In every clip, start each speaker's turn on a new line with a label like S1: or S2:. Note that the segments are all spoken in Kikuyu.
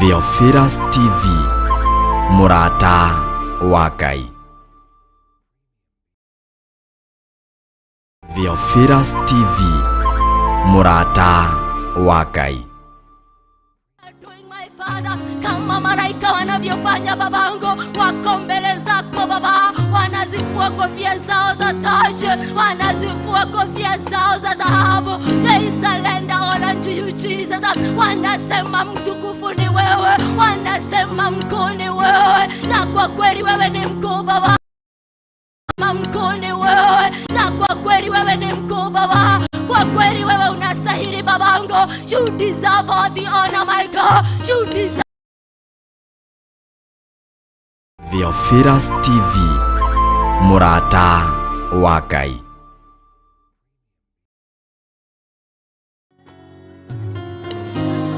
S1: Theophilus TV, mũrata wa Ngai. Theophilus TV, mũrata wa Ngai.
S2: Doing, my Father, kama malaika wanavyofanya babangu, wako mbele zako Baba, wanazifua kofia zao za taji, wanazifua kofia zao za dhahabu. They surrender all unto you, Jesus. Wanasema mtukufu ni wewe, wanasema mkuu ni wewe, na kwa kweli wewe ni mkuu, Baba. Mkuu ni wewe, na kwa kweli wewe ni mkuu, Baba. Kwa kweli wewe unastahili, babangu. You deserve all the honor, my God. You deserve
S1: Theophilus TV, mũrata wa Ngai.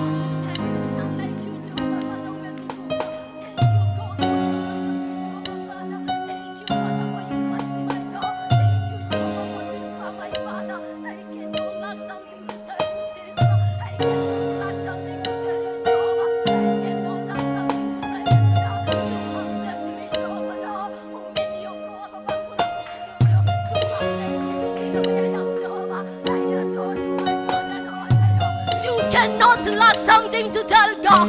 S2: Thank you, Jehovah Father, umetukuka. Thank you, God, for your Father. Thank you, Father, for your mercy, my God. Thank you, Jehovah, for this far, my Father. I cannot lack something to tell you, Jesus. I cannot lack something to tell you, Jehovah. I cannot lack something to tell you today. You have saved me, Jehovah, Lord. Umeniokoa, babangu, na kushukuru. You have made me to be the way I am, Jehovah. I adore you, my God, and honor you. You cannot lack something to tell God.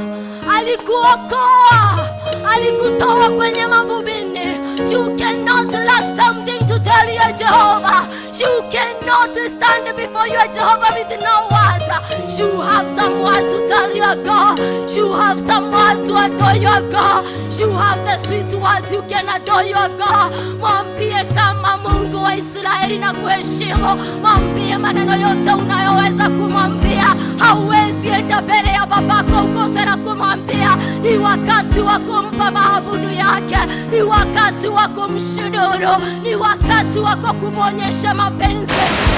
S2: Alikuokoa, alikutoa kwenye mavumbini. You cannot lack something to tell your Jehovah. You cannot stand before your Jehovah with no words. You have some words to tell your God. You have some words to adore your God. You have the sweet words you can adore your God. Mwambie kama Mungu wa Israeli nakuheshimu. Mwambie maneno yote unayoweza kumwambia. Hauwezi enda mbele ya babako ukose na kumwambia. Ni wakati wa kumpa maabudu yake, ni wakati wa kumshukuru, ni wakati wako kumwonyesha mapenzi.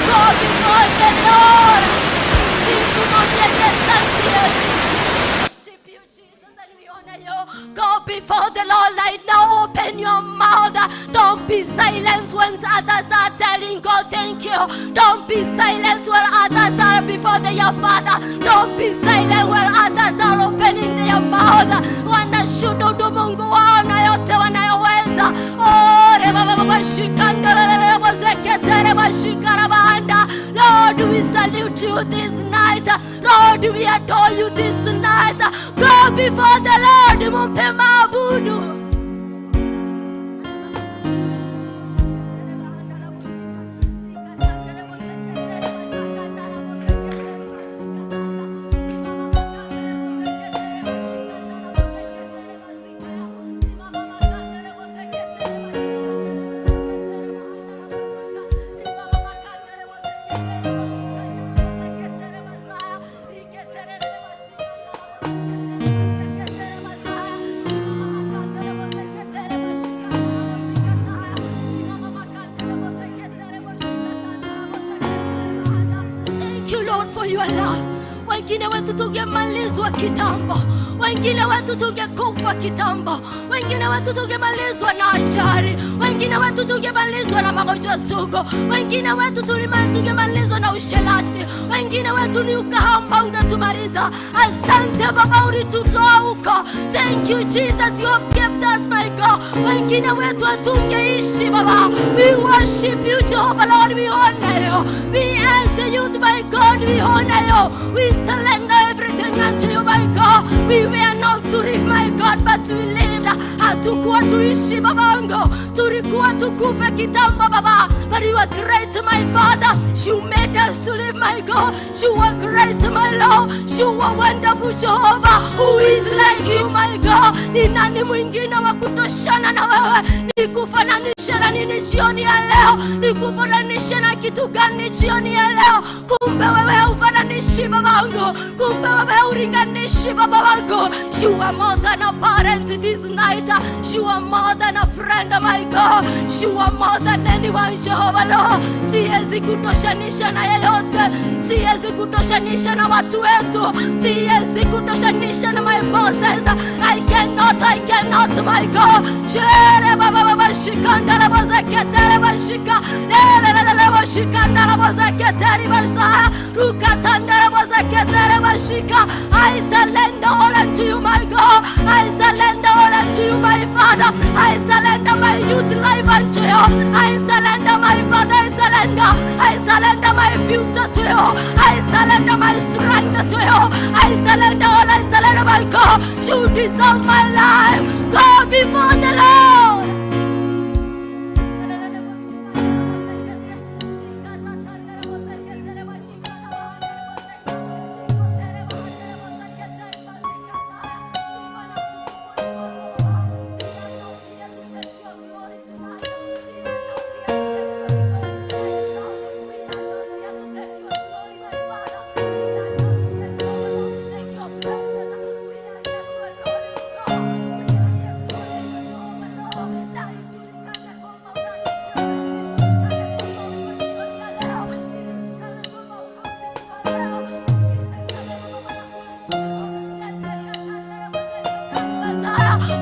S2: Go before the Lord. Sifu, mwambie ni asante, Yesu. Worship you, Jesus, and we honor you. Go before the Lord right now. Open your mouth. Don't be silent when others are telling God thank you. Don't be silent while others are before their Father. Don't be silent while others are opening their mouth. Wanashuhudu Mungu wao na yote wanayoweza. Oh, reba baba shikandolele bozeketere bashikarabanda. Lord, we salute you this night. Lord, we adore you this night. Go before the Lord, mumpe maabudu. Thank you, Lord, for your love. Wengine wetu tungemalizwa kitambo, wengine wetu tungekufa kitambo, wengine wetu tungemalizwa na ajali, wengine wetu tungemalizwa na magonjwa sugu, wengine wetu tungemalizwa na usherati, wengine wetu ni ukahaba ungetumaliza. Asante Baba, ulitutoa huko. Thank you, Jesus, you have kept us, my God. Wengine wetu hatungeishi, Baba. We worship you, Jehovah Lord, we honor you. We as the youth, my God, we honor you. We surrender everything unto you, my God. We were not to live, my God, but we lived. Hatukuwa tuishi, babangu, tulikuwa tukufe kitambo, Baba, but you are great, my Father. You made us to live, my God. You are great, my Lord. You are wonderful, Jehovah. Who is like you, my God? Ni nani mwingine wa kutoshana na wewe? Nikufananishe na nini jioni ya leo? Nikufananishe na kitu gani jioni ya leo? Kumbe wewe haufananishi, babangu, kumbe wewe haulinganishi, baba wangu. You are more than a parent this night. You are more than a friend, my God. You are more than anyone, Jehovah Lord. Siwezi kutoshanisha na yeyote, siwezi kutoshanisha na watu wetu, siwezi kutoshanisha na my bosses. I cannot, I cannot, my God. Shere baba baba shikanda la bozeketere bashika lele lele le boshikanda la bozeketere basa rukatanda la bozeketere bashika. Shika. I surrender all unto you, my God. I surrender all unto you, my Father. I surrender my youth life unto you. I surrender, my Father. I surrender. I surrender my future to you. I surrender my strength to you. I surrender all. I surrender, my God. You deserve my life. Go before the Lord.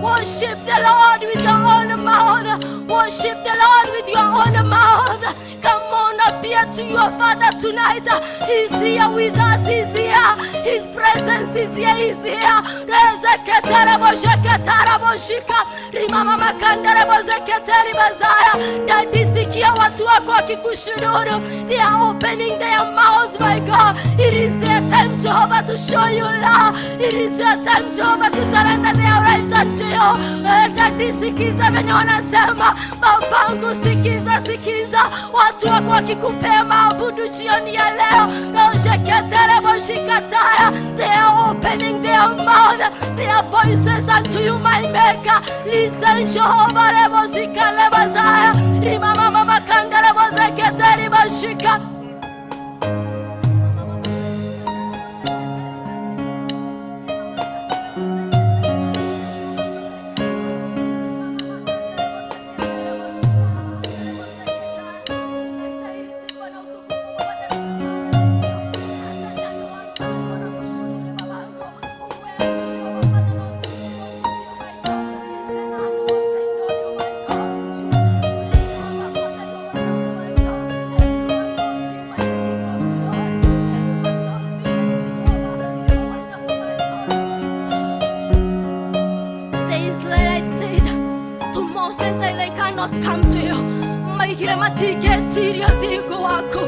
S2: Worship the Lord with your own mouth. Worship the Lord with your own mouth. Come on, appear to your Father tonight. He's here with us. He's here. His presence is here. He's here. Daddy, sikia watu wako wakikushuhudu. They are opening their mouths, my God. It is their time, Jehovah, to show you love. It is their time, Jehovah, to surrender their lives unto you. Daddy, sikiza venye wanasema. Babangu, sikiza, sikiza. Watu wako wakikupea maabudu jioni ya leo. They are opening their mouth, their voices unto you, my Maker. Listen, Jehovah, rebozika lebazaya. Rimama mama kanda lebozekete ribashika. Come to you. Maigire matigetiria thigu waku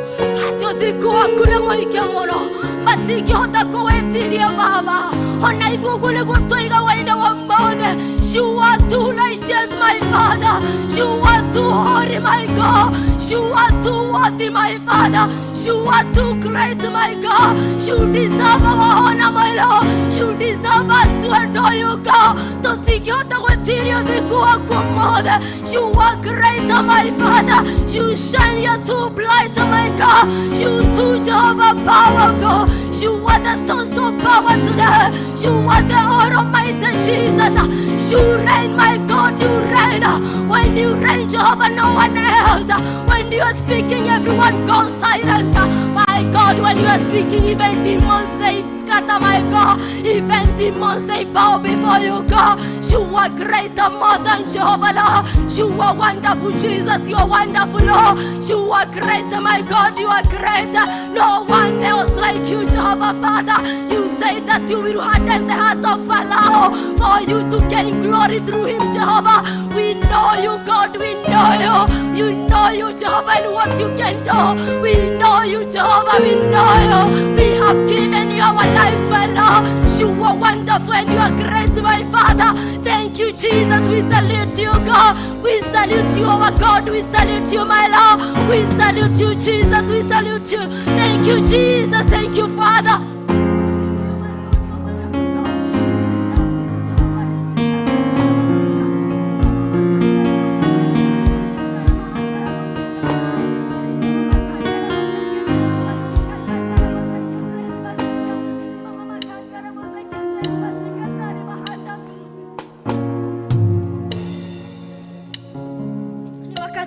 S2: hati uthingu waku nĩ mũingĩ mũno matingĩhota kũwĩtiria Baba ona ithuĩ ũguo nĩguo twaiga waine wa ũmũthĩ. You are too righteous, my Father. You are too holy, my God. You are too worthy, my Father. You are too great, my God. You deserve our honor, my Lord. You deserve us to adore you, God. Tũtingĩhota gwĩtiria ũthingu waku ũmũthĩ. You are greater, my Father. You shine your too bright, my God. You too, Jehovah, powerful. You are the source of power today. You are the Almighty Jesus. You reign, my God, you reign. When you reign, Jehovah, no one else. When you are speaking, everyone goes silent. My God, when you are speaking, even demons, they scatter, my God. Even demons, they bow before you, God. You are greater, more than Jehovah, Lord. You are wonderful, Jesus. You are wonderful, Lord. You are greater, my God. You are greater. No one else like you, Jehovah, Father. You say that you will harden the heart of Pharaoh for you to gain glory through him, Jehovah. We know you, God. We know you. You know you, Jehovah, and what you can do. We know you, Jehovah. We know you. We have given you our lives, my Lord. You are wonderful and you are great, my Father. Thank you, Jesus. We salute you, God. We salute you, our God. We salute you, my Lord. We salute you, Jesus. We salute you. Thank you, Jesus. Thank you, Father.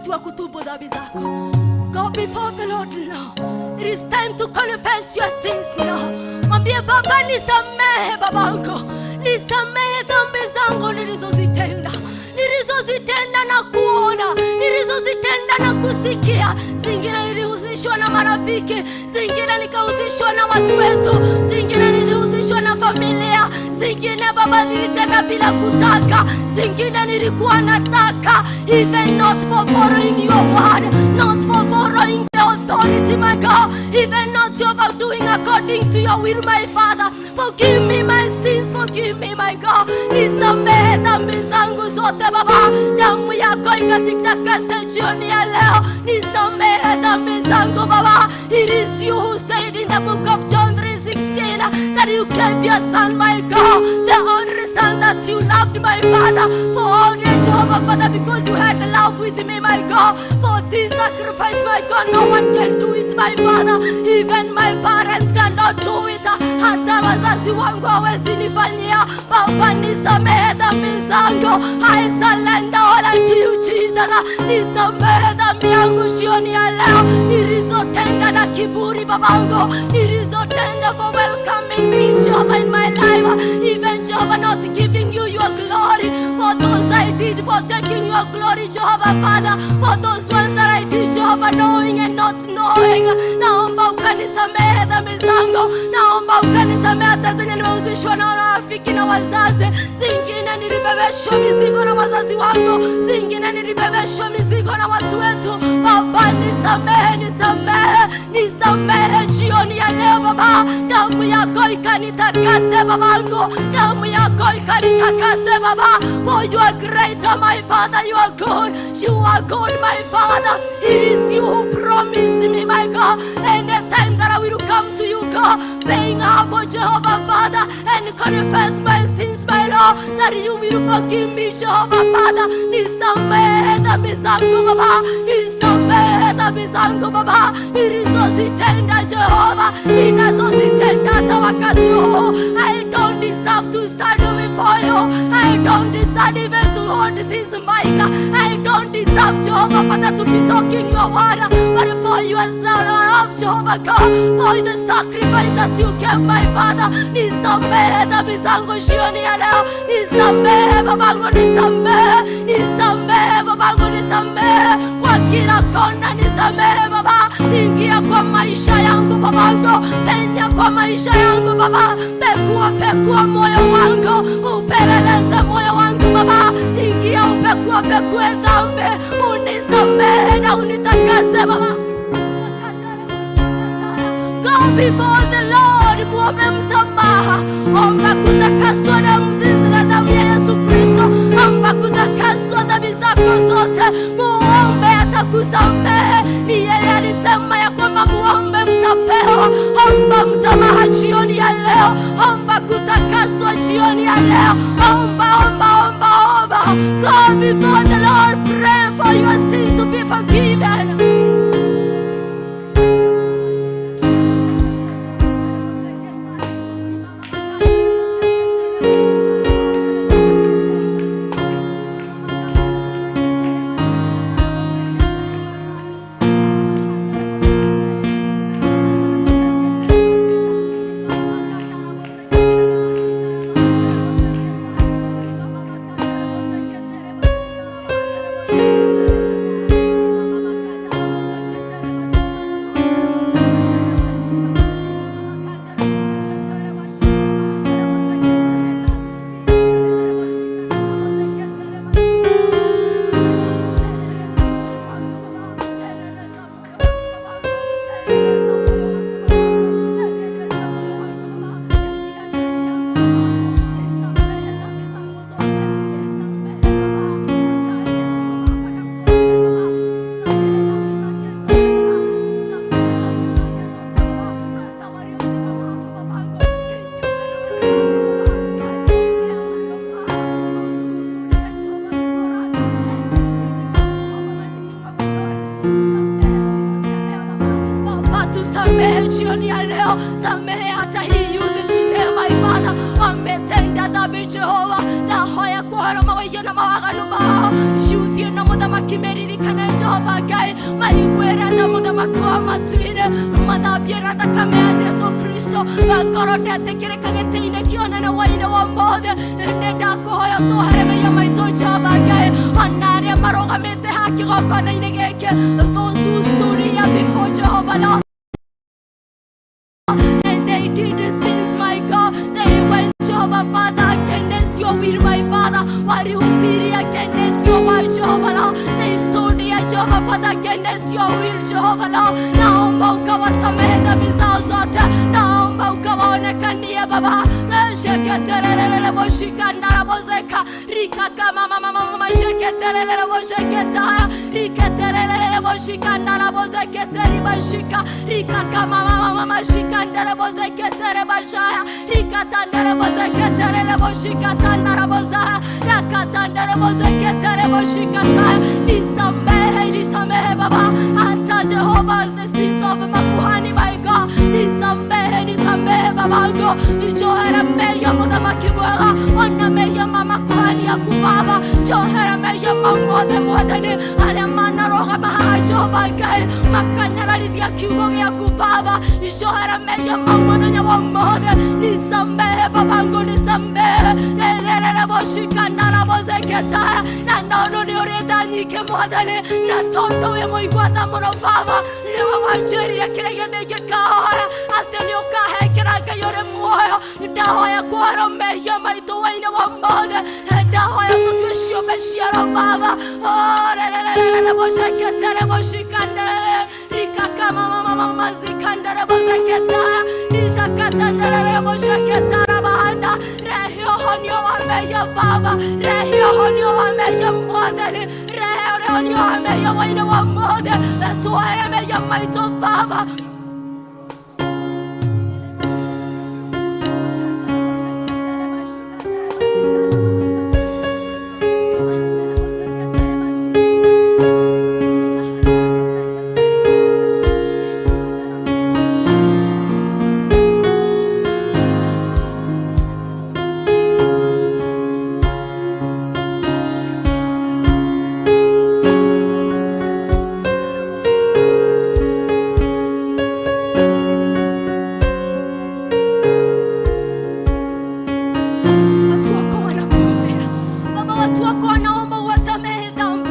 S2: Wa kutubu dhambi zako. Go before the Lord now. It is time to confess your sins now. Mwambie Baba, nisamehe babangu, nisamehe dhambi zangu nilizozitenda, nilizozitenda na kuona, nilizozitenda na kusikia. Zingine nilihusishwa na marafiki, zingine nikahusishwa na watu wetu, zingine nilihusishwa nilihusishwa na familia, zingine Baba nilitenda bila kutaka, zingine nilikuwa nataka, even not for following your word, not for following the authority, my God, even not Jehovah doing according to your will, my Father. Forgive me my sins, forgive me, my God. Nisamehe dhambi zangu zote Baba, damu yako ikanitakase jioni ya leo. Nisamehe dhambi zangu Baba. It is you who said in the book of John 3:16 that you gave your son, my God, the only son that you loved, my Father, for all the Jehovah, Father, because you had love with me, my God. For this sacrifice, my God, no one can do it, my Father. Even my parents cannot do it. Hata wazazi wangu hawezi nifanyia. Baba, nisamehe dhambi zangu. I surrender all unto you, Jesus. Nisamehe dhambi yangu jioni ya leo nilizotenda na kiburi, babangu, nilizotenda for welcoming this Jehovah in my life, even Jehovah not giving you your glory, for those I did, for taking your glory, Jehovah Father, for those ones that I did, Jehovah, knowing and not knowing. Naomba ukanisamehe dhambi zangu, naomba ukanisamehe hata zenye nimehusishwa na rafiki na wazazi, zingine nilibebeshwa mizigo na wazazi wangu, zingine nilibebeshwa mizigo na watu wetu. Baba, nisamehe, nisamehe, nisamehe jioni ya leo Baba, damu yako ikanitakase babangu, damu yako ikanitakase Baba, for you are great, my Father, you are good, you are good, my Father. It is you who promised me, my God, any time that I will come to you, God, paying humble, Jehovah Father, and confess my sins, my Lord, that you will forgive me, Jehovah Father. Nisamehe dhambi zangu Baba, nisamehe dhambi zangu Baba, nilizozitenda Jehova, ninazozitenda hata wakati huu. I don't deserve to stand before you. I don't deserve even to hold this mic. I don't deserve, Jehovah Father, to be talking your word, but for your love, Jehovah God, for the sacrifice that you gave, my Father. Nisamehe dhambi zangu jioni ya leo, nisamehe babangu, nisamehe, nisamehe babangu, nisamehe kwa kila kona, nisamehe Baba. Ingia kwa maisha yangu babangu, penya kwa maisha yangu Baba, pekua pekua moyo wangu, upeleleze moyo wangu Baba, ingia upekua pekue dhambi, unisamehe na unitakase Baba. Go before the Lord, muombe msamaha, omba kutakaswa na na damu ya Yesu Kristo, omba kutakaswa dhambi zako zote, muombe atakusamehe. Ni yeye alisema ya kwamba muombe mtapewa. Omba msamaha jioni ya leo, omba kutakaswa jioni ya leo, omba, omba, omba, omba. Go before the Lord, pray for your sins to be forgiven. Baba, tusamehe jioni ya leo, samehe hata hii youth today, my Father, wametenda dhambi Jehova, ndahoya kuhoro mawĩhia na mawaganu mao, youth ĩno mũthamaki meririkane Jehova Ngai, maiguĩre tha mũthamaki wa matu-inĩ, mathambie na thakame ya Jesu Kristo, akorwo ndetĩkĩrĩka gĩtĩ-inĩ kĩa ũnene wa-inĩ wa ũmũthĩ, nĩ ndakũhoya tuohere mehia maitũ Jehova Ngai, ona arĩa marũgamĩte haha kĩgongona-inĩ gĩkĩ, those who stood here before Jehovah Lord, and they did the sins, my God. Father, against your will, my Father. Walihubiri against your word, Jehovah Lord. They stood here, Jehovah Father, against your will, Jehovah Lord. Naomba ukawasamehe dhambi zao zote, naomba ukawaonekanie Baba. Sheketelelele boshikandara bozeka rikaka mama mama mama sheketelelele bosheketaya riketelelele boshikandara bozeketeri bashika rikaka mama mama shikandara bozeketere bashaya rikatandara bozeketelele boshikatandara bozaya rakatandara bozeketere boshikataya. Nisamehe, nisamehe Baba, hata Jehova the sins of makuhani, my God. Nisamehe, nisamehe Babangu, njohera meya muthamaki mwega, ona meya mama kuhani yaku Baba, njohera meya mamothe mwathani aria manarũgama haha Jehova Ngai makanyararithia kiugo gĩaku Baba, njohera meya mau mũthenya wa ũmũthĩ. Nisamehe Babangu, nisamehe rerere boshikandara bozeketaya na nono nĩ ũrĩ tha nyingĩ mwathani, na tondũ wĩ mũigua tha mũno Baba, nĩwe wanjĩrire kĩrĩa gĩothe ingĩkahoya atĩ nĩ ũkahengera Ngai ũrĩ muoyo. Ndahoya kuoherwo mehia maitũ wĩinĩ wa ũmũthĩ, ndahoya tũtue ciũmbe ciero Baba. Rerere boceketere boshikandere rikaka mama mama mazikandere bozeketaya rishakatandere bosheketara bahanda rehiohonio wa mehia Baba, rehiohonio wa mehia mwathani, rehiohonio wa mehia wĩinĩ wa ũmũthĩ, tuohere mehia maitũ Baba. Watu wako wanakuombea Baba, watu wako wanaomba uwasamehe dhambi,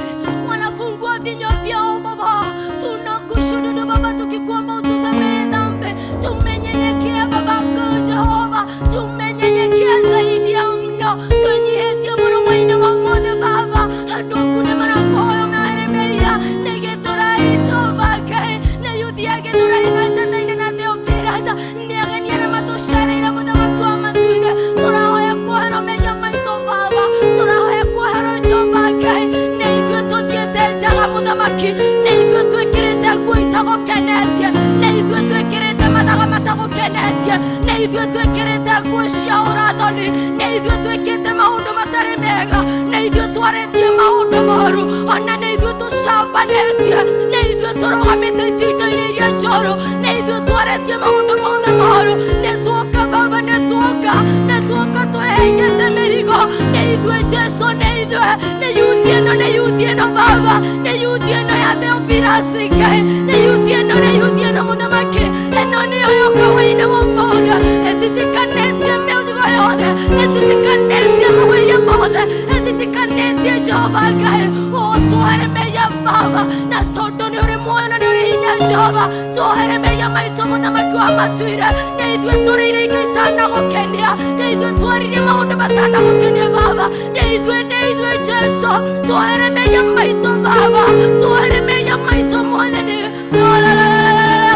S2: wanafungua vinywa vyao Baba. Tunakushuhudu Baba, tukikuomba utusamehe dhambi. Tumenyenyekea Babako Jehova, tumenyenyekea zaidi ya mno, twenyihetie muno mwaine wa mothe Baba, handũ marakoyo meremeia nĩgĩtũrai Jehova Ngai nĩyuthia gĩtũrai na njathaine na Theophilus nĩagenia na matũcereire mũthamaki wa matu-inĩ. Tũrahoya kuoherwo mehia maitũ Baba, tũrahoya kuoherwo Jehova Ngai, nĩ ithuĩ tũthiĩte njaga mũthamaki, nĩ ithuĩ twĩkĩrĩte nguo itagũkenetie, nĩ ithuĩ twĩkĩrĩte mathaga matagũkenetie, nĩ ithuĩ twĩkĩrĩte nguo cia ũrathoni, nĩ ithuĩ twĩkĩte maũndũ matarĩ mega, nĩ ithuĩ twarĩtie maũndũ moru, ona nĩ ithuĩ tũcambanĩtie, nĩ ithuĩ tũrũgamĩte itinda-inĩ iria njũru, nĩ ithuĩ twarĩtie maũndũ mothe moru. Nĩ tuoka Baba, nĩ tuoka, nĩ tuoka twĩhĩkĩte mĩrigo, nĩ ithuĩ Jesũ, nĩ ithuĩ, nĩ yuthi ĩno, nĩ yuthi ĩno Baba, nĩ yuthi ĩno ya Theophilus Ngai, nĩ yuthi ĩno, nĩ yuthi ĩno mũthamaki, ĩno nĩyo yoka wĩinĩ wa ũmũthĩ, ĩtitikanĩtie mĩrigo yothe, ĩtitikanĩtie mawĩria mothe, ĩtitikanĩtie Jehova Ngai, ũtuohere mehia Baba, na tondũ nĩ ũrĩ muoyo na nĩ ũrĩ hinya Jehova, tuohere mehia maitũ mũthamaki wa matuire, nĩ ithuĩ tũrĩire indo itanagũkenia, nĩ ithuĩ twaririe maũndũ matanagũkenia Baba, nĩ ithuĩ, nĩ ithuĩ Jesũ, tuohere mehia maitũ Baba, tuohere mehia maitũ mwathani.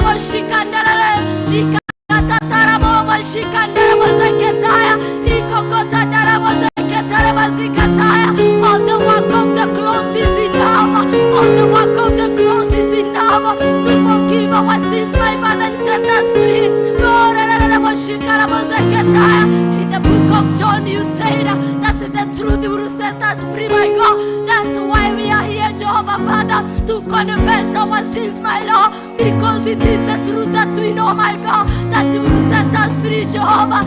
S2: Boshikandarare rikatatarabo boshikandara bozeketaya rikokotatara bozeketara bazikataya. For the work of the cross is enough, for the work of the cross is enough to forgive our sins, my Father, and set us free. In the book of John, you said that the truth will set us free, my God. That's why we are here, Jehovah Father, to confess our sins, my Lord, because it is the truth that we know, my God, that will set us free, Jehovah.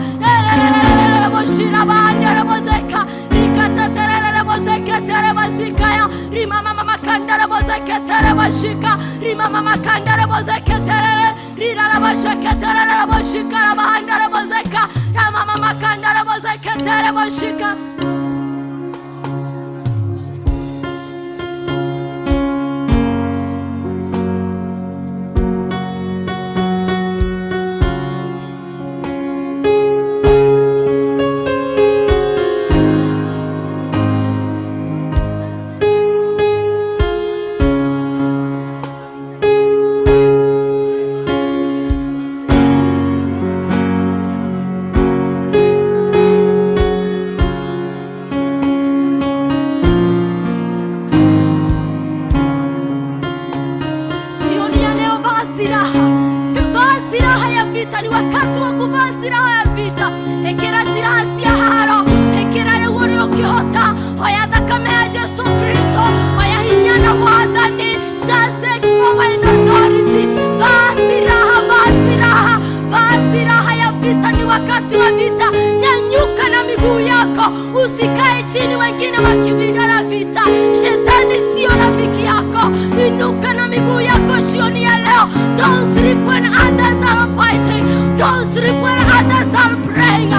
S2: vita, ni wakati wa kuvaa silaha ya vita. Ekera silaha cia haro, ekera rĩu ũrĩa ũkĩhota, oya thakame ya Jesu Kristo, oya hinya na mwathani. Just take power and authority. Vaa silaha, vaa silaha, vaa silaha ya vita. Ni wakati wa vita. Nyanyuka na miguu yako, usikae chini wengine wakipigana vita. Shetani sio rafiki yako. Inuka na miguu yako jioni ya leo. Don't sleep when others are fighting. Don't sleep when others are praying.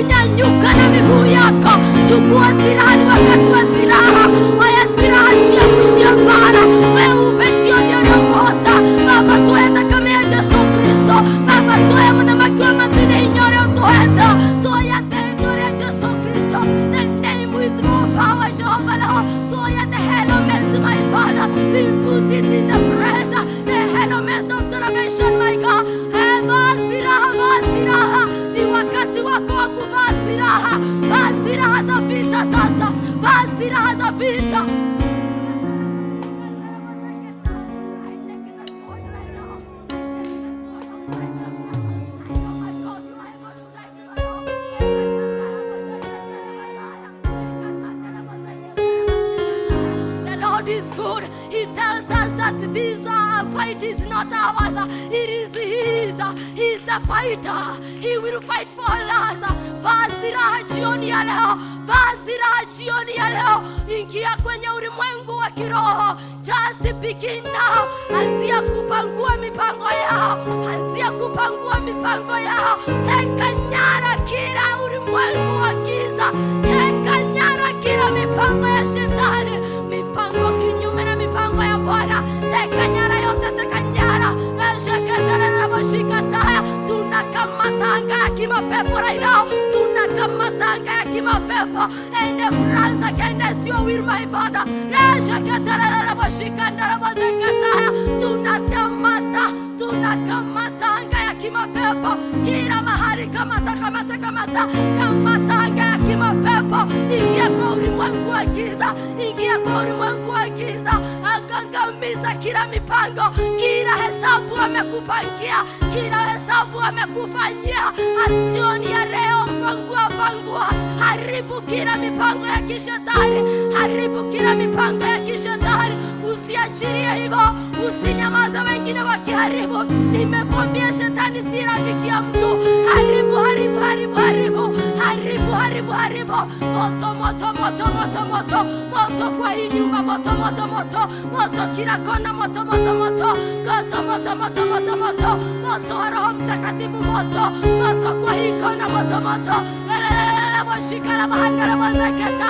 S2: Nyanyuka na miguu yako, chukua silaha. Ni wakati wa silaha. Oya silaha cia mbara, weupe ciothe ũrĩa ũkũhota. Baba, tuoe thakame ya Jesu Kristo. Baba, tuoe mũthamaki wa matu-inĩ hinya ũrĩa ũtũhete. Tuoya rĩĩtwa rĩa Jesu Kristo, the name with more power, Jehovah Lord. Tuoya the helmet, my Father. We put it in the press, the helmet of salvation, my God. Vaa silaha, vaa silaha. Ni wakati wako wa kuvaa silaha. Vaa silaha za vita sasa. Vaa silaha za vita. The Lord is good. He tells us that this fight is not ours. It is His. He is the fighter. He will fight for us. Vaa silaha jioni ya leo. Vaa silaha jioni ya leo. Ingia kwenye ulimwengu wa kiroho. Just begin now. Anzia kupangua mipango yao. Anzia kupangua mipango yao. Teka nyara kila ulimwengu wa giza. Teka nyara kila mipango ya shetani, mipango kinyume na mipango ya Bwana. Teka nyara yote, teka nyara. Shikataya. Tunakamata anga ya kimapepo right now. Tunakamata anga ya kimapepo. And plans against your will, my Father. Tunakamata, tunakamata anga ya kimapepo kila mahali. Kamata, kamata, kamata, kamata anga ya kimapepo. Ingia kwa ulimwengu wa giza, ingia kwa ulimwengu wa giza. Angamiza kila mipango, kila hesabu amekupangia, kila hesabu amekufanyia. Jioni ya leo, pangua, pangua, haribu kila mipango ya kishetani, haribu kila mipango ya kishetani. Usiachilie hivyo, usinyamaze wengine wakiharibu. Nimekwambia shetani si rafiki ya mtu. Haribu, haribu, haribu, haribu, haribu, haribu, haribu. Moto, moto, moto, moto, moto, moto kwa hii nyumba, moto, moto, moto, moto kila kona, moto, moto, moto, moto, moto, moto, moto, moto, moto wa Roho Mtakatifu, moto, moto kwa hii kona, moto, moto. Shikala bahanda mazakata,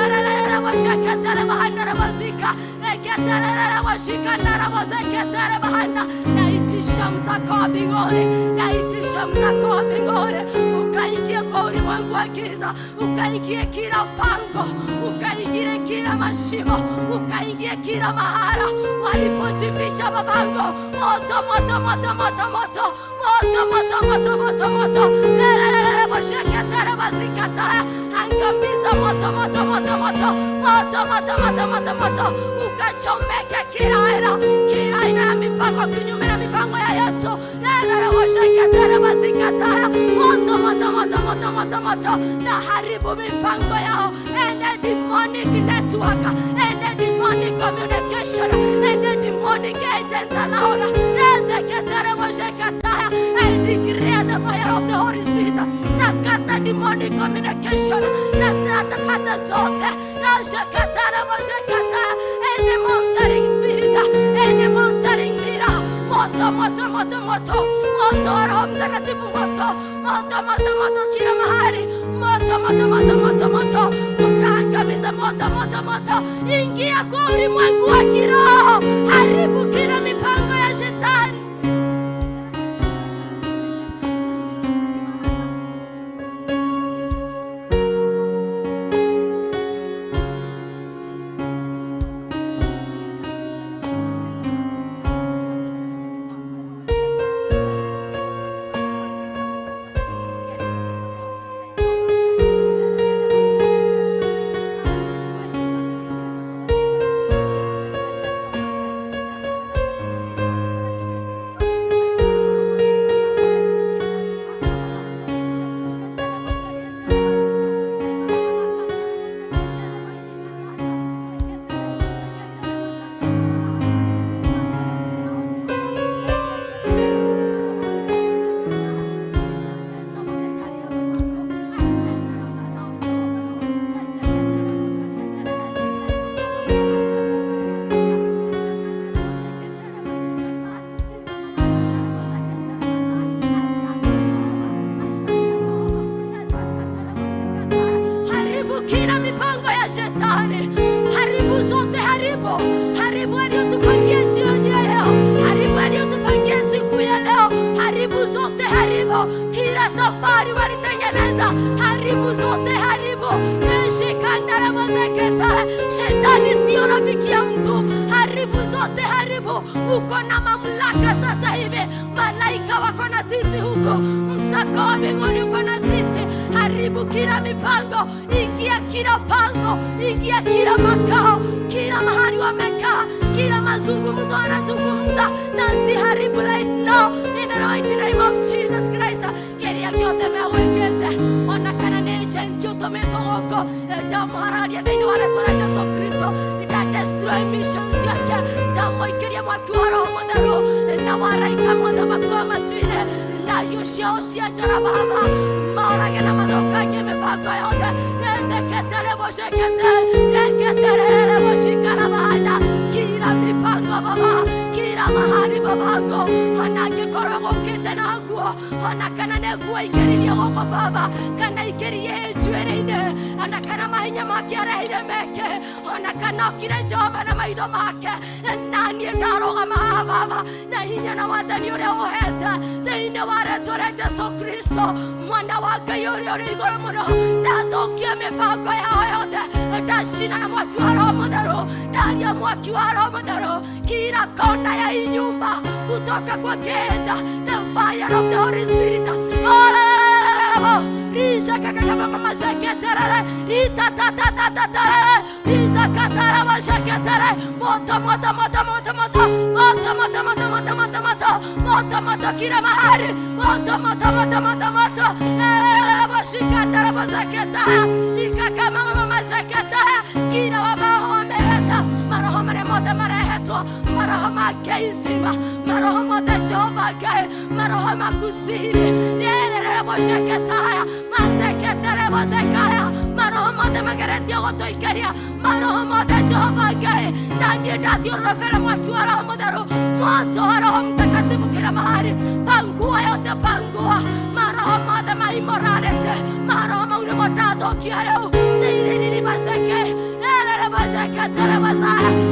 S2: arara washakata bahanda mazika, ekatara washikana mazakata bahanda. Naitisha msako wa mbinguni, naitisha msako wa mbinguni, ukaingie kwa ulimwengu wa giza, ukaingie kila pango, ukaingie kila mashimo, ukaingie kila mahala walipojificha mabango. Moto, moto, moto, moto, moto, moto, moto, moto, moto, moto. Angamiza moto, moto, moto, moto, moto, moto, moto, moto, moto. Ukachomeke kila aina ya mipango kinyume na mipango ya Yesu. Moto, moto, moto, moto, moto, moto. Na haribu mipango yao. Any demonic network, any demonic communication, any demonic agent allowed. I declare the fire of the Holy Spirit. Nakata demonic communication. Nakata zote. Nashakata rabashakata. Any monitoring spirit, any monitoring mirror. Moto, moto, moto, moto, moto, Roho Mtakatifu, moto, moto, moto, moto, kila mahali. Moto, moto, moto, moto, moto. Ukaangamiza moto, moto, moto. Ingia kwa ulimwengu wa kiroho. Haribu kila mipango ya shetani. Kila safari walitengeneza, haribu zote, haribu. Shetani sio rafiki ya mtu. Haribu zote, haribu. Uko na mamlaka sasa hivi, malaika wako na sisi huko, msako wa mbinguni uko na sisi. Haribu kila mipango, ingia kila pango, ingia kila makao, kila mahali wamekaa, kila mazungumzo wanazungumza, nasi haribu right now in the mighty name of Jesus Christ. Keria gĩothe mewĩkĩte ona kana nĩ agent ũtũmĩtwo gũkũ, ndamũhararia thĩinĩ wa rĩtwa rĩa Jesu Kristo. Nda destroy missions ciake, ndamũikĩria mwaki wa Roho Mũtheru na wa araika mothe makuo matu-inĩ, na hiũ ciao cia njora Baba, maũrage na mathũkangie mĩbango yothe. Reketereboshekete, reketerereboshikarabaanda. Kila mipango Baba, kila mahali babango ona angĩkorwo gũkĩte na nguo, ona kana nĩ nguo aingĩririe gũkũ Baba, kana aingĩririe njuĩrĩ-inĩ, ona kana mahinya make areheire meke, ona kana okire Jehova na maitho make, na niĩ ndarũgama haha Baba na hinya na wathani ũrĩa ũhete thĩinĩ wa rĩtwa rĩa Jesu Kristo, mwana wa Ngai ũrĩa ũrĩ igũrũ mũno. Ndathũkia mĩbango yao yothe, ndacina na mwaki wa Roho Mũtheru, ndaria mwaki wa Roho Mũtheru kila kona ya hii nyumba, kutoka kwa genda, the fire of the Holy Spirit. Moto, moto, moto, moto, moto, moto, moto, moto, moto, moto, moto, moto, moto, kila mahali, moto, moto, moto, moto, moto. Kila wamaho wameleta maroho marĩa mothe marehetwo, maroho ma Ngai zima, maroho mothe Jehova Ngai, maroho makusiri rĩrĩrĩrĩboceketaya mazeketerebozekaya, maroho mothe mageretie gũtũikaria, maroho mothe Jehova Ngai, na niĩ ndathiũrũrũka na mwaki wa Roho Mũtheru, moto wa Roho Mtakatifu kila mahali, pangua yote, pangua maroho mothe ma immorality, maroho mau nĩmo ndathũkia rĩu rĩrĩrĩrĩbaceke rĩrĩrĩbacekete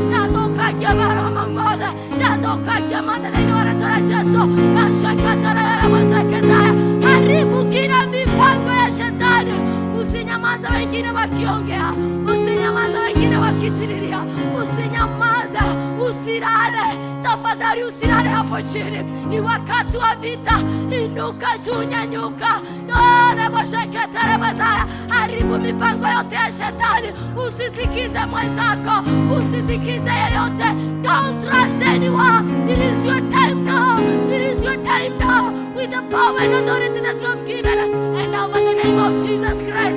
S2: ndathũkangia maroho mau mothe, ndathũkangia mothe thĩinĩ wa rĩtwa rĩa Jesu. Mashakatararabazakataya, haribu kila mipango ya shetani. Usinyamaze wengine wakiongea, usinyamaze wengine wakitiriria, usinyamaze, usilale. Tafadhali usilale hapo chini, ni wakati wa vita. Inuka juu, nyanyuka. Haribu mipango yote ya shetani. Usisikize mwenzako, usisikize yeyote. Don't trust anyone. It is your time now. It is your time now. With the power and authority that you have given, and now by the name of Jesus Christ.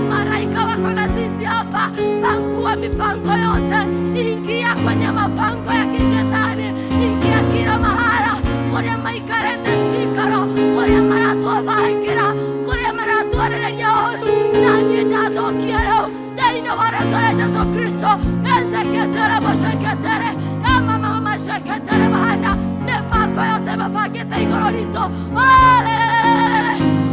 S2: Maraika wako na sisi hapa. Pangua mipango yote, ingia kwenye mapango ya kishetani, ingia kila mahala kuria maikarete shikaro, kuria maratwabangĩra, kuria maratwarĩrĩria ũru, na niĩ ndathũkia rĩu thĩinĩ wa rĩtwa rĩa Jesu Kristo. Ezeketere mũceketere amamama bahana mĩbango yothe mabangĩte igũrũ ritũ.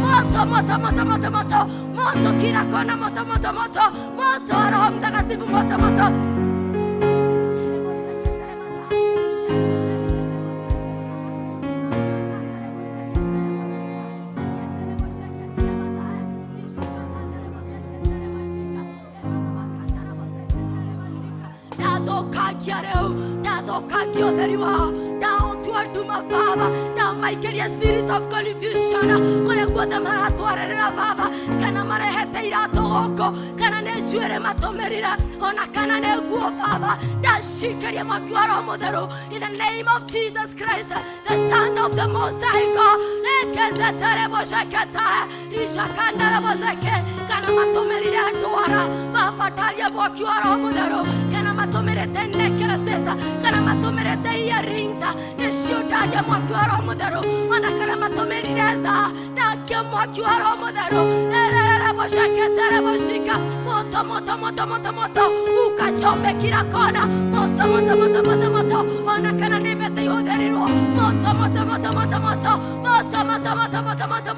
S2: Moto, moto, moto, moto, moto, moto kila kona, moto, moto, moto, moto wa Roho Mtakatifu, moto, moto. Ndathũkangia rĩu, ndathũkangia ũtheri wao, ndaũtua nduma Baba, ndamaikĩria spirit of confusion kũrĩa guothe maratwarĩrĩra Baba, kana marehete iratũ gũkũ, kana nĩ njuĩrĩ matũmĩrire, ona kana nĩ nguo Baba, ndacikĩria mwaki wa Roho Mũtheru in the name of Jesus Christ, the Son of the Most High God. Rekezetereboshekete rishakandarabozeke, kana matũmĩrire ndwara Baba, ndaria mwaki wa Roho Mũtheru, kana matũmĩrĩte necklaces, kana matũmĩrĩte earrings, nĩcio ndaria mwaki wa Roho Mũtheru, ona kana matũmĩrire thaa, ndakia mwaki wa Roho Mũtheru. Rerereboshekete moto, moto, moto, moto, moto, ukachome kila kona, moto, moto, moto, moto, moto, ona kana nĩ mbete ihũthĩrirwo, moto, moto, moto, moto, moto, moto, moto, moto, moto, moto, moto,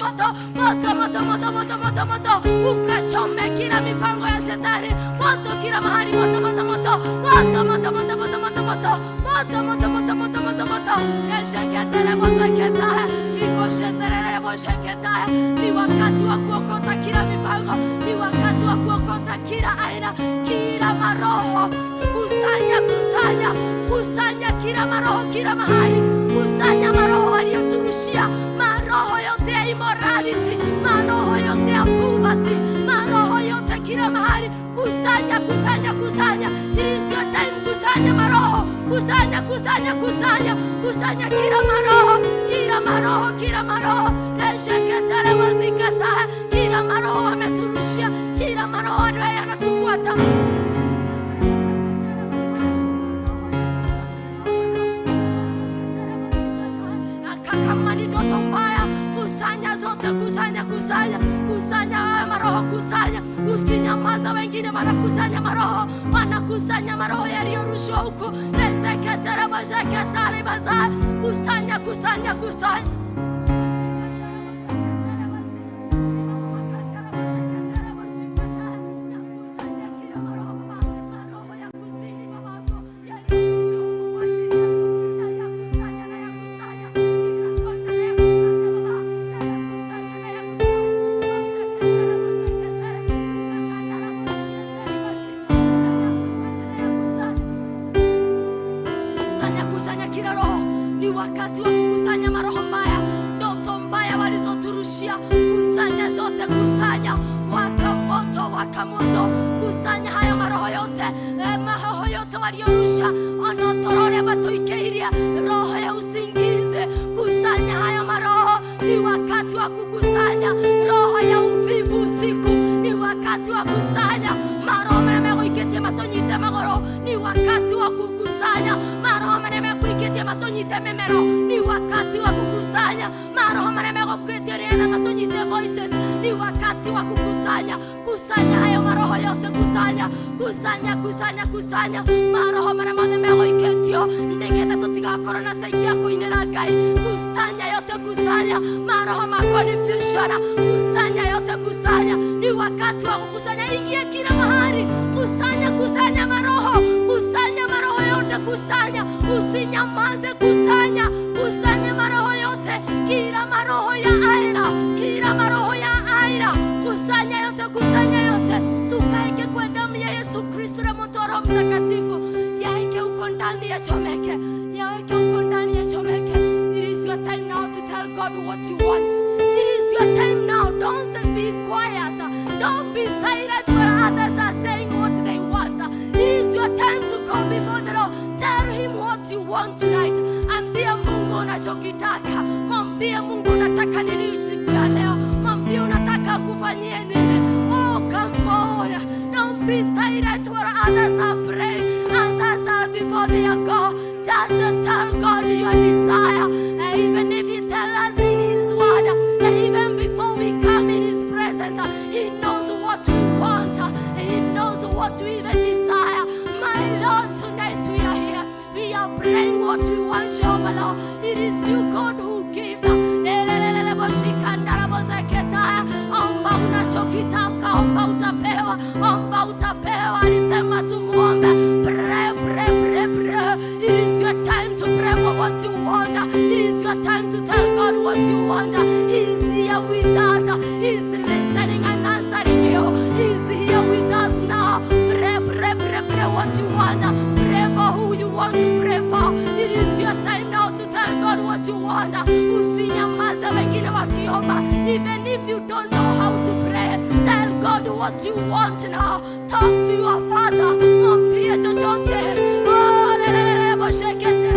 S2: moto, moto, moto, moto, moto, moto, ukachome kila mipango ya shetani, moto kila mahali, moto, moto, moto, moto, moto, moto, moto, moto, moto moto moto moto moto moto moto yesheketere bozeketa rikoshetere bosheketa. Ni wakati wa kuokota kila mipango, ni wakati wa kuokota kila aina, kila maroho. Kusanya, kusanya, kusanya kila maroho, kila mahali. Kusanya maroho walioturushia, maroho yote ya immorality, maroho yote ya poverty, maroho yote kila mahali. Kusanya, kusanya, kusanya. It is your time. Kusanya maroho, kusanya, kusanya, kusanya, kusanya kila maroho, kila maroho, kila maroho. Resheketele wazikata, kila maroho wameturushia, kila maroho ndio yanatufuata. Kama ni ndoto mbaya, kusanya zote, kusanya, kusanya, kusanya haya maroho, kusanya. Usinyamaza, wengine wanakusanya maroho, wanakusanya maroho yaliyorushwa huku. Ezeketele basheketele baza, kusanya, kusanya, kusanya. Kusanya, kusanya kila roho. Ni wakati wa kukusanya maroho mbaya, ndoto mbaya walizoturushia. Kusanya zote, kusanya. Waka moto, waka moto. Kusanya hayo maroho yote, maroho yote waliorusha. Onotorore batuikeiria, roho ya usingizi. Kusanya hayo maroho. Ni wakati wa kukusanya roho ya uvivu usiku. Ni wakati wa kusanya maroho mene matonyite magoro. Ni wakati wa kukusanya maroho mene kuiketie matonyite memero. Ni wakati wa kukusanya maroho mene kuiketie na matonyite voices. Ni wakati wa kukusanya, kusanya hayo maroho yote, kusanya, kusanya, kusanya, kusanya maroho mene mothe megoiketio nigetha tutigakorwo na saikia kuinĩra Ngai. Kusanya yote, kusanya maroho ma confusion, kusanya yote, kusanya. Ni wakati wa kukusanya, ingia kila mahali, kusanya, kusanya maroho, kusanya maroho yote, kusanya. Usinyamaze, kusanya, kusanya maroho yote, kila maroho ya aina, kila maroho ya aina, kusanya yote, kusanya yote, tukaeke kwa damu ya Yesu Kristo na moto wa Roho Mtakatifu. Yaeke huko ndani yachomeke, yaweke huko ndani yachomeke. It is your time now to tell God what you want. It is your time now. Don't be quiet. Don't be silent when others are saying what they want. It is your time to come before the Lord. Tell him what you want tonight. Ambia Mungu unachokitaka. Mwambie Mungu unataka nini siku ya leo. Mwambie unataka kufanyie nini. Oh, come on. Don't be silent when others are praying. Others are before their God. Just tell God your desire. Even if he tell us in his word that even before we come in his presence, he knows what we want. He knows what we even desire. My Lord, tonight we are here. We are praying what we want, Jehovah Lord. It is you, God, who gives. Omba unachokitaka, omba utapewa, omba utapewa. Alisema tumuombe. Pray, pray, pray, pray. It is your time to pray for what you want. It is your time to tell God what you want. He is here with us. He is listening and answering you. He is here with us now. Pray, pray, pray, pray what you want. Pray for who you want to pray for. It is your time now to tell God what you want. Usinyamaze wengine wakiomba. Even if you don't know how to pray, tell God what you want now. Talk to your Father. Mwambie chochote. Oh, lelelele, boshekete.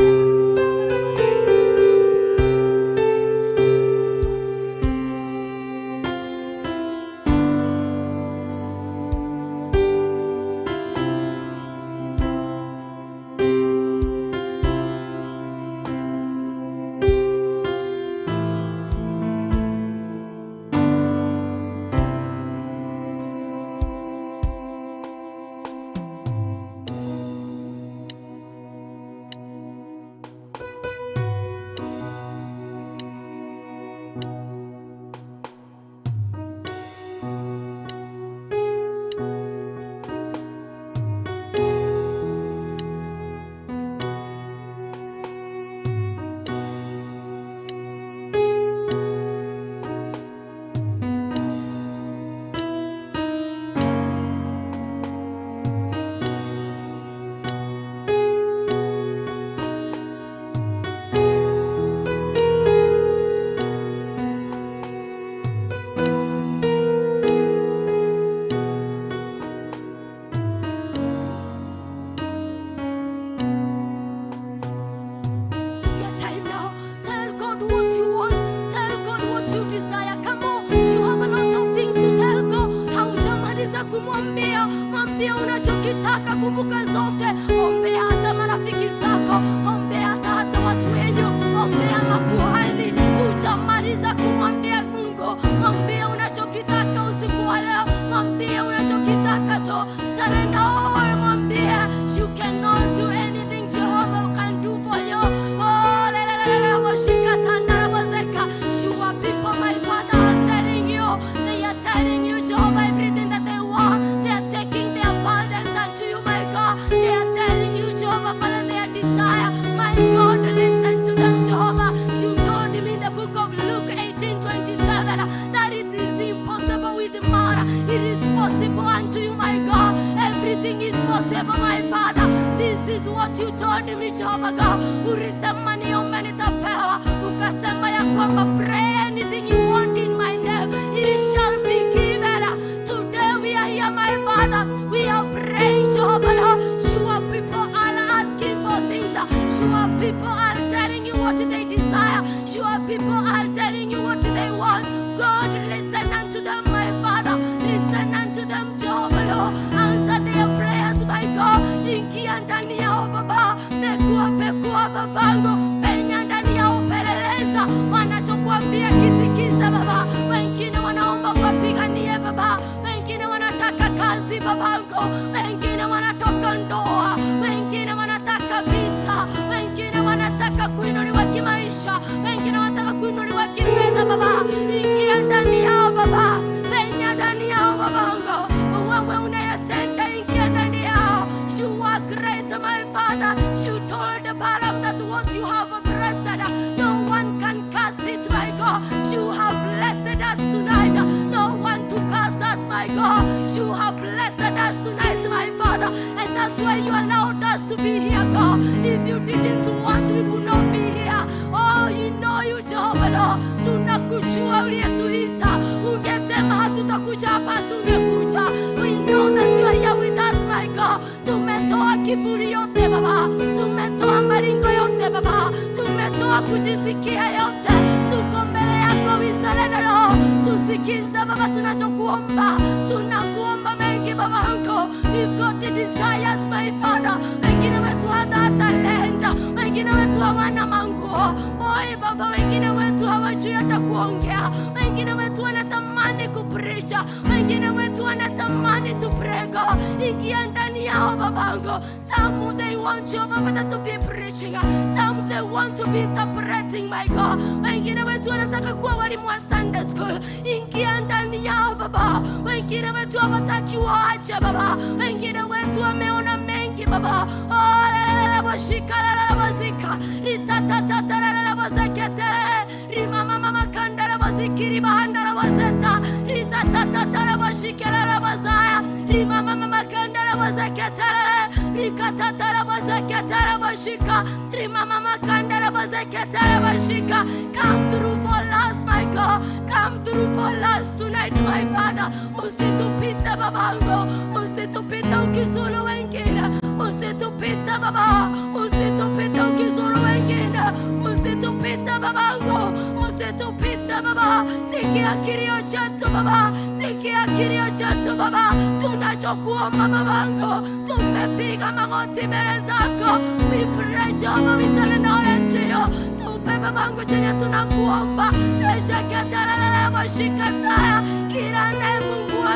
S2: you told me, Jehovah God. Ulisema niombe nitapewa, ukasema ya kwamba pray anything you want in my name, it shall be given. Today we are here, my Father. We are praying, Jehovah Lord. Sure people are asking for things. Sure people are telling you what they desire. Sure people are telling you what they want. God, listen unto them, my Father. Listen unto them, Jehovah Lord. Answer their prayers, my God. Ingia ndani yao Baba, pekua pekua babangu, penya ndani yao, peleleza wanachokuambia, kisikiza Baba. Wengine wanaomba wapiganie Baba, wengine wanataka kazi babangu, wengine wanataka ndoa, wengine wanataka visa, wengine wanataka kuinuliwa kimaisha, wengine wanataka kuinuliwa kifedha Baba. Ingia ndani yao Baba, penya ndani yao babangu, wewe unayatenda, ingia ndani yao. You are great, my Father. You told Balaam that what you have blessed, no one can curse it, my God. You have blessed us tonight. No one to curse us, my God. You have blessed us tonight, my Father. And that's why you allowed us to be here, God. If you didn't want, we could not be here. Oh, you know you, Jehovah Lord. Tunakujua uliyetuita. Ungesema hatutakuja hapa, tungekuja. We know that you are here with us, my God. Tumetoa kiburi yote Baba, tumetoa maringo yote Baba, tumetoa kujisikia yote. Tuko mbele yako wisalena Roho, tusikize Baba tunachokuomba. Tunakuomba mengi Baba yangu. We've got the desires, my Father. Wengine wetu hata talenta, wengine wetu hawana manguo. Oi Baba, wengine wetu hawajui hata kuongea, wengine wetu wanatamani kupreacha, wengine wetu wanatamani to pray, God. Ingia ndani yao babangu. Some they want you, Baba, to be preaching. Some they want to be interpreting, my God. Wengine wetu wanataka kuwa walimu wa Sunday school. Ingia ndani yao Baba. Wengine wetu hawataki waache Baba. Wengine wetu wameona mengi Baba. Oh, la la la boshika la la bozika. Ritatatata la la bozeketere. Rimama mama kanda la bozikiri bahanda la bozeta. Rizatatata la boshika la bozaya. Rimama mama kanda la bozeketere. Rikatata la bozeketere boshika. Rimama makanda la bozeketere boshika. Come through for us, my God. Come through for us tonight, my Father. Usitupite babangu, usitupite ukizulu wengine, usitupite Baba, usitupite ukizulu wengine, usitupite babangu, usitupite Baba. Sikia kilio chetu Baba, sikia kilio chetu Baba, tunachokuomba babangu, tumepiga magoti mbele zako. We pray, Jehovah, we surrender all unto you. Tupe babangu chenye tunakuomba. Reshakatarararabashikataya. Kila anayefungua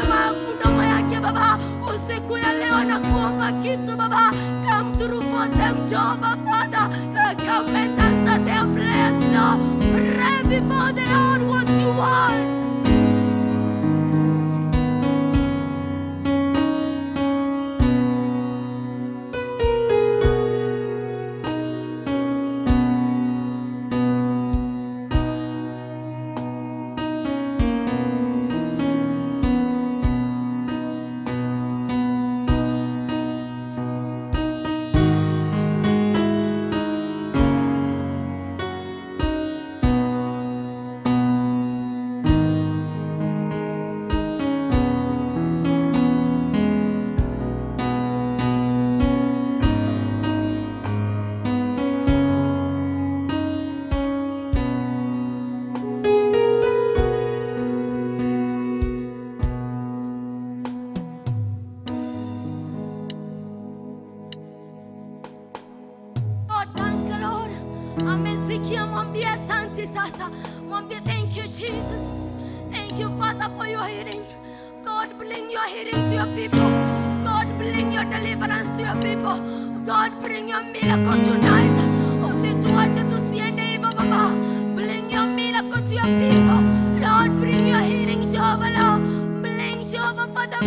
S2: mdomo yake Baba usiku ya leo na kuomba kitu Baba, come through for them, Jehovah Father. Come and answer their prayers now. Pray before the Lord what you want. Oh, thank you, Lord. Amesikia, mwambie asante sasa. Mwambie thank you, Jesus. Thank you, Father, for your healing. God, bring your healing to your people. God, bring your deliverance to your people. God, bring your miracle tonight. Usituache tusiende hivyo Baba. Bring your miracle to your people. Lord, bring your healing, Jehovah, Lord. Bring, Jehovah, Father,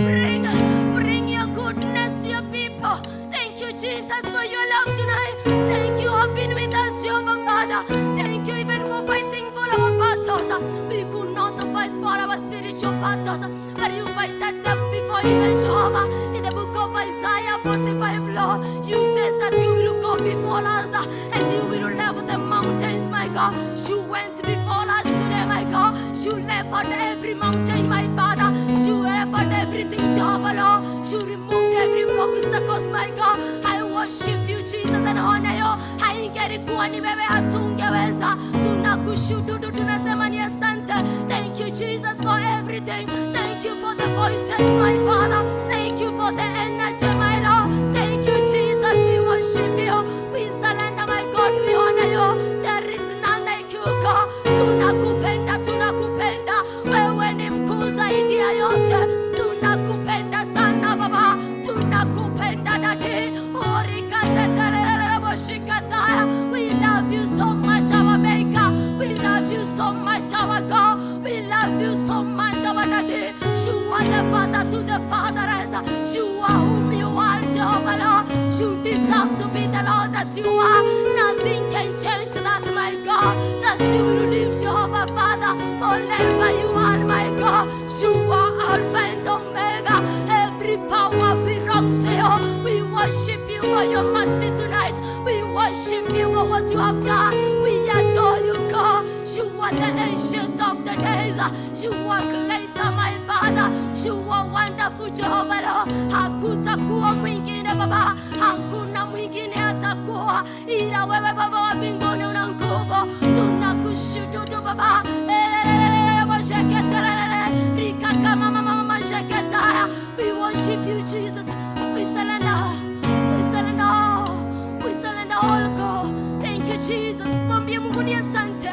S2: bring your goodness to your people. Thank you, Jesus, for your love tonight. Thank you for being with us, Jehovah, Father. Thank you even for fighting for our battles. We could not fight for our spiritual battles, but you fight at them before even, Jehovah. In the book of Isaiah 45, Lord, you says that you will go before us and you will level the mountains, my God. You went before us today, my God. You leveled every mountain, my Father. You leveled everything, Jehovah, Lord. You removed every obstacle, my God. I worship you, Jesus, and honor you. Haingelikuwa ni wewe hatungeweza. Tunakushukudu, tunasema ni asante. Thank you, Jesus, for everything. Thank you for the voices, my Father. Thank you for the energy, my Lord. Thank you, Jesus. We worship you. We surrender, my God. We honor you. There is none like you, God. Tunakupenda, tunakupenda. Wewe ni mkuu zaidi ya yote. Tunakupenda sana Baba. Tunakupenda Daddy. We love you so much, our Maker. We love you so much, our God. We love you so much, our Daddy. You are the Father to the fatherless. You are whom you are, Jehovah Lord. You deserve to be the Lord that you are. Nothing can change that, my God. That you will live, Jehovah Father, forever. You are my God. You are Alpha and Omega. Every power belongs to you. We worship you for your mercy tonight. We worship you for what you have done. We adore you, God. You are the ancient of the days. You are greater, my Father. You are wonderful, Jehovah Lord. Hakutakuwa mwingine Baba, hakuna mwingine atakuwa ila wewe Baba wa mbinguni, una nguvu. Tunakushukudu Baba. We worship you, Jesus. We surrender. We surrender all. We surrender all, God. Thank you, Jesus. Mwambie Mungu ni asante.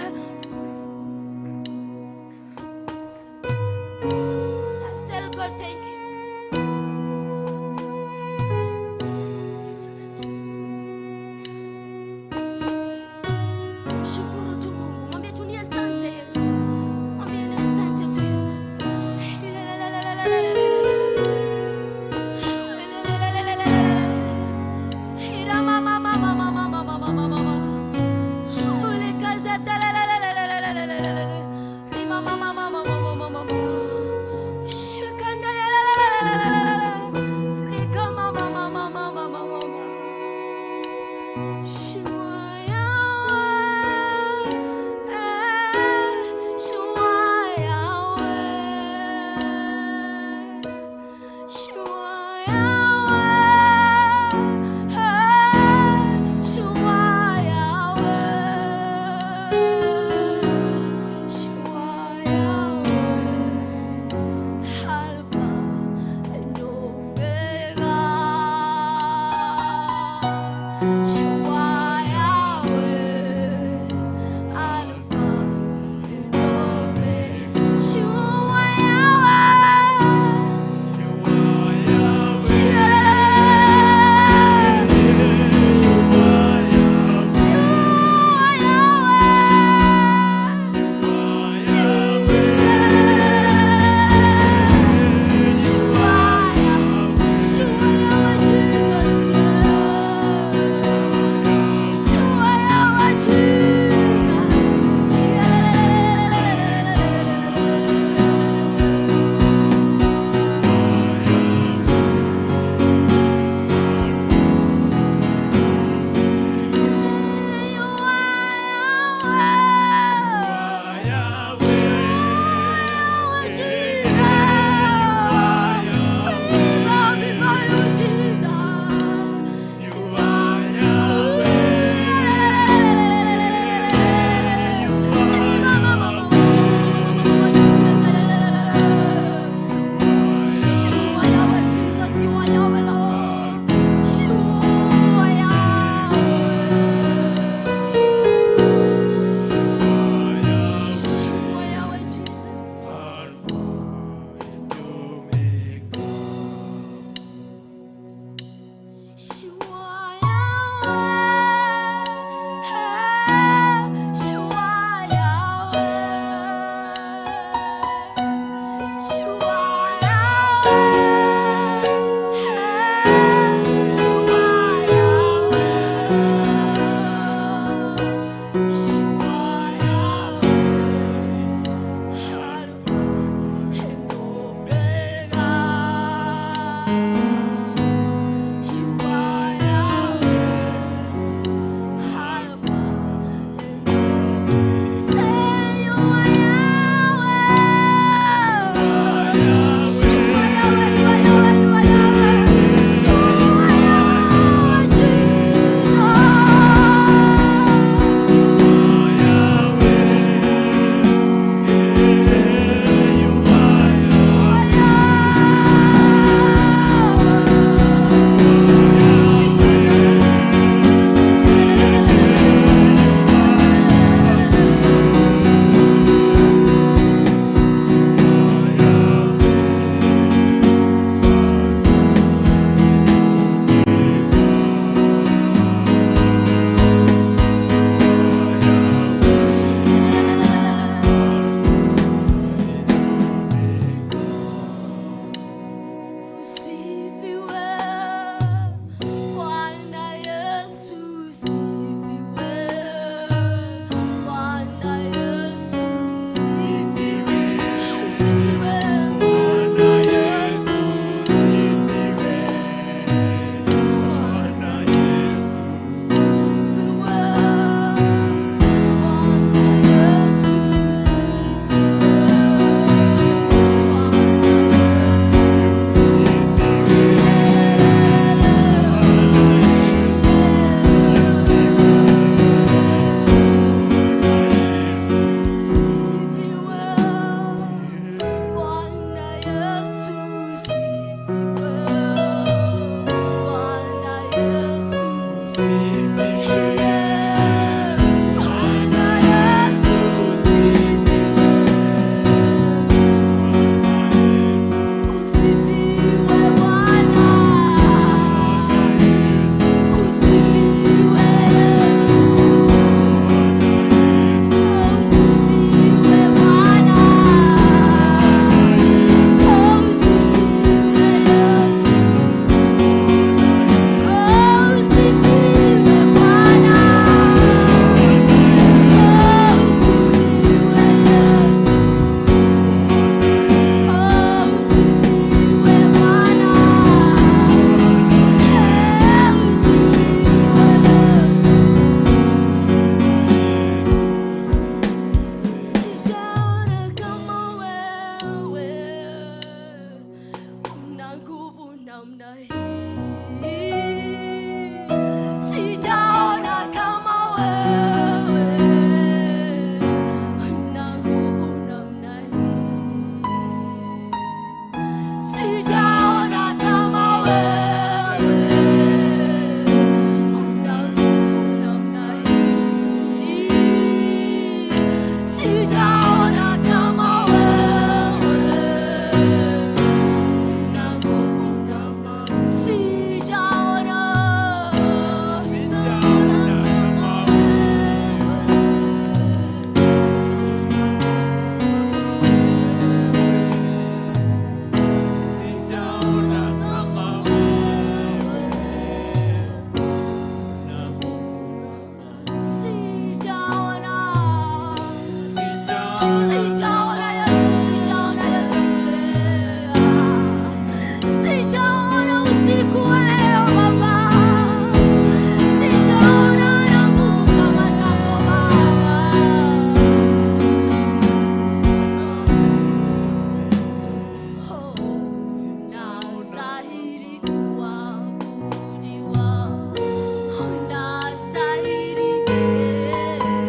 S2: Just tell God thank you. Mshukuru tu Mungu. Mwambie tu ni asante Yesu. Mwambie ni asante tu Yesu. Alpha and Omega.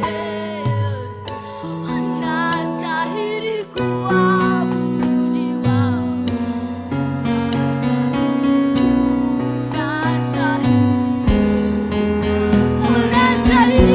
S2: Yesu. Unastahili kuabudiwa. Unastahili, unastahili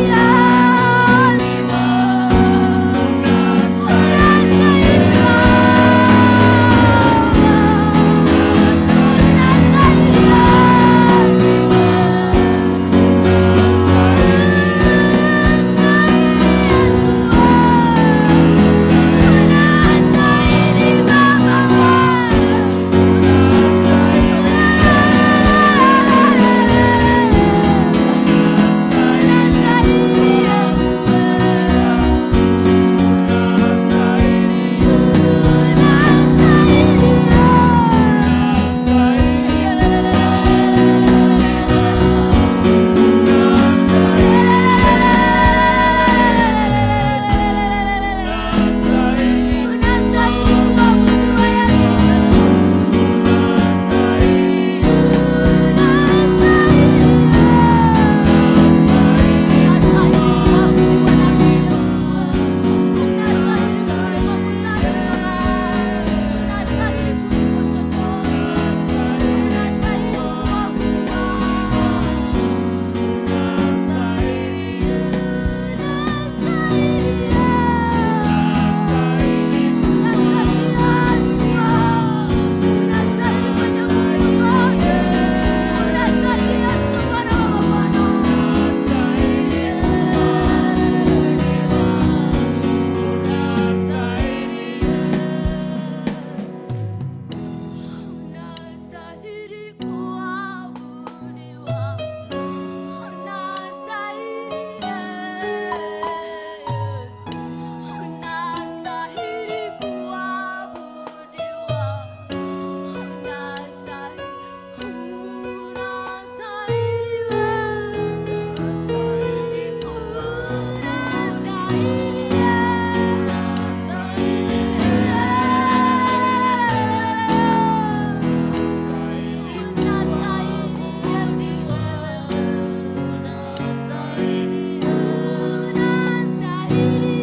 S2: Yesu. Unastahili Unastahili kuabudiwa Yesu. Unastahili kuabudiwa. Unastahili Yesu. Unastahili kuabudiwa. Unastahili, unastahili wewe. Unastahili Yesu. Unastahili Yesu wewe. Unastahili, unastahili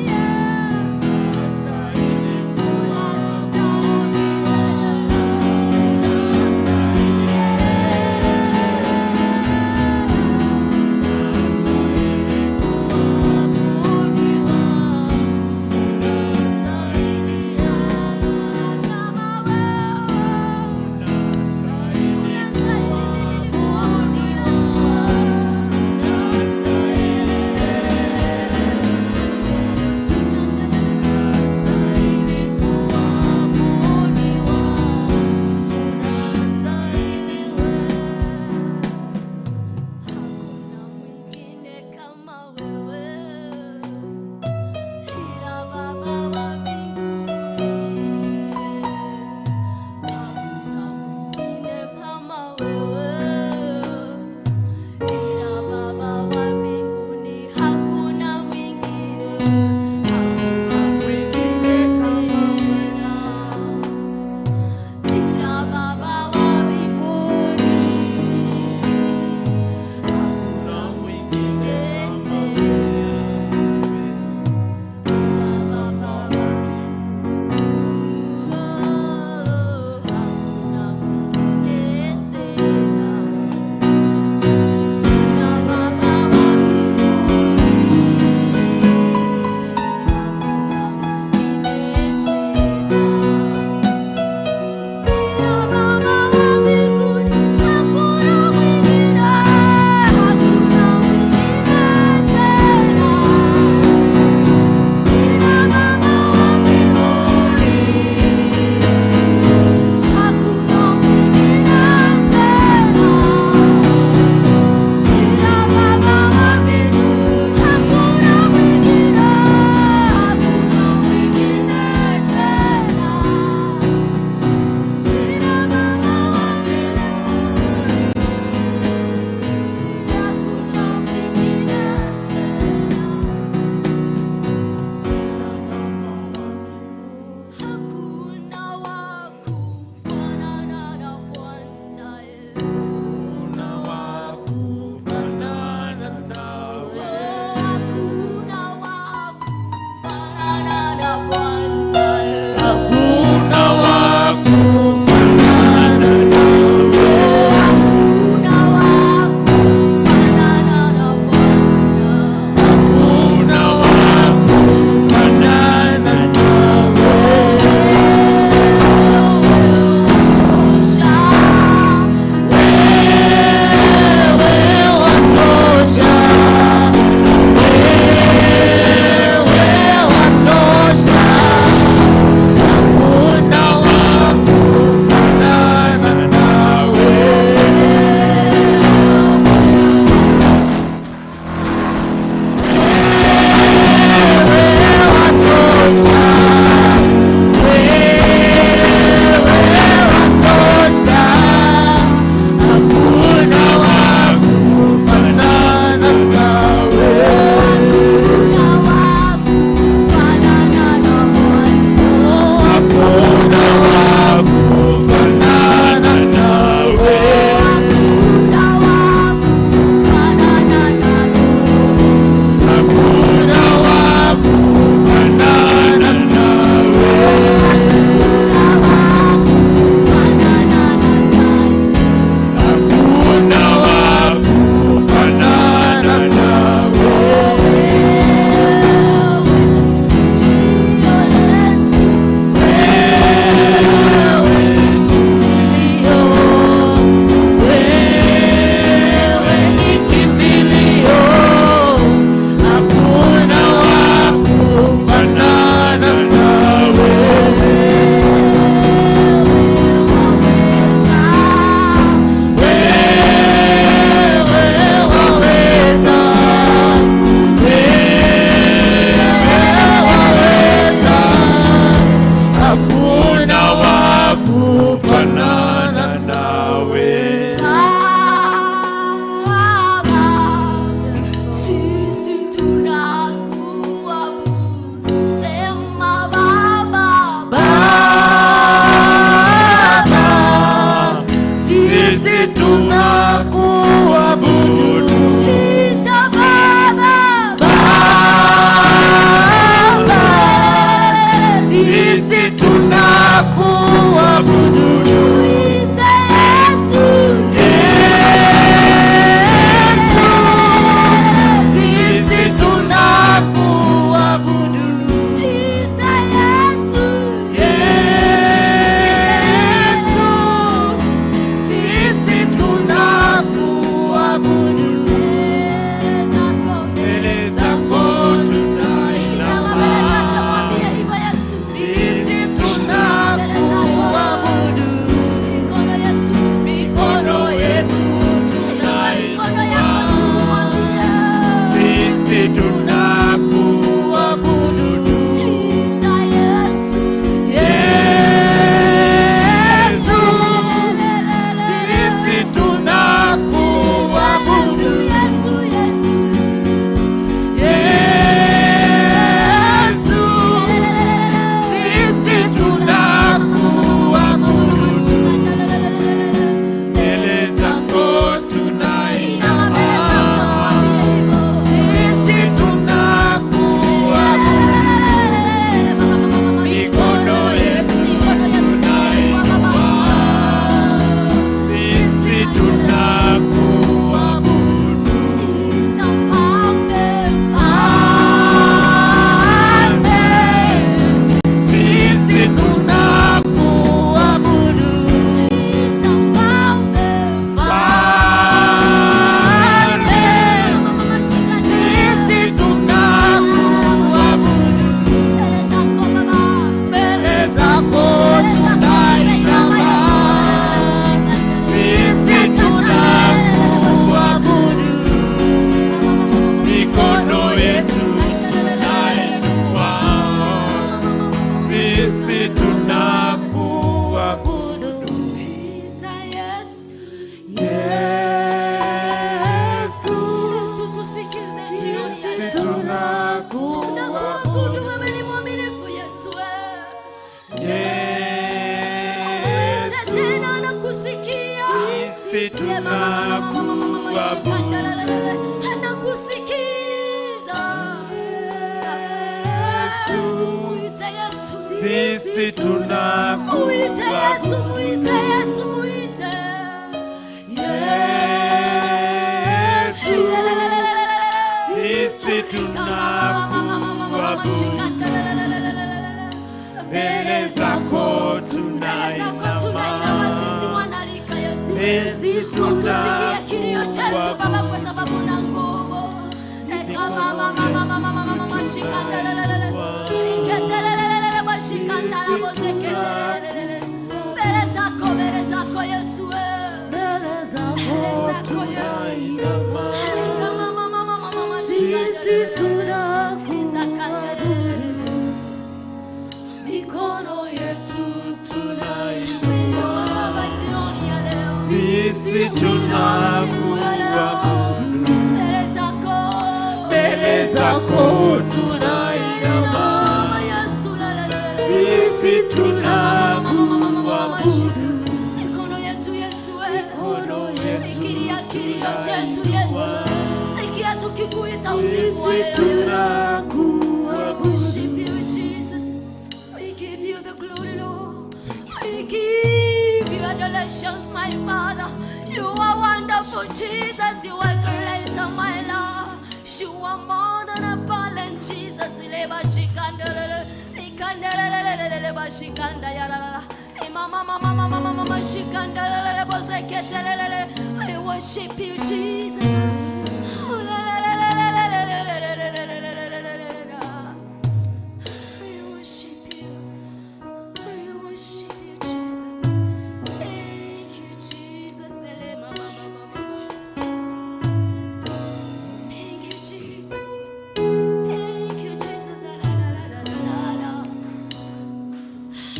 S2: Tunakuabudu wewe ni mwaminifu Yesu.
S3: Yesu,
S2: Tena nakusikia.
S3: sisi tunakuabudu.
S2: Anakusikiza. Muite Yesu.
S3: Sisi
S2: Muite Yesu,
S3: tunakuabudu.
S2: muite Yesu, muite.
S3: Yesu, sisi tunakuabudu. Mbele zako tunainama,
S2: sisi wanalika Yesu.
S3: Sisi
S2: Utusikie kilio chetu Baba, kwa sababu una nguvu. Reka mama mama mama mama mama shikanda la la la la. Riketelelelele bashikanda la bozeketelelelele. Mbele zako, mbele zako Yesu we.
S4: Mbele
S2: Mbele
S4: zako
S2: zako Yesu.
S3: tunainama.
S2: Reka mama mama mama mama
S4: sisi
S2: shikanda.
S4: tunakuabudu.
S2: Mikono yetu tunainua Baba jioni ya leo.
S3: Sisi tunakuabudu.
S2: Mbele zako.
S3: Mbele zako tunainama. Sisi tunakuabudu.
S2: Mikono yetu Yesu,
S3: Mikono yetu
S2: sikia kilio chetu Yesu, sikia tukikuita usiku wa
S3: Sisi
S2: leo Yesu.
S3: tunakuabudu.
S2: Worship you, Jesus. We give you the glory, Lord. We give you adorations, my Father. You are wonderful, Jesus. You are great, my Lord. You are more than a balance, Jesus. Leba shikandelele, ikandelelelele, leba shikanda yalalala. Mama, mama, mama, mama, mama, shikandelelele, bozeketelelele. I worship you, Jesus. I worship you. I worship you, Jesus. Thank you, Jesus. Ele mama, mama, mama. Thank you, Jesus. Thank you, Jesus. La, la, la, la, la, la.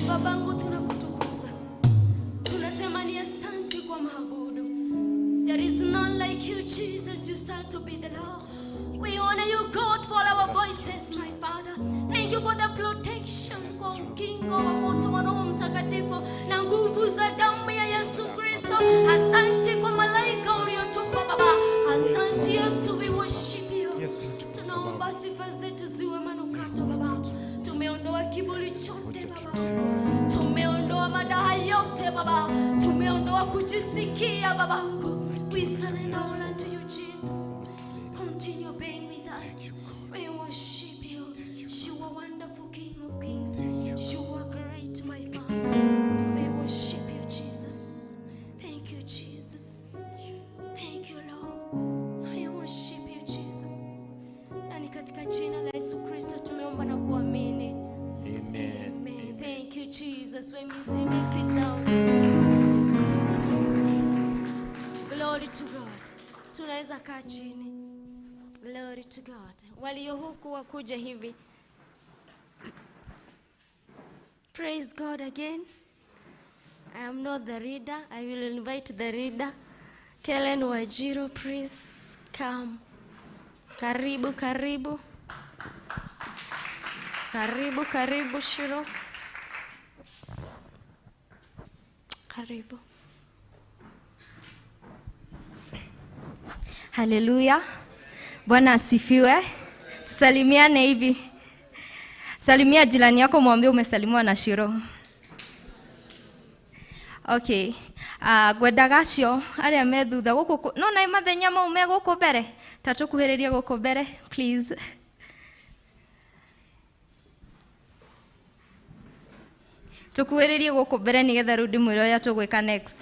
S2: Babangu, tunakutukuza, tunasema ni asante kwa maabudu. There is none like you, Jesus. You start to be the Lord. We honor you, God, for our voices, my Father. Thank you for the protection, kwa ukingo wa moto wa Roho Mtakatifu na nguvu za damu ya Yesu Kristo. Asante kwa malaika uliotupa Baba. Asante Yesu, we worship you. Tunaomba sifa zetu ziwe manukato Baba. Tumeondoa kiburi chote Baba, tumeondoa madaha yote Baba, tumeondoa kujisikia Babangu. We surrender all unto you Jesus. Continue being with us. We worship you. You are wonderful King of Kings. You are great, my Father. We worship you, Jesus. Thank you, Jesus. Thank you, Lord. I worship you, Jesus. Na ni katika jina la Yesu Kristo tumeomba na kuamini.
S3: Amen.
S2: Amen. Thank you, Jesus. Let me sit down. Glory to God. Tunaweza kaa chini. Glory to God. Walio huku wakuja hivi. Praise God again. I am not the reader. I will invite the reader. Kellen Wajiro, please come. Karibu, karibu. Karibu, karibu, Shiro. Karibu.
S5: Haleluya. Bwana asifiwe. Tusalimiane hivi. Salimia jirani yako mwambie umesalimiwa na Shiro. Okay. Ngwendaga acio arĩa me thutha gũkũ no na mathenya mau me gũkũ mbere ta tũkuhĩrĩrie gũkũ mbere, please. Tũkuhĩrĩrie gũkũ mbere nĩgetha rĩu ndĩmwĩre ũrĩa tũgwĩka next.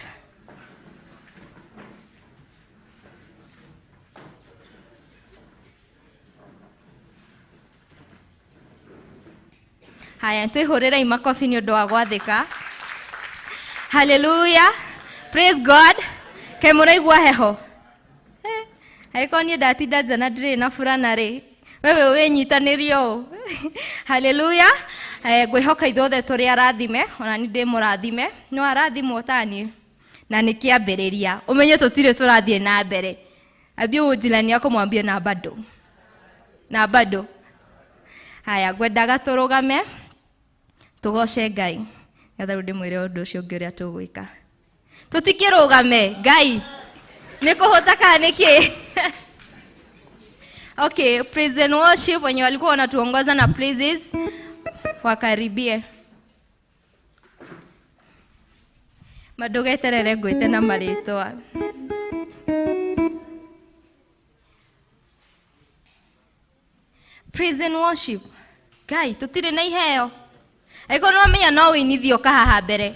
S5: Haya, twĩhũrĩrei makobi nĩ ũndũ wa gwathĩka. Haleluya, praise God. Kaĩ mũraigua heho? Angĩkorwo niĩ ndatinda nja na ndirĩ na burana rĩ, wewe wĩnyitanĩrie ũũ. Haleluya. Ngwĩhoka ithuothe tũrĩ arathime, ona niĩ ndĩ mũrathime. No arathimwo taniĩ na nĩ kĩambĩrĩria, ũmenye tũtirĩ tũrathiĩ na mbere. Ambie ũyũ jirani yako mwambie na bado, na bado. Haya ngwendaga tũrũgame tũgoce Ngai nĩgetha rĩu ndĩmwĩre ũndũ ũcio ũngĩ ũrĩa tũgwĩka. Tũtikĩrũgame Ngai nĩ kũhũta kana nĩkĩ? Okay, praise and worship wenye walikuwa wanatuongoza na praises wakaribie. Madugeterere ngwĩte na marĩtwa. Praise and worship. Ngai tũtirĩ na iheo. Angĩkorwo nĩwamenya no wĩinithie ũka haha mbere.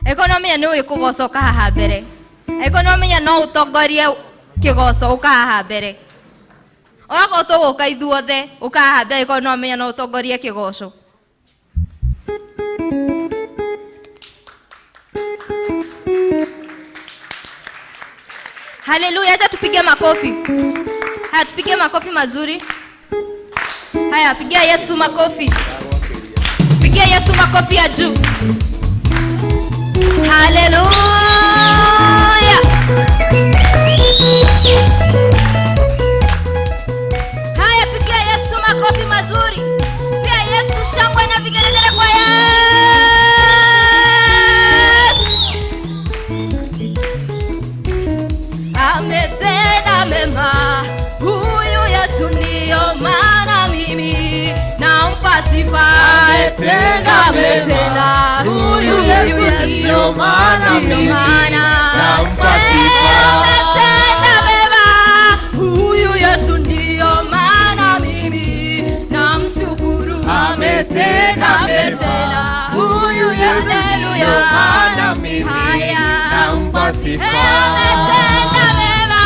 S5: Angĩkorwo nĩwamenya nĩ ũĩ kũgoca ũka haha mbere. Angĩkorwo nĩwamenya no ũtongorie kĩgoco ũka haha mbere. Onakorwo tũgũka ithuothe ũka haha mbere angĩkorwo nĩwamenya no ũtongorie kĩgoco. Haleluya, acha tupige makofi. Haya, tupige makofi mazuri. Haya, pigia Yesu makofi. Pigia Yesu makofi ya juu. Haleluya. Haya, pigia Yesu makofi mazuri. Pia Yesu shangwe na vigelegele kwa Yesu. Ametenda mema huyu Yesu, ndiyo maana mimi nampa sifa.
S3: Ametenda mema huyu Yesu, ndiyo maana mimi nampa sifa.
S5: Ametenda mema huyu Yesu, ndiyo maana mimi namshukuru.
S3: Ametenda mema huyu Yesu, ndiyo maana mimi nampa sifa.
S5: Ametenda mema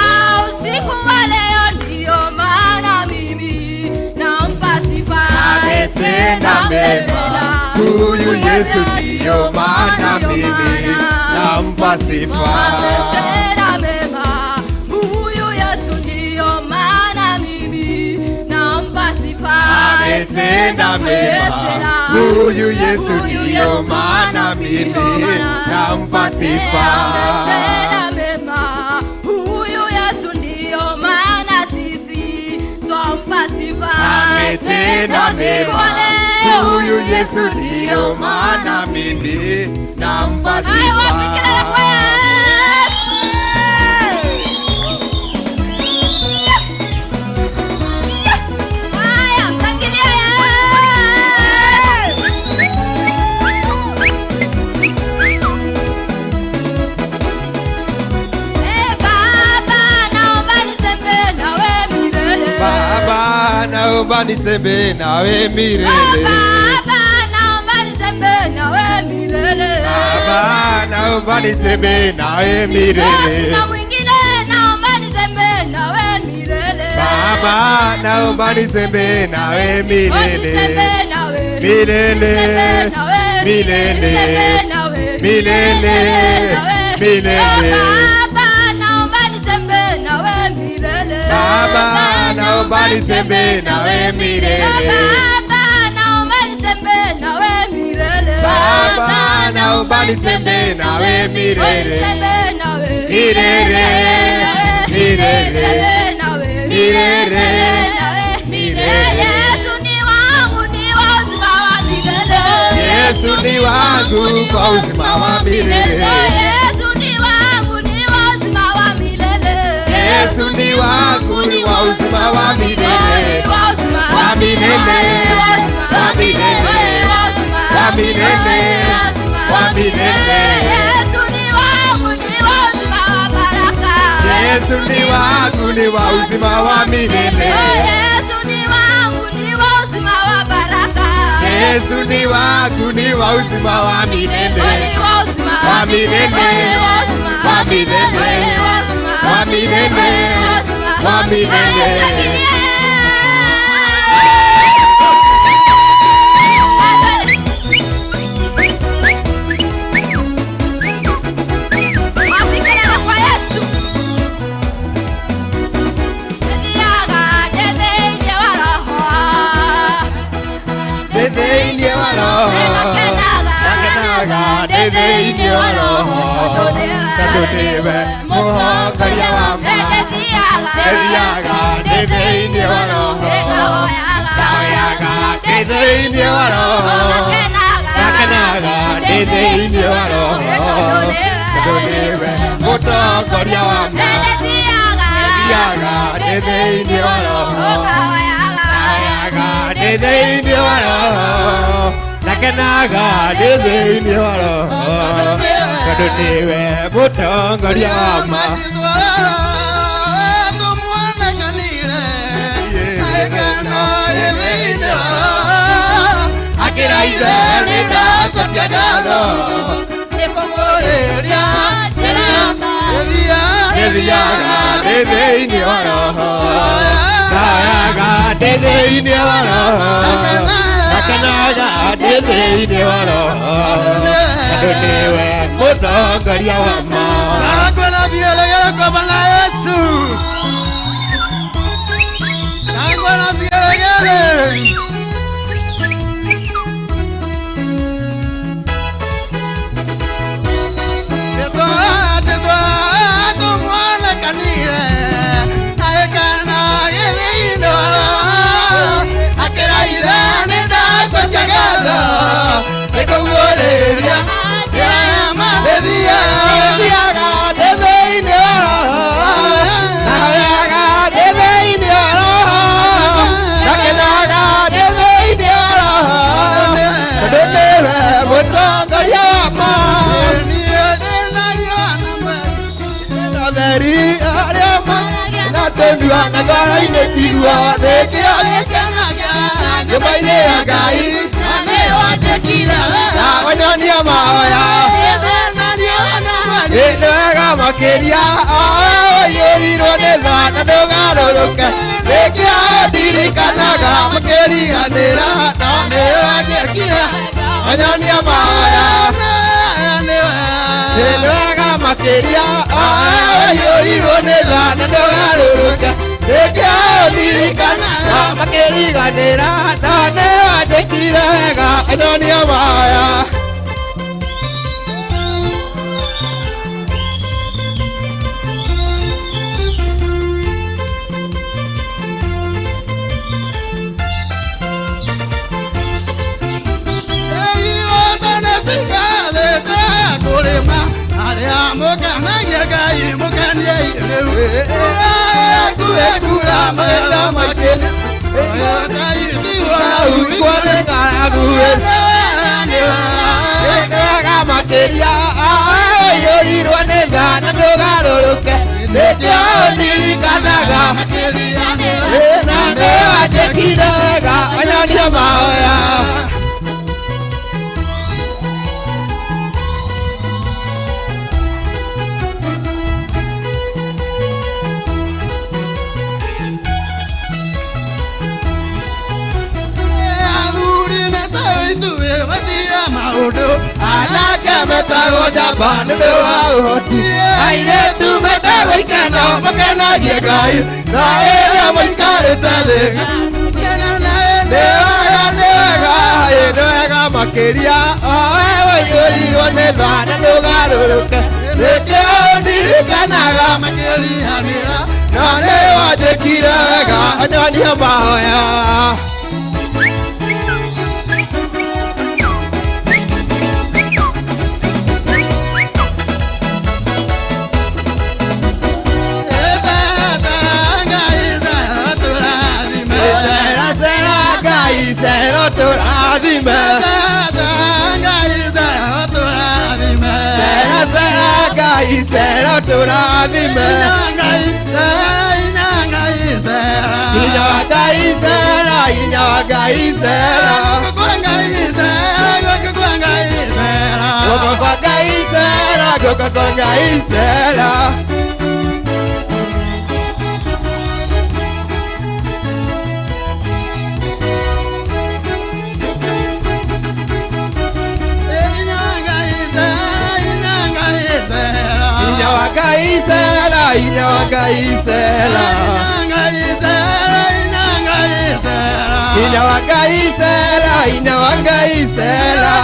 S5: usiku wa leo, ndiyo maana mimi nampa sifa.
S3: Ametenda mema huyu Yesu, ndiyo maana mimi nampa sifa.
S5: Ametenda mema huyu Yesu, ndiyo maana mimi nampa sifa.
S3: Ametenda mema huyu Yesu, ndiyo maana mimi nampa sifa.
S5: Ametenda mema huyu Yesu, ndiyo maana sisi twampa sifa.
S3: Ametenda mema huyu Yesu, ndiyo maana mimi nampa
S5: Haya, wapi kelele kwa
S3: sifa.
S5: Yesu? Haya, shangilia Yesu. Eh, Baba, naomba nitembee nawe milele.
S3: Baba, naomba nitembee nawe milele.
S5: Baba, naomba nitembee nawe milele.
S3: Baba, naomba nitembee nawe milele.
S5: Sina mwingine, naomba nitembee nawe milele.
S3: Baba, naomba nitembee nawe milele.
S5: Nitembee nawe.
S3: Milele.
S5: Nitembee nawe.
S3: Milele.
S5: Nitembee nawe.
S3: Milele.
S5: Nitembee nawe.
S3: Milele.
S5: Oh, Baba, naomba nitembee nawe milele.
S3: Baba, naomba nitembee nawe milele.
S5: Baba, naomba nitembee nawe milele.
S3: Baba, naomba nitembee nawe milele.
S5: Nitembee nawe.
S3: Milele. Milele.
S5: Nitembee nawe.
S3: Milele.
S5: Milele. Yesu ni wangu, ni wa uzima wa milele.
S3: Yesu ni wangu kwa uzima wa milele.
S5: Yesu ni wangu, ni wa uzima wa milele.
S3: Yesu ni wangu, ni wa uzima wa milele.
S5: Wa
S3: milele. Wa milele. Wa milele. Wa milele.
S5: Yesu ni wangu, ni wa uzima wa baraka.
S3: Yesu ni wangu, ni wa uzima wa milele.
S5: Yesu ni wangu, ni wa uzima wa baraka.
S3: Yesu ni wangu, ni wa uzima wa milele.
S5: Ni wa uzima
S3: Wa milele. Wa milele. Wa milele. Wa milele. Thĩinĩ wa Roho, ndakenaga ndĩ thĩinĩ wa Roho, tondũ nĩwe mũhongoria wa ma. Ndĩthiaga ndĩ thĩinĩ wa Roho, ndahoyaga ndĩ Ndĩ wa Roho. Ndakenaga ndĩ thĩinĩ wa Roho. Tondũ nĩwe mũtongoria wa ma. Thiaga ndĩ thĩinĩ wa Roho. Thiaga ndĩ thĩinĩ wa Roho. Ndakenaga ndĩ thĩinĩ wa Roho. Tondũ nĩwe mũtongoria wa ma. Akĩra ithe nĩ ndacokia ngatho. Nĩthiaga ndĩ thĩinĩ wa Roho. Thiaga ndĩ thĩinĩ wa Roho. Ndakenaga ndĩ thĩinĩ wa Roho. Tondũ nĩwe mũtongoria wa ma.
S6: Shangwe na vigelegele kwa Bwana Yesu. Shangwe na vigelegele.
S3: Thiaga ndĩ thĩinĩ wa Roho. Thiaga ndĩ thĩinĩ wa Roho. Ndakenaga ndĩ thĩinĩ wa Roho. Tondũ nĩwe mũtongoria wa ma. Atheri arĩa manatũndua na ngoro-inĩ ndigua nĩkĩo nyũmba-inĩ ya Ngai na wanyonia mahoya nĩ wega makĩria ũiyũrirwo nĩ tha na ndũgarũrũke nĩkĩo ndirikanaga makĩriganĩra no nĩwanjĩkire wanyonia mahoya nĩ wega makĩria ũiyũrirwo nĩ tha na ndũgarũrũke nĩkĩo ndirikanaga makĩriganĩra no nĩwanjĩkire wega wanyonia mahoya. Makĩria ũiyũrirwo nĩ tha na ndũgarũrũke nĩkĩo ndirikanaga na nĩwanjĩkire wega wanyonia mahoya. Anake metagwo njamba nĩ ũndũ wa ũhoti, airĩtu metagwo ikeno makenagie Ngai na ĩrĩa mũikarĩte thĩ. Nĩ wega nĩ wega nĩ wega makĩria we ũiyũrirwo nĩ tha na ndũgarũrũke nĩkĩo ndirikanaga no nĩwanjĩkire wega wanyonia mahoya. Sera tũrathime. Sera sera Ngai sera tũrathime. Hinya wa Ngai sera, hinya wa Ngai sera. Guoko kwa Ngai sera, guoko kwa Ngai sera. Hinya wa Ngai sera, hinya wa Ngai sera. Hinya wa Ngai sera, hinya wa Ngai sera.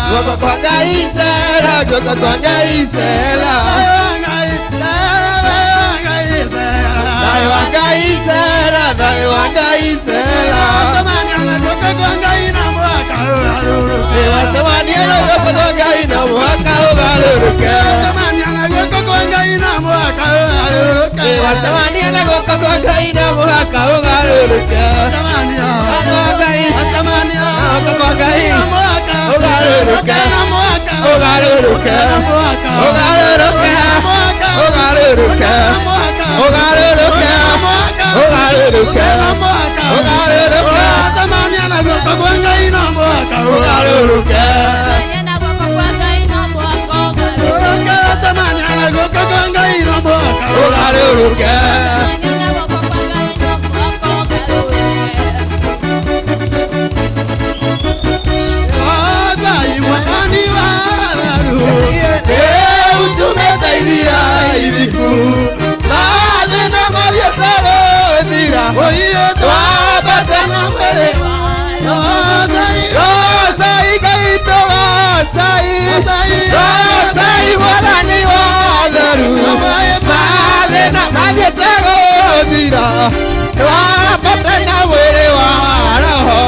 S3: Guoko kwa Ngai sera, guoko kwa Ngai sera. Thayũ wa Ngai sera, Thayũ wa Ngai Sela. Wacemania na guoko kwa Ngai na mũhaka ũgarũrũke. Wacemania na guoko kwa Ngai na mũhaka ũgarũrũke. Guoko kwa Ngai ũgarũrũke. Ũgarũrũke. Ũgarũrũke. Ũgarũrũke. Ũgarũrũke. Ũgarũrũke. Ũgarũrũke. Ũgarũrũke. Ũgarũrũke. Utumeteithia iriku mathĩna mathiĩte gũthira twambate na mwĩrĩ Gocai Ngai tũgocai gocai Mwathani wa theru mathĩna mathiĩte gũthira twambate na mwĩrĩ wa roho.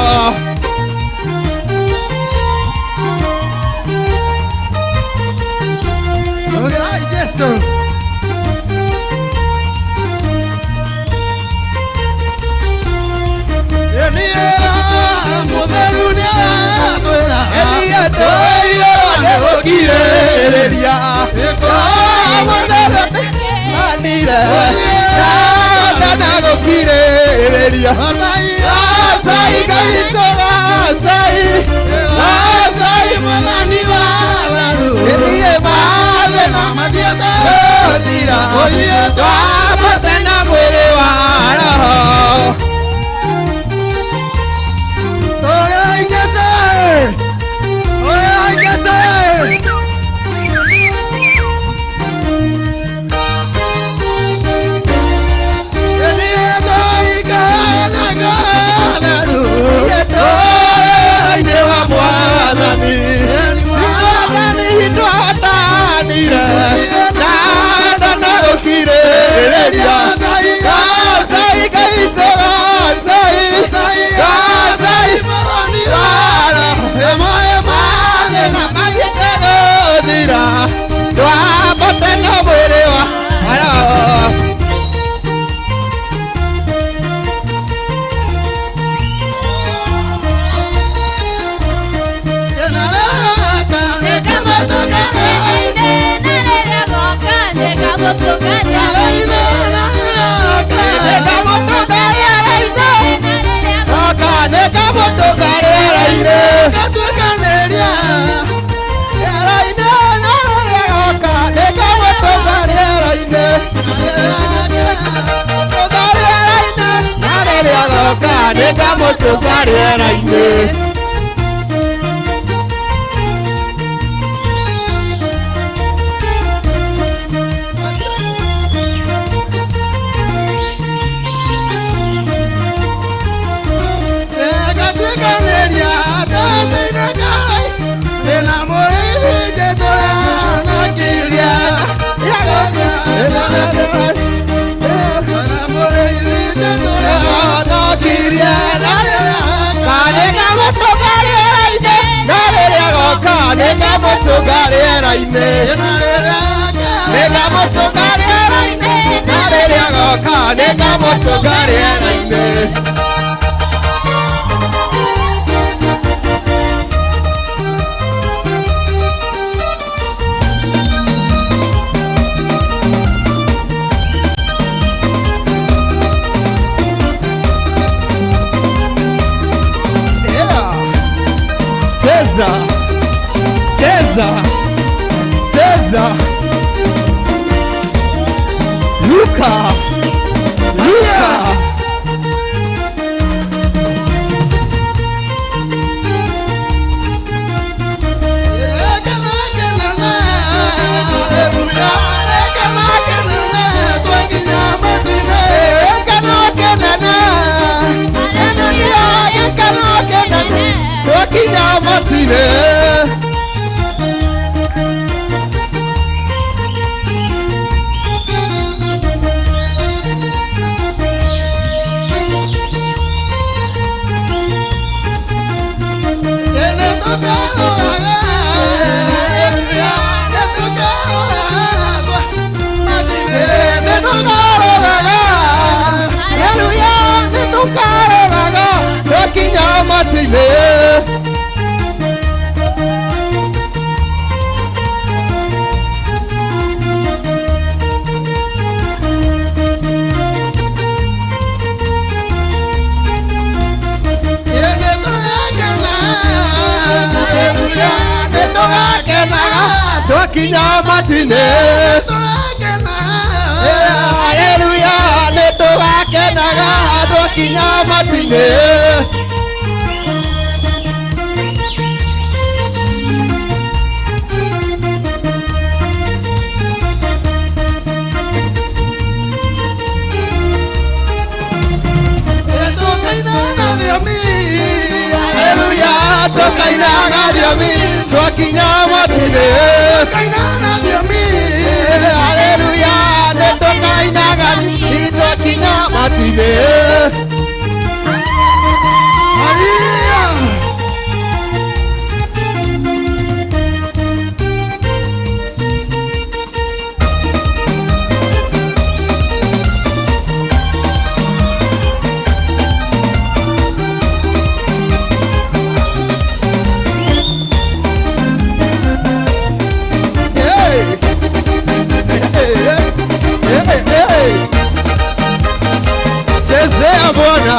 S3: Twakinya matu-inĩ. Haleluya, nĩ tũgakenaga twakinya matu-inĩ. Haleluya, tũkainaga thiomi twakinya matu-inĩ. Haleluya, nĩ tũkainaga thiomi twakinya matu-inĩ. Hey! Hey, hey, hey, hey. Chezea Bwana.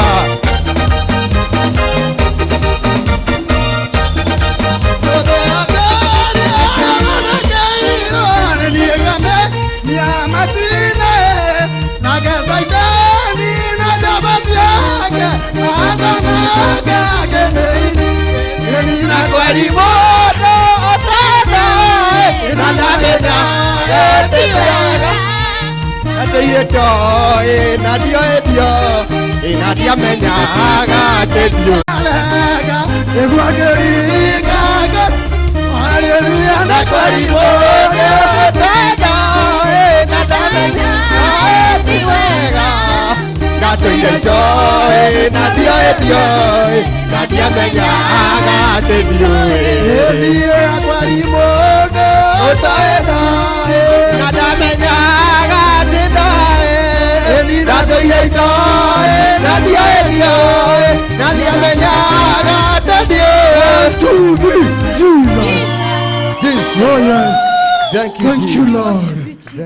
S6: Two, three, Jesus. Oh yes.
S3: Thank you,
S6: Thank you,
S3: Jesus.
S6: Lord.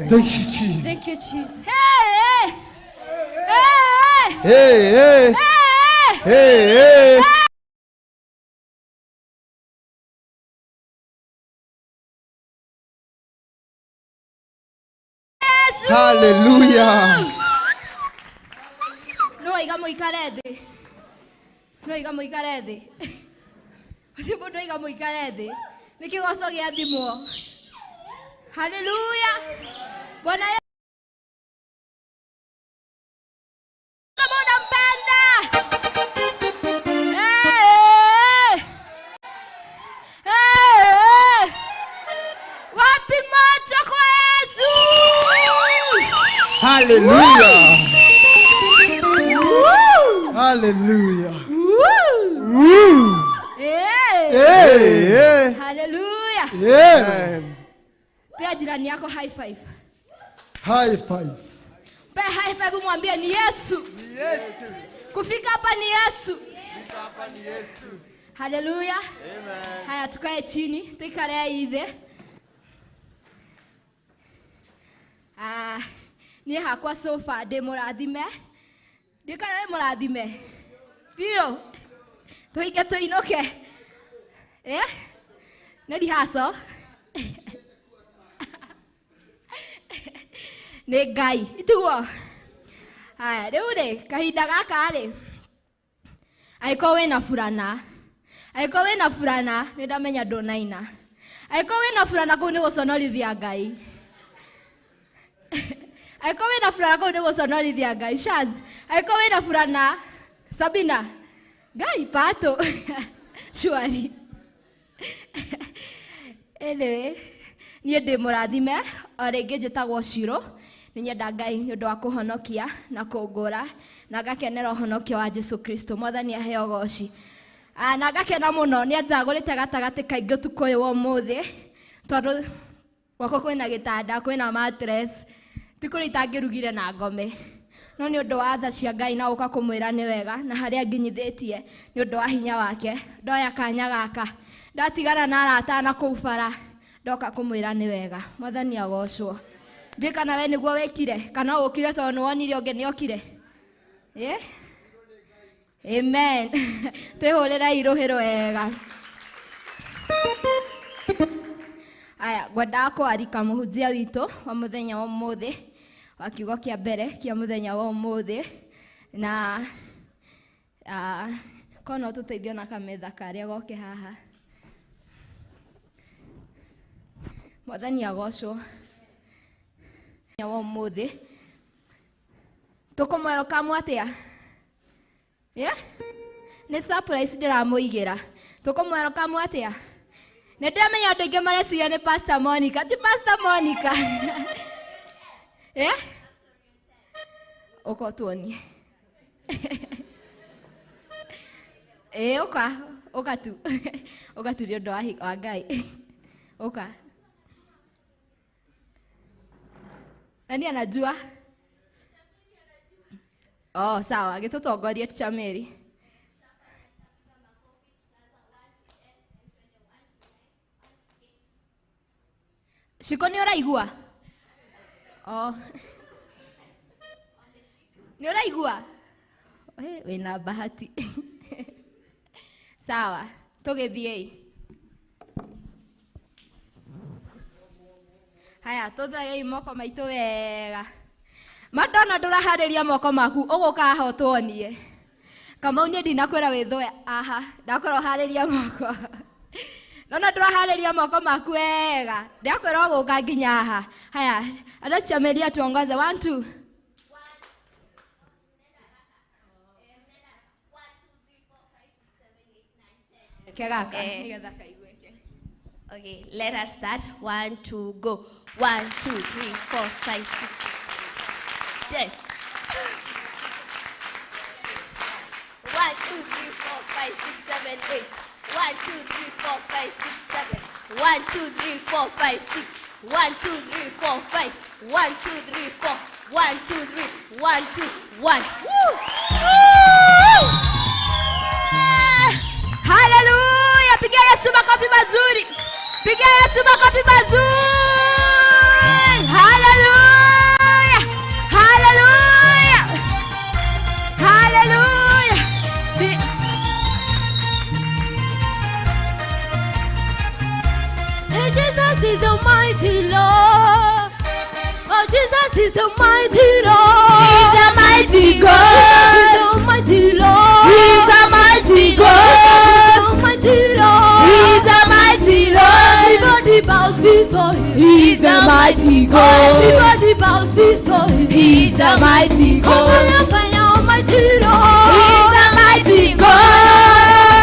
S6: Thank you, Jesus.
S4: Thank you, Jesus.
S5: Hey, hey.
S3: Hey, hey,
S5: Hey,
S3: hey, hey.
S5: Yesu.
S3: Hallelujah.
S5: No waiga mũikare thĩ. No waiga mũikare thĩ. Gũtirĩ mũndũ oiga mũikare thĩ. Nĩ kĩgoco gĩa thimwo. Haleluya. Bwana Yesu. Kama unampenda. Hey, hey. Hey. Wapi moto kwa Yesu?
S3: Hallelujah.
S5: Woo!
S6: Hallelujah.
S5: Woo!
S6: Woo.
S5: Hey.
S6: Hey.
S3: Hey, hey.
S5: Haleluya.
S6: Yeah.
S5: Pea jirani yako high five.
S6: High five.
S5: Pea high five umwambie ni Yesu. Kufika hapa ni Yesu. Haleluya. Haya tukae chini, tuikare ithe. Ah, niĩ hakwa sofa ndĩ mũrathime. Ndiĩ kana wĩ mũrathime. Biũ. Tũike tũinũke. Eh? Nĩ rehearsal. Nĩ Ngai, itiguo. Haya, rĩu rĩ, kahinda gaka rĩ, angĩkorwo wĩna burana, angĩkorwo wĩna burana, nĩ ndamenya ndũnaina. Angĩkorwo wĩna burana kũu nĩ gũconorithia Ngai. Angĩkorwo wĩna burana kũu nĩ gũconorithia Ngai. Shaz, angĩkorwo wĩna burana, Sabina, Ngai pato. Shwari. Anyway, niĩ ndĩ mũrathime, o rĩngĩ njĩtagwo Shiro. Nĩ nyenda Ngai nĩ ũndũ wa kũhonokia na kũngũra na ngakenera ũhonokio wa Jesu Kristo. Mwathani aheo ũgoci. Na ngakena mũno nĩ anjagũrĩte gatagatĩ kaingĩ ũtukũ ũyũ wa ũmũthĩ, tondũ gwakwa kwĩna gĩtanda, kwĩna mattress, ti kũrĩa itangĩrugire na ngome. No nĩ ũndũ wa tha cia Ngai na gũka kũmwĩra nĩ wega na harĩa nginyithĩtie nĩ ũndũ wa hinya wake. Ndoya kanya gaka, ndatigana na arata na kũu bara, ndoka kũmwĩra nĩ wega. Mwathani agocwo. Ndiũĩ kana we nĩguo wĩkire, kana ũkire tondũ nĩ wonire ũngĩ nĩ okire. Eh? Amen. Twĩhũrĩrei rũhĩ rwega. Aya, ngwendaga kwarika mũhunjia witũ wa mũthenya wa ũmũthĩ, wa kiugo kĩa mbere kĩa mũthenya wa ũmũthĩ, na korwo no tũteithio na kametha karĩa goke haha. Mwathani agocwo. Mũthenya wa ũmũthĩ tũkũmwelcome atĩa? Yeah? Nĩ surprise ndĩramũigĩra. Tũkũmwelcome atĩa? Nĩ ndĩramenya andũ aingĩ mareciria nĩ Pastor Monica, ti Pastor Monica. Yeah? Ũka ũtuonie. Ĩĩ, ũka, ũka tu. Ũka tu nĩ ũndũ wa Ngai. Ũka. Nani anajua? Oh, sawa, gĩtũtongorie Teacher Mary. Shiko nĩ ũraigua? Oh. Nĩ ũraigua? Wĩna bahati. Sawa, tũgĩthiĩi. Haya, tũthayei moko maitũ wega. Madonna ndũraharĩria moko maku, ũgũka haha ũtuonie. Kamau niĩ ndinakwĩra wĩthũe aha, ndakwĩra ũharĩrie moko. Nona ndũraharĩria moko maku wega, ndakwĩra ũgũka nginya haha. Haya, andũ Teacher tuongoze. 1 2. Kegaka, nĩgetha kaiguĩke.
S7: Okay, let us start. 1 2 go. 1 2 3 4 5 6 10. 1 2 3 4 5 6 7 8. 1 2 3 4 5 6 7. 1 2 3 4 5 6. 1 2 3 4 5. 1 2 3 4. 1 2 3. 1 2 1. Woo!
S5: Hallelujah! Pigia Yesu makofi mazuri. Pigia Yesu makofi mazuri. Hallelujah! Hallelujah! Hallelujah!
S2: Hey, Jesus is the mighty Lord. Oh, Jesus is the mighty Lord.
S5: He's the mighty God.
S2: Jesus is the mighty Lord.
S5: He's the mighty God.
S2: Jesus is the mighty Lord.
S5: He's the mighty Lord.
S2: Everybody bows before him.
S5: He's the mighty God.
S2: Everybody bows before him.
S5: He's the mighty God.
S2: Oh, fire, almighty Lord.
S5: He's the mighty God.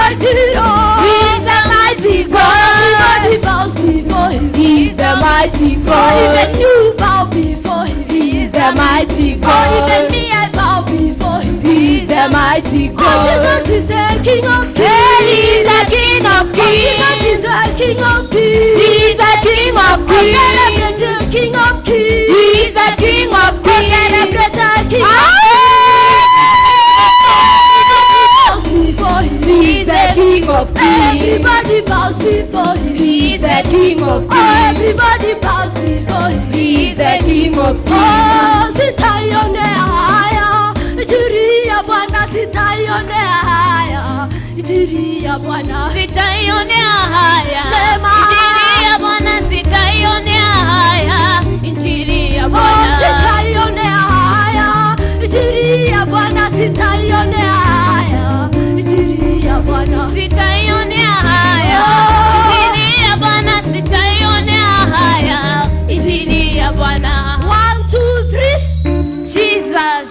S2: Mighty Lord.
S5: He's the mighty God.
S2: Everybody bows before him.
S5: He's the mighty God.
S2: Even you bow before him.
S5: He's the mighty God.
S2: Oh, even me, I bow before him.
S5: He's the mighty God.
S2: Oh, Jesus is the King of Kings.
S5: He's the King of Kings.
S2: Oh, Jesus is the King of Kings.
S5: He's the King of Kings.
S2: Oh, celebrate the King of Kings.
S5: He's the King of Kings.
S2: Oh, celebrate the King of Kings. Before him.
S5: He's the King of Kings.
S2: Everybody bows before him.
S5: He's the King of Kings.
S2: Oh, everybody bows before him.
S5: He's the King of Kings.
S2: Oh, sitaionea haya, injili ya Bwana sitaionea haya, injili ya Bwana
S4: sitaionea haya.
S2: Sema
S4: injili ya Bwana sitaionea haya, injili ya Bwana.
S2: Oh, sitaionea haya, injili ya Bwana sitaionea haya, injili ya Bwana
S4: sitaionea haya. Injili ya Bwana sitaionea haya, injili ya Bwana.
S2: 1 2 3
S4: Jesus.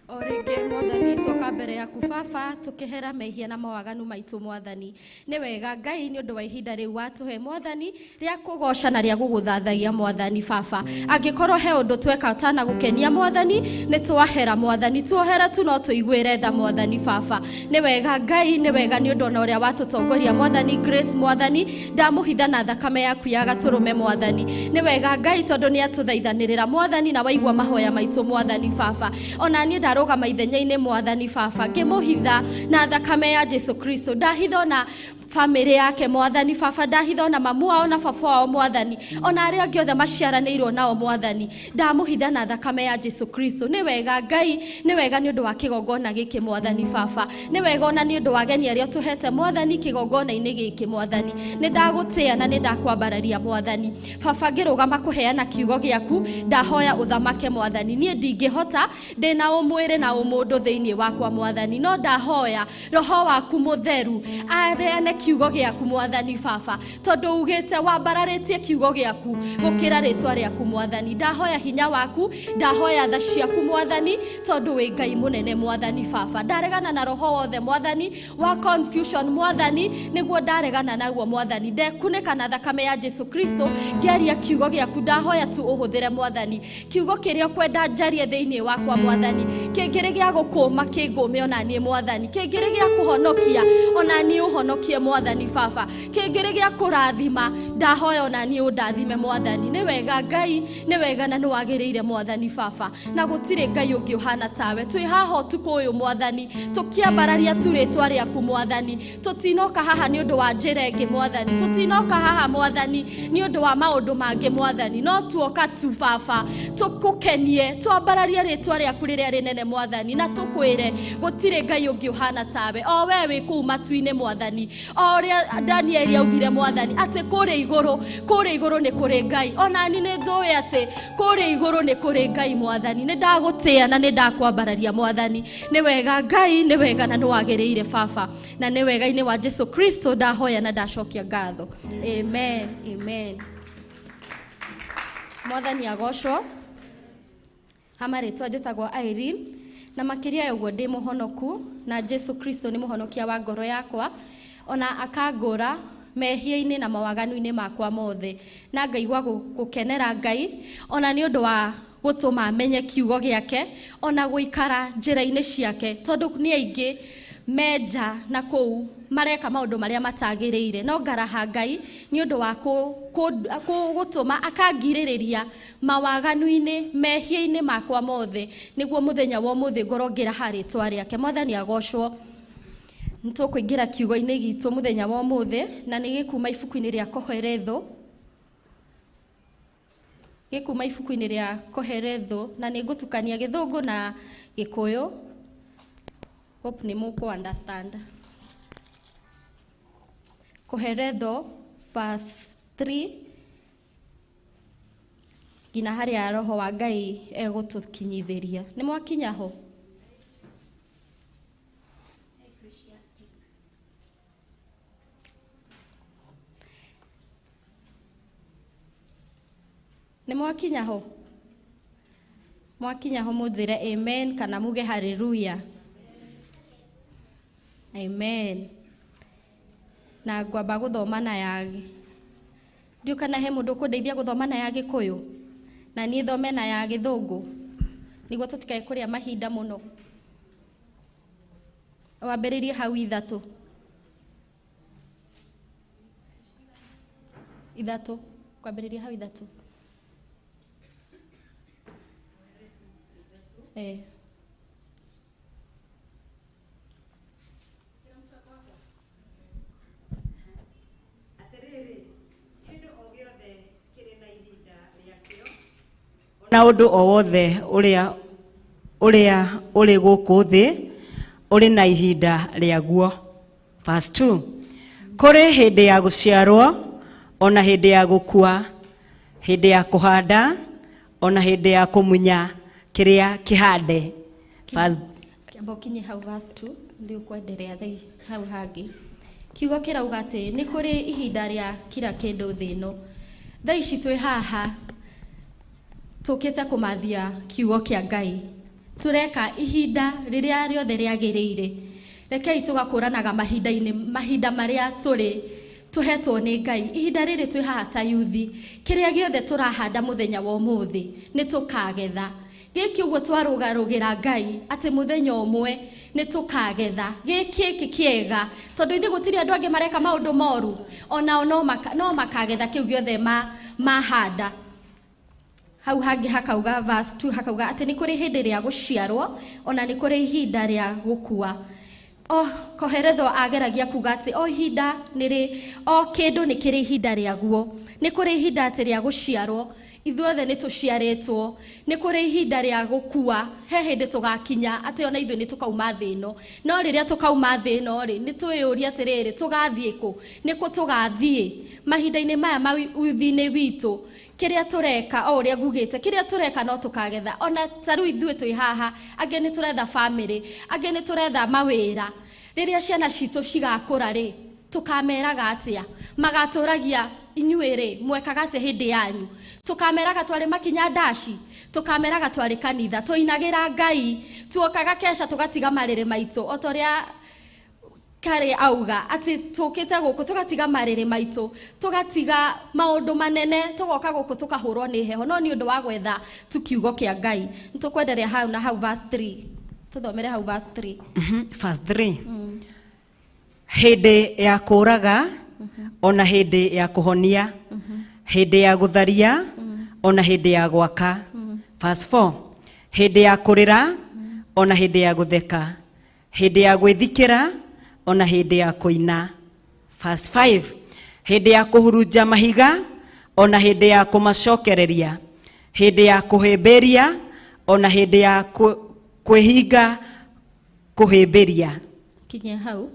S8: Orĩngĩ Mwathani twoka mbere yaku Baba tũkĩhera mehia na mawaganu maitũ Mwathani. Nĩ wega Ngai nĩ ũndũ wa ihinda rĩu watũhe Mwathani rĩa kũgoca na rĩa gũgũthathaia Mwathani Baba. Angĩkorwo he ũndũ tweka ũtanagũkenia Mwathani nĩ twahera Mwathani, tuohera tu no tũiguĩre tha Mwathani Baba. Nĩ wega Ngai, nĩ wega nĩ ũndũ ona ũrĩa watũtongoria Mwathani Grace Mwathani, ndamũhitha na thakame yaku ya gatũrũme Mwathani. Nĩ wega Ngai tondũ nĩ atũthaithanĩrĩra Mwathani na waigua mahoya maitũ Mwathani Baba. Ona niĩ ndarũgama ithenya-inĩ Mwathani Baba. baba ngĩmũhitha na thakame ya Jesu Kristo ndahitha ona famĩlĩ yake mwathani baba ndahitha ona mamu wao na baba wao mwathani ona arĩa angĩ othe maciaranĩirwo nao mwathani ndamũhitha na thakame ya Jesu Kristo nĩ wega Ngai nĩ wega nĩ ũndũ wa kĩgongona gĩkĩ mwathani baba nĩ wega ona nĩ ũndũ wa ageni arĩa ũtũhete mwathani kĩgongona-inĩ gĩkĩ mwathani nĩ ndagũtĩa na nĩ ndakwambararia mwathani baba ngĩrũgama kũheana kiugo gĩaku ndahoya ũthamake mwathani niĩ ndingĩhota ndĩna ũmwĩrĩ na ũmũndũ thĩinĩ wakwa mwathani no ndahoya roho waku mũtheru areane kiugo gĩaku mwathani baba tondũ ugĩte wambararĩtie kiugo gĩaku gũkĩra rĩtwa rĩaku mwathani ndahoya hinya waku ndahoya tha ciaku mwathani tondũ wĩ Ngai mũnene mwathani baba ndaregana na roho wothe mwathani wa confusion mwathani nĩguo ndaregana naguo mwathani ndekunĩka na thakame ya Jesu Kristo ngĩaria kiugo gĩaku ndahoya tu ũhũthĩre mwathani kiugo kĩrĩa ũkwenda njarie thĩinĩ wakwa mwathani kĩngĩrĩ gĩa gũkũma kĩngũme ona niĩ mwathani kĩngĩrĩ gĩa kũhonokia ona niĩ ũhonokie mwathani baba kĩngĩrĩ gĩa kũrathima ndahoya ona niĩ ũndathime mwathani nĩ wega Ngai nĩ wega na nĩ wagĩrĩire mwathani baba na gũtirĩ Ngai ũngĩ ũhana tawe twĩ haha ũtukũ ũyũ mwathani tũkĩambararia tu rĩtwa rĩaku mwathani tũtinoka haha nĩ ũndũ wa njĩra ĩngĩ mwathani tũtinoka haha mwathani nĩ ũndũ wa maũndũ mangĩ mwathani no tuoka tu baba tũkũkenie twambararie rĩtwa rĩaku rĩrĩa rĩnene mwathani na tũkwĩre gũtirĩ Ngai ũngĩ ũhana tawe o we wĩ kũu matu-inĩ mwathani o ũrĩa Danieli augire mwathani atĩ kũrĩa igũrũ nĩ kũrĩ Ngai ona niĩ nĩ njũĩ atĩ kũrĩa igũrũ nĩ kũrĩ Ngai mwathani nĩ ndagũtĩa na nĩ ndakwambararia mwathani nĩ wega Ngai nĩ wega na nĩ wagĩrĩire baba na nĩ wega-inĩ wa Jesu Kristo ndahoya na ndacokia ngatho amen amen mwathani agocwo hama rĩtwa njĩtagwo Irene na makĩria ya ũguo ndĩ mũhonoku na Jesu Kristo nĩ mũhonokia wa ngoro yakwa ona akangũra mehia-inĩ na mawaganu-inĩ makwa mothe na ngaigua gũkenera Ngai ona nĩ ũndũ wa gũtũma menye kiugo gĩake ona gũikara njĩra-inĩ ciake tondũ nĩ aingĩ menja na kũu mareka maũndũ marĩa matagĩrĩire no ngaraha Ngai nĩ ũndũ wa gũtũma akangirĩrĩria mawaganu-inĩ mehia-inĩ makwa mothe nĩguo mũthenya wa ũmũthĩ ngorwo ngĩraha rĩtwa rĩake mwathani agocwo nĩtũkũingĩra kiugo-inĩ gitũ mũthenya wa ũmũthĩ na nĩ gĩkuma ibuku-inĩ rĩa Koheletho gĩkuma ibuku-inĩ rĩa Koheletho na nĩ ngũtukania gĩthũngũ na gĩkũyũ hope nĩ mũkũ understand Koheletho verse 3 nginya harĩa roho wa Ngai egũtũkinyithĩria nĩ mwakinya ho nĩ mwakinya ho mwakinya ho mũnjĩre amen kana muge haleluya amen na ngwamba gũthoma na ya ndiũ kana he mũndũ ũkũndeithia gũthoma na ya gĩkũyũ na niĩ thome na ya gĩthũngũ nĩguo tũtikae kũrĩa mahinda mũno wambĩrĩrie hau ithatũ ithatũ kwambĩrĩria hau ithatũ
S9: na ũndũ o wothe ũrĩa ũrĩa ũrĩ gũkũ thĩ ũrĩ na ihinda rĩaguo. Verse 2 kũrĩ hĩndĩ ya gũciarwo ona hĩndĩ ya gũkua, hĩndĩ ya kũhanda ona hĩndĩ ya kũmunya kĩrĩa kĩhande.
S8: Kĩamba ũkinye hau verse 2 nĩ ũkwenderea hau hangĩ. Kiugo kĩrauga atĩ nĩ kũrĩ ihinda rĩa kila kĩndũ thĩ ĩno. Thaa ici twĩ haha tũkĩte kũmathia kiugo kĩa Ngai tureka ihinda rĩrĩa rĩothe rĩagĩrĩire. Rekei tũgakũranaga mahinda-inĩ mahinda marĩa tũrĩ tũhetwo nĩ Ngai. Ihinda rĩrĩ twĩ haha ta yuthi, kĩrĩa gĩothe tũrahanda mũthenya wa ũmũthĩ nĩ tũkagetha. Gĩkĩ ũguo twarũgarũgĩra Ngai atĩ mũthenya ũmwe nĩ tũkagetha. Gĩkĩ gĩkĩ kĩega tondũ ithuĩ gũtirĩ andũ angĩ mareka maũndũ moru, onao no makagetha kĩu gĩothe mahanda. Hau hangĩ hakauga verse 2 hakauga atĩ nĩ kũrĩ hĩndĩ rĩa gũciarwo ona nĩ kũrĩ ihinda rĩa gũkua. O Koheretho ageragia kuga atĩ o ihinda nĩ o kĩndũ nĩ kĩrĩ ihinda rĩaguo. Nĩ kũrĩ ihinda atĩ rĩa gũciarwo, ithuothe nĩ tũciarĩtwo. Nĩ kũrĩ ihinda rĩa gũkua, he hĩndĩ tũgakinya atĩ ona ithuĩ nĩ tũkauma thĩ ĩno. No rĩrĩa tũkauma thĩ ĩno rĩ, nĩ twĩyũrie atĩrĩrĩ, tũgathiĩ kũ? Nĩ kũ tũgathiĩ? Mahinda-inĩ maya ma ũthĩ-inĩ witũ, kĩrĩa tũreka o ũrĩa ngugĩte, kĩrĩa tũreka no tũkagetha. Ona ta rĩu ithuĩ twĩ haha, angĩ nĩ tũretha bamĩrĩ, angĩ nĩ tũretha mawĩra. Rĩrĩa ciana citũ cigakũra rĩ, tũkameraga atĩa? Magatũragia inyuĩ rĩ, mwekaga atĩa hĩndĩ yanyu? Tũkameraga twarĩ makinya ndaci, tũkameraga twarĩ kanitha, tũinagĩra Ngai, tuokaga kesha tũgatiga marĩrĩ maitũ, o ta ũrĩa Karĩ auga atĩ tũkĩte gũkũ tũgatiga marĩrĩ maitũ, tũgatiga maũndũ manene, tũgoka gũkũ tũkahũrwo nĩ heho, no nĩ ũndũ wa gwetha tu kiugo kĩa Ngai. Nĩ tũkwenderea hau na hau verse 3. Tũthomere hau verse 3.
S9: Verse 3. Hĩndĩ ya kũũraga ona hĩndĩ ya kũhonia, hĩndĩ ya gũtharia ona hĩndĩ ya gwaka. Verse 4. Hĩndĩ ya kũrĩra ona hĩndĩ ya gũtheka, hĩndĩ ya gwĩthikĩra ona hĩndĩ ya kũina. Verse 5. Hĩndĩ ya kũhurunja mahiga ona hĩndĩ ya kũmacokereria, hĩndĩ ya kũhĩmbĩria ona hĩndĩ ya kwĩhinga kũhĩmbĩria.
S8: Kinyia hau.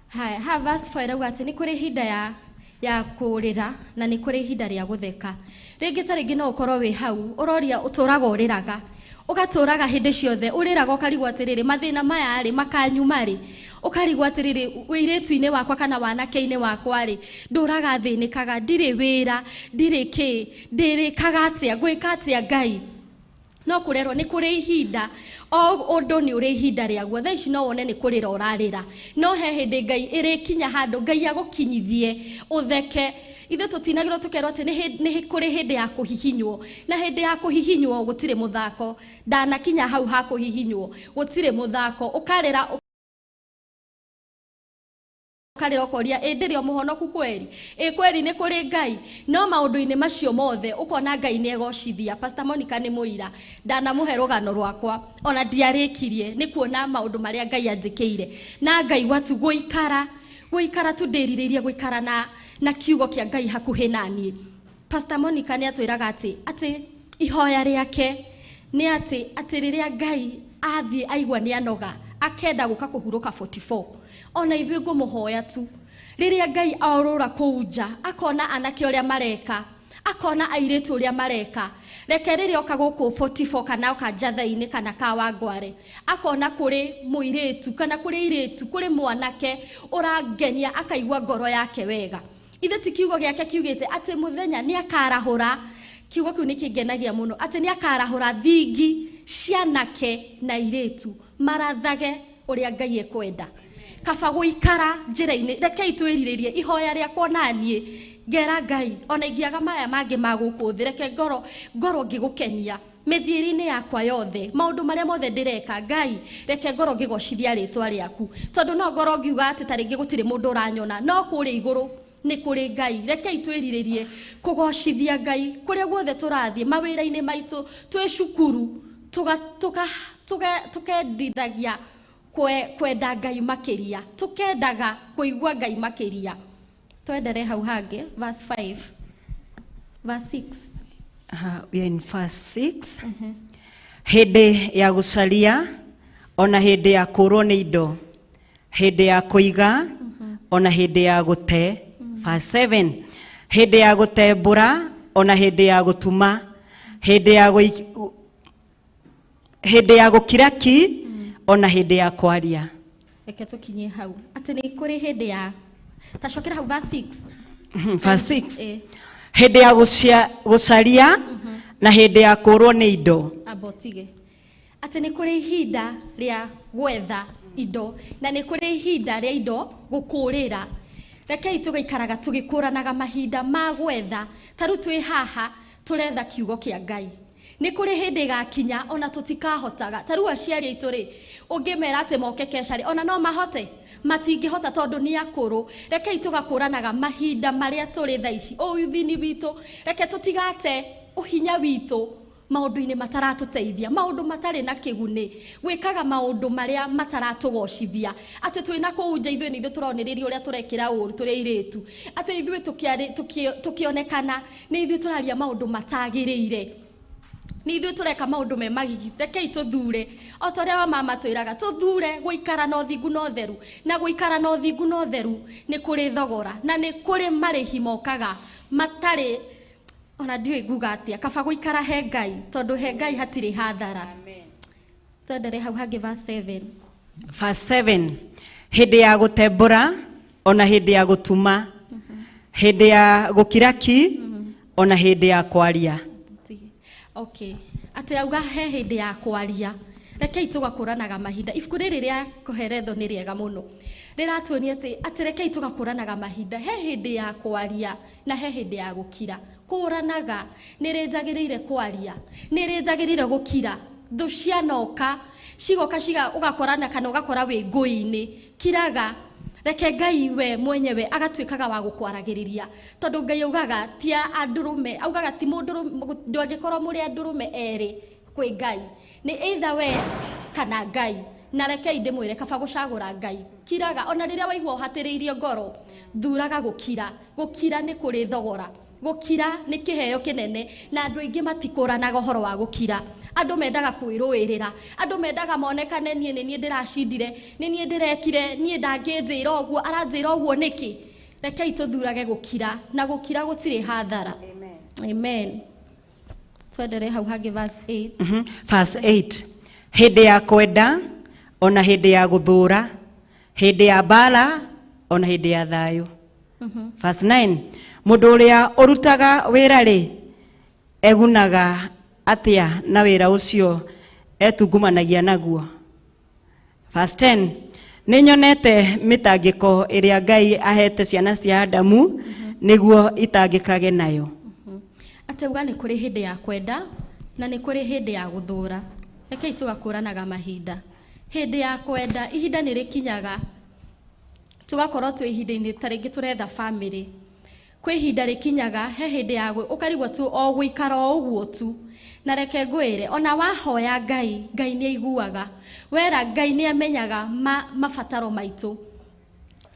S8: Haya, ha verse 4 ĩrauga atĩ nĩ kũrĩ ihinda ya kũrĩra na nĩ kũrĩ ihinda rĩa gũtheka. Rĩngĩ ta rĩngĩ no ũkorwo wĩ hau ũroria ũtũraga ũrĩraga, ũgatũraga hĩndĩ ciothe ũrĩraga ũkarigwo atĩrĩrĩ, mathĩna maya rĩ makanyuma rĩ, ũkarigwo atĩrĩrĩ, ũirĩtu-inĩ wakwa kana wanake-inĩ wakwa rĩ, ndũraga thĩnĩkaga, ndirĩ wĩra, ndirĩ kĩ, ndĩrĩkaga atĩa, ngwĩka atĩa Ngai? No kũrerwo nĩ kũrĩ ihinda, o ũndũ nĩ ũrĩ ihinda rĩaguo. Thaa ici no wone nĩ kũrĩra ũrarĩra, no he hĩndĩ Ngai ĩrĩkinya handũ Ngai agũkinyithie ũtheke. Ithuĩ tũtinagĩrwo tũkerwo atĩ nĩ kũrĩ hĩndĩ ya kũhihinywo, na hĩndĩ ya kũhihinywo gũtirĩ mũthako. Ndanakinya hau ha kũhihinywo gũtirĩ mũthako, ũkarĩra ũkarĩra ũkoria, ĩ ndĩrĩ o mũhonoku kweri? Ĩ kweri nĩ kũrĩ Ngai? No maũndũ-inĩ macio mothe ũkona Ngai nĩ egocithia. Pastor Monica nĩ mũira, ndanamũhe rũgano rwakwa ona ndiarĩkirie nĩ kuona maũndũ marĩa Ngai anjĩkĩire. Na ngaigua tu gũikara tu ndĩrirĩirie gũikara na kiugo kĩa Ngai hakuhĩ na niĩ. Pastor Monica nĩ atwĩraga atĩ ihoya rĩake nĩ atĩ rĩrĩa Ngai athiĩ aigua nĩ anoga, akenda gũka kũhurũka 44. Ona ithuĩ ngũmũhoya tu, rĩrĩa Ngai aorũra kũu nja, akona anake ũrĩa mareka, akona airĩtu ũrĩa mareka, reke rĩrĩa oka gũkũ 44 kana oka Njatha-inĩ kana Kawangware, akona kũrĩ mũirĩtu kana kũrĩ airĩtu, kũrĩ mwanake ũrangenia, akaigua ngoro yake wega. Ithe ti kiugo gĩake kiugĩte atĩ mũthenya nĩ akarahũra, kiugo kĩu nĩ kĩngenagia mũno, atĩ nĩ akarahũra thingi cianake na airĩtu marathage ũrĩa Ngai ekwenda. Kaba gũikara njĩra-inĩ, rekei twĩrirĩrie ihoya rĩakwa na niĩ ngera Ngai, ona ingĩaga maya mangĩ ma gũkũ thĩ, reke ngorwo ngĩgũkenia mĩthiĩre-inĩ yakwa yothe, maũndũ marĩa mothe ndĩreka, Ngai reke ngorwo ngĩgocithia rĩtwa rĩaku. Tondũ no ngorwo ngiuga atĩ ta rĩngĩ gũtirĩ mũndũ ũranyona, no kũrĩa igũrũ nĩ kũrĩ Ngai. Rekei twĩrirĩrie kũgocithia Ngai kũrĩa guothe tũrathiĩ, mawĩra-inĩ maitũ, twĩ cukuru, tũkendithagia kwenda Ngai makĩria, tũkendaga kũigua Ngai makĩria. Twendere hau hangĩ verse 5 verse 6.
S9: We are in verse 6. Hĩndĩ ya gũcaria ona hĩndĩ ya kũũrwo nĩ indo, hĩndĩ ya kũiga ona hĩndĩ ya gũte. Verse 7. Hĩndĩ ya gũtembũra ona hĩndĩ ya gũtuma, hĩndĩ ya gũkira ki ona hĩndĩ ya kwaria.
S8: Reke tũkinye hau atĩ nĩ kũrĩ hĩndĩ ya tacokera hau verse 6.
S9: Verse 6. Hĩndĩ ya gũcaria na hĩndĩ ya kũũrwo nĩ indo.
S8: Ambotige atĩ nĩ kũrĩ ihinda rĩa gwetha indo na nĩ kũrĩ ihinda rĩa indo gũkũrĩra. Rekei tũgaikaraga tũgĩkũranaga mahinda ma gwetha. Ta rĩu twĩ haha tũretha kiugo kĩa Ngai. Nĩ kũrĩ hĩndĩ ĩgakinya ona tũtikahotaga. Ta rĩu aciari aitũ rĩ, ũngĩmera atĩ moke kesha rĩ, ona no mahote? Matingĩhota tondũ nĩ akũrũ. Rekei tũgakũranaga mahinda marĩa tũrĩ thaa ici, ũyuthini witũ. Reke tũtigate Ũhinya witũ maũndũ-inĩ mataratũteithia, maũndũ matarĩ na kĩguni, gwĩkaga maũndũ marĩa mataratũgocithia. Atĩ twĩna kũu nja ithuĩ nĩ ithuĩ tũronĩrĩria ũrĩa tũrekĩra ũru tũrĩ airĩtu. Atĩ ithuĩ tũkĩonekana nĩ ithuĩ tũraria maũndũ matagĩrĩire. Nĩ ithuĩ tũreka maũndũ me magigi. Rekei tũthure o ta ũrĩa wa mama twĩraga, tũthure gũikara na ũthingu na ũtheru. Na gũikara na ũthingu na ũtheru nĩ kũrĩ thogora na nĩ kũrĩ marĩhi mokaga matarĩ ona ndiũĩ nguga atĩa. Kaba gũikara he Ngai tondũ he Ngai hatirĩ hathara. Twendere hau hangĩ verse 7.
S9: Verse 7. Hĩndĩ ya gũtembũra ona hĩndĩ ya gũtuma, hĩndĩ ya gũkira ki ona hĩndĩ ya kwaria.
S8: Okay. Atĩ auga he hĩndĩ ya kwaria. Rekei tũgakũranaga mahinda. Ibuku rĩrĩ rĩa Koheletho nĩ rĩega mũno. Rĩratuonia atĩ rekei tũgakũranaga mahinda. He hĩndĩ ya kwaria na he hĩndĩ ya gũkira. Kũranaga nĩ rĩ njagĩrĩire kwaria, nĩ rĩ njagĩrĩire gũkira. Thũ cianoka cigoka ũgakorana kana ũgakora wĩ ngũi-inĩ. Kiraga. Reke Ngai we mwenyewe agatuĩkaga wa gũkwaragĩrĩria. Tondũ Ngai augaga ti andũrũme, augaga ti mũndũrũme, ndũngĩkorwo mũrĩ andũrũme erĩ kwĩ Ngai. Nĩ either we kana Ngai. Na rekei ndĩmwĩre kaba gũcagũra Ngai. Kiraga ona rĩrĩa waigua ũhatĩrĩirio ngoro, thuraga gũkira. Gũkira nĩ kũrĩ thogora. Gũkira nĩ kĩheo kĩnene na andũ aingĩ matikũranaga ũhoro wa gũkira. Andũ mendaga kwĩrũĩrĩra, andũ mendaga monekane niĩ nĩ niĩ ndĩracindire, nĩ niĩ ndĩrekire, niĩ ndangĩnjĩra ũguo, aranjĩra ũguo nĩkĩ? Rekei tũthurage gũkira, na gũkira gũtirĩ hathara. Amen. Twendere hau hangĩ verse 8.
S9: Verse 8. Hĩndĩ ya kwenda ona hĩndĩ ya gũthũra, hĩndĩ ya mbara ona hĩndĩ ya thayũ. Verse 9. Mũndũ ũrĩa ũrutaga wĩra rĩ, egunaga atĩa na wĩra ũcio etungumanagia naguo? Verse 10. Nĩ nyonete mĩtangĩko ĩrĩa Ngai ahete ciana cia Adamu nĩguo itangĩkage nayo.
S8: Atĩ auga nĩ kũrĩ hĩndĩ ya kwenda na nĩ kũrĩ hĩndĩ ya gũthũra. Rekei tũgakũranaga mahinda. Hĩndĩ ya kwenda, ihinda nĩ rĩkinyaga tũgakorwo twĩ ihinda-inĩ ta rĩngĩ tũretha family. Kwĩ ihinda rĩkinyaga he hĩndĩ ya ũkarigwo tu o gũikara o ũguo tu. Na reke ngwĩre ona wahoya Ngai, Ngai nĩ aiguaga. Wera Ngai nĩ amenyaga mabataro maitũ.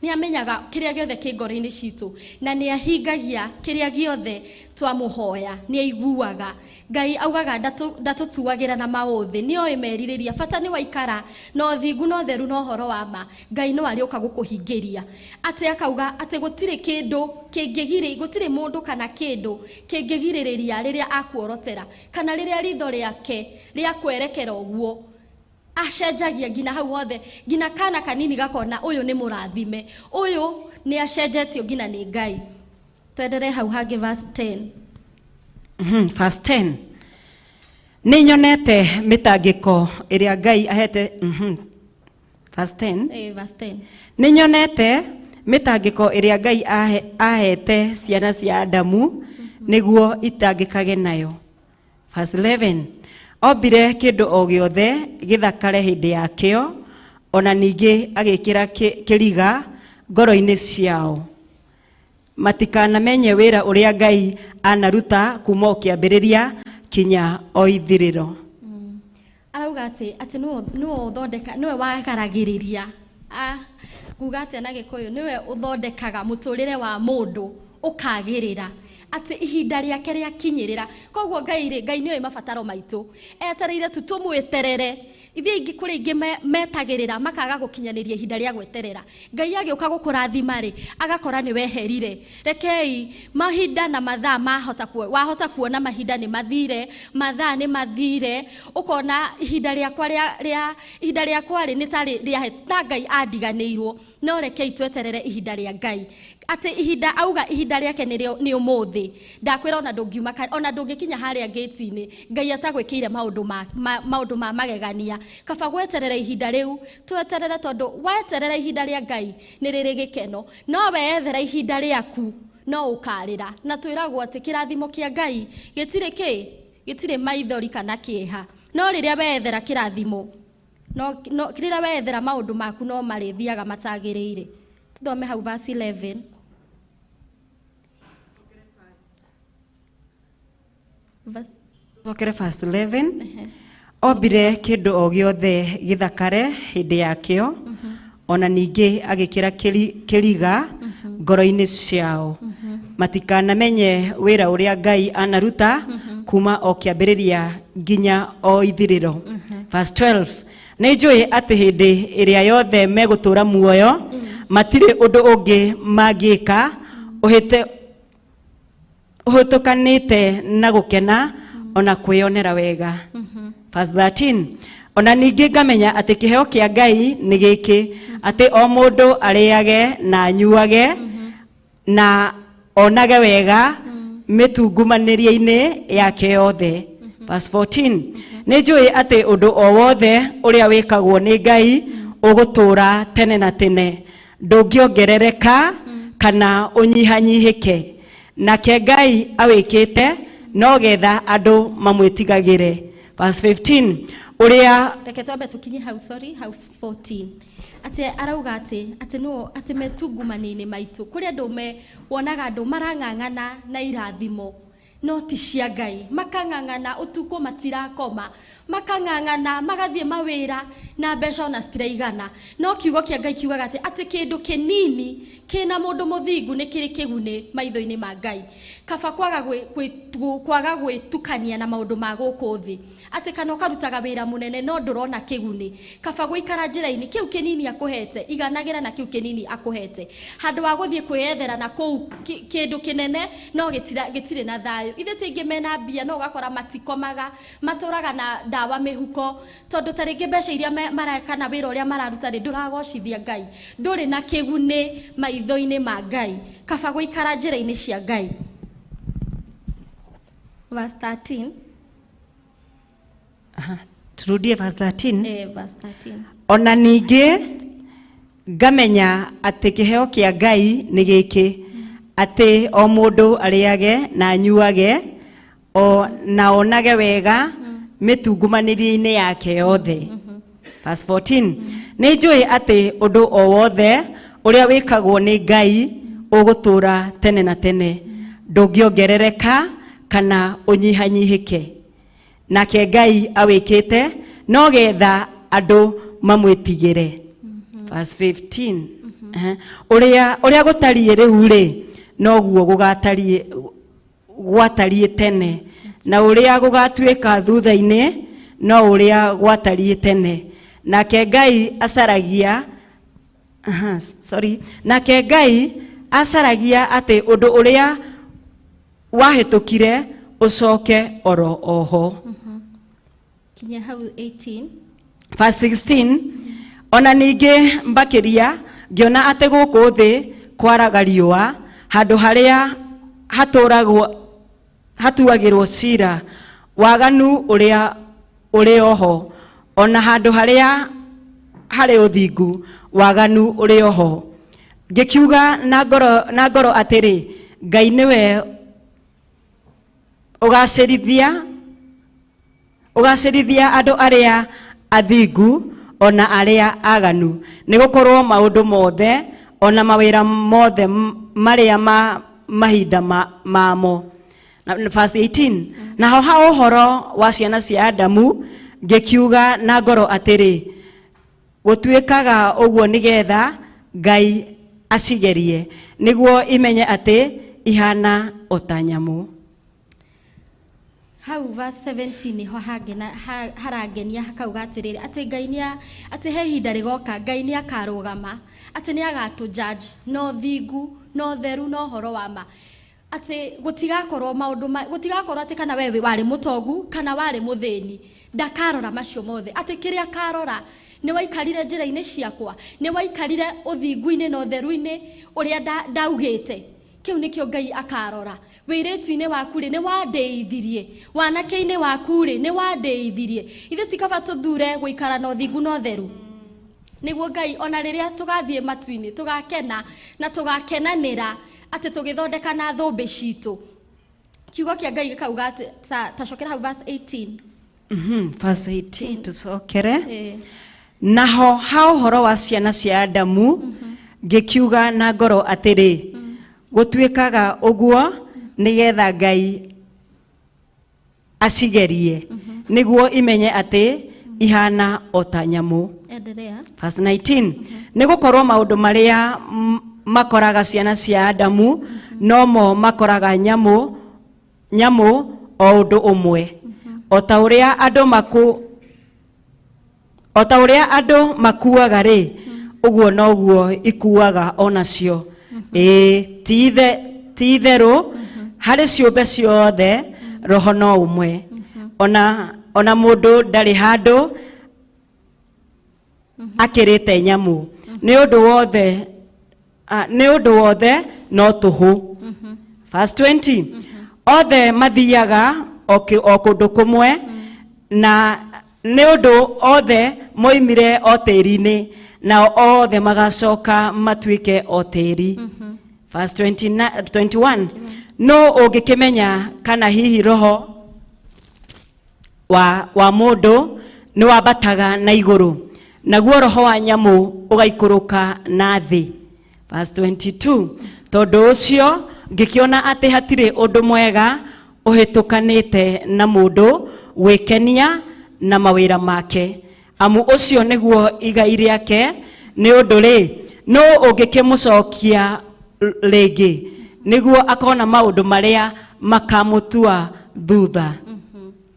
S8: Nĩ amenyaga kĩrĩa gĩothe kĩ ngoro-inĩ citũ na nĩ ahingagia kĩrĩa gĩothe twamũhoya, nĩ aiguaga. Ngai augaga ndatũtuagĩra na maũthĩ, nĩ oĩ merirĩria. Bata nĩ waikara na ũthingu na ũtheru na ũhoro wa ma, Ngai no arĩũka gũkũhingĩria. Atĩ akauga atĩ gũtirĩ kĩndũ kĩngĩgirĩ, gũtirĩ mũndũ kana kĩndũ kĩngĩgirĩrĩria rĩrĩa akuorotera kana rĩrĩa ritho rĩake rĩa kwerekera ũguo. Acenjagia nginya hau hothe, nginya kana kanini gakona ũyũ nĩ mũrathime, ũyũ nĩ acenjetio nginya nĩ Ngai. Twendere hau hangĩ verse 10.
S9: Verse 10. Nĩ nyonete mĩtangĩko ĩrĩa Ngai ahete. Verse 10.
S8: Verse 10.
S9: Nĩ nyonete mĩtangĩko ĩrĩa Ngai ahete ciana cia Adamu nĩguo itangĩkage nayo. Verse 11. Ombire kĩndũ o gĩothe gĩthakare hĩndĩ yakĩo, ona ningĩ agĩkĩra kĩriga ngoro-inĩ ciao. Matikanamenye wĩra ũrĩa Ngai anaruta kuma o kĩambĩrĩria kinya o ithirĩro.
S8: Arauga atĩ nĩwe ũthondeka, nĩwe wagaragĩrĩria. Nguga atĩa na Gĩkũyũ, nĩwe ũthondekaga mũtũrĩre wa mũndũ ũkagĩrĩra. Atĩ ihinda rĩake rĩakinyĩrĩra. Koguo Ngai rĩ, Ngai nĩoĩ mabataro maitũ. Etereire tu tũmwĩterere. Ithuĩ aingĩ kũrĩ aingĩ metagĩrĩra makaga gũkinyanĩria ihinda rĩa gweterera. Ngai agĩũka gũkũrathima rĩ, agakora nĩ weherire. Rekei mahinda na mathaa mahota wahota kuona mahinda nĩ mathire, mathaa nĩ mathire, ũkona ihinda rĩakwa rĩa ihinda rĩakwa rĩ nĩ tarĩ rĩa ta Ngai andiganĩirwo. No rekei tweterere ihinda rĩa Ngai. Atĩ ihinda auga ihinda rĩake nĩ ũmũthĩ. Ndakwĩra ona ndũngiuma ona ndũngĩkinya harĩa gate-inĩ, Ngai atagwĩkĩire maũndũ ma magegania. Kaba gweterera ihinda rĩu, tweterere tondũ weterera ihinda rĩa Ngai nĩ rĩrĩ gĩkeno. No weyethera ihinda rĩaku no ũkarĩra. Na twĩragwo atĩ kĩrathimo kĩa Ngai gĩtirĩ kĩ? Gĩtirĩ maithori kana kĩeha. No rĩrĩa weyethera kĩrathimo, no rĩrĩa weyethera maũndũ maku no marĩthiaga matagĩrĩire. Tũthome hau verse 11. Verse
S9: Cokere verse 11. Ombire kĩndũ o gĩothe gĩthakare hĩndĩ yakĩo, ona ningĩ agĩkĩra kĩriga ngoro-inĩ ciao, matikanamenye wĩra ũrĩa Ngai anaruta kuma o kĩambĩrĩria nginya o ithirĩro. Verse 12. Nĩ njũĩ atĩ hĩndĩ ĩrĩa yothe megũtũũra muoyo, matirĩ ũndũ ũngĩ mangĩka ũhĩte ũhĩtũkanĩte na gũkena ona kwĩyonera wega. Verse 13. Ona ningĩ ngamenya atĩ kĩheo kĩa Ngai nĩ gĩkĩ, atĩ o mũndũ arĩage na anyuage na onage wega mĩtungumanĩrie-inĩ yake yothe. Verse 14. Nĩ njũĩ atĩ ũndũ o wothe ũrĩa wĩkagwo nĩ Ngai ũgũtũũra tene na tene, ndũngĩongerereka kana ũnyihanyihĩke, nake Ngai awĩkĩte no getha andũ mamwĩtigagĩre. Verse 15. Ũrĩa
S8: Reke twambe tũkinye hau, sorry, hau 14, atĩ arauga atĩ no atĩ metungumani-inĩ maitũ kũrĩ andũ me wonaga andũ marang'ang'ana na irathimo no ti cia Ngai, makang'ang'ana ũtukũ matirakoma, makang'ang'ana magathiĩ mawĩra na mbeca ona citiraigana, no kiugo kĩa Ngai kiugaga atĩ kĩndũ kĩnini kĩna mũndũ mũthingu nĩ kĩrĩ kĩguni maitho-inĩ ma Ngai. Kaba kwaga gwĩtukania na maũndũ ma gũkũ thĩ, atĩ kana ũkarutaga wĩra mũnene no ndũrona kĩguni, kaba gũikara njĩra-inĩ kĩu kĩnini akũhete, iganagĩra na kĩu kĩnini akũhete, handũ wa gũthiĩ kwĩyethera na kũu kĩndũ kĩnene no gĩtirĩ na thayũ. Ithe ti aingĩ mena mbia no ũgakora matikomaga, matũraga na ndawa mĩhuko, tondũ ta rĩngĩ mbeca iria mareka na wĩra ũrĩa mararuta rĩ, ndũragocithia Ngai, ndũrĩ na kĩguni maitho-inĩ ma Ngai. Kaba gũikara njĩra-inĩ cia Ngai. Verse 13.
S9: Aha, turudie verse 13.
S8: Verse 13.
S9: Ona ningĩ ngamenya atĩ kĩheo kĩa Ngai nĩ gĩkĩ, atĩ o mũndũ arĩage na anyuage o na onage wega mĩtungumanĩrie-inĩ yake yothe. Verse 14. Nĩ njũĩ atĩ ũndũ o wothe ũrĩa wĩkagwo nĩ Ngai ũgũtũũra tene na tene, ndũngĩongerereka kana ũnyihanyihĩke, nake Ngai awĩkĩte no getha andũ mamwĩtigĩre. Verse 15. Ũrĩa gũtariĩ rĩu rĩ, noguo gũgatariĩ gwatariĩ tene, na ũrĩa gũgatuĩka thutha-inĩ no ũrĩa gwatariĩ tene, nake Ngai acaragia, aha, sorry, nake Ngai acaragia atĩ ũndũ ũrĩa wahĩtũkire ũcoke oro oho.
S8: Kinya hau 18.
S9: Verse 16. Ona ningĩ mbakĩria ngĩona atĩ gũkũ thĩ kwaraga riũa, handũ harĩa hatũragwo hatuagĩrwo cira, waganu ũrĩa ũrĩ oho, ona handũ harĩa harĩ ũthingu, waganu ũrĩ oho. Ngĩkiuga na ngoro atĩrĩ, Ngai nĩwe ũgacĩrithia andũ arĩa athingu ona arĩa aganu, nĩ gũkorwo maũndũ mothe ona mawĩra mothe marĩa ma mahinda mamo. Verse 18. Naho ha ũhoro wa ciana cia Adamu, ngĩkiuga na ngoro atĩrĩ, gũtuĩkaga ũguo nĩgetha Ngai acigerie, nĩguo imenye atĩ ihana o ta nyamũ.
S8: Hau verse 17 niho hangena harangenia, hakauga atĩrĩrĩ, atĩ Ngai nĩa atĩ he ihinda rĩgoka Ngai nĩ akarũgama, atĩ nĩ agatũ judge no thingu no theru no ũhoro wa ma, atĩ gũtigakorwo maũndũ gũtigakorwo atĩ kana we warĩ mũtongu kana warĩ mũthĩni, ndakarora macio mothe, atĩ kĩrĩa akarora nĩ waikarire njĩra-inĩ ciakwa, nĩ waikarire ũthingu-inĩ na ũtheru-inĩ ũrĩa ndaugĩte. Kĩu nĩkĩo Ngai akarora. Wĩirĩtu-inĩ waku rĩ, nĩ wandĩithirie, wanake-inĩ waku rĩ, nĩ wandĩithirie. Ithuĩ ti kaba tũthure gũikara na ũthingu na ũtheru, nĩguo Ngai ona rĩrĩa tũgathiĩ matu-inĩ tũgakena na tũgakenanĩra atĩ tũgĩthondeka na thũmbĩ citũ. Kiugo kĩa Ngai gĩkauga atĩ ta cokera hau verse 18.
S9: Verse 18 tucokere. Naho ha ũhoro wa ciana cia Adamu, ngĩkiuga na ngoro atĩrĩ, gũtuĩkaga ũguo nĩgetha Ngai acigerie nĩguo imenye atĩ ihana o ta nyamũ.
S8: Endelea.
S9: Verse 19. Nĩ gũkorwo maũndũ marĩa makoraga ciana cia Adamu nomo makoraga nyamũ o ũndũ ũmwe, o ta ũrĩa andũ makuaga rĩ, ũguo noguo ikuaga onacio. Ĩĩ, ti itherũ harĩ ciũmbe ciothe roho no ũmwe, ona mũndũ ndarĩ handũ akĩrĩte nyamũ, nĩ ũndũ wothe no tũhũ. Verse 20. Othe mathiaga o kũndũ kũmwe, na nĩ ũndũ othe moimire o tĩri-inĩ, nao othe magacoka matuĩke o tĩri. Verse 21. No ũngĩkĩmenya kana hihi roho wa mũndũ nĩ wambataga na igũrũ, naguo roho wa nyamũ ũgaikũrũka na thĩ. Verse 22. Tondũ ũcio ngĩkĩona atĩ hatirĩ ũndũ mwega ũhĩtũkanĩte na mũndũ gwĩkenia na mawĩra make, amu ũcio nĩguo igai rĩake. Nĩ ũndũ rĩ, nũ ũngĩkĩmũcokia rĩngĩ nĩguo akona maũndũ marĩa makamũtua thutha?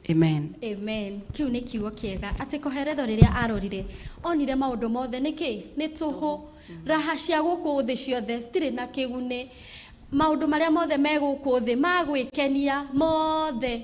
S9: Amen.
S8: Amen. Kiu nĩ kiugo kĩega atĩ Koheretho rĩrĩa arorire onire maũndũ mothe nĩkĩ nĩ tũhũ, raha cia gũkũ thĩ ciothe citirĩ na kĩguni, maũndũ marĩa mothe me gũkũ thĩ ma gwĩkenia mothe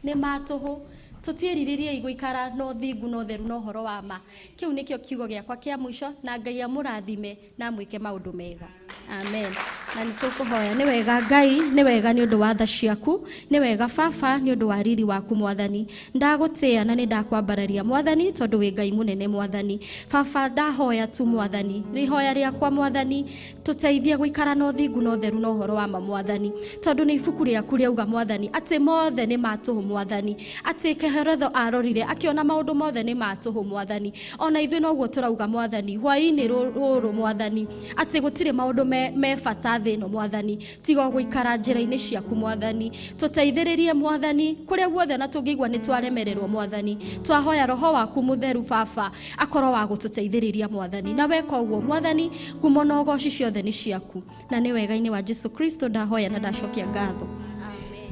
S8: nĩ ma tũhũ. Tũtiĩrirĩriei gũikara na ũthingu na ũtheru na ũhoro wa ma. Kĩu nĩkĩo kiugo gĩakwa kĩa mũico, na Ngai amũrathime na amwĩke maũndũ mega. Amen. Na nĩ tũkũhoya. Nĩ wega Ngai, nĩ wega nĩ ũndũ wa tha ciaku, nĩ wega Baba nĩ ũndũ wa riri waku Mwathani. Ndagũtĩĩa na nĩ ndakwambararia Mwathani, tondũ wĩ Ngai mũnene Mwathani. Baba ndahoya tu Mwathani, rĩhoya rĩakwa Mwathani, tũteithie gũikara na ũthingu na ũtheru na ũhoro wa ma Mwathani, tondũ nĩ ibuku rĩaku rĩauga Mwathani atĩ mothe nĩ ma tũhũ Mwathani, atĩ Koheretho arorire akĩona maũndũ mothe nĩ ma tũhũ Mwathani. Ona ithuĩ noguo tũrauga Mwathani hwaĩ-inĩ rũrũ Mwathani, atĩ gũtirĩ maũndũ me bata thĩ ĩno Mwathani, tiga gũikara njĩra-inĩ ciaku Mwathani. Tũteithĩrĩrie Mwathani kũrĩa guothe na tũngĩigua nĩ twaremererwo Mwathani, twahoya roho waku mũtheru Baba akorwo wa gũtũteithĩrĩria Mwathani, na weka ũguo Mwathani, ngumo na ũgoci ciothe nĩ ciaku, na nĩ wega-inĩ wa Jesu Kristo ndahoya na ndacokia ngatho. Amen.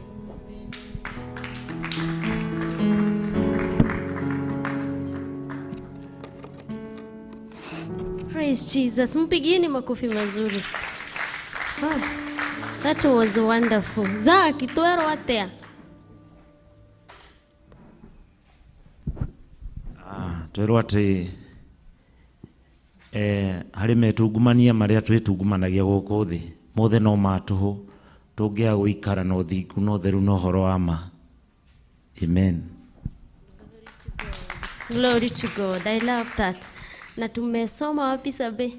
S4: Praise Jesus. Mpigieni makofi mazuri. Wow. That was wonderful. Zaki, twero atia?
S10: Twerwo atĩ harĩ metungumania marĩa twĩtungumanagia gũkũ thĩ mothe no ma tũhũ, tũngĩaga gũikara na ũthingu na ũtheru na ũhoro wa ma. Amen.
S4: Glory to God. I love that. Na tumesoma wapi Sabe?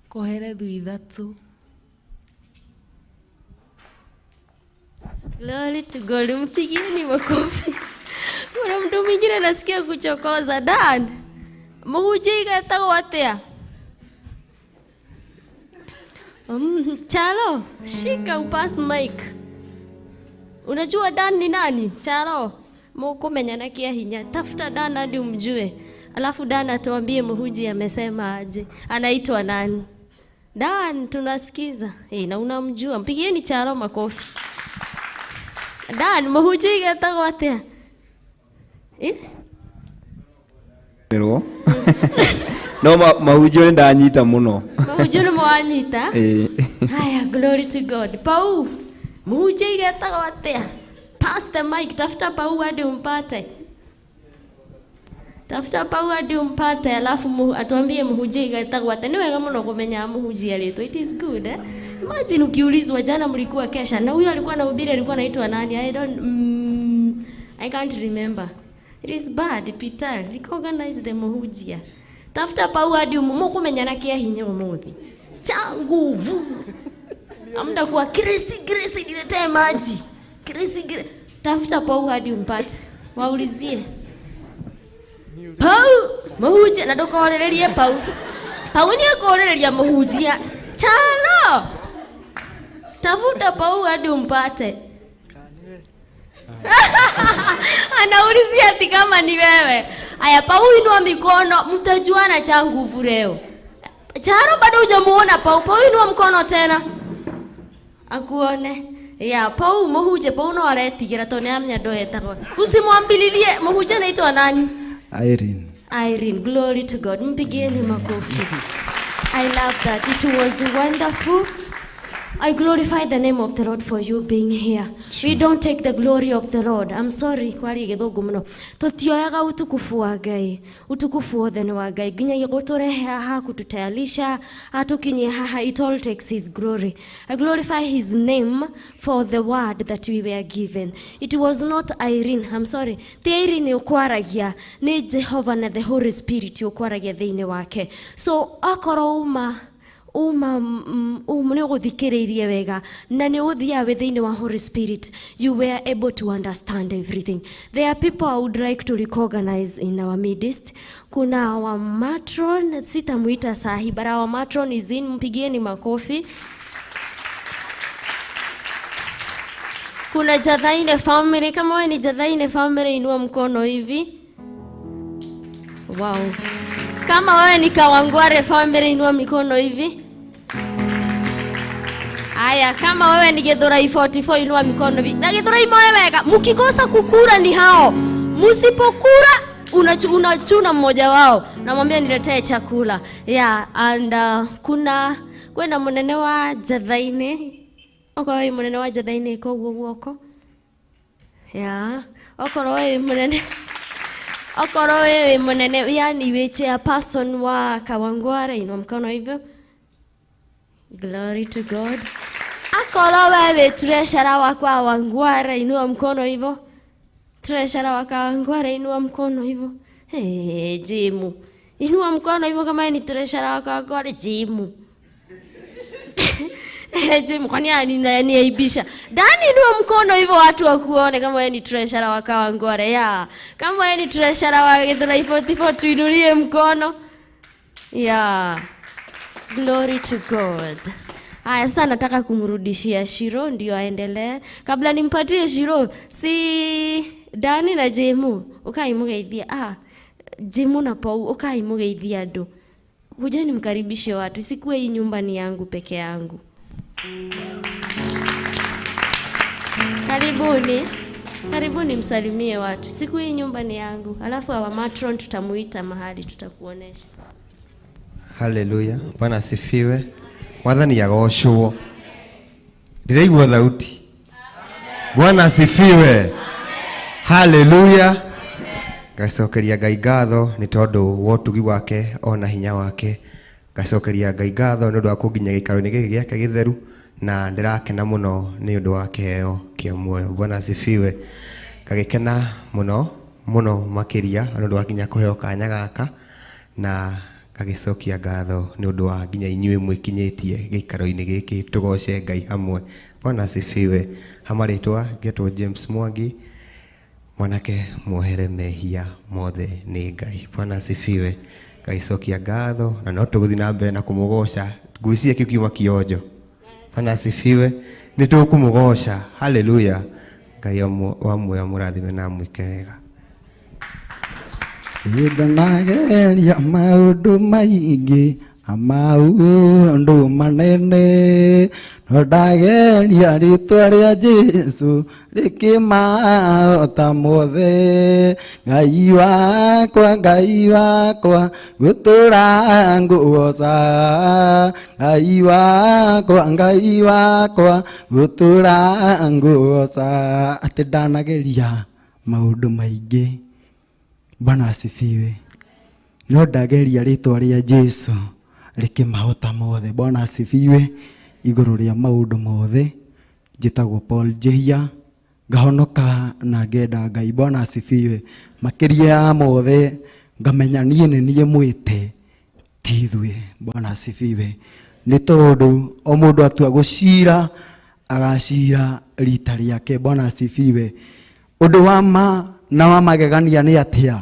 S11: Koherethu 3.
S4: Glory to God. Mpigieni makofi. Kuna mtu mwingine nasikia kuchokoza. Dan, mũhunjia igetagwo atĩa? Chalo, shika upass mic. Unajua Dan ni nani? Chalo, mũkũmenyana kia hinya. Tafuta Dan hadi umjue. Alafu Dan atuambie mũhunjia amesema aje. Anaitwa nani? Dan, tunasikiza. Na unamjua. Mpigieni Chalo makofi. Dan, mũhunjia igetagwo atĩa?
S12: No mahunjio nĩ ndanyita mũno.
S4: Mahunjio nĩ mwanyita? Haya, glory to God. Pau, mũhunjia igetagwo atĩa? Pass the mic, tafuta Pau hadi umpate. Tafuta Pau hadi umpate, alafu atuambie mũhunjia igetagwo atĩa. Nĩ wega mũno kũmenya mũhunjia rĩtwa. It is good, eh? Imagine ukiulizwa jana mlikuwa kesha na huyo alikuwa anahubiri alikuwa anaitwa nani? I don't I can't remember. It is bad, Peter. Recognize the mũhunjia. Tafuta Pau hadi mũkũmenyana kia hinya ũmũthĩ. Cha nguvu. Amda kuwa Grace, Grace niletee maji. Grace, Grace. Tafuta Pau hadi umpate. Waulizie. Pau, mũhunjia na ndũkorererie Pau. Pau nĩ akorereria mũhunjia. Chalo. Tafuta Pau hadi umpate. Anaulizia ati kama ni wewe. Aya, Pau inua mikono, mtajuana cha nguvu leo. Charo bado hujamuona Pau. Pau inua mkono tena. Akuone. Ya, Pau muhuje, Pau no aretigira to ni amenya ndo etagwo. Usimwambililie muhuje anaitwa nani?
S13: Irene.
S4: Irene, glory to God. Mpigieni makofi. I love that. It was wonderful. I glorify the name of the Lord for you being here. Sure. We don't take the glory of the Lord. I'm sorry kwari githungu muno. Tutioyaga utukufu wa Ngai. Utukufu wothe ni wa Ngai. Nginyagia guturehe haha kututayarisha atukinyie haha, it all takes his glory. I glorify his name for the word that we were given. It was not Irene. I'm sorry. Ti Irene ukwaragia ni Jehova na the Holy Spirit ukwaragia thiini wake. So akorwo uma nä å gå thikä rä irie wega na nä å gå thiaga wä thä wa Holy Spirit, you were able to understand everything. There are people I would like to recognize in our midst. Kuna our matron, sitamuita sahi, but our matron is in, mpigieni makofi. Kuna Jathaine family, kama wewe ni Jathaine family inua mkono hivi. Wow. Kama wewe ni Kawangware family inua mikono hivi. Aya, kama wewe ni Githurai 44 inua mikono hivi. Na Githurai moyo wega, mkikosa kukura ni hao. Msipokura unachuna mmoja wao. Namwambia niletee chakula. Yeah, and kuna kwenda munene wa Jathaine. Oko wewe munene wa Jathaine ko guo guoko. Yeah. Okorwo wewe munene. Okorwo wewe munene, yani we chairperson wa Kawangware inua mkono hivyo. Glory to God. Akorwo wewe treasurer wa Kawangware inua mkono hivyo. Treasurer wa Kawangware inua mkono hivyo. Hey, Jimu. Inua mkono hivyo kama ni treasurer wa Kawangware, Jimu. Jimu, kwani ananiaibisha? Dani inua mkono hivyo watu wakuone kama wewe ni treasurer wa Kawangware. Yeah. Kama wewe ni treasurer wa Githurai 44 tuinulie mkono. Yeah. Glory to God. Aya, sasa nataka kumrudishia Shiro ndio aendelee. Kabla nimpatie Shiro, si Dani na Jemu, ukai mugeithia. Ah, Jemu na Pau, ukai mugeithia andu. Kujeni mkaribishe watu, sikuwe hii nyumba ni yangu peke yangu. Karibuni. Karibuni msalimie watu. Siku hii nyumba ni yangu. Alafu our matron tutamuita mahali tutakuonesha.
S14: Haleluya. Bwana asifiwe. Mwathani agocwo. Ndiraigua thauti. Bwana asifiwe. Haleluya. Ngacokeria Ngai ngatho nĩ tondũ wa ũtugi wake ona hinya wake. Ngacokeria Ngai ngatho nĩ ũndũ wa kũnginya gĩikaro-inĩ gĩkĩ gĩake gĩtheru na ndĩrakena mũno nĩ ũndũ wa kĩheo kĩa muoyo. Bwana asifiwe. Ngagĩkena mũno mũno makĩria nĩ ũndũ wa nginya kũheo kanya gaka na ngagĩcokia ngatho nĩ ũndũ wa nginya inyuĩ mwĩkinyĩtie gĩikaro-inĩ gĩkĩ tũgoce Ngai hamwe. Bwana asifiwe. Hamarĩtwa ngetwo James Mwangi, mwanake muohere mehia mothe nĩ Ngai. Bwana asifiwe. Ngagĩcokia ngatho na no tũgũthiĩ na mbere na kũmũgoca. Ngwĩciria kĩu kiuma kĩonjo. Bwana asifiwe. Nĩ tũkũmũgoca. Haleluya. Ngai wa muoyo amũrathime na amwĩke wega.
S13: Ndanageria maũndũ maingĩ na maũndũ manene, no ndageria rĩtwa rĩa Jesũ rĩkĩmahota mothe. Ngai wakwa, Ngai wakwa, ngũtũũra ngũgoca. Ngai wakwa, Ngai wakwa, ngũtũũra ngũgoca. Atĩ ndanageria maũndũ maingĩ. Bwana asifiwe. No ndageria rĩtwa rĩa Jesũ rĩkĩmahota mothe. Bwana asifiwe. Igũrũ rĩa maũndũ mothe njĩtagwo Paul Njihia, ngahonoka na ngenda Ngai. Bwana asifiwe. Makĩria ya mothe ngamenya niĩ nĩ niĩ mwĩte ti ithuĩ. Bwana asifiwe. Nĩ tondũ o mũndũ atua gũcira agacira rita rĩake. Bwana asifiwe. Ũndũ wa ma na wa magegania nĩ atĩa?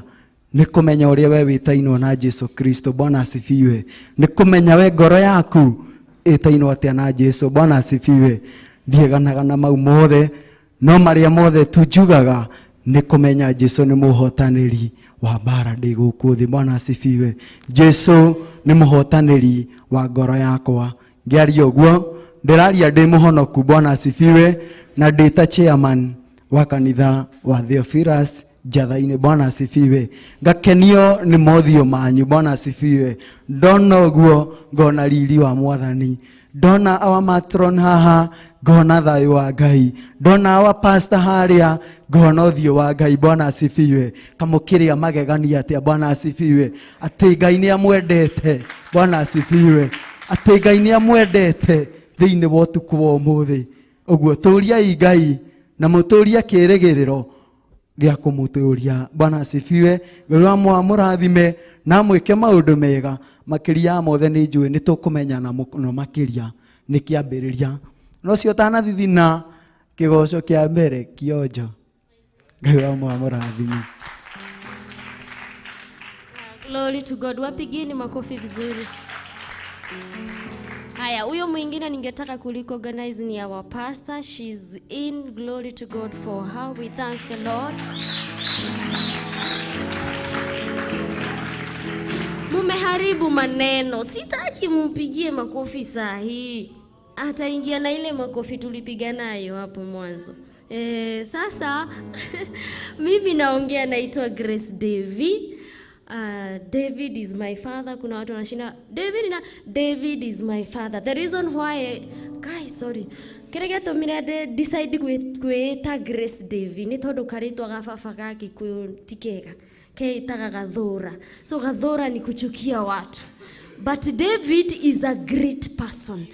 S13: Nĩ kũmenya ũrĩa we wĩtainwo na Jesu Kristo. Bwana asifiwe. Nĩ kũmenya we ngoro yaku ĩtainwo atĩa na Jesu. Bwana asifiwe. Ndieganaga na mau mothe no maria mothe tujugaga nĩ kũmenya Jesu nĩ mũhotanĩri wa mbara ndĩ gũkũ thĩ. Bwana asifiwe. Jesu nĩ mũhotanĩri wa ngoro yakwa. Ngĩaria ũguo ndĩraria ndĩ mũhonoku. Bwana asifiwe. Na ndĩ ta chairman wa kanitha wa Theophilus Njatha-inĩ. Bwana asifiwe. Ngakenio nĩ mothiũ manyu. Bwana asifiwe. Ndona ũguo ngona riri wa Mwathani. Ndona our matron haha ngona thayũ wa Ngai. Ndona our pastor harĩa ngona ũthiũ wa Ngai. Bwana asifiwe. Kamũkĩrĩa magegania atĩa. Bwana asifiwe. Atĩ Ngai nĩ amwendete. Bwana asifiwe. Atĩ Ngai nĩ amwendete thĩinĩ wa ũtukũ wa ũmũthĩ. Ũguo tũriai Ngai na mũtũrie kĩĩrĩgĩrĩro gĩa kũmũtũria. Bwana asifiwe. Ngai wa mũrathime na mwĩke maũndũ mega makĩria mothe. Nĩ njũĩ nĩ tũkũmenyana mũno makĩria nĩ kĩambĩrĩria. No cio ũtanathithina kĩgoco kĩa mbere kĩonjo. Ngai wa mũrathime.
S4: Glory to God. Wapigeni makofi vizuri. Haya, huyo mwingine ningetaka kurecognize ni our pastor. She's in. Glory to God for her. We thank the Lord. Mumeharibu maneno. Sitaki mumpigie makofi saa hii. Ataingia na ile makofi tulipiga nayo hapo mwanzo. Sasa mimi naongea, naitwa Grace Davy. David is my father. Kuna watu wanashinda David na David is my father. The reason why guys, sorry, kĩrĩa gĩatũmire decide gwĩta Grace Davy nĩ tondũ karĩtwa ga baba ga Gĩkũyũ ti kega, keĩtaga Gathũra. So Gathũra ni kuchukia watu. But David is a great person.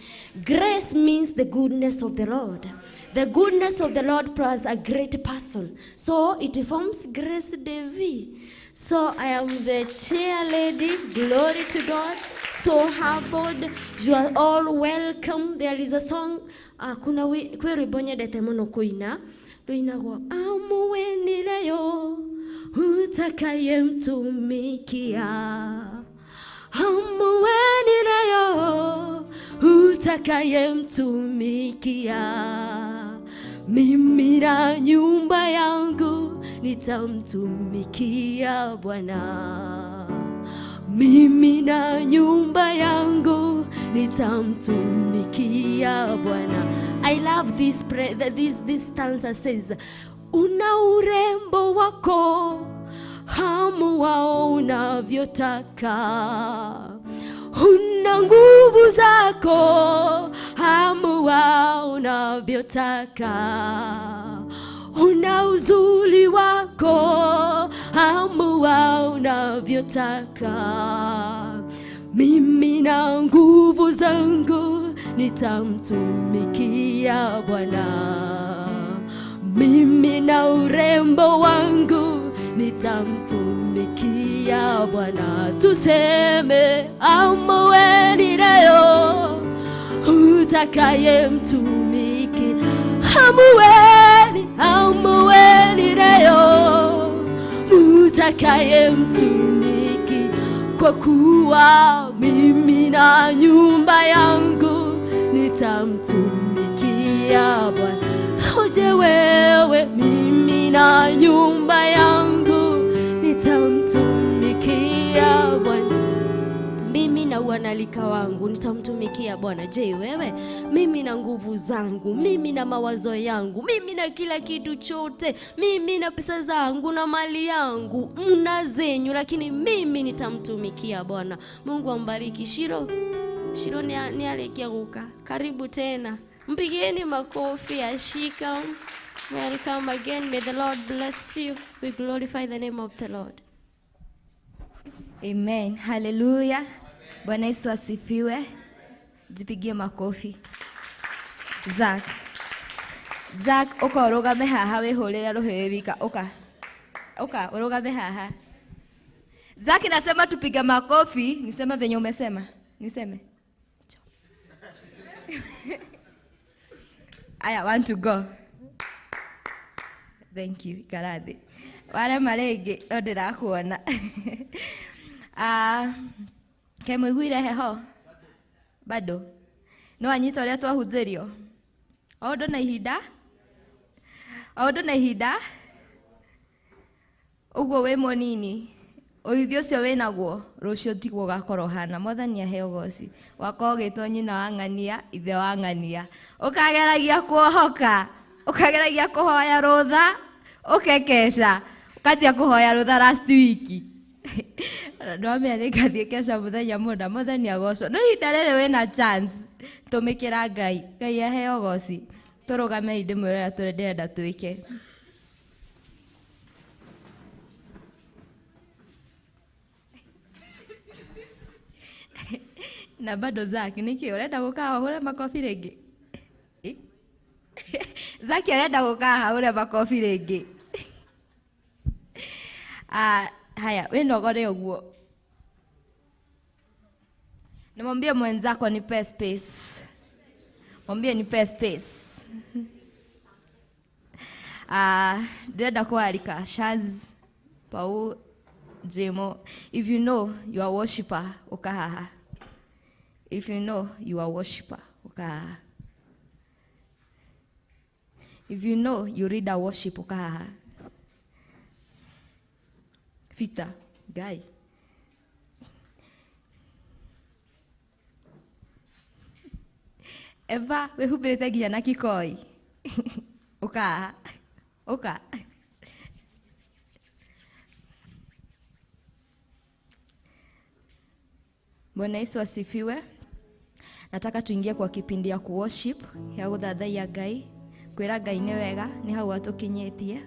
S4: Grace means the goodness of the Lord. The goodness of the Lord plus a great person. So it forms Grace Davy. So I am the chair lady. Glory to God. So humbled. You are all welcome. There is a song. Kuna kwĩ rwĩmbo nyendete mũno kũina. Rũinagwo amuwenileyo utakayemtumikia. Amuwenileyo utakayemtumikia. Mimi na nyumba yangu nitamtumikia Bwana. Mimi na nyumba yangu nitamtumikia Bwana. I love this this stanza says, una urembo wako hamu wao unavyotaka, una nguvu zako hamu wao unavyotaka, una uzuri wako hamu wao unavyotaka. Mimi na nguvu zangu nitamtumikia Bwana. Mimi na urembo wangu nitamtumikia Bwana. Tuseme amuwenileyo utakayemtumiki. Amuweni, amuwenileyo utakayemtumiki. Kwa kuwa mimi na nyumba yangu nitamtumikia Bwana. Oje wewe, mimi na nyumba yangu nitamtumikia Bwana. Mimi na wanalika wangu nitamtumikia Bwana. Je, wewe? Mimi na nguvu zangu, mimi na mawazo yangu, mimi na kila kitu chote, mimi na pesa zangu na mali yangu, mna zenyu, lakini mimi nitamtumikia Bwana. Mungu ambariki. Shiro, Shiro ni alikia guka. Karibu tena. Mpigieni makofi ashika. Welcome again. May the Lord bless you. We glorify the name of the Lord.
S5: Amen. Hallelujah. Bwana Yesu asifiwe. Jipigie makofi. Zack. Zack, uka urugame haha wihurire ruhi wika. Uka. Uka urugame haha. Zack nasema tupiga makofi, nisema venye umesema. Niseme. I want to go. Thank you. Karathi. Wale marenge no ndirakuona. Ke mũiguire heho? Bado. No anyita ũrĩa twahunjĩrio? O ũndũ na ihinda, o ũndũ na ihinda. Ũguo wĩ mũnini, ũithi ũcio wĩ naguo rũciũ tiguo ũgakorwo ũhana. Mwathani aheo ũgoci. Wakorwo ũgĩtwo nyina wa ng'ania, ithe wa ng'ania, ũkageragia kuohoka, ũkageragia kũhoya rũtha, ũkekeca, ũkanjia kũhoya rũtha last week. Ndwamenya nĩngathiĩ keca mũthenya mũna. Mwathani agocwo. No ihinda rĩrĩ wĩna chance, tũmĩkĩra Ngai. Ngai aheo ũgoci. Tũrũgamei ndĩmwĩre ũrĩa ndĩrenda twĩke. Na bado Zack, nĩkĩ ũrenda gũka haha ũhũre makobi rĩngĩ? Zack arenda gũka haha ũhũre makobi rĩngĩ. Haya, wĩnogore ũguo. Nimwambie mwenzako nipe space. Mwambie nipe space. Ndĩrenda kwarika Shaz, Pau, Jemo. If you know you are worshiper, ũka haha. If you know you are worshiper, ũka haha. If you know you read a worship, ũka haha. Fita, guy. Eva, wĩhumbĩrĩte nginya na kikoi. Ũka haha. Ũka. Bwana Yesu asifiwe. Nataka tuingie kwa kipindi ya kuworship, ya gũthathaiya Ngai, kwĩra Ngai nĩ wega, nĩ hau atũkinyĩtie,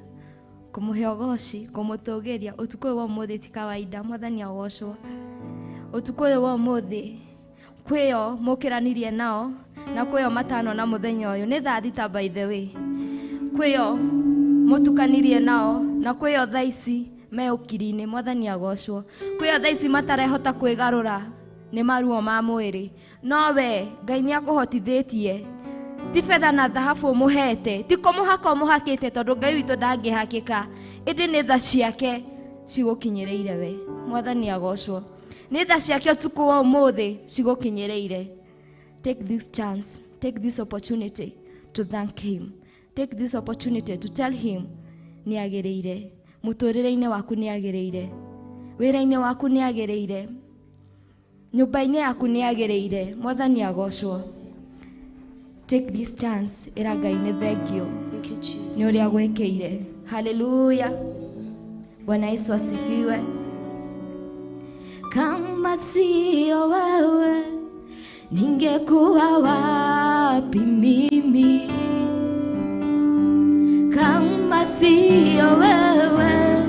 S5: kũmũhe ũgoci, kũmũtũgĩria. Ũtukũ ũyũ wa ũmũthĩ ti kawaida, Mwathani agocwo. Ũtukũ ũyũ wa ũmũthĩ kwĩyo mũkĩranirie nao na kwĩyo matano na mũthenya ũyũ nĩ thaa thita, by the way. Kwĩyo mũtukanirie nao na kwĩyo thaa ici me ũkiri-inĩ, Mwathani agocwo. Kwĩyo thaa ici matarehota kwĩgarũra nĩ maruo ma mwĩrĩ, no we Ngai nĩ akũhotithĩtie. Ti betha na thahabu ũmũhete, ti kũmũhaka ũmũhakĩte, tondũ Ngai witũ ndangĩhakĩka, ĩndĩ nĩ tha ciake cigũkinyĩrĩire we. Mwathani agocwo. Nĩ tha ciake ũtukũ wa ũmũthĩ cigũkinyĩrĩire. Take this chance, take this opportunity to thank him. Take this opportunity to tell him nĩ agĩrĩire. Mũtũrĩre-inĩ waku nĩ agĩrĩire, wĩra-inĩ waku nĩ agĩrĩire, nyũmba-inĩ yaku nĩ agĩrĩire. Mwathani agocwo. Take this chance, ĩra Ngai nĩ thengio nĩ ũrĩa gwĩkĩire. Haleluya. Bwana Yesu asifiwe. Kama sio wewe ningekuwa wapi mimi? Kama sio wewe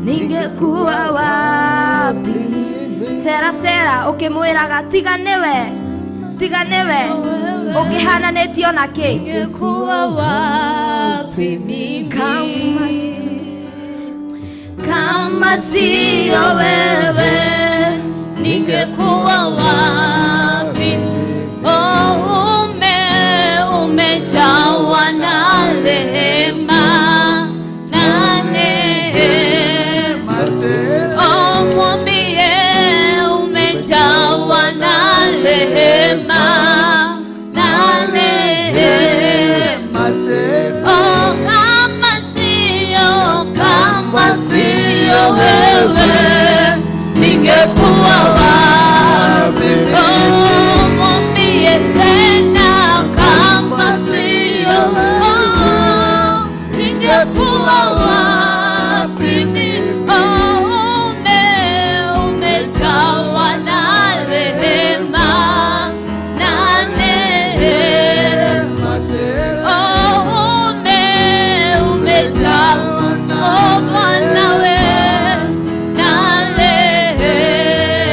S5: ningekuwa wapi mimi? Sera sera ũkĩmwĩraga tiga nĩwe, tiga nĩwe, ũkĩhananĩtio na kĩ?
S11: Ningekuwa wapi mimi? Kama sio wewe ningekuwa wapi? Oh, umejawa na rehema na neema. Oh, mwambie umejawa na rehema na neema. Oh, kama sio wewe ningekuwa wapi? Oh, mwambie tena kama sio wewe ningekuwa wapi? Oh, umejawa na rehema na neema. Oh, umejawa, oh, Bwana we na rehema.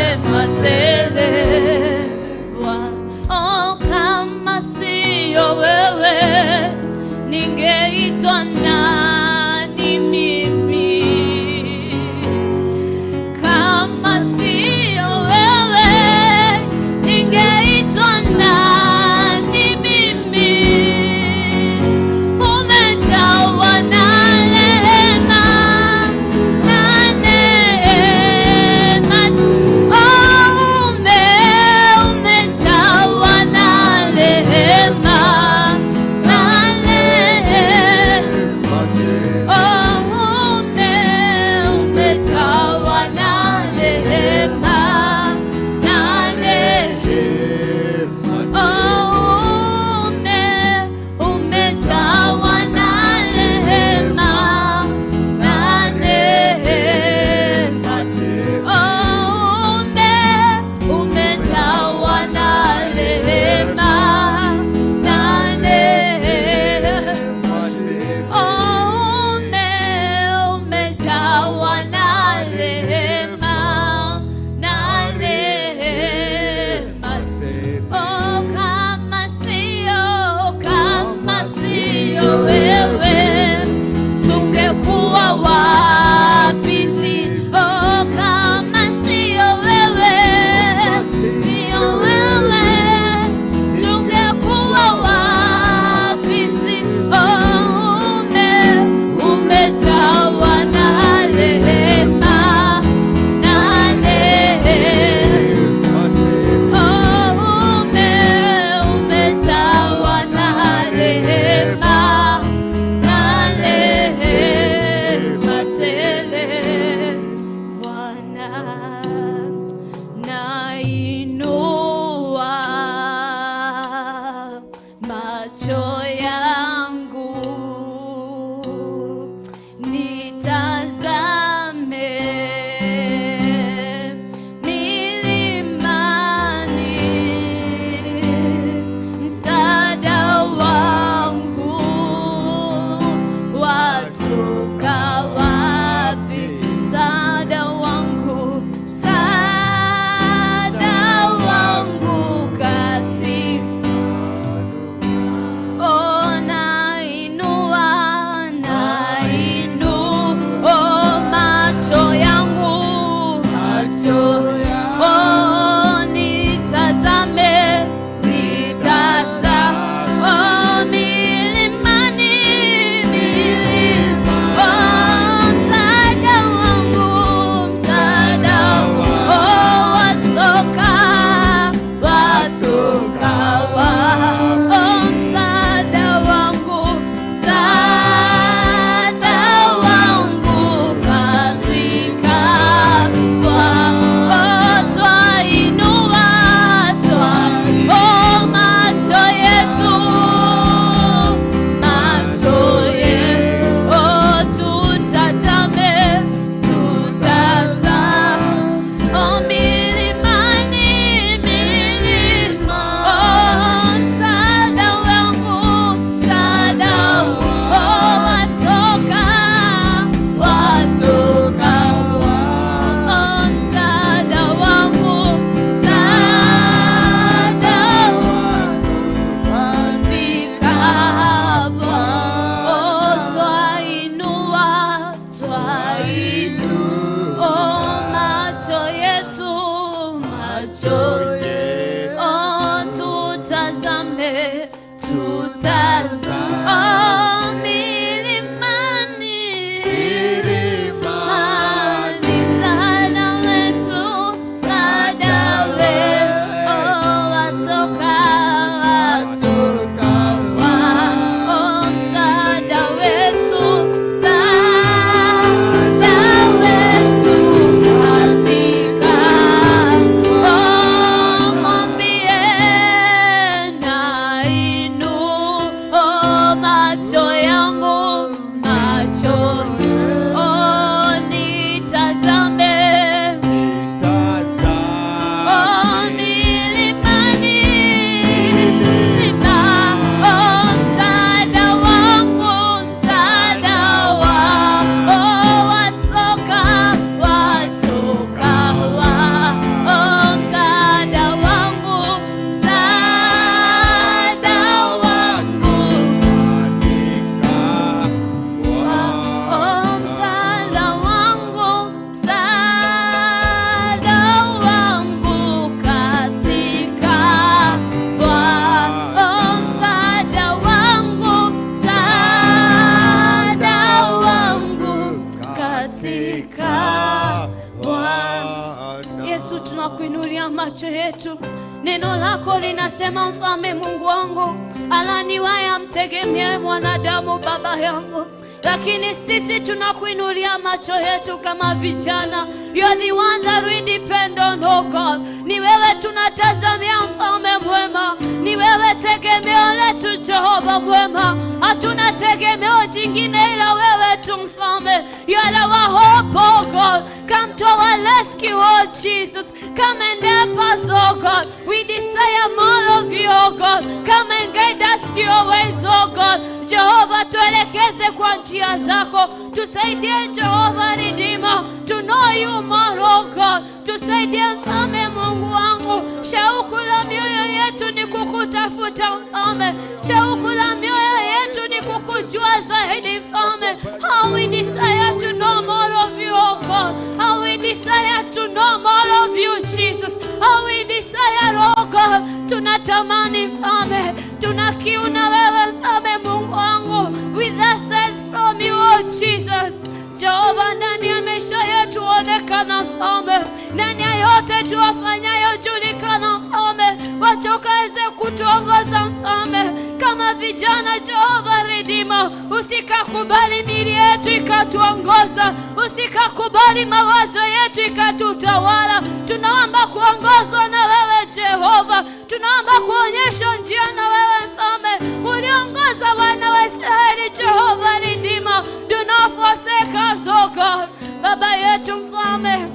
S11: Tunakuinulia macho yetu. Neno lako linasema, mfalme Mungu wangu, alaniwaye amtegemee mwanadamu baba yangu. Lakini sisi tunakuinulia macho yetu kama vijana. You are the one that we depend on, oh God. Ni wewe tunatazamia, mfalme mwema. Ni wewe tegemeo letu, Jehova mwema. Hatuna tegemeo jingine ila wewe tu, mfalme. You are our hope, oh God. Come to our rescue, oh Jesus. Come and help us, oh God. We desire more of you, oh God. Come and guide us to your ways, oh God. Jehova, tuelekeze kwa njia zako. Tusaidie, Jehova Redeemer, to know you more, oh God. Tusaidie, mfalme Mungu wangu. Shauku la mioyo yetu ni kukutafuta, mfalme. Shauku la mioyo yetu ni kukujua zaidi, mfalme. How we desire to know more of you, oh God. How we desire to know more of you, Jesus. How we desire, oh God. Tunatamani, mfalme. Tuna kiu na wewe, mfalme Mungu wangu. We thirst from you, oh Jesus. Jehova, ndani ya maisha yetu onekana, mfalme. Ndani ya yote tuwafanyayo julikana, mfalme. Wachokaweze kutuongoza, mfalme. Kama vijana, Jehova Redeemer, usikakubali miili yetu ikatuongoza, usikakubali mawazo yetu ikatutawala. Tunaomba kuongozwa na wewe Jehova, tunaomba kuonyeshwa njia na wewe mfalme. Uliongoza wana wa Israeli, Jehova Redeemer, do not forsake us, oh God. Baba yetu mfalme,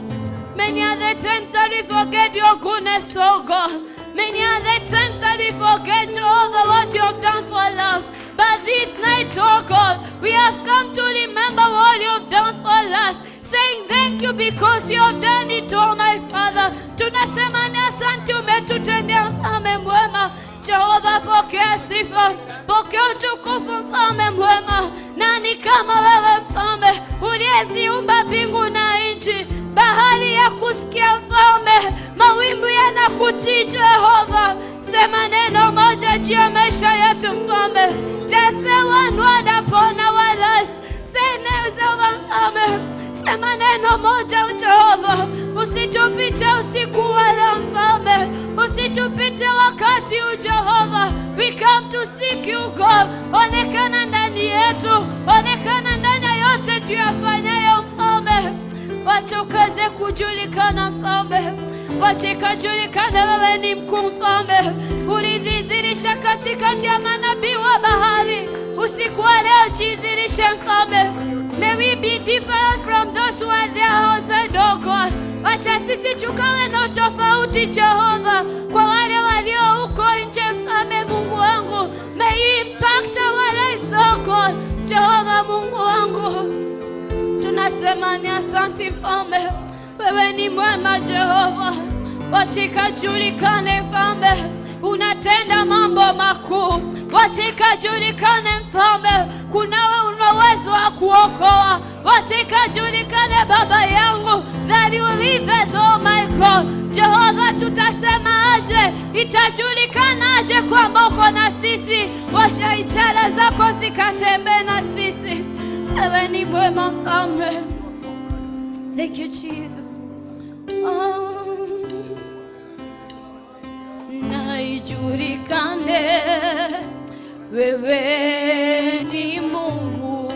S11: many are the times that we forget your goodness, oh God. Many are the times that we forget, Jehovah, what you have done for us. But this night, oh God, we have come to remember what you have done for us, saying thank you because you have done it, oh my Father. Tunasema ni asante umetutendea, mfalme mwema. Jehova, pokea sifa, pokea utukufu, mfalme mwema. Nani kama wewe, mfalme, uliyeziumba mbingu na nchi? Bahari ya kusikia, mfalme, mawimbi yanakutii, Jehova. Sema neno moja juu ya maisha yetu, mfalme. Just say one word upon our lives. Say neno, mfalme. Sema neno moja, Jehova. Usitupite usiku wala, mfalme. Usitupite wakati huu, Jehova. We come to seek you, God. Onekana ndani yetu, onekana ndani ya yote tuyafanyayo, mfalme. Wacha ukaze kujulikana, mfalme. Wacha ikajulikane wewe ni mkuu, mfalme. Ulidhihirisha katikati ya manabii wa bahari. Usiku wa leo jidhihirishe, mfalme. May we be different from those who are there outside, oh God. Wacha sisi tukawe na tofauti, Jehova, kwa wale walio huko nje, mfalme Mungu wangu. May you impact our lives, oh God. Jehova Mungu wangu, tunasema ni asante, mfalme. Wewe ni mwema, Jehova. Wacha ikajulikane, mfalme, unatenda mambo makuu. Wacha ikajulikane, mfalme, kunawe una uwezo wa kuokoa. Wacha ikajulikane, baba yangu, that you live, oh my God. Jehova, tutasema aje? Itajulikana aje kwamba uko na sisi? Washa ishara zako zikatembee na sisi. Wewe ni mwema, mfalme. Thank you, Jesus. Oh. Na ijulikane wewe ni Mungu,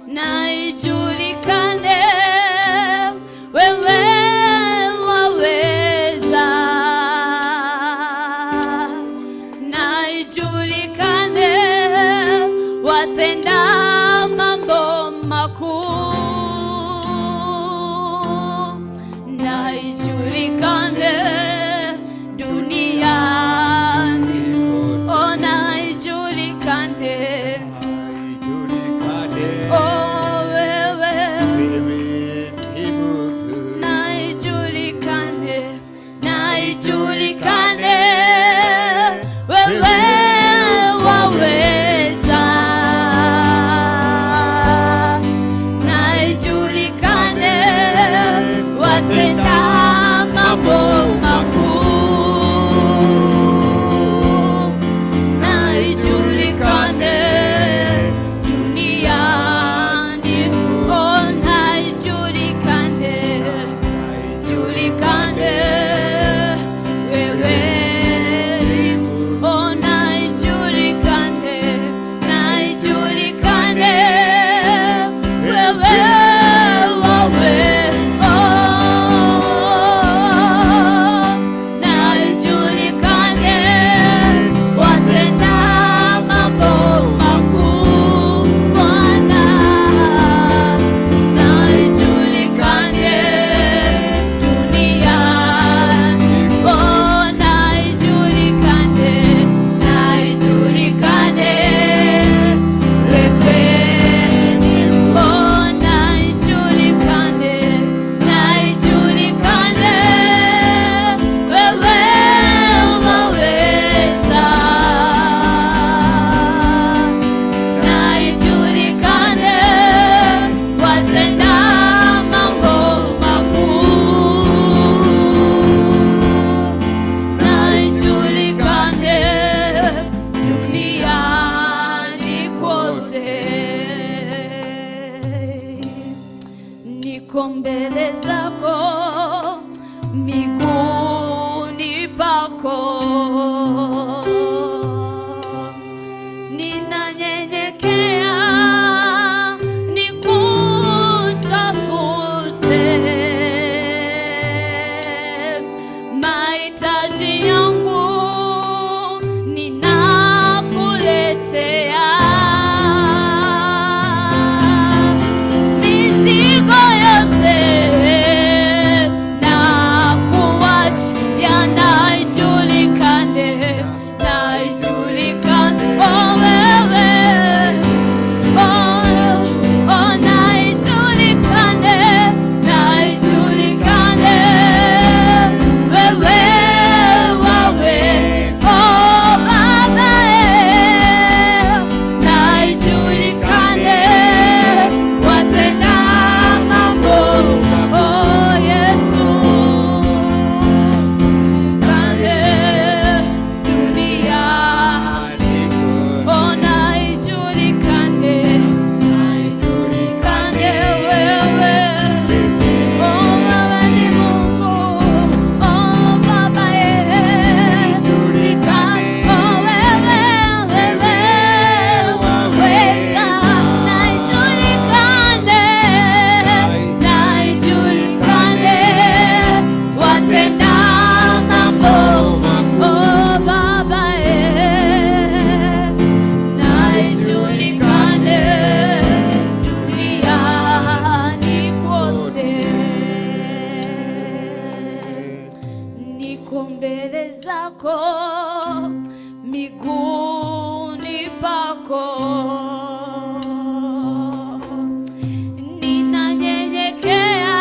S11: na ijulikane wewe waweza, na ijulikane watenda mambo makuu, na ijulikane duniani, oh, na ijulikane, oh, wewe, na ijulikane, na ijulikane wewe waweza, na ijulikane watenda mambo Niko mbele zako, miguuni pako, ninanyenyekea nikutafute, mahitaji yangu ninakuletea, mizigo yote na kuachia, na ijulikane, na ijulikane, oh wewe, oh, oh, na ijulikane, na ijulikane, wewe wawe, oh Baba, na ijulikane, watenda mambo, oh Yesu, kane duniani, oh na ijulikane, ijulikane wewe, oh wewe ni Mungu, oh Baba, julikane, oh wewe, wewe weka, na ijulikane, na ijulikane, watenda mambo, oh Baba, na ijulikane duniani kote. Niko mbele zako, miguuni pako, ninanyenyekea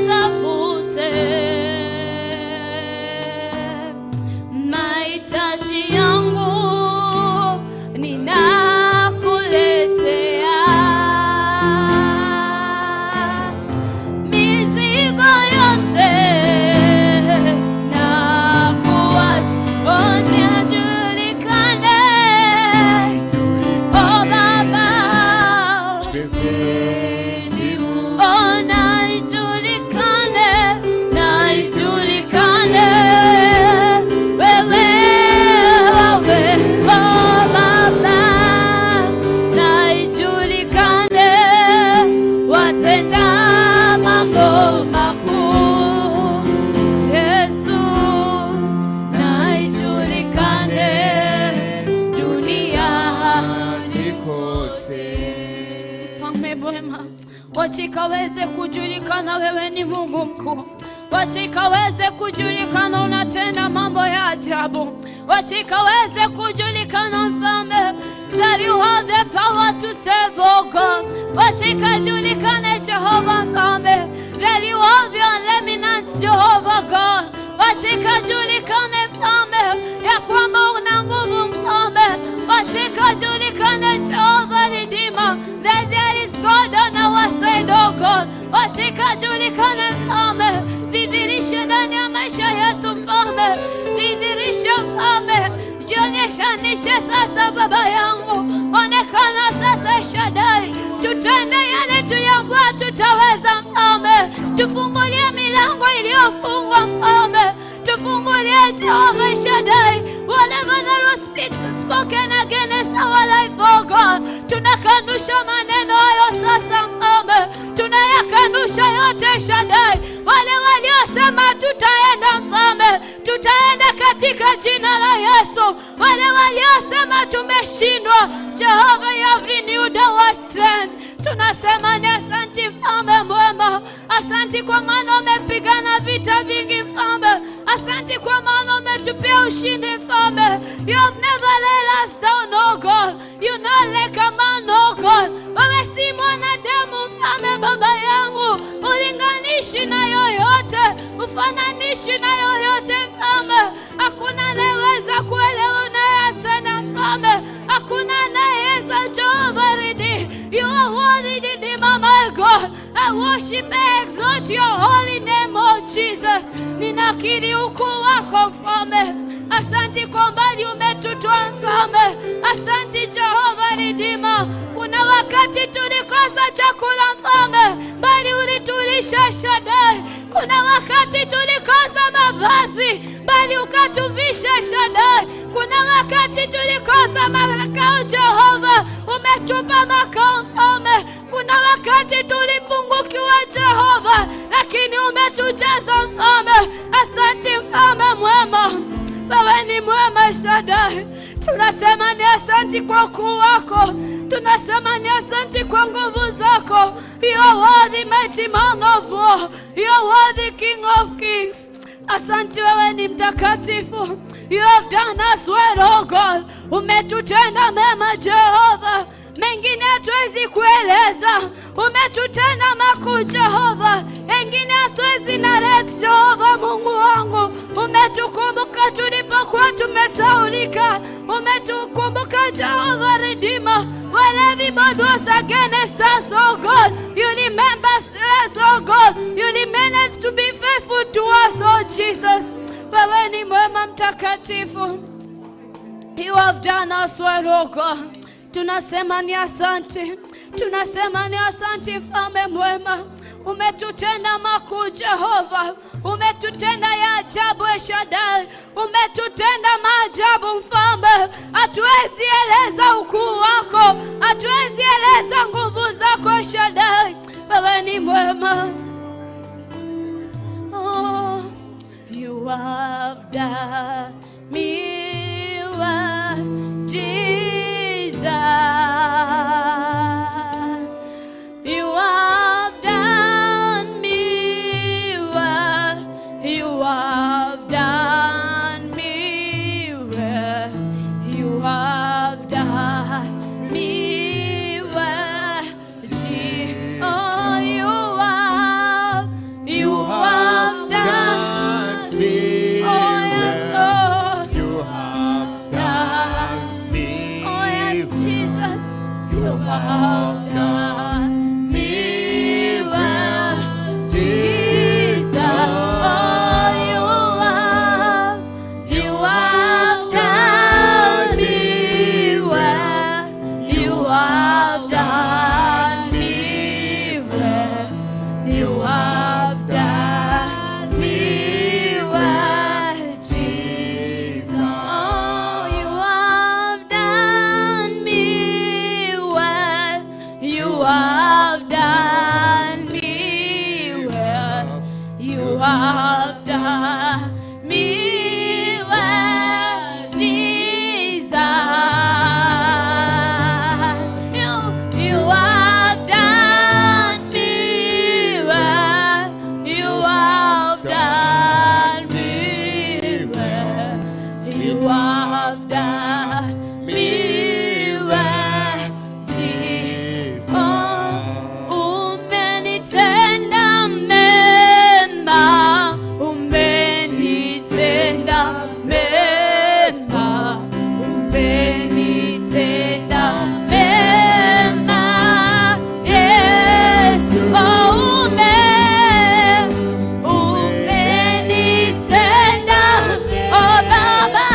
S11: nikutafute, mahitaji yangu ninakuletea, mizigo yote na kuacha, oh, nijulikane, oh Baba, oh, na ijulikane, na ijulikane, wewe, wewe, oh Baba, na ijulikane, watenda mambo makuu, Yesu, na ijulikane duniani kote. Mfalme mwema, wacha ikaweze kujulikana wewe ni Mungu mkuu, wacha ikaweze kujulikana unatenda mambo ya ajabu, wacha ikaweze kujulikana Mfalme that you have the power to save, oh God. Wacha ikajulikane Jehova Mfalme that you have the unlimited Jehovah God. Wacha ikajulikane Mfalme ya kwamba una nguvu Mfalme. Wacha ikajulikane Jehova Redeemer that there is God on our side, oh God. Wacha ikajulikane Mfalme, dhidhirishe ndani ya maisha yetu Mfalme, dhidhirishe Mfalme, jionyeshanishe sasa Baba yangu, onekana sasa Shaddai, tutende yale tuliambiwa tutaweza Mfalme, tufungulie milango iliyofungwa Mfalme, tufungulie Jehova Shaddai, whatever that was spoken against our life, oh God, tunakanusha maneno hayo sasa Mfalme, tunayakanusha yote Shaddai, wale waliosema tutaenda Mfalme, tutaenda katika jina la Yesu, wale waliosema tumeshindwa, Jehova, you have renewed our strength. Tunasema ni asanti Mfalme mwema, asanti kwa maana umepigana vita vingi Mfalme, asanti kwa maana umetupia ushindi Mfalme. You have never let us down, oh God. You not like a man, oh God. Wewe si mwanadamu Mfalme, baba yangu, ulinganishi na yoyote, ufananishi na yoyote Mfalme. Hakuna anayeweza kuelewa unayotenda Mfalme, hakuna anayeweza Jehova Ridi. You are worthy, Redeemer, my God. I worship and exalt your holy name, oh Jesus. Ninakiri ukuu wako Mfalme. Asante kwa mbali umetutoa Mfalme. Asante Jehova Redeemer. Kuna wakati tulikosa chakula Mfalme, bali ulitulisha Shaddai. Kuna wakati tulikosa mavazi, bali ukatuvisha Shaddai. Kuna wakati tulikosa makao Jehova, umetupa makao Mfalme. Kuna wakati tulipungukiwa Jehova, lakini umetujaza Mfalme. Asante Mfalme mwema, wewe ni mwema Shaddai. Tunasema ni asante kwa ukuu wako, tunasema ni asante kwa nguvu zako. You are worthy, mighty man of war. You are worthy, King of kings. Asante, wewe ni mtakatifu. You have done us well, oh God. Umetutenda mema Jehova, mengine hatuwezi kueleza. Umetutenda makuu Jehova, mengine hatuwezi narrate Jehova Mungu wangu. Umetukumbuka tulipokuwa tumesaulika. Umetukumbuka Jehova Redeemer. When everybody was against us, oh God, you remember us, oh God. You remain to be faithful to us, oh Jesus. Wewe ni mwema mtakatifu. You have done us well, oh God. Tunasema ni asante. Tunasema ni asante Mfalme mwema. Umetutenda makuu Jehova, umetutenda ya ajabu Shaddai, umetutenda maajabu Mfalme. Hatuwezi eleza ukuu wako, hatuwezi eleza nguvu zako Shaddai. Wewe ni mwema. Oh, you have done me well, Jesus. You have done me well. You have done me well. You have done me well. Oh, you have done me. Oh yes, oh,
S15: you have done me.
S11: Oh yes, Jesus, you have done me well, Jesus. Oh, you have done me well. You have done me well. You have done me well, Jesus. Oh, you have done me well. You have done me well. You have done me well, Jesus. You have done me well. You have done me well. You have done me well, Jesus. Umenitenda mema, umenitenda mema, umenitenda mema, yes. Oh, umenitenda, oh Baba,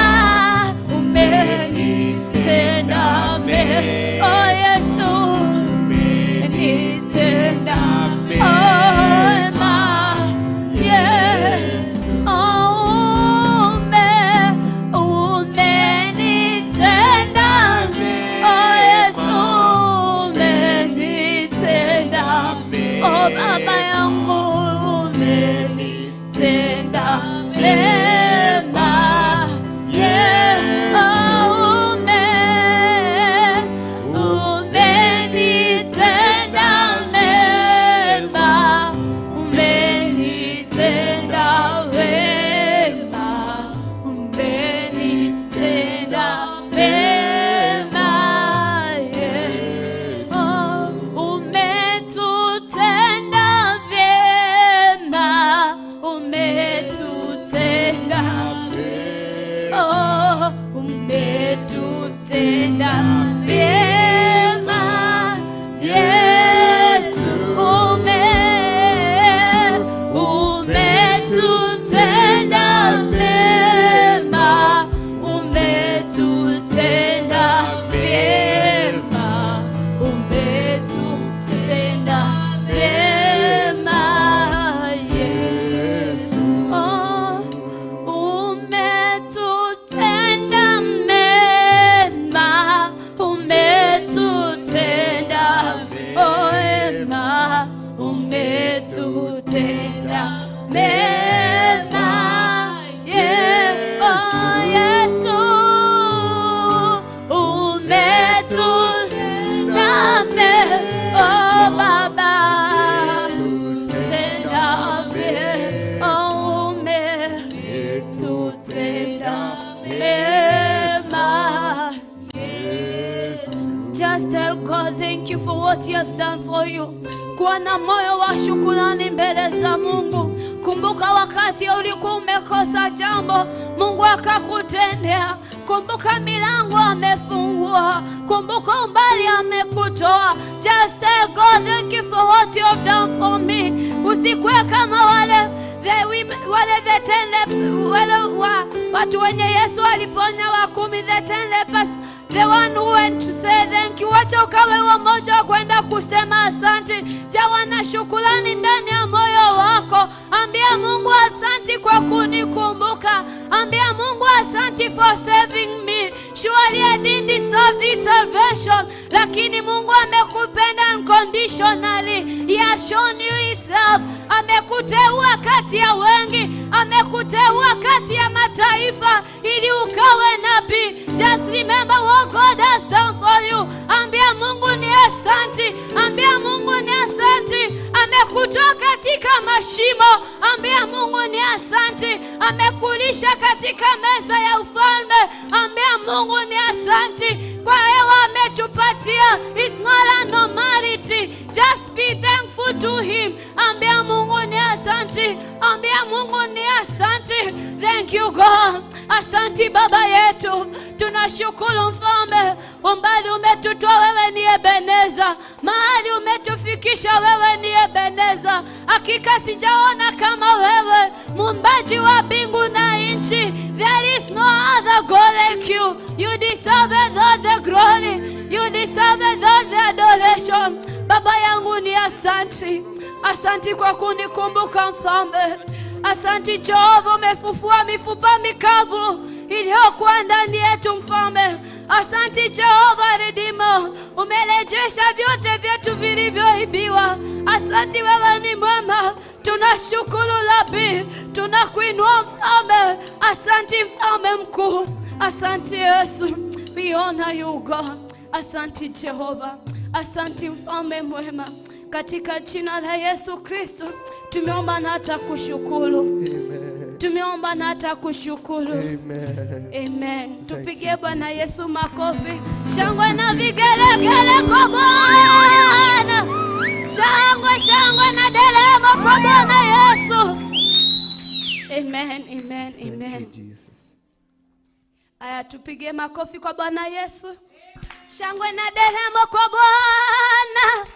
S11: umenitenda mema, oh Yesu, umenitenda mema, yes. Oh, umenitenda, oh Yesu, umenitenda, oh Baba yangu, umenitenda mema, yeah. Oh, umenitenda mema, umenitenda wema, umenitenda mema, yeah. Oh, umetutenda vyema, umetutenda Umetutenda mema, yeah. Oh, Yesu, umetutenda mema, oh Baba, tenda mema, oh, umetutenda mema. Just tell God thank you for what he has done for you. Kuwa na moyo wa shukrani mbele za Mungu. Kumbuka wakati ulikuwa umekosa jambo, Mungu akakutendea. Kumbuka milango amefungua, kumbuka umbali amekutoa. Just tell God thank you for what you have done for me. Usikuwe kama wale the women, wale the ten wale watu wenye Yesu aliponya wa 10, the 10 lepers, the one who went to say thank you. Wacha ukawe wa mmoja wa kwenda kusema asante. Jawa na shukrani ndani ya moyo wako. Ambia Mungu asante kwa kunikumbuka. Ambia Mungu asante for saving me. Surely I didn't deserve this salvation, lakini Mungu amekupenda unconditionally. He has shown you his love. Amekuteua kati ya wengi, amekuteua kati ya mataifa ili ukawe nabii. Just remember what God has done for you. Ambia Mungu ni asante. Ambia Mungu ni asante. Amekutoa katika mashimo. Ambia Mungu ni asante. Amekulisha katika meza ya ufalme. Ambia Mungu ni asante kwa hewa ametupatia. It's not a normality. Just be thankful to him. Ambia Mungu ni asante. Ambia Mungu ni asante. Thank you God. Asante Baba yetu. Tunashukuru Mfalme. Umbali umetutoa wewe ni Ebeneza. Mahali umetufikisha wewe ni Ebeneza. Hakika sijaona kama wewe, muumbaji wa mbingu na nchi. There is no other God like you. You deserve all the glory. You deserve all the adoration. Baba yangu ni asante. Asante kwa kunikumbuka Mfalme. Asante Jehova, umefufua mifupa mikavu iliyokuwa ndani yetu Mfalme. Asante Jehova Redeemer, umerejesha vyote vyetu vilivyoibiwa. Asante, wewe ni mwema. Tunashukuru Rabi, tunakuinua Mfalme. Asante Mfalme mkuu. Asante Yesu. We honor you God. Asante Jehova. Asante Mfalme mwema. Katika jina la Yesu Kristo tumeomba na hata kushukuru.
S6: Amen.
S11: Tumeomba na hata kushukuru.
S6: Amen.
S11: Amen. Tupigie Bwana Yesu makofi. Shangwe na vigelegele kwa Bwana. Shangwe, shangwe na nderemo kwa Bwana Yesu. Amen, amen, amen.
S6: Thank you, Jesus.
S11: Aya, tupige makofi kwa Bwana Yesu. Shangwe na nderemo kwa Bwana.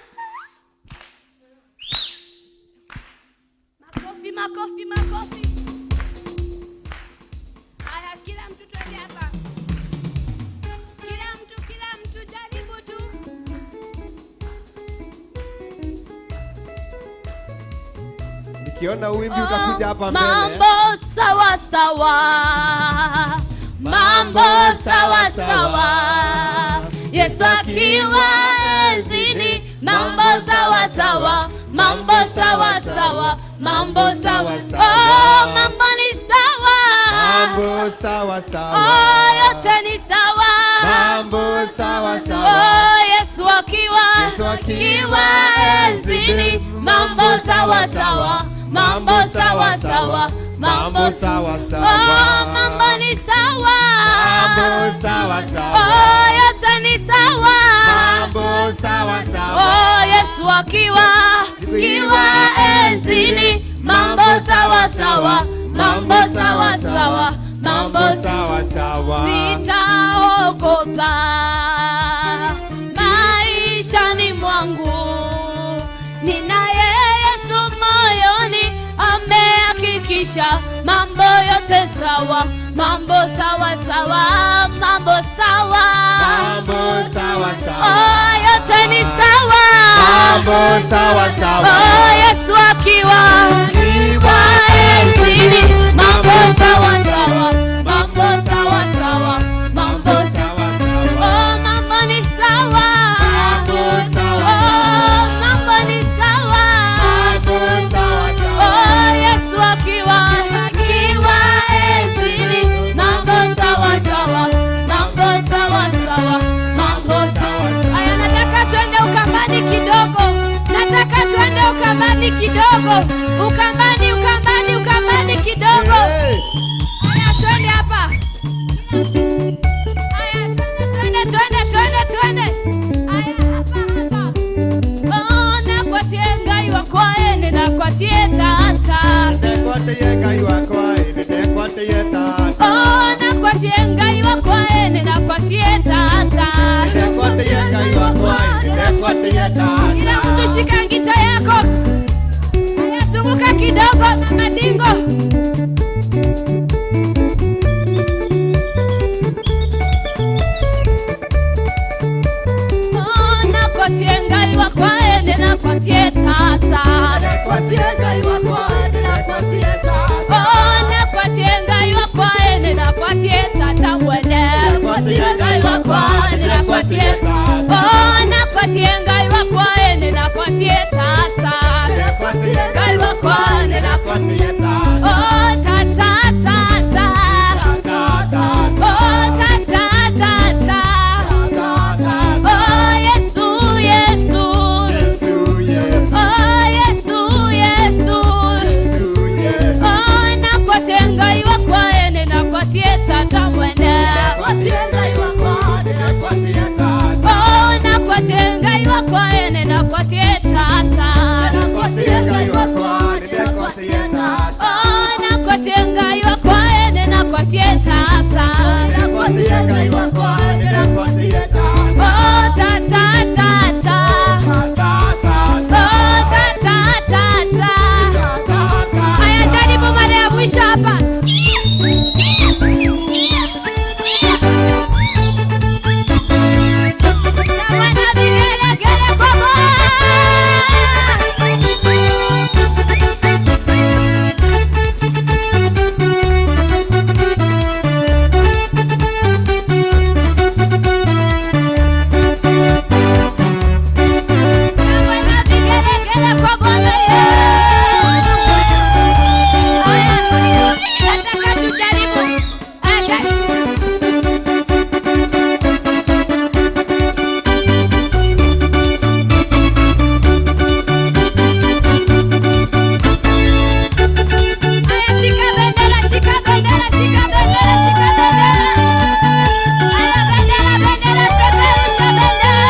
S11: Makofi, makofi, makofi. Aya, kila mtu twende hapa. Kila mtu jaribu tu.
S14: Nikiona uwimbi utakuja hapa mbele.
S11: Mambo sawa sawa. Mambo sawa sawa. Yesu akiwa enzini, mambo sawa sawa. Mambo sawa sawa. Mambo sawa. Oh, mambo ni sawa.
S14: Mambo sawa sawa.
S11: Oh, yote ni sawa.
S14: Mambo sawa sawa.
S11: Oh, Yesu akiwa
S14: Yesu akiwa
S11: kiwa enzini, mambo sawa sawa. Mambo sawa sawa.
S14: Mambo sawa sawa.
S11: Oh, mambo ni sawa.
S14: Mambo sawa sawa.
S11: Oh, yote ni sawa.
S14: Mambo sawa sawa.
S11: Oh, Yesu akiwa kiwa enzini, mambo sawa sawa. Mambo sawa sawa. Mambo
S14: sawa sawa.
S11: Sitaogopa maishani mwangu, ninaye Yesu moyoni, amehakikisha mambo yote sawa. Mambo sawa sawa. Mambo sawa.
S14: Mambo sawa sawa.
S11: Oh, yote ni sawa.
S14: Mambo sawa sawa.
S11: Oh, Yesu akiwa
S14: Kiwa
S11: enzini, mambo sawa sawa. Mambo sawa sawa. Mambo
S14: sawa sawa.
S11: Oh, mambo ni sawa.
S14: Mambo sawa
S11: Oh, mambo ni sawa.
S14: Mambo sawa sawa.
S11: kidogo. Ukambani, Ukambani, Ukambani kidogo. Haya, twende hapa. Haya, twende, twende, twende, twende. Haya, hapa, hapa. Oh, nakwatie Ngai wakwa ene, nakwatie tata.
S14: Ndekwatie Ngai wakwa ene, ndekwatie tata.
S11: Oh, nakwatie Ngai wakwa ene, nakwatie tata.
S14: Ndekwatie Ngai wakwa ene, ndekwatie tata.
S11: Kila mtu shika ngita yako. Haya, zunguka kidogo na madingo. Oh, nakwatie Ngai wakwa ene, nakwatie tata.
S7: Ndekwatie Ngai wakwa ene, nakwatie tata.
S11: Oh, nakwatie Ngai wakwa ene, nakwatie tata mwene.
S7: Ndekwatie
S11: Ngai wakwa ene, nakwatie. Oh, nakwatie Ngai wakwa ene, nakwatie tata.
S7: Ndekwatie
S11: Ngai wakwa ene,
S7: nakwatie tata.
S11: Oh, tata, tata. Oh, tata, tata. Oh, Yesu, Yesu. Oh, Yesu, Yesu. Oh, nakwatie Ngai wakwa ene, nakwatie tata mwene.
S7: Ndekwatie Ngai wakwa ene, nakwatie tata.
S11: Oh, nakwatie Ngai wakwa ene, nakwatie tata.
S7: Ndekwatie Ngai wakwa ene, nakwatie tata.
S11: Oh, nakwatie Ngai wakwa ene, nakwatie tata.
S7: Ndekwatie Ngai wakwa ene, nakwatie tata.
S11: Oh, tata, tata. Oh, tata, tata. Haya, jaribu mara ya mwisho hapa. Wana vigelegele kwa Bwana. Wana vigelegele kwa Bwana Yesu. Haya, nataka tujaribu. Haya, Haya, shika bendera, shika bendera, shika bendera, shika bendera. Haya, bendera, bendera, peperusha bendera.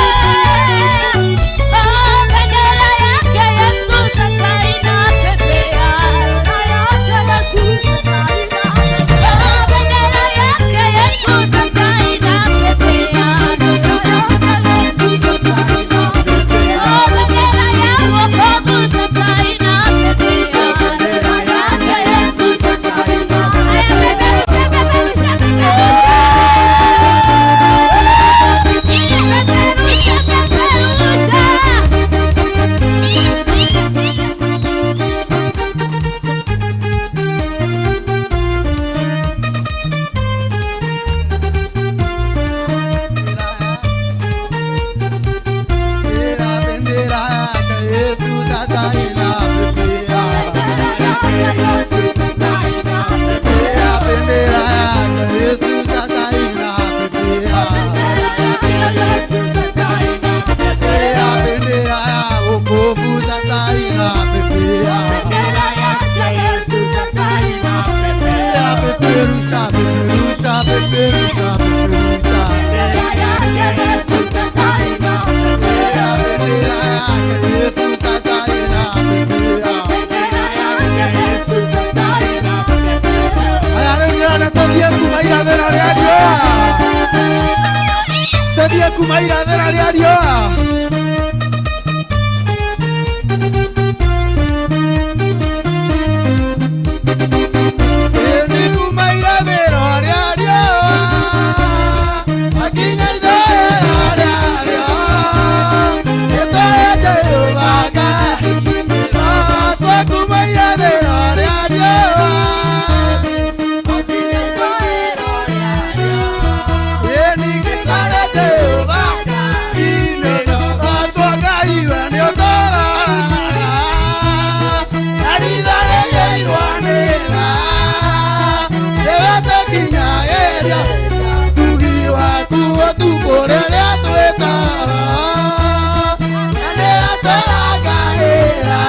S11: Oh, bendera yake Yesu sasa inapepea. Oh, bendera yake Yesu sasa inapepea. Oh, bendera ya wokovu sasa inapepea. Yake Yesu sasa inapepea. Haya, peperusha, peperusha, peperusha. Peperusha, peperusha.
S13: Bendera yake Yesu sasa inapepea. Bendera yake Yesu sasa inapepea. Bendera ya wokovu sasa inapepea. Peperusha, peperusha, peperusha, peperusha. Bendera yake Yesu sasa inapepea. Aya, rĩu ndĩrona tũthiĩ kuma irathĩro rĩa riũa. Tũthiĩ kuma irathĩro rĩa riũa. Ĩĩ, kuma irathĩro rĩa riũa, makinya ithũĩro rĩa riũa. Nĩtũhete Jehova Ngai, twacua kuma irathĩro rĩa riũa. Tugi waku ũtukũ rĩrĩa twĩtara, na nĩatũrangagĩra.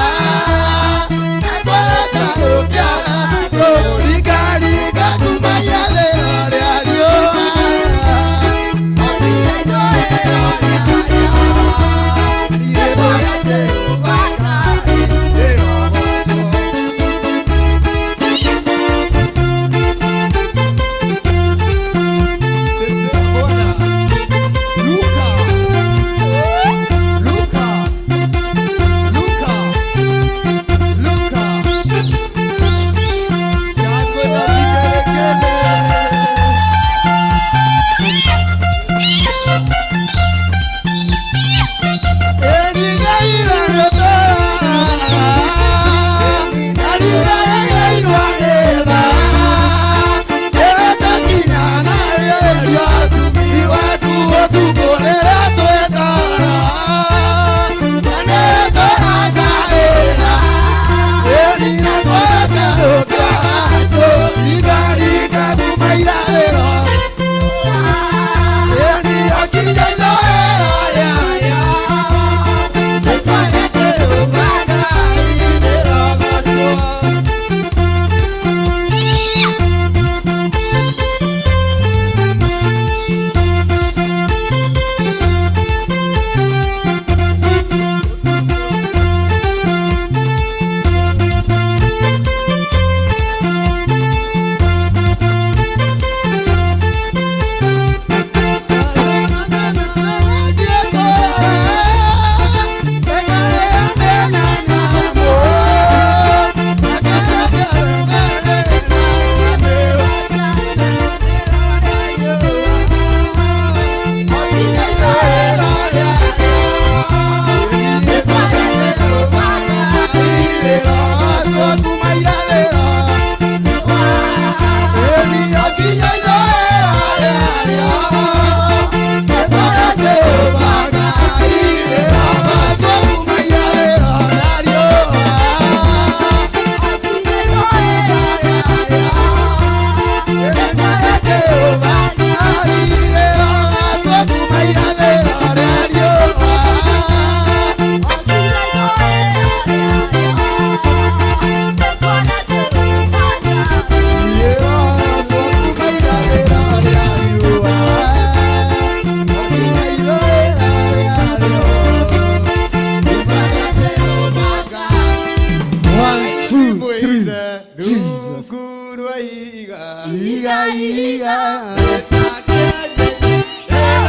S13: iga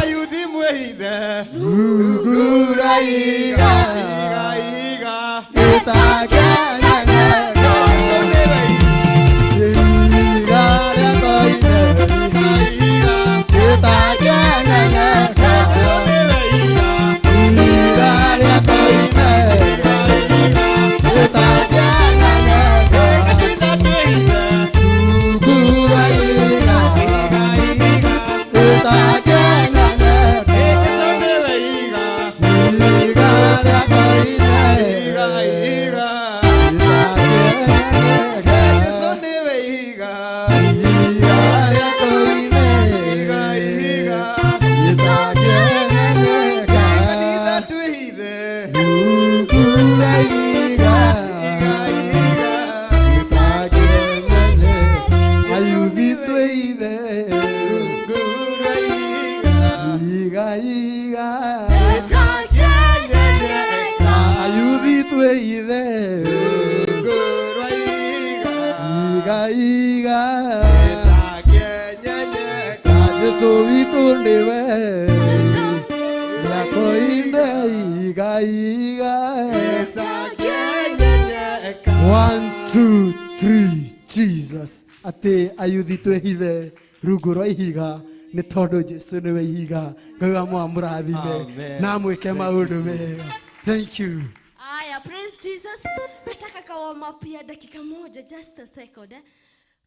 S14: Ayuthi mwehithe
S13: rungu rwa ihiga
S14: ihiga
S13: gĩtangĩenyenyeka ihiga rĩa koine gĩtangĩenyenyeka ihiga rĩa koine gĩtangĩenyenyeka rungu rwa ihiga gĩtangĩenyenyeka ihiga rĩa koine Jesu witũ nĩwe rĩakoine iga iga. 1 2 3 Jesus atĩ ayuthi twĩhithe rungu rwa ihiga nĩ tondũ Jesu nĩwe ihiga. Ngai wa mwamũrathime na mwĩke maũndũ mega. Thank you.
S4: Aya, praise Jesus. Nataka kawarm up ya dakika moja, just a second. Eh?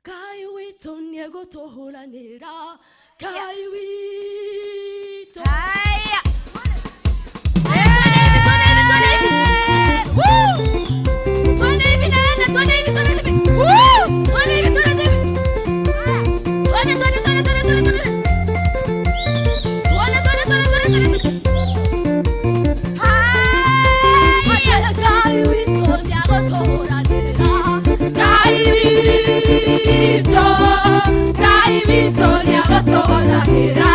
S4: Kai witũ nĩegũtũhũranĩra. Kai witũ.
S5: Haya.
S4: Twende hivi naenda, twende hivi, twende hivi. Woo! Twende hivi, twende hivi. Twende, twende, twende, twende, twende, twende. Twende, twende, twende, twende, twende. Haya, Kai witũ nĩegũtũhũranĩra. Kai witũ, Kai witũ nĩegũtũhũranĩra.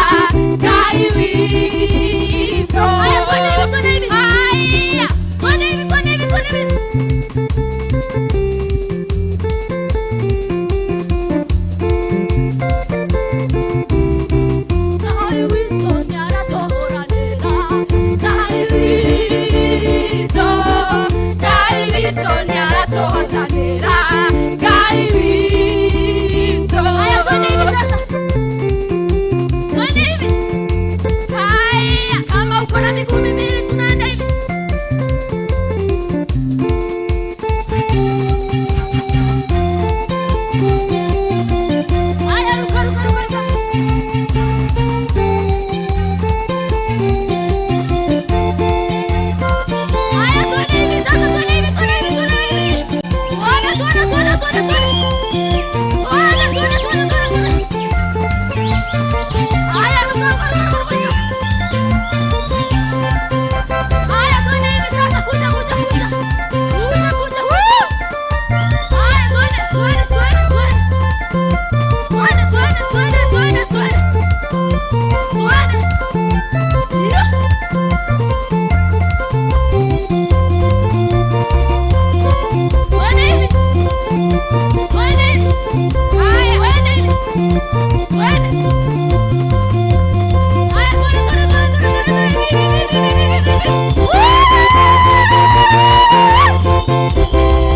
S4: Kai witũ. Haya, twende hivi, twende hivi. Haya, twende hivi, twende hivi, twende hivi. Kai witũ nĩaratũhũranĩra. Kai witũ, Kai witũ nĩaratũhotanĩra. Kai witũ. Haya, twende hivi sasa. Twende hivi. Haya, kama uko na miguu miwili tunaenda hivi. Haya, ruka, ruka, ruka, ruka. Haya, twende hivi sasa, twende hivi, twende hivi, twende hivi. Twende, twende, twende, twende, twende. Twende, twende, twende, twende, twende. Haya, ruka, ruka, ruka, ruka, ruka. Haya, twende hivi sasa, kuja, kuja, kuja. Kuja, kuja, woo! Haya, twende, twende, twende, twende. Twende, twende, twende, twende, twende. Twende. Yeah. Twende hivi. Twende hivi. Haya, twende hivi. Twende. Haya, twende, twende, twende, twende, twende, hivi, hivi, hivi, hivi, hivi, hivi. Woo!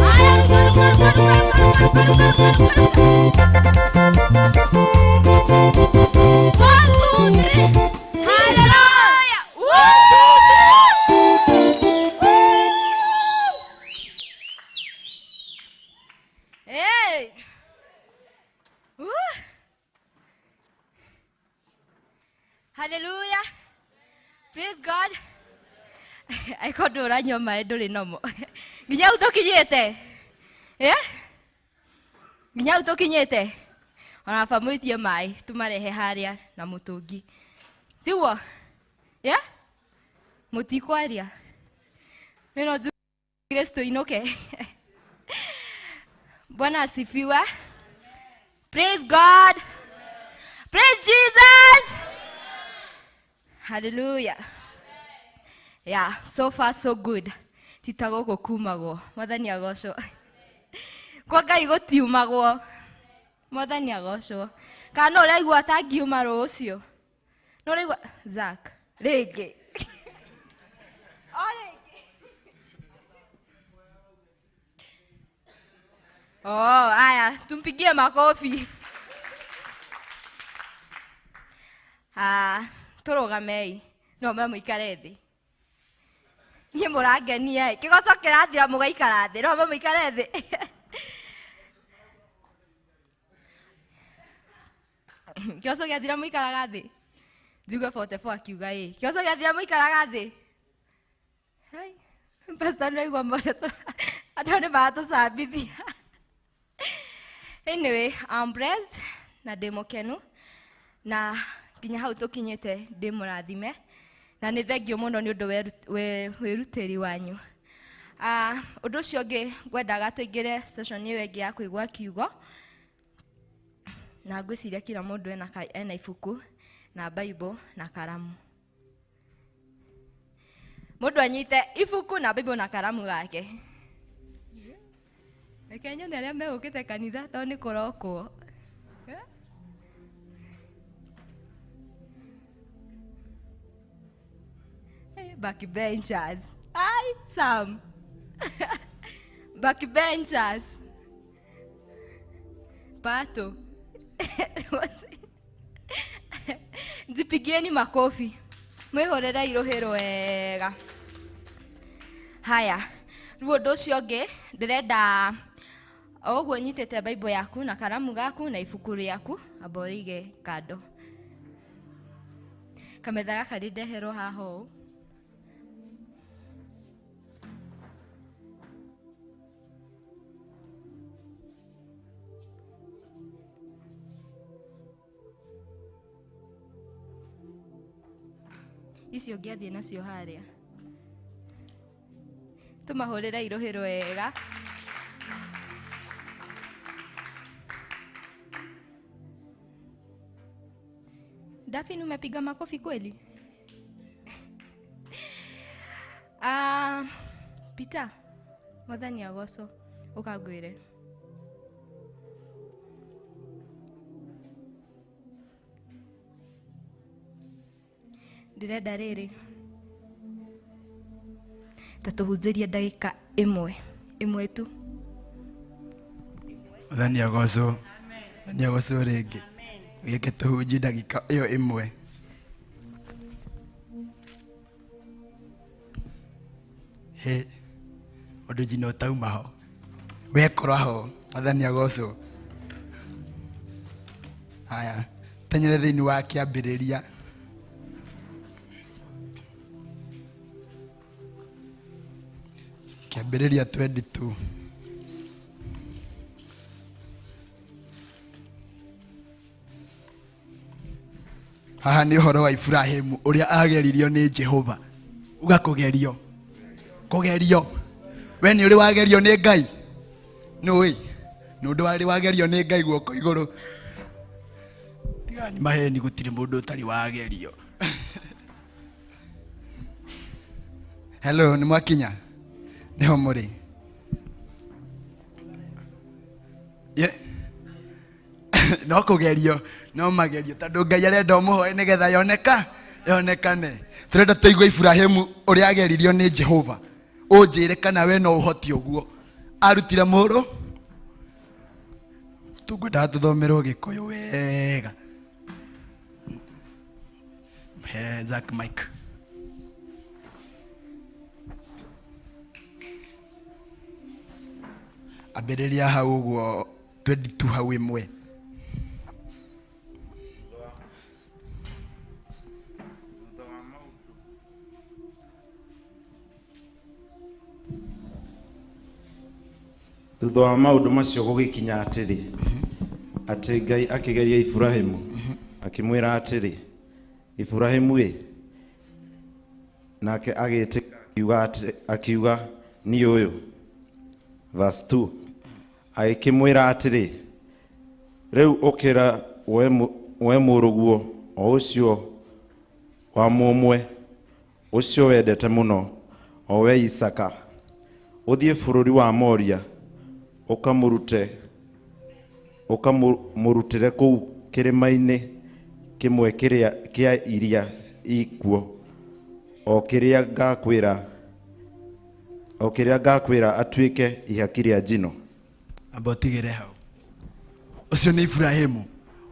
S4: Haya, ruka, ruka, ruka, ruka, ruka, ruka, ruka, ruka, ruka, ruka. 1, 2, 3.
S5: Hallelujah.
S4: 1, 2, 3.
S5: Hey. Woo. Hallelujah. Praise God. Aiko ndũranyua maĩ ndũrĩ nomo. Nginya hau tũkinyĩte. Eh? Nginya hau tũkinyĩte. Ona baba mwĩtie maĩ tũmarehe harĩa na mũtũngi. Tiguo? Yeah? Mũtikwaria. Nĩ no njuge tũinũke. Bwana asifiwe. Praise God. Praise Jesus. Hallelujah. Yeah, so far so good. Tita gũkũ kumagwo. Mwathani agocwo. Kwa Ngai gũtiumagwo. Mwathani agocwo. Kana no ũraigua ta ngiuma rũciũ? No ũraigua Zack rĩngĩ. O rĩngĩ. Oh, aya, tumpigie makofi. Ah, tũrũgamei. No mũikare thĩ. Niĩ mũrangenia ĩ. Kĩgoco kĩrathira mũgaikara thĩ. No mũikare thĩ. Kĩgoco gĩathira mũikaraga thĩ. Njigue 44 akiuga ĩ. Kĩgoco gĩathira mũikaraga thĩ. Hai. Pastor nĩaigua mothe andũ nĩ maratũcambithia. Anyway, I'm blessed na ndĩ mũkenu na nginya hau tũkinyĩte ndĩ mũrathime na nĩ thengio mũno nĩ ũndũ wĩrutĩri wanyu. Ũndũ ũcio ũngĩ ngwendaga tũingĩre session ĩyo ĩngĩ ya kũigua kiugo na ngwĩciria kila mũndũ ena ibuku na Bible na karamu. Mũndũ anyite ibuku na Bible na karamu gake. Reke nyone arĩa megũkĩte kanitha tondũ nĩ kũrokwo. Backbenchers. Hi, Sam. Backbenchers. Pato. Jipigieni makofi. Mwihorere iruhĩ wega. Haya, rĩu ũndũ ũcio ũngĩ ndĩrenda o ũguo nyitĩte Bible yaku na karamu gaku na ibuku rĩaku amba ũrĩige kando. Kametha gaka nĩndeherwo haha ũũ. Icio ngĩathiĩ nacio harĩa. Tũmahũrĩre irũhĩ wega. Daphne, umepiga makofi kweli? Peter, Mwathani agocwo, ũkangwĩre. Ndĩrenda rĩrĩ ta tũhunjĩrie ndagĩka ĩmwe ĩmwe tu.
S16: Mwathani agocwo. Mwathani agocwo rĩngĩ. Gĩke tũhunjie ndagĩka ĩyo ĩmwe. He ũndũ njina ũtauma ho wekora ho. Mwathani agocwo. Haya, tenyere thĩinĩ wa kĩambĩrĩria. Kĩambĩrĩria 22. Haha nĩ ũhoro wa Ibrahimu ũrĩa ageririo nĩ Jehova. Uga kũgerio. Kũgerio. We nĩ ũrĩ wagerio nĩ Ngai? Nĩũĩ? Nĩ ũndũ warĩ wagerio nĩ Ngai guoko igũrũ. Tiga nĩ maheni, gũtirĩ mũndũ ũtarĩ wagerio. Hello, nĩ mwakinya? Nĩho mũrĩ? Ye. No kũgerio, no magerio tondũ Ngai arenda ũmũhoe nĩgetha yonekane. Tũrenda tũigue Ibrahimu ũrĩa ageririo nĩ Jehova. Ũnjĩre kana we no ũhote ũguo. Arutire mũrũ. Tũngwendaga tũthomerwo Gĩkũyũ wega. He Zack Mike. Ambĩrĩria hau ũguo 22 hau ĩmwe.
S10: Thutha wa maũndũ macio gũgĩkinya atĩrĩ, atĩ Ngai akĩgeria Iburahĩmu, akĩmwĩra atĩrĩ, Iburahĩmu ĩ, nake agĩĩtĩka akiuga niĩ ũyũ. Verse 2, agĩkĩmwĩra atĩrĩ, rĩu ũkĩra woe mũrũguo o ũcio wa mũmwe ũcio wendete mũno, o we Isaka, ũthiĩ bũrũri wa Moria, ũkamũrute Ũkamũrutĩre kũu kĩrĩma-inĩ kĩmwe kĩrĩa kĩa iria ikuo, o kĩrĩa ngakwĩra atuĩke ihaki rĩa njino.
S16: Amba ũtigĩre hau. Ũcio nĩ Ibrahimu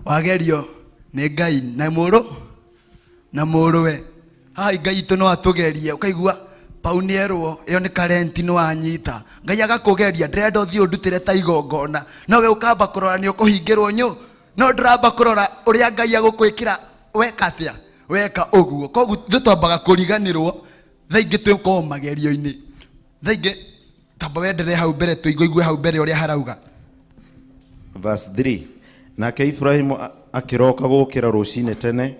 S16: wagerio nĩ Ngai na mũrũ na mũrũwe. Haha Ngai itũ no atũgerie, ũkaigua pau nĩ erwo ĩyo nĩ karenti nĩ wanyita. Ngai agakũgeria, ndĩrenda ũthiĩ ũndutĩre ta igongona, no we ũkamba kũrora nĩ ũkũhingĩrwo nyũ, no ndũramba kũrora ũrĩa Ngai agũkwĩkĩra weka atĩa, weka ũguo. Koguo ithuĩ twambaga kũriganĩrwo thaa ingĩ twĩkorwo magerio-inĩ. Thaa ingĩ tamba wenderee hau mbere tũigue hau mbere ũrĩa harauga.
S10: Verse 3. Nake Ibrahimu akĩroka gũkĩra rũcinĩ tene,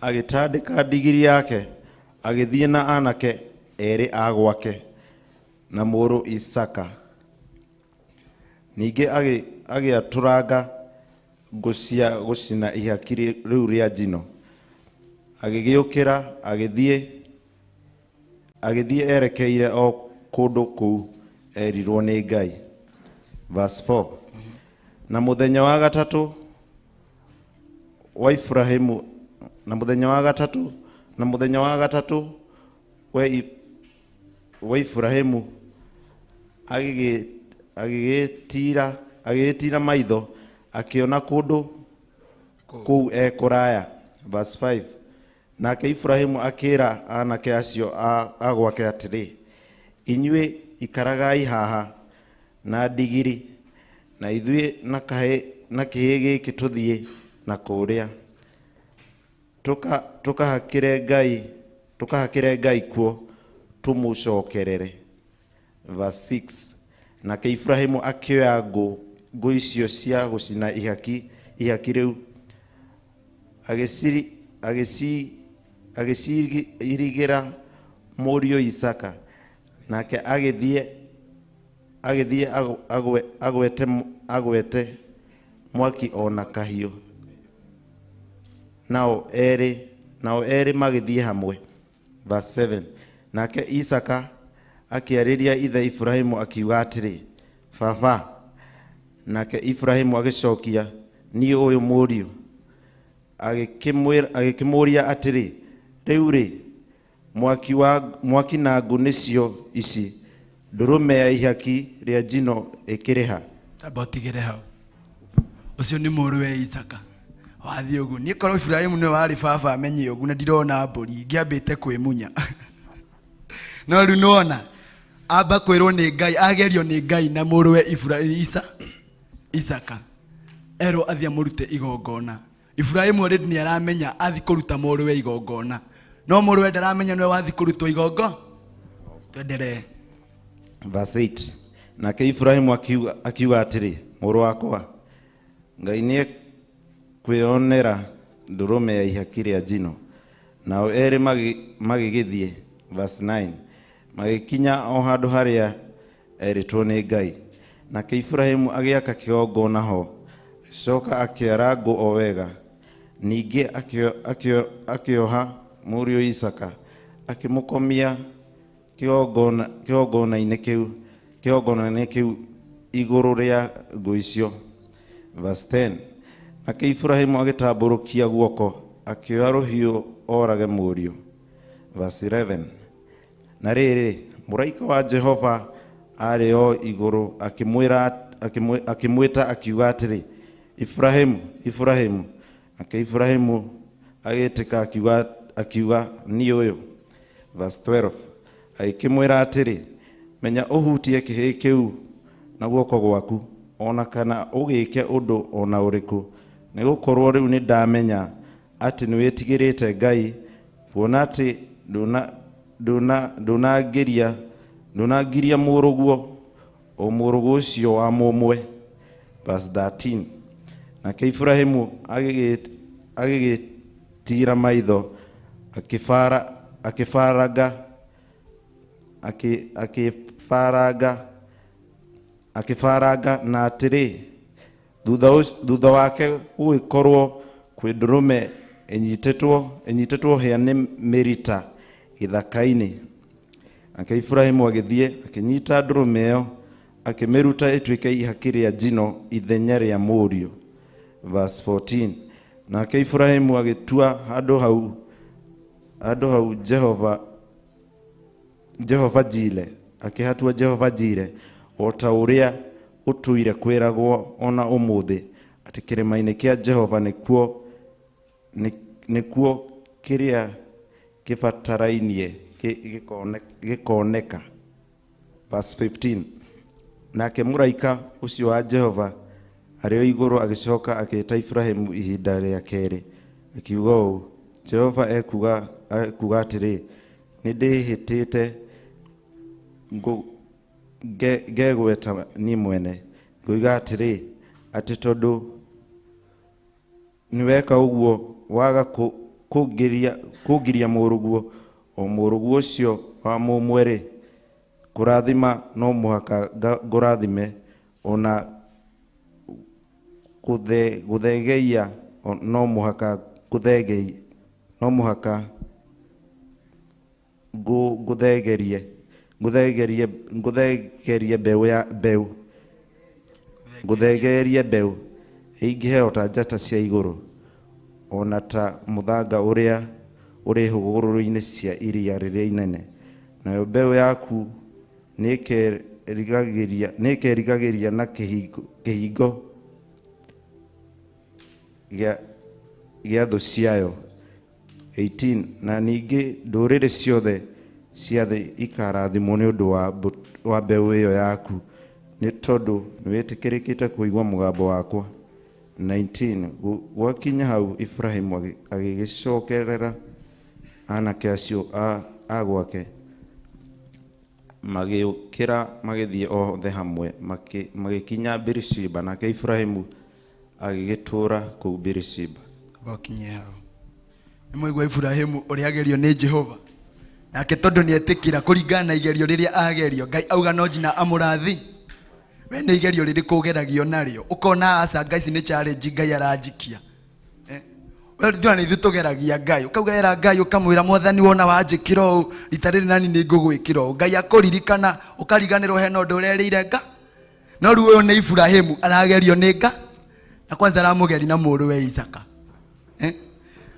S10: agĩtandĩka ndigiri yake, agĩthiĩ na anake erĩ a gwake na mũrũ Isaka. Ningĩ agĩatũranga ngũ cia gũcina ihaki rĩu rĩa njino. Agĩgĩũkĩra agĩthiĩ erekeire o kũndũ kũu erirwo nĩ Ngai. Verse 4. Na mũthenya wa gatatũ wa Ibrahimu, na mũthenya wa gatatũ, na mũthenya wa gatatũ wa Ibrahimu agĩgĩtiira maitho akĩona kũndũ kũu ekũraya. Verse 5. Nake Ibrahimu akĩra anake acio a gwake atĩrĩ, inyuĩ ikaragai haha na ndigiri, na ithuĩ na kĩhĩ gĩkĩ tũthiĩ na kũrĩa tũkahakĩre Ngai kuo tũmũcokerere. Verse 6. Nake Ibrahimu akĩoya ngũ icio cia gũcina ihaki rĩu, agĩcirigĩra mũriũ Isaka. Nake agĩthiĩ agwete mwaki ona kahiũ, nao erĩ magĩthiĩ hamwe. Verse 7. Nake Isaka akĩarĩria ithe Ibrahimu akiuga atĩrĩ, baba. Nake Ibrahimu agĩcokia, niĩ ũyũ mũriũ. Agĩkĩmũũria atĩrĩ, rĩu rĩ, mwaki na ngũ nĩcio ici, ndũrũme ya ihaki rĩa njino ĩkĩrĩha.
S16: Amba ũtigĩre hau. Ũcio nĩ mũrũwe Isaka wathiĩ ũguo. Niĩ korwo Ibrahimu nĩwe warĩ baba amenye ũguo na ndirona mbũri ingĩambĩte kwĩmunya. No rĩu nĩwona amba kwĩrwo nĩ Ngai, agerio nĩ Ngai na mũrũwe Isaka, erwo athiĩ amũrute igongona. Ibrahimu already nĩ aramenya athiĩ kũruta mũrũwe igongona, no mũrũwe ndaramenya nĩwe wathiĩ kũrutwo igongo. Twenderee.
S10: Verse 8. Nake Ibrahimu akiuga atĩrĩ, mũrũ wakwa, Ngai nĩekwĩonera ndũrũme ya ihaki rĩa njino. Nao erĩ magĩgĩthiĩ. Verse 9. Magĩkinya o handũ harĩa erĩtwo nĩ Ngai. Nake Ibrahimu agĩaka kĩgongona ho, agĩcoka akĩara ngũ o wega. Ningĩ akĩoha mũriũ Isaka, akĩmũkomia kĩgongona-inĩ kĩu igũrũ rĩa ngũ icio. Verse 10. Nake Ibrahimu agĩtambũrũkia guoko, akĩoya rũhiũ orage mũriũ. Verse 11. Na rĩrĩ, mũraika wa Jehova arĩ o igũrũ akĩmwĩta akiuga atĩrĩ, Ibrahimu, Ibrahimu. Nake Ibrahimu agĩtĩka akiuga, niĩ ũyũ. Verse 12. Agĩkĩmwĩra atĩrĩ, menya ũhutie kĩhĩ kĩu na guoko gwaku, ona kana ũgĩke ũndũ ona ũrĩkũ, nĩgũkorwo rĩu nĩndamenya atĩ nĩwĩtigĩrĩte Ngai, kuona atĩ ndũnangiria mũrũguo, o mũrũguo ũcio wa mũmwe. Verse 13. Nake Ibrahimu agĩgĩtiira maitho, akĩbaranga na atĩrĩ, thutha wake gũgĩkorwo kwĩ ndũrũme ĩnyitĩtwo hĩa nĩ mĩrita gĩthaka-inĩ. Nake Ibrahimu agĩthiĩ akĩnyita ndũrũme ĩyo, akĩmĩruta ĩtuĩke ihaki rĩa njino ithenya rĩa mũriũ. Verse 14. Nake Ibrahimu agĩtua handũ hau Jehova Jire, akĩhatua Jehova Jire, o ta ũrĩa ũtũire kwĩragwo ona ũmũthĩ, atĩ kĩrĩma-inĩ kĩa Jehova nĩkuo kĩrĩa kĩbatarainie gĩkoneka. Verse 15. Nake mũraika ũcio wa Jehova arĩ o igũrũ agĩcoka akĩĩta Ibrahimu ihinda rĩa kerĩ, akiuga ũũ, Jehova ekuuga atĩrĩ, nĩndĩhĩtĩte ngegweta niĩ mwene, ngoiga atĩrĩ, atĩ tondũ nĩweka ũguo waga kũngiria mũrũguo, o mũrũguo ũcio wa mũmwe-rĩ, kũrathima no mũhaka ngũrathime, ona gũthegeia no mũhaka ngũthegerie mbeũ ĩingĩhe o ta njata cia igũrũ, ona ta mũthanga ũrĩa ũrĩ hũgũrũrũ-inĩ cia iria rĩrĩa inene. Nayo mbeũ yaku nĩĩkerigagĩria na kĩhingo gĩa thũ ciayo. 18. Na ningĩ ndũrĩrĩ ciothe cia thĩ ikarathimwo nĩ ũndũ wa mbeũ ĩyo yaku, nĩ tondũ nĩwĩtĩkĩrĩkĩte kũigua mũgambo wakwa. 19. Gwakinya hau Ibrahimu agĩgĩcokerera anake acio a gwake, magĩũkĩra magĩthiĩ othe hamwe, magĩkinya Birishiba. Nake Ibrahimu agĩgĩtũũra kũu Birishiba.
S16: Gwakinyie hau nĩ mwaigua Ibrahimu ũrĩa agerio nĩ Jehova, nake tondũ nĩetĩkĩra kũringana na igerio rĩrĩa agerio, Ngai auga no nginya amũrathi. We nĩ igerio rĩrĩkũ ũgeragio narĩo ũkona aca Ngai ici nĩ challenge Ngai aranjikia. We nĩ ithuĩ tũgeragia Ngai, ũkauga era Ngai ũkamwĩra Mwathani wona wanjĩkĩra ũũ rita rĩrĩ nani nĩ ngũgwĩkĩra ũũ. Ngai akũririkana ũkariganĩrwo hena ũndũ ũrerĩire nga. No rĩu ũyũ nĩ Ibrahimu aragerio nĩ nga, na kwanza aramũgeria na mũrũwe Isaka.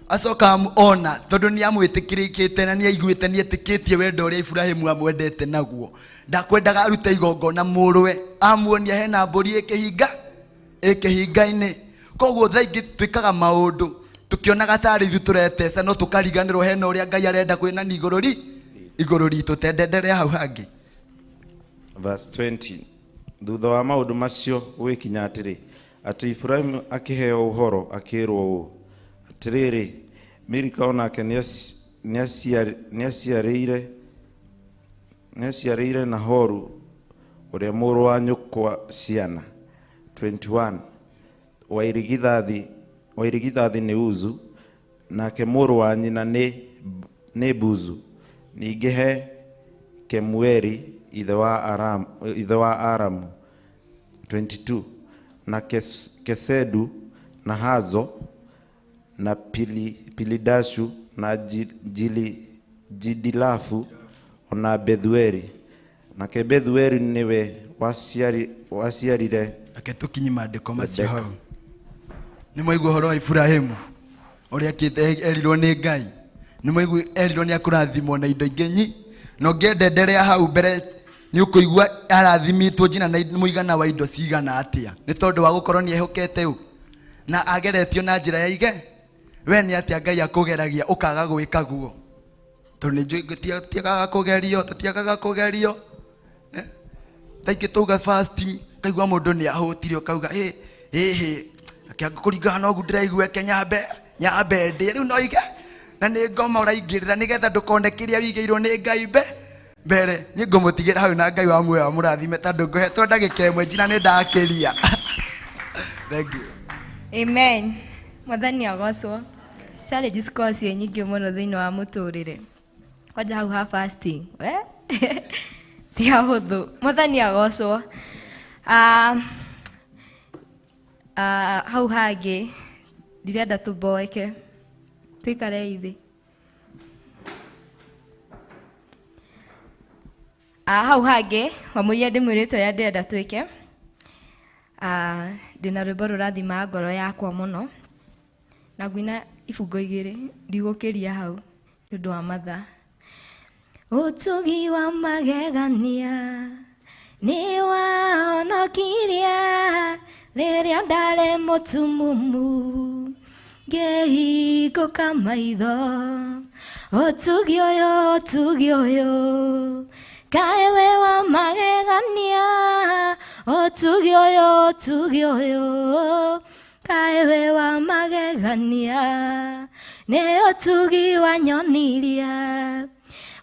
S16: Acoka ona tondũ nĩ amwĩtĩkĩrĩkĩte na nĩ aiguĩte nĩ etĩkĩtie wendo ũrĩa Ibrahimu amwendete naguo, ndakwendaga arute igongona mũrũwe, amuonia hena mbũri ĩkĩhinga-inĩ. Koguo thaa ingĩ twĩkaga maũndũ tũkĩonaga tarĩ ithuĩ tũreteca, no tũkariganĩrwo hena ũrĩa Ngai arenda kwĩnani igũrũ ritũ. Tendenderea hau hangĩ.
S10: Verse 20. Thutha wa maũndũ macio gũgĩkinya atĩrĩ, atĩ Ibrahimu akĩheo ũhoro akĩĩrwo ũũ, atĩrĩrĩ, Milika onake nĩaciarĩire Nahoru ũrĩa mũrũ wa nyũkwa ciana. 21. Wa irigithathi nĩ Uzu, nake mũrũ wa nyina nĩ Buzu. Ningĩ he Kemueli ithe wa Aramu. 22. Na Kesedu na Hazo na Pilidashu na Jidilafu ona Bethueli. Nake Bethueli nĩwe waciarire.
S16: Reke tũkinye maandĩko macio hau. Nĩ mwaigua ũhoro wa Ibrahimu ũrĩa erirwo nĩ Ngai, nĩ mwaigua erirwo nĩ akũrathimwo na indo ingĩ nyi, na ũngĩendenderea hau mbere nĩ ũkũigua arathimĩtwo njina na mũigana wa indo cigana atĩa, nĩ tondũ wa gũkorwo nĩ ehokete ũ na ageretio na njĩra ya ige. We nĩ atĩa Ngai akũgeragia ũkaga gwĩka guo? Tondũ nĩ njũĩ tũtiagaga kũgerio, Thaa ingĩ twauga fasting ũkaigua mũndũ nĩ ahũtire, ũkauga ĩ kũringana na ũguo ndĩraigua ke nyambe ndĩe rĩu no ige na nĩ ngoma ũraingĩrĩra nĩgetha ndũkone kĩrĩa wigĩirwo nĩ Ngai mbere. Niĩ ngũmũtigĩra hau na Ngai wa muoyo amũrathime tondũ ngũhetwo ndagĩka ĩmwe njina nĩ ndakĩria. Thank you.
S5: Amen. Mwathani agocwo. Challenge cikoragwo ciĩ nyingĩ mũno thĩinĩ wa mũtũrĩre. Kwanja hau ha fasting. Ti hahũthũ. Mwathani agocwo. Hau hangĩ ndirenda tũmboeke, tũikare thĩ. Hau hangĩ wamũiya ndĩmwĩrĩte ũrĩa ndĩrenda twĩke. Ndĩna rwĩmbo rũrathima ngoro yakwa mũno na ngwina ibungo igĩrĩ ndigũkĩria hau nĩ ũndũ wa mathaa. Ũtugi wa magegania nĩ wahonokirie rĩrĩa ndarĩ mũtumumu ngĩhingũka maitho. Ũtugi ũyũ, ũtugi ũyũ, kaĩ wĩ wa magegania. Ũtugi ũyũ, ũtugi ũyũ, kaĩ wĩ wa magegania. Nĩ ũtugi wanyonirie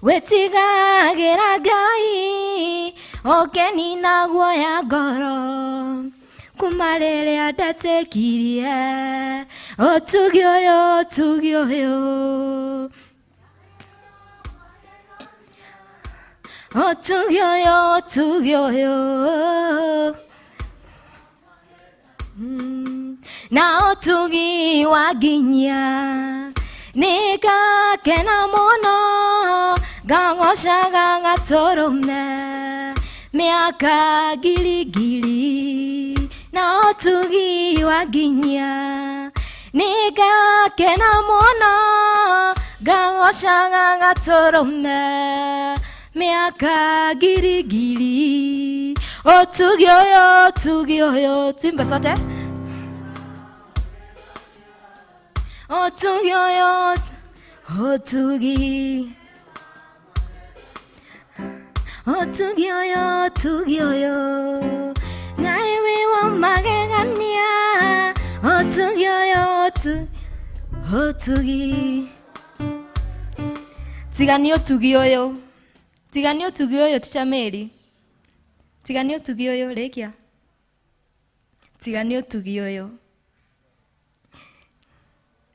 S5: gwĩtigagĩra Ngai, ũkenina guoya ngoro kuma rĩrĩa ndetĩkirie. Ũtugi ũyũ, ũtugi ũyũ, ũtugi ũyũ, ũtugi ũyũ, na ũtugi wa nginya nĩngakena mũno ngagocaga gatũrũme mĩaka ngiri ngiri. Na ũtugi wa nginya nĩngakena mũno ngagocaga gatũrũme mĩaka ngiri ngiri. Ũtugi ũyũ, ũtugi ũyũ, tuimbe sote. Ũtugi ũyũ, ũtugi, ũtugi ũyũ, ũtugi ũyũ, nawe wĩ wa magegania. Ũtugi ũyũ, ũtugi, tiga nĩ ũtugi ũyũ, tiga nĩ ũtugi ũyũ, Teacher Mary, tiga nĩ ũtugi ũyũ, rĩkia, tiga nĩ ũtugi ũyũ,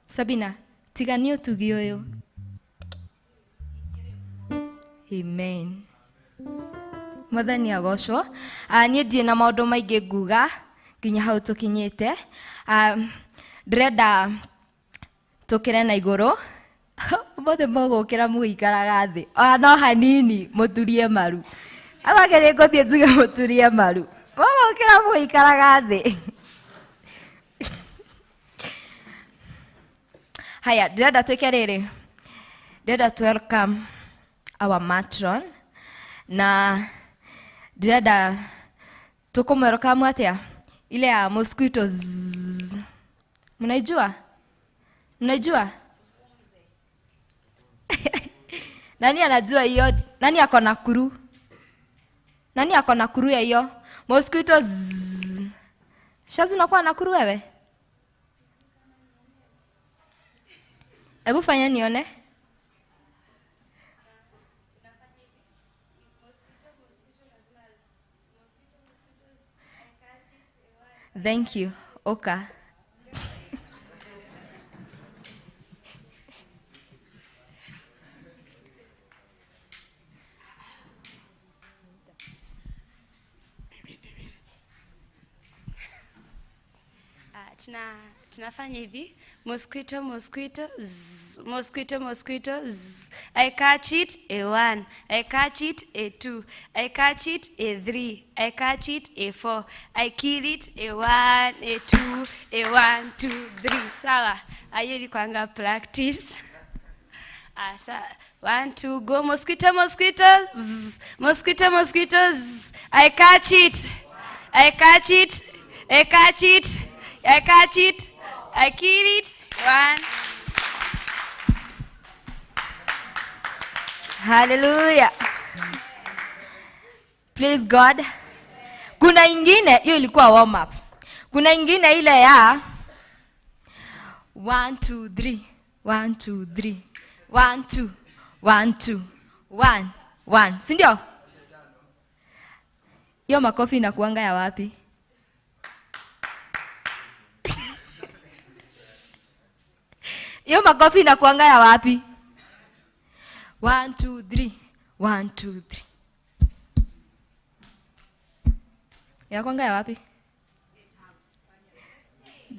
S5: Sabina, tiga nĩ ũtugi ũyũ. Amen. Mwathani agocwo. Niĩ ndirĩ na maũndũ maingĩ nguga nginya hau tũkinyĩte. Ndĩrenda tũkĩre na igũrũ. Mothe mũgũkĩra mũgĩikaraga thĩ. Ona no hanini mũturie maru. Agwake ngũthiĩ njuge mũturie maru. Mũgũkĩra mũgĩikaraga thĩ. Haya, ndĩrenda twĩke rĩrĩ. Ndĩrenda to welcome our matron na ndĩrenda tũkũmwelcome atĩa? Ile ya mosquito zzz. Mnaijua? Mnaijua? Nani anajua hiyo? Nani ako na kuru? Nani ako na kuru ya hiyo? Mosquito zzz. Shazi, unakuwa na kuru wewe? Hebu fanya nione. Thank you. Oka.
S17: Tunafanya hivi. Mosquito, mosquito, zzz, mosquito, mosquito, zzz. I catch it a1, I catch it a2, I catch it a3, I catch it a4, I kill it a1, a2, a1, 2, 3. Sawa, hiyo ilikuwanga practice. Sawa. 1, 2, go. Mosquito, mosquito, zzz, mosquito, mosquito, zzz. I catch it, I catch it, I catch it, I catch it, I kill it. 1.
S5: Hallelujah. Praise God. Kuna ingine, hiyo ilikuwa warm up. Kuna ingine ile ya 1 2 3 1 2 3 1 2 1 2 1 1. Si ndio? Hiyo makofi inakuanga ya wapi? Hiyo makofi inakuanga ya wapi? 1 2 3 1 2 3. Inakuanga ya wapi?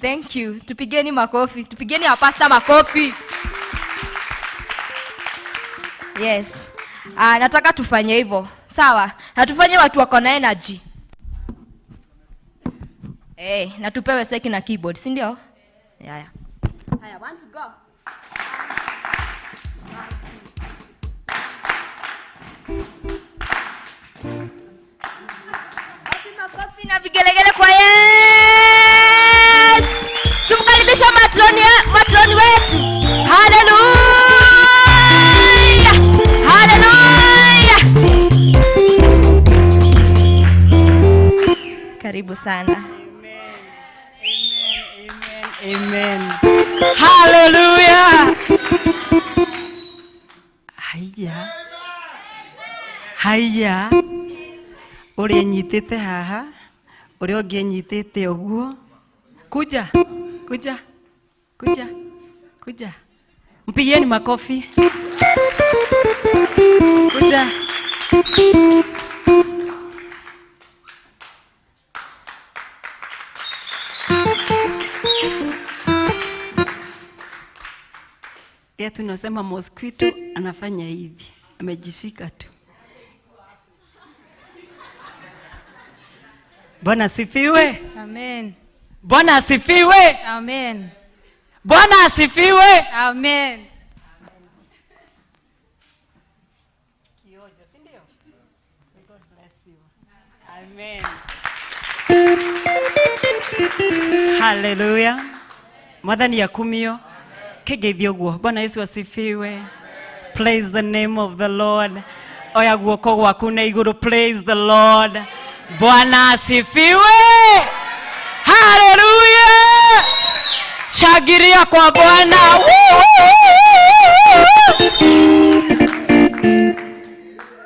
S5: Thank you. Tupigeni makofi. Tupigeni wa pastor makofi. Yes. Nataka tufanye hivyo. Sawa? Na tufanye watu wako na energy. Na tupewe seki na keyboard, si ndio? Yeah. Haya, one to go. Makofi na vigelegele kwa Yes. Tumkaribisha matroni wetu. Hallelujah. Hallelujah. Karibu sana.
S9: Amen. Amen. Hallelujah. Haya. Haya. Uri nyitite haha, uri ũngĩ nyitite ũguo. Kuja, kuja, kuja, kuja. Mpigieni makofi. Kuja. Ya tunasema mosquito anafanya hivi, amejishika tu. Bwana asifiwe.
S18: Amen.
S9: Bwana asifiwe.
S18: Amen.
S9: Bwana asifiwe.
S18: Amen.
S9: Kiojo, si ndio? May God bless you. Amen. Hallelujah. Mwathani akumio. Kigeithio guo. Bwana Yesu asifiwe. Praise the name of the Lord. Oya guoko gwaku na iguru. Praise the Lord. Bwana asifiwe. Hallelujah. Shangilia kwa Bwana.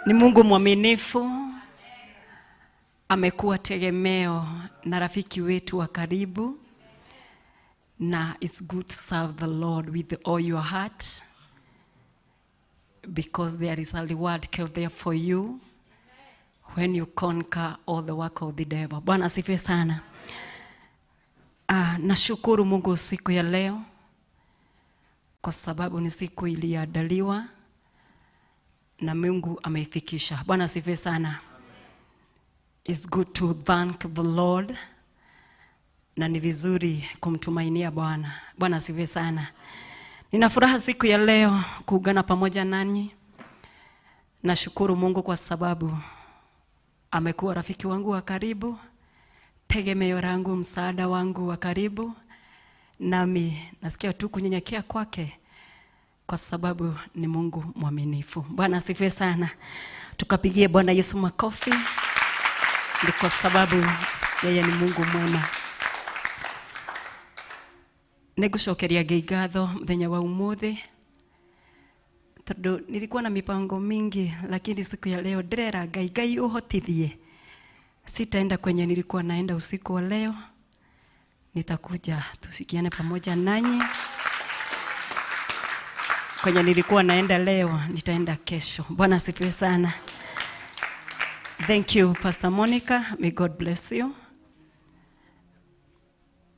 S9: Ni Mungu mwaminifu. Amekuwa tegemeo na rafiki wetu wa karibu. Na it's good to serve the Lord with all your heart, because there is a reward kept there for you when you conquer all the work of the devil. Bwana asifiwe sana. Nashukuru Mungu siku ya leo kwa sababu ni siku iliyoandaliwa na Mungu ameifikisha. Bwana asifiwe sana. It's good to thank the Lord, na ni vizuri kumtumainia Bwana. Bwana asifiwe sana. Nina furaha siku ya leo kuungana pamoja nanyi. Nashukuru Mungu kwa sababu amekuwa rafiki wangu wa karibu, tegemeo langu, msaada wangu wa karibu. Nami nasikia tu kunyenyekea kwake kwa sababu ni Mungu mwaminifu. Bwana asifiwe sana. Tukapigie Bwana Yesu makofi. Ni kwa sababu yeye ni Mungu mwema. Nĩngũcokeria Ngai ngatho mũthenya wa ũmũthĩ, tondũ nilikuwa na mipango mingi, lakini siku ya leo ndĩrera Ngai, Ngai ũhotithie. Sitaenda kwenye nilikuwa naenda usiku wa leo. Nitakuja tushikiane pamoja nanyi. Kwenye nilikuwa naenda leo, nitaenda kesho. Bwana asifiwe sana. Thank you Pastor Monica, may God bless you.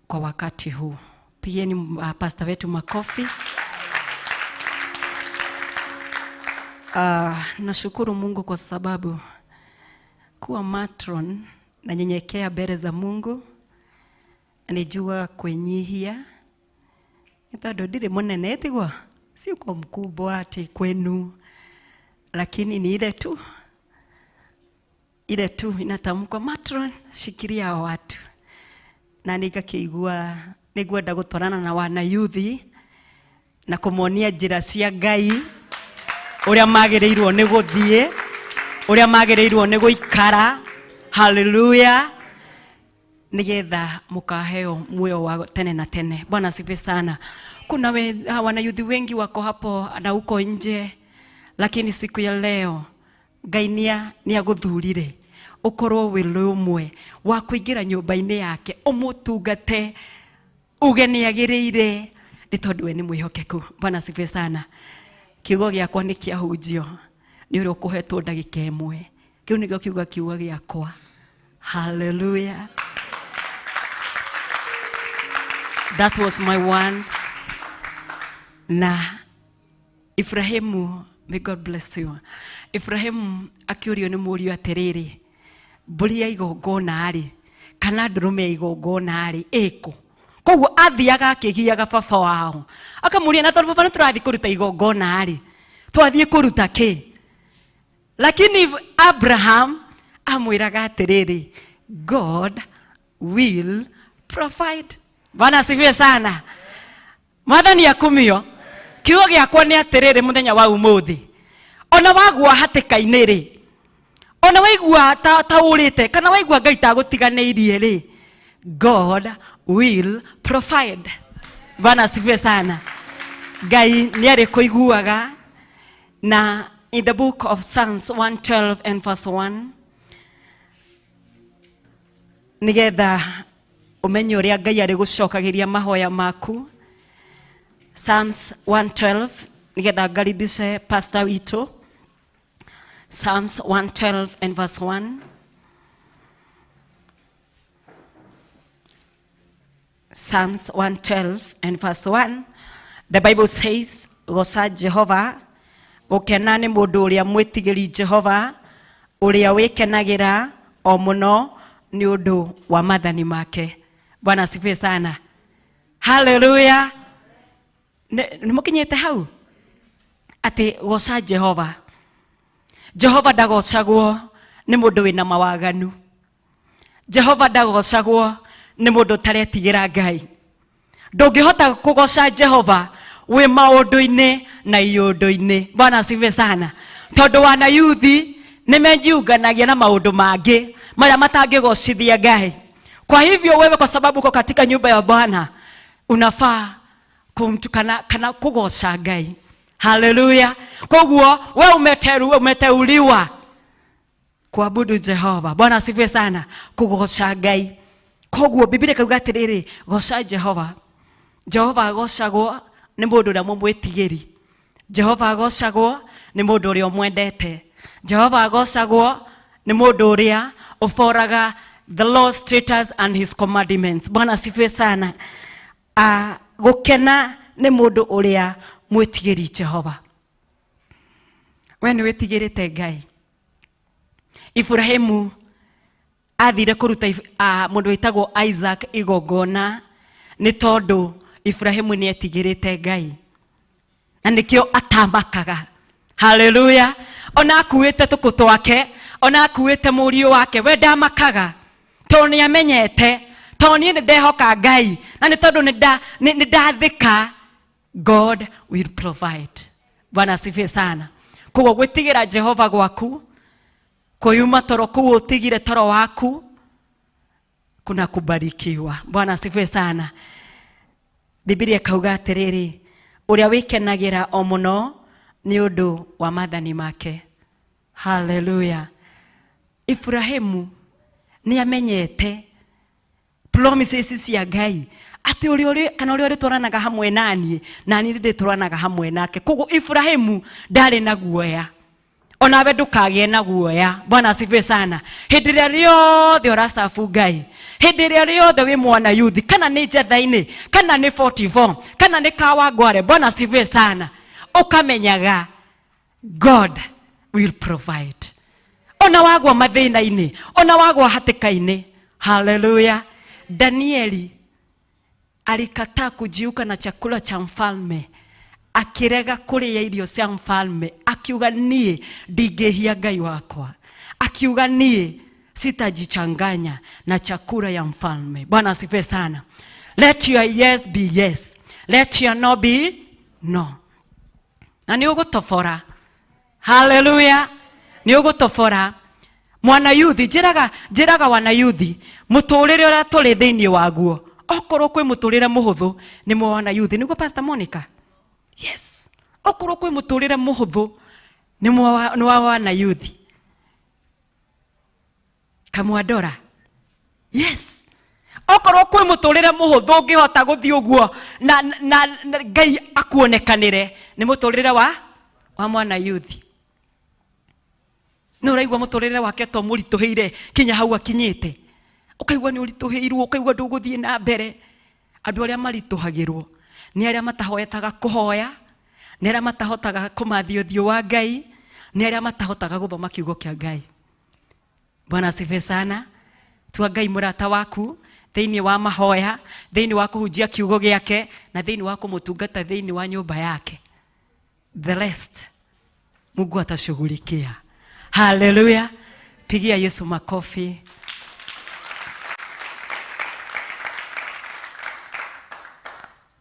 S9: Kwa wakati huu. Pigieni pastor wetu makofi. Nashukuru Mungu kwa sababu kuwa matron na nyenyekea mbele za Mungu, nijua kwenyihia. Tondu ndiri munene tigwa, si kwa mkubwa ati kwenu, lakini ni ile tu. Ile tu inatamkwa matron, shikilia watu. Na nikakiigua nĩngwenda gũtwarana na wana yuthi na kũmonia njĩra cia Ngai, ũrĩa magĩrĩirwo nĩ gũthiĩ, ũrĩa magĩrĩirwo nĩ gũikara. Hallelujah. Nĩgetha mũkaheo muoyo wa tene na tene. Bwana asifiwe sana. Kuna wana yuthi wengi wako hapo na uko nje, lakini siku ya leo Ngai nĩagũthurire ũkorwo wĩ rũmwe wa kũingĩra nyũmba-inĩ yake, ũmũtungate, uge nĩagĩrĩire, nĩ tondũ we nĩ mwĩhokeku. Bwana asifiwe sana. Kiugo gĩakwa nĩ kĩahunjio nĩ ũrĩa ũkũhetwo ndagĩka ĩmwe. Kĩu nĩkĩo kiugo gĩakwa. Hallelujah. That was my one. Na Ibrahimu May God bless you. Ibrahimu akĩũrio nĩ mũriũ atĩrĩrĩ, mbũri ya igongona rĩ kana ndũrũme ya igongona rĩ ĩkũ? Koguo athiaga akĩgiaga baba wao akamũria, na tondũ baba nĩ tũrathiĩ kũruta igongona rĩ, twathiĩ kũruta kĩ? Lakini Abraham amwĩraga atĩrĩrĩ, God will provide. Bwana asifiwe sana. Mwathani akumio. Kiugo gĩakwa nĩ atĩrĩrĩ mũthenya wa ũmũthĩ, ona wagwa hatĩka-inĩ rĩ, ona waigua ta ũrĩte kana waigua Ngai tagũtiganĩirie rĩ, God will provide. Bwana asifiwe sana. Ngai nĩ arĩ kũiguaga. Na in the book of Psalms 112 and verse 1, nĩgetha ũmenye ũrĩa Ngai arĩ gũcokagĩria mahoya maku. Psalms 112, nĩgetha ngaribishe pastor witũ. Psalms 112 and verse 1. Psalms 112 and verse 1. The Bible says, Goca Jehova, gũkena nĩ mũndũ ũrĩa mwĩtigĩri Jehova, ũrĩa wĩkenagĩra o mũno nĩ ũndũ wa maathani make. Bwana asifiwe sana. Hallelujah. Nĩ mũkinyĩte hau? Atĩ goca Jehova. Jehova ndagocagwo nĩ mũndũ wĩna mawaganu. Jehova ndagocagwo nĩ mũndũ ũtaretigĩra Ngai. Ndũngĩhota kũgoca Jehova wĩ maũndũ-inĩ na iũndũ-inĩ. Bwana asifiwe sana. Tondũ wana yuthi nĩ mejiunganagia na maũndũ mangĩ marĩa matangĩgocithia Ngai. Kwa hivyo wewe, kwa sababu uko katika nyumba ya Bwana, unafaa kumtukana kana kugoca Ngai. Haleluya. Koguo wewe umeteuliwa kuabudu Jehova. Bwana asifiwe sana. Kugoca Ngai. Koguo Biblia ikauga atiriri, goca Jehova. Jehova agocagwo nĩ mũndũ ũrĩa mũmwĩtigĩri. Jehova agocagwo nĩ mũndũ ũrĩa ũmwendete. Jehova agocagwo nĩ mũndũ ũrĩa ũboraga the Lord's statutes and his commandments. Bwana asifiwe sana. Gũkena nĩ mũndũ ũrĩa mwĩtigĩri Jehova. We nĩ wĩtigĩrĩte Ngai. Ibrahimu athire kũruta mũndũ wĩtagwo Isaac igongona nĩ tondũ Ibrahimu nĩ etigĩrĩte Ngai. Na nĩkĩo atamakaga. Haleluya. Ona akuĩte tũkũ twake, ona akuĩte mũriũ wake, we ndamakaga. Tondũ nĩ amenyete, tondũ niĩ nĩ ndehoka Ngai, na nĩ tondũ nĩ ndathĩka, God will provide. Bwana asifiwe sana. Koguo gwĩtigĩra Jehova gwaku, kũyuma toro kũu ũtigire toro waku, kuna kubarikiwa. Bwana asifiwe sana. Biblia ikauga atĩrĩrĩ, ũrĩa wĩkenagĩra o mũno nĩ ũndũ wa maathani make. Haleluya. Ibrahimu nĩ amenyete promises cia Ngai atĩ ũrĩa ũrĩ kana ũrĩa ũrĩtwaranaga hamwe naniĩ, naniĩ ndĩtwaranaga hamwe nake. Koguo Ibrahimu ndarĩ na guoya. Onawe ndũkagĩe na guoya. Bwana asifiwe sana. Hĩndĩ ĩrĩa rĩothe ũracabu Ngai, hĩndĩ ĩrĩa rĩothe wĩ mwana yuthi, kana nĩ njetha-inĩ, kana nĩ 44, kana nĩ Kawangware, Bwana asifiwe sana, ũkamenyaga God will provide. Ona wagwa mathĩna-inĩ, ona wagwa hatĩka-inĩ. Haleluya. Danieli alikataa kujiuka na chakula cha mfalme, akirega kũrĩa irio cia mfalme, akiuga niĩ ndingĩhia Ngai wakwa, akiuga niĩ sitajichanganya na chakula ya mfalme. Bwana asifiwe sana. Let your yes be yes, let your no be no. Na nĩ ũgũtobora. Haleluya. Nĩ ũgũtobora. Mwana yuthi, njĩraga wana yuthi, mũtũrĩre ũrĩa tũrĩ thĩinĩ waguo, okorwo kwĩ mũtũrĩre mũhũthũ nĩ mwana yuthi. Nĩguo Pastor Monica? Yes. Okorwo kwĩ mũtũrĩre mũhũthũ nĩ wa wana yuthi. Kamwandora. Yes. Okorwo kwĩ mũtũrĩre mũhũthũ ũngĩhota gũthiĩ ũguo na Ngai akuonekanĩre, nĩ mũtũrĩre wa mwana yuthi. Nĩ ũraigua mũtũrĩre wake to mũritũhĩire kinya hau akinyĩte, ũkaigua nĩ ũritũhĩirwo, ũkaigua ndũgũthiĩ na mbere. Andũ arĩa maritũhagĩrwo nĩ arĩa matahoetaga kũhoya, Nĩ arĩa matahotaga kũmathia ũthiũ wa Ngai, nĩ arĩa matahotaga gũthoma kiugo kĩa Ngai. Bwana asifiwe sana. Tua Ngai mũrata waku thĩinĩ wa mahoya, thĩinĩ wa kũhunjia kiugo gĩake, na thĩinĩ wa kũmũtungata thĩinĩ wa nyũmba yake. The rest Mungu atashughulikia. Haleluya. Pigia Yesu makofi.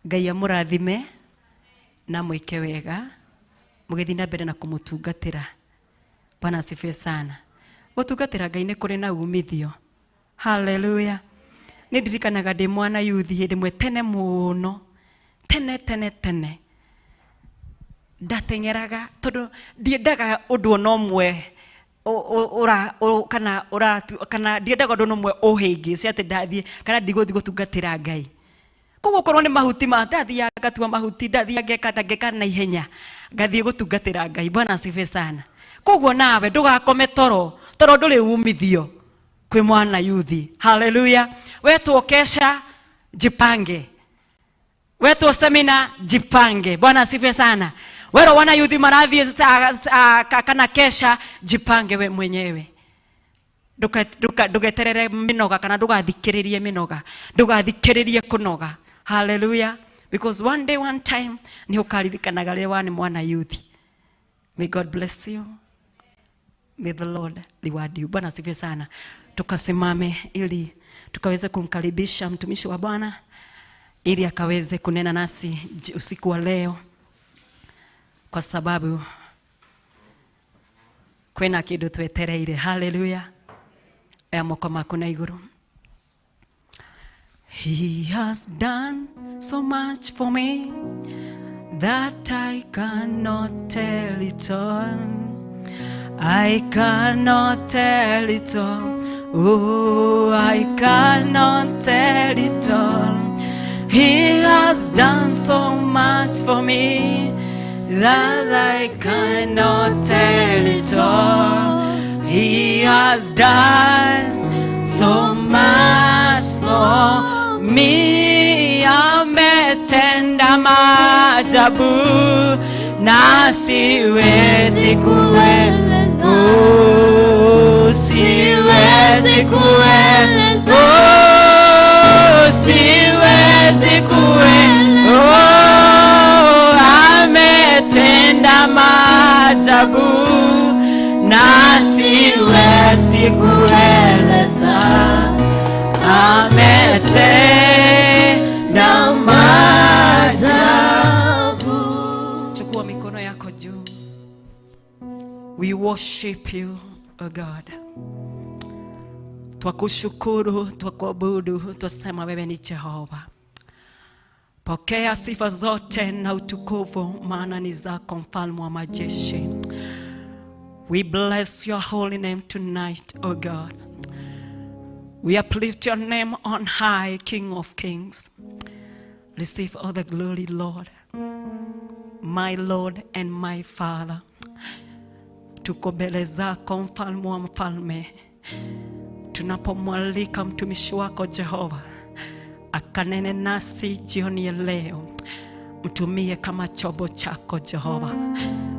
S9: Ngai amũrathime na mwĩke wega mũgĩthiĩ na mbere na kũmũtungatĩra. Bwana asifiwe sana. Gũtungatĩra Ngai nĩ kũrĩ na umithio. Haleluya. Nĩ ndirikanaga ndĩ mwana yuthi hĩndĩ ĩmwe tene mũno, tene tene tene, ndateng'eraga tondũ ndiendaga ũndũ ona ũmwe kana kana ndiendaga ũndũ ona ũmwe ũhĩngĩce atĩ ndathiĩ kana ndigũthiĩ gũtungatĩra Ngai. Koguo korwo nĩ mahuti ma ndathiaga ngatua mahuti, ndathiaga ngeka ta ngeka na ihenya ngathiĩ gũtungatĩra Ngai. Bwana asifiwe sana. Koguo nawe ndũgakome toro, toro ndũrĩ umithio kwĩ mwana yuthi. Haleluya. Wetwo kesha, jipange. Wetwo semina, jipange. Bwana asifiwe sana. Wero wana yuthi marathiĩ kana kesha, jipange we mwenyewe. Ndugeterere minoga kana ndugathikĩrĩrie minoga, ndugathikĩrĩrie kũnoga. Hallelujah. Because one day, one time, nĩ ũkaririkanaga rĩrĩa warĩ mwana yuthi. May God bless you. May the Lord reward you. Bwana asifiwe sana. Tukasimame ili tukaweze kumkaribisha mtumishi wa Bwana ili akaweze kunena nasi usiku wa leo, kwa sababu kwina kindu twetereire. Hallelujah. Oya moko maku na iguru. He has done so much for me that I cannot tell it all. I cannot tell it all. Oh, I cannot tell it all. He has done so much for me that I cannot tell it all. He has done so much for me. Ametenda maajabu na siwezi kueleza. Oh, siwezi kueleza. Oh, siwezi kueleza. Oh, ametenda maajabu na siwezi kueleza. Ametenda maajabu. Chukua mikono yako juu. We worship you, O God. Twakushukuru, twakuabudu, twasema wewe ni Jehova. Pokea sifa zote na utukufu, maana ni zako, mfalme wa majeshi. We bless your holy name tonight, O God. We uplift your name on high, King of Kings. Receive all the glory, Lord, my Lord and my Father. Tuko mbele zako, mfalme wa mfalme. Tunapomwalika mtumishi wako Jehova akanene nasi jioni ya leo, mtumie kama chombo chako Jehova.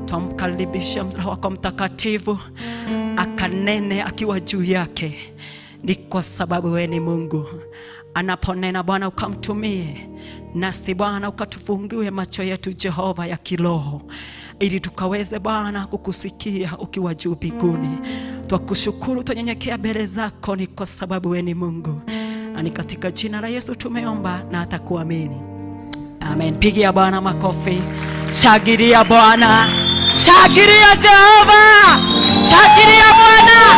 S9: Twamkaribisha Roho wako Mtakatifu akanene akiwa juu yake, ni kwa sababu wewe ni Mungu. Anaponena Bwana ukamtumie, nasi Bwana ukatufungue macho yetu Jehova ya kiroho, ili tukaweze Bwana kukusikia ukiwa juu mbinguni. Twakushukuru, twanyenyekea mbele zako, ni kwa sababu wewe ni Mungu. Na ni katika jina la Yesu tumeomba na atakuamini. Amen. Pigia Bwana makofi. Shangilia Bwana. Shangilia Jehova. Shangilia Bwana.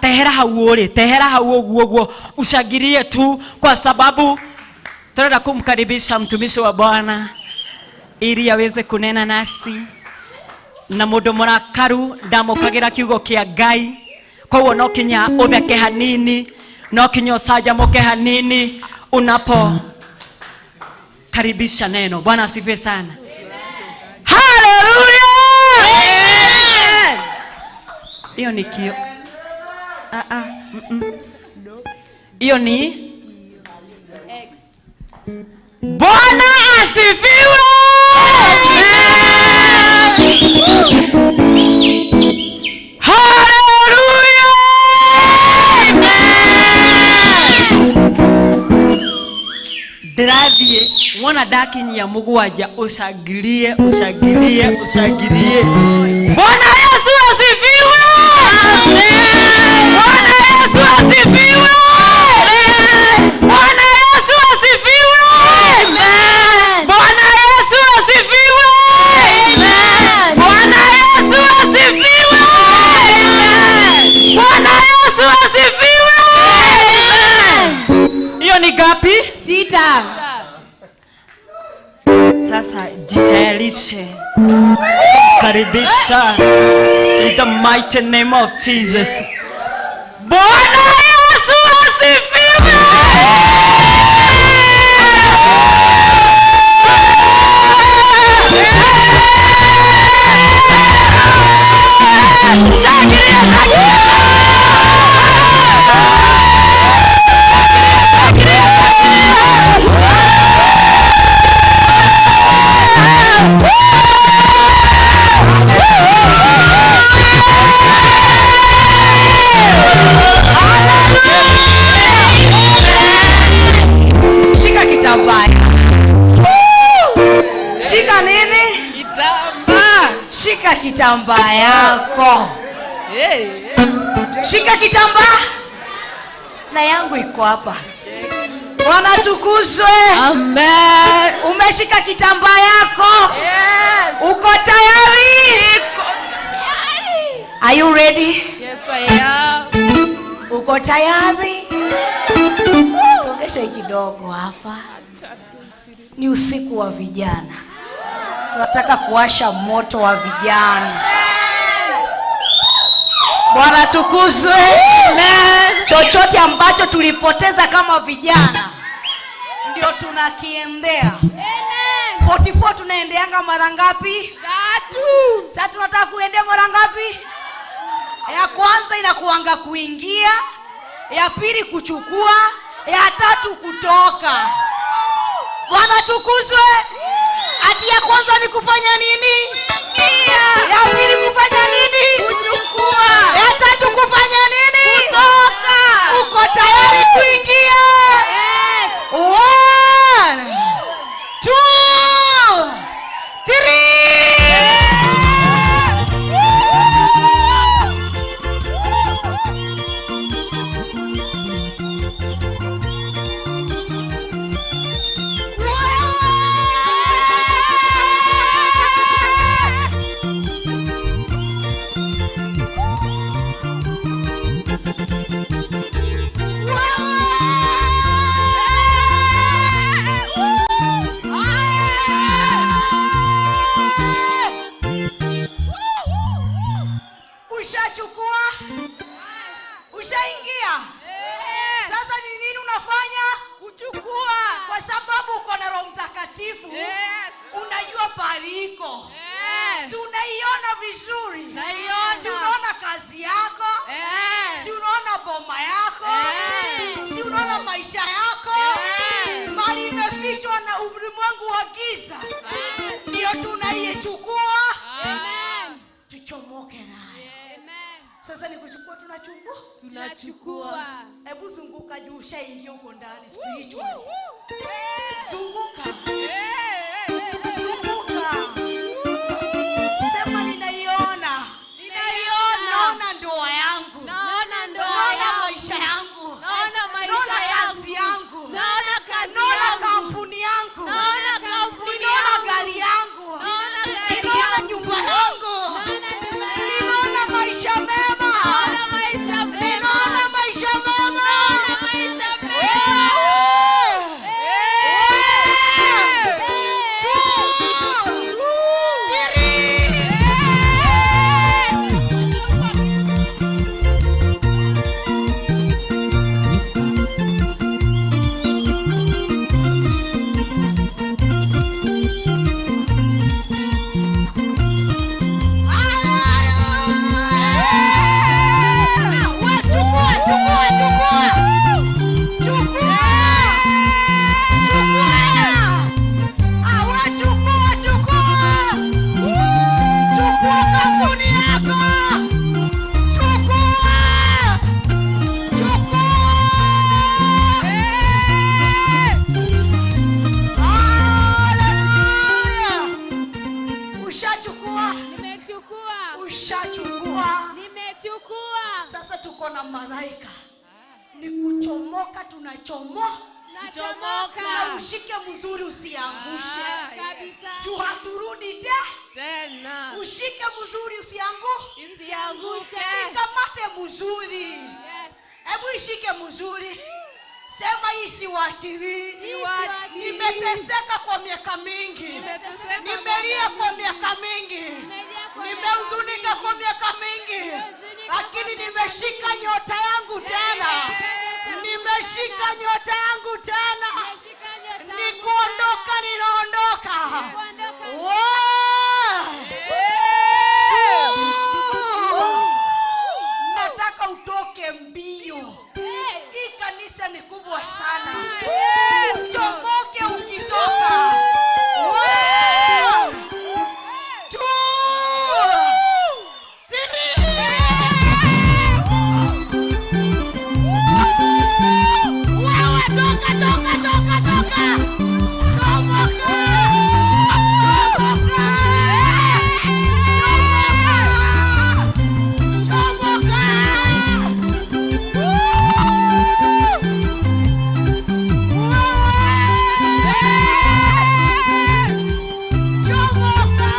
S9: Tehera hau uri, tehera hau uguo uguo, ushangilie tu kwa sababu tunataka kumkaribisha mtumishi wa Bwana ili aweze kunena nasi. Na mundu murakaru ndamukagira kiugo kia Ngai, koguo no kinya utheke hanini, no kinya ucanjamuke hanini unapo karibisha neno. Bwana asifiwe sana. Haleluya. Hiyo ni kio. Hiyo ni Bwana asifiwe. Haleluya. Ndĩrathiĩ wona ndakinyia mũgwanja ũcangirie ũcangirie ũcangirie. Bwana Yesu asifiwe. Bwana Yesu asifiwe. Bwana Yesu asifiwe. Bwana Yesu asifiwe. Bwana Yesu asifiwe. Bwana Yesu asifiwe. Hiyo ni ngapi?
S5: 6.
S9: Sasa jitayarishe. Karibisha in the mighty name of Jesus. Bwana Yesu asifiwe. Shangilia, shangilia.
S18: Shika kitambaa. Shika nini?
S6: Kitambaa.
S18: Shika kitambaa yako. Shika kitambaa. Na yangu iko hapa. Bwana tukuzwe.
S6: Amen.
S18: Umeshika kitambaa yako?
S6: Yes.
S18: Uko tayari?
S6: Niko tayari.
S18: Are you ready?
S6: Yes, I am.
S18: Uko tayari? Songesha kidogo hapa. Ni usiku wa vijana. Tunataka kuwasha moto wa vijana. Bwana tukuzwe.
S6: Amen.
S18: Chochote ambacho tulipoteza kama vijana ndio tunakiendea.
S6: Amen.
S18: 44 tunaendeanga mara ngapi?
S6: 3.
S18: Sasa tunataka kuendea mara ngapi? Ya kwanza inakuanga kuingia, ya pili kuchukua, ya tatu kutoka. Bwana tukuzwe. Ati ya kwanza ni kufanya nini? Ya pili kufanya nini?
S6: Kuchukua.
S18: Ya tatu kufanya nini?
S6: Kutoka.
S18: Uko tayari kuingia?
S6: Yes.
S18: 1 2 3. Ushachukua? Ushaingia? Sasa ni nini unafanya?
S6: Kuchukua.
S18: Kwa sababu uko na Roho Mtakatifu.
S6: Yes.
S18: Unajua pahali iko.
S6: Yes.
S18: Si unaiona vizuri?
S6: Naiona.
S18: Si unaona kazi yako?
S6: Yes.
S18: Si unaona boma yako?
S6: Yes.
S18: Si unaona maisha yako?
S6: Yes.
S18: Mali imefichwa na ulimwengu wa giza.
S6: Yes.
S18: Ndio tunaichukua.
S6: Amen.
S18: Tuchomoke nayo.
S6: Amen.
S18: Sasa ni kuchukua, tunachukua?
S6: Tunachukua.
S18: Hebu zunguka juu, ushaingia huko ndani spiritual. Zunguka. Zunguka. Sema ninaiona.
S6: Ninaiona.
S18: Naona ndoa yangu.
S6: Naona ndoa
S18: Naona
S6: yangu.
S18: maisha yangu.
S6: Naona maisha
S18: Naona
S6: yangu.
S18: kazi yangu.
S6: Naona kazi
S18: Naona
S6: yangu.
S18: kampuni yangu.
S6: Naona kampuni
S18: Ninaona
S6: yangu.
S18: gari yangu.
S6: Naona gari
S18: Ninaona
S6: yangu.
S18: nyumba yangu.
S6: Naona nyumba yangu.
S18: Ninaona maisha mema.
S6: Naona maisha mema.
S18: Ninaona maisha mema.
S6: Naona maisha mema.
S18: Eh. Ushachukua?
S11: Nimechukua.
S18: Ushachukua?
S11: Nimechukua.
S18: Sasa tuko na malaika. Ni kuchomoka, tunachomoka.
S11: Tunachomoka.
S18: Na ushike mzuri usiangushe.
S11: Kabisa.
S18: Juu haturudi
S6: tena.
S18: Ushike mzuri usiangushe.
S11: Usiangushe.
S18: Ikamate mzuri.
S11: Yes.
S18: Hebu ishike mzuri. Sema hii siwachili.
S6: Siwachili.
S18: Nimeteseka kwa miaka mingi. Nimelia kwa miaka mingi. Nimehuzunika kwa miaka mingi. Lakini nimeshika nyota yangu tena. Nimeshika nyota yangu tena. Nikuondoka ninaondoka. Nataka utoke mbio. Hii kanisa ni kubwa sana. Uchomoke ukitoka. 1, 2, 3. Wewe toka, toka, toka, toka. Chomoka. Chomoka. Chomoka. Chomoka.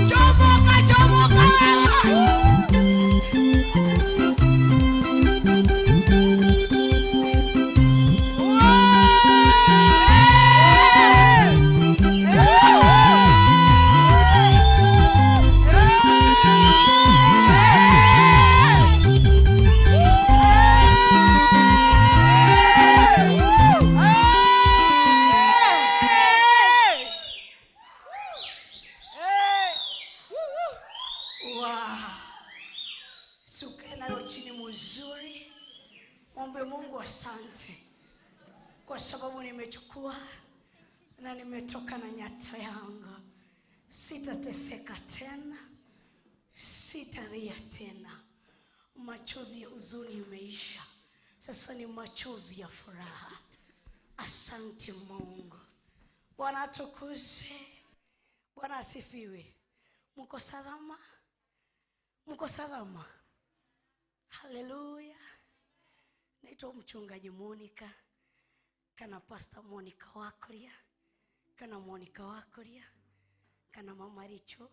S18: Chomoka, chomoka wewe. Wow. Sukae nayo chini mzuri. Mwombe Mungu asante kwa sababu nimechukua na nimetoka na nyata yangu. Sitateseka tena, sitalia tena. Machozi ya huzuni imeisha, sasa ni machozi ya furaha. Asante Mungu. Bwana atukuzwe, Bwana asifiwe. Mko salama? Mko salama? Haleluya. Naitwa mchungaji Monica, kana Pastor Monica Wakuria, kana Monica Wakuria, kana mama Richo,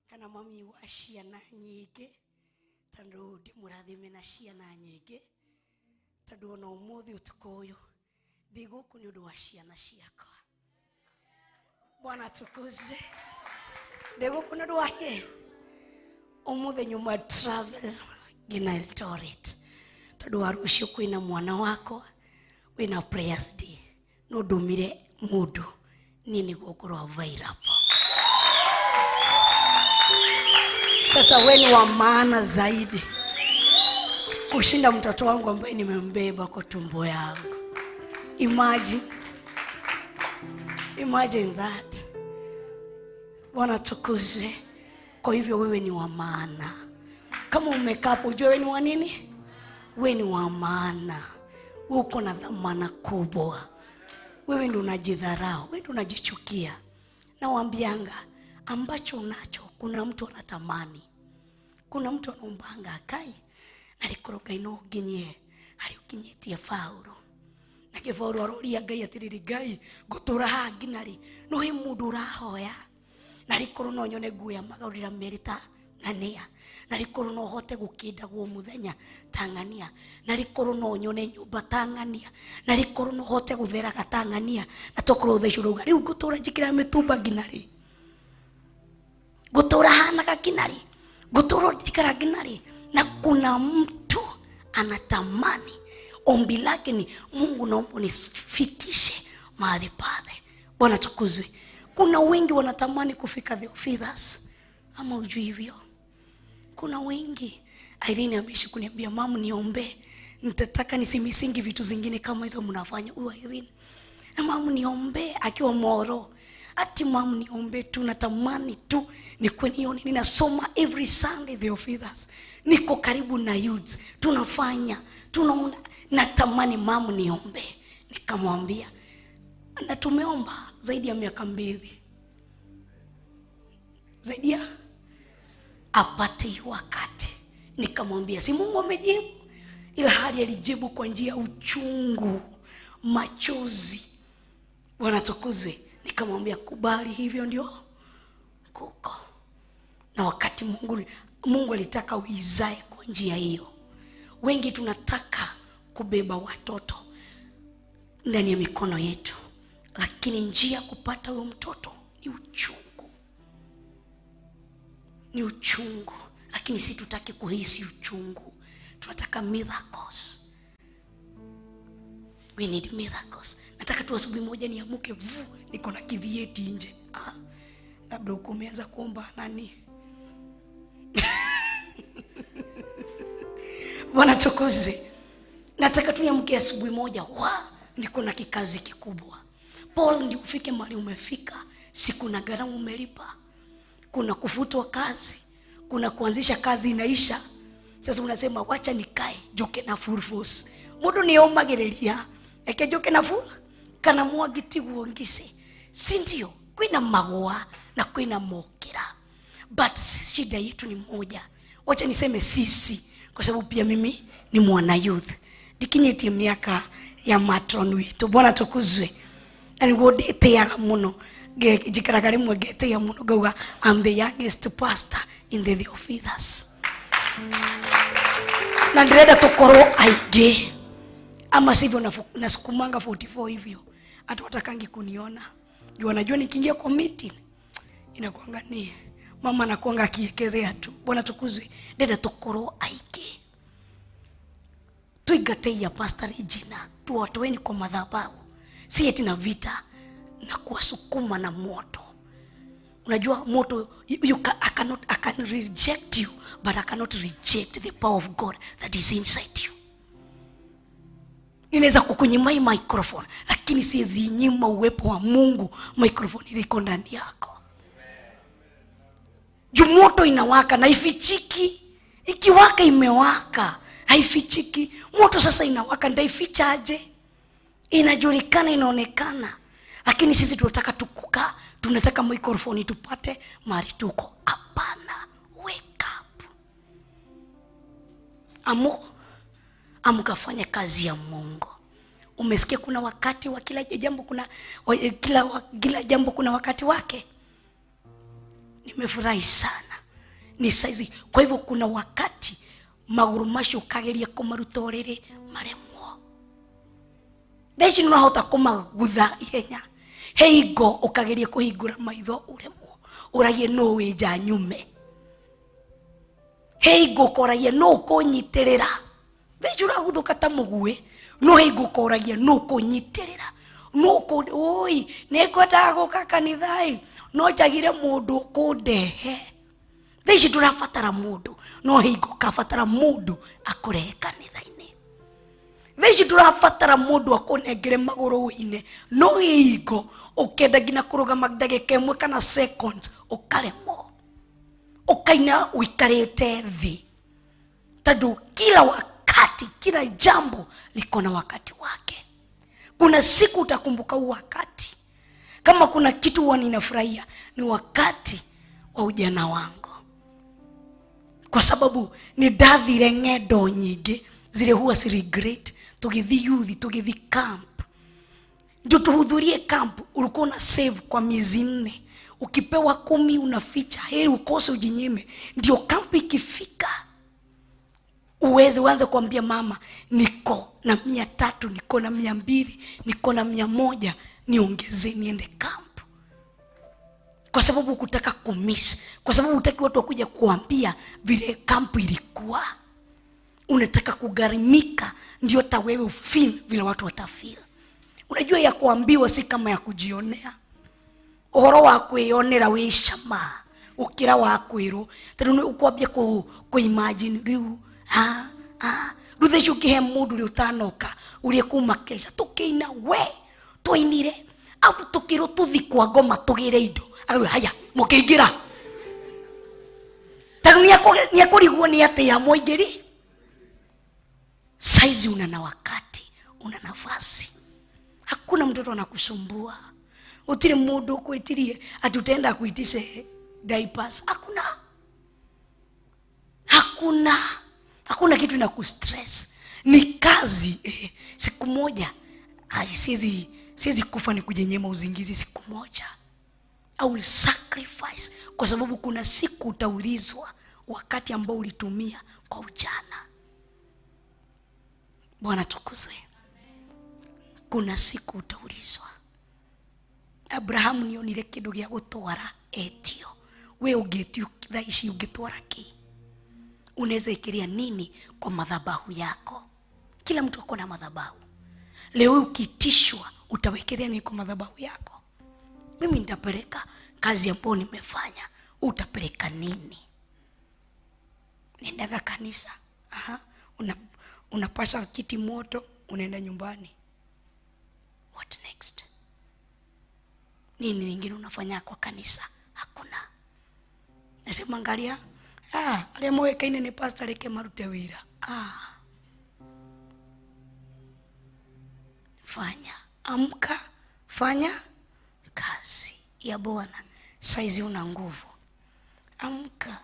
S18: kana mami wa ciana nyingĩ, tondũ ndĩmũrathime na ciana nyingĩ, tondũ ona ũmũthĩ ũtukũ ũyũ ndĩ gũkũ nĩ ũndũ wa ciana ciakwa. Bwana atukuzwe. Ndĩ gũkũ nĩ ũndũ wa kĩ? Ũmũthĩ nyuma travel nginya Eldoret, tondũ wa rũciũ kwĩna mwana wakwa wĩna prayers day, no ndũmire mũndũ niĩ nĩguo ngorwo available. Sasa wewe ni wa maana zaidi kushinda mtoto wangu ambaye nimembeba kwa tumbo yangu. Imagine, imagine that. Bwana tukuzwe. Kwa hivyo wewe ni wa maana. Kama umekaa hapo ujue wewe ni wa nini? Wewe ni wa maana. Wewe uko na dhamana kubwa. Wewe ndio unajidharau, wewe ndio unajichukia. Nawaambianga ambacho unacho kuna mtu anatamani. Kuna mtu anaombanga akai nalikoroga ino nginye hari ukinyitie faulu. Na kifaulu aroria Ngai atiriri, Ngai ngutura haha nginya ri? No he mundu urahoya. Narikorwo no nyone nguo ya magaurira meri ta ng'ania. Narikorwo no hote gukindagwo muthenya ta ng'ania. Narikorwo no nyone nyumba ta ng'ania. Narikorwo no hote gutheraga ta ng'ania. Na tokorwo thaa icio urauga riu ngutura njikira mitumba nginya ri? Ngutura hanaga nginya ri? Ngutura njikara nginya ri? Na kuna mtu anatamani, ombi lake ni Mungu naomba unifikishe mahali pale. Bwana tukuzwe. Kuna wengi wanatamani kufika the officers, ama ujui hivyo? Kuna wengi. Irene ameishi kuniambia mamu niombe, nitataka nisimisingi vitu zingine kama hizo mnafanya. Huyu Irene, na mamu niombe, akiwa Moro
S19: Ati mam, niombe tu, natamani tu nikuwe nione. Ninasoma every Sunday the officers, niko karibu na youths, tunafanya, tunaona, natamani mam niombe. Nikamwambia, na tumeomba zaidi ya miaka 2, zaidi ya apate hiyo wakati. Nikamwambia, si Mungu amejibu? Ila hali alijibu kwa njia ya uchungu, machozi. Bwana tukuzwe. Nikamwambia, kubali, hivyo ndio kuko. Na wakati Mungu alitaka uizae kwa njia hiyo. Wengi tunataka kubeba watoto ndani ya mikono yetu, lakini njia kupata huyo mtoto ni uchungu. Ni uchungu. Lakini si tutaki kuhisi uchungu. Tunataka miracles. We need miracles. Nataka tu asubuhi moja niamuke vu, niko na kivieti nje. Labda uko umeanza kuomba nani? Bwana tukuzwe. Nataka tu niamke asubuhi moja, niko na kikazi kikubwa. Paul, ndio ufike mahali umefika, si kuna gharama umelipa. Kuna kufutwa kazi, kuna kuanzisha kazi inaisha. Sasa unasema wacha nikae joke na full force. Mundu niomagereria eke joke na full kana mwagiti guongise. Si ndio? Kwina magoa na kwina mokira. But shida yetu ni moja. Wacha niseme sisi, kwa sababu pia mimi ni mwana youth. Dikinyetie miaka ya matron witu. Bwana tukuzwe. Na niguo ndĩtĩaga mũno. Njikaraga rĩmwe ngetĩĩa mũno ngauga I'm the youngest pastor in the Theophilus. Na ndĩrenda tũkorwo aingĩ. Ama sivyo nasukumanga 44 hivyo. Hata watakangi kuniona. Juu wanajua nikiingia kwa meeting inakuanga ni mama anakuanga akiekelea tu. Bwana tukuzwe. Ndĩrenda tũkorwo aingĩ. Tuingateia Pastor Regina, tuwatoeni kwa madhabahu. Si eti na vita na kuwasukuma na moto. Unajua moto, I can reject you, but I cannot reject the power of God that is inside you. Ninaweza kukunyima hii microphone, lakini siwezi nyima uwepo wa Mungu microphone iliko ndani yako. Juu moto inawaka na ifichiki. Ikiwaka imewaka, haifichiki. Moto sasa inawaka, ndaifichaje? Inajulikana, inaonekana. Lakini sisi tunataka tukuka, tunataka microphone tupate mahali tuko. Hapana, wake up. Amka, fanya kazi ya Mungu. Umesikia kuna wakati wa kila jambo, kuna kila jambo kuna wakati wake. Nimefurahi sana. Ni saizi. Kwa hivyo kuna wakati maguru macio kageria kumaruta maremwo. Thaici nĩũrahota kũmagutha ihenya. He hingo ũkageria kũhingũra maitho ũremwo, ũragie nũ wĩ nja nyume. He hingo ũkoragia nũ ũkũnyitĩrĩra. Thaici ũraguthũka ta mũguĩ, no he hingo ũkoragia nũ ũkũnyitĩrĩra. Nũ ũi nĩngwendaga gũka kanitha-ĩ, no njagire mũndũ ũkũndehe. Thaici ndũrabatara mũndũ, no he hingo ũkabatara mũndũ akũrehe kanitha-inĩ. Thaici ndũrabatara mũndũ akũnengere magũrũ ũine, no hingo ũkenda nginya kũrũgama ndagĩka ĩmwe kana seconds ũkaremwo, ũkaina ũikarĩte thĩ. Tondũ kila wakati, kila jambo liko na wakati wake. Kuna siku utakumbuka huu wakati. Kama kuna kitu huwa ninafurahia ni wakati wa ujana wangu, kwa sababu ni ndathire ng'endo nyingĩ zile huwa si regret. Tugithi youth, tugithi camp, ndio tuhudhurie camp. Ulikuwa una save kwa miezi 4, ukipewa 10 unaficha, heri ukose ujinyime, ndio camp ikifika uweze uanze kuambia mama, niko na 300, niko na 200, niko na 100, niongeze niende camp. Kwa sababu hukutaka kumiss, kwa sababu hutaki watu wakuja kuambia vile camp ilikuwa. Unataka kugharimika ndio hata wewe ufeel vile watu watafeel. Unajua ya kuambiwa si kama ya kujionea. Uhoro wa kwionera wi cama ukira wa kwirwo, tondu ukwambia ku imagine riu riu thaici ukihe mundu ri utanoka urie kuma kesha tukiina we twainire Afu tukirwo tuthi kwa ngoma tugire indo. Arauga haya mukiingira. Tondũ nĩekũrigwo nĩ atĩa mũingĩri. Saizi una na wakati, una nafasi. Hakuna mtoto anakusumbua. Utire mundu ukwitirie ati utaenda kuitishe diapers. Hakuna. Hakuna. Hakuna kitu inakustress. Ni kazi. Siku moja siwezi kufa ni kujenyema uzingizi siku moja. I will sacrifice kwa sababu kuna siku utaulizwa wakati ambao ulitumia kwa ujana. Bwana tukuzwe. Kuna siku utaulizwa. Abrahamu nionire kindu gia gutwara etio. We ungetio thaa ici ungetwara ki? Unaweza ikiria nini kwa madhabahu yako? Kila mtu ako na madhabahu. Leo ukitishwa utawekelea nini kwa madhabahu yako? Mimi nitapeleka kazi ambayo nimefanya. Utapeleka nini? Nendaga kanisa. Aha. Unapasha kiti moto, unaenda nyumbani. What next? Nini nyingine unafanya kwa kanisa? Hakuna. Nasema angalia, aria moekaine ni pastor reke marute wira. Fanya, amka, fanya kazi ya Bwana. Saizi una nguvu. Amka.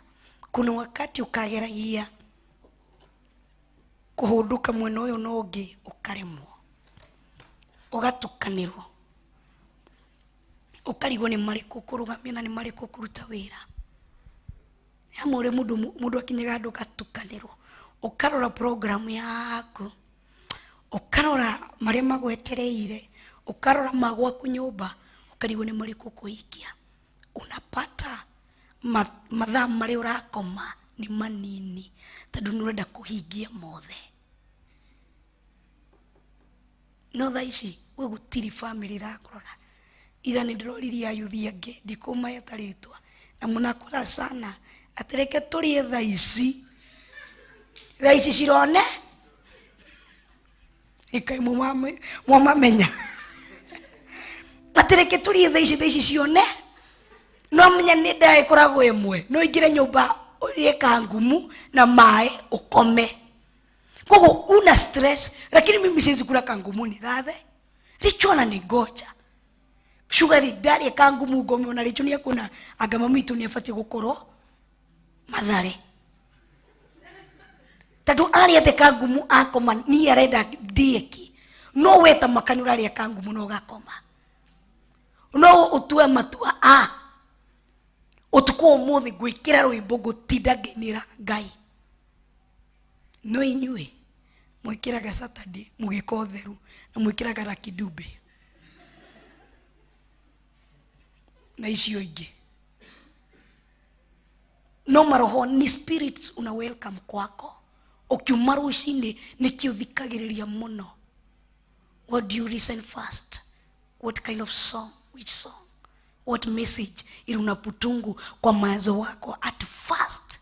S19: Kuna wakati ukageragia kuhunduka mwena uyu na ungi ukaremwo, ugatukanirwo, ukarigwo ni mariku kurugamia na ni mariku kuruta wira. Hamwe uri mundu akinyaga handu ugatukanirwo, ukarora programu yaku, ukarora maria magwetereire, ukarora magwaku nyumba, ukarigwo ni mariku kuhingia. Unapata mathaa maria urakoma ni manini tondu ni urenda kuhingia mothe. No thaa ici gwi gutiri family irakurora. Ira ni ndiroririe ayuthi angi ndikumaya ritwa na munakura sana atireke turie thaa ici, thaa ici cirone ikai mumamenya atireke turie thaa ici, thaa ici cione. No menya ni nda ikoragwo imwe, no ingire nyumba urie kangumu na mae ukome. Koguo una stress, lakini mimi siwezi kula kangumu ni thathe. Richo na nigoja. Sugar ndari kangumu ngome ona richo ni akuna anga mami itu ni abatie gukorwo Mathare. Tondu ariete kangumu akoma ni arenda ndieki. No weta makani uraria kangumu no gakoma. No utue matua a utuku umuthi ngwikira rwimbo ngutinda nginira Ngai. No inyuĩ mwikiraga Saturday mugika utheru na mwikiraga Lucky Dube na icio ingĩ. No maroho ni spirits una welcome kwako. Ukiuma rucini nikio thikagĩrĩria mũno. What do you listen first? What kind of song? Which song? What message iruna putungu kwa mawazo wako at first?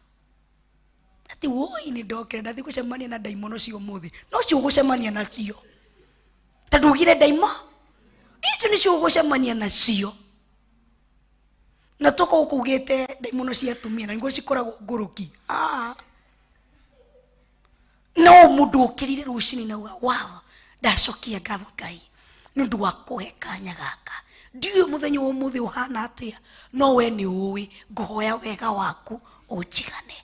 S19: Ati woi ni ndokire ndathi gucemania na ndaimono cio muthi. No cio gucemania nacio. Tondu ugire ndaimo icio nicio gucemania nacio. Na tuko ukugite ndaimono cia atumia na niguo cikoragwo nguruki. No mundu ukirire rucini na uga wow, ndacokia ngatho Ngai ni undu wa kuhe kanya gaka. Ndiũĩ mũthenya wa ũmũthĩ ũhana atĩa, no we nĩ ũĩ, ngũhoya wega waku ũnjigane.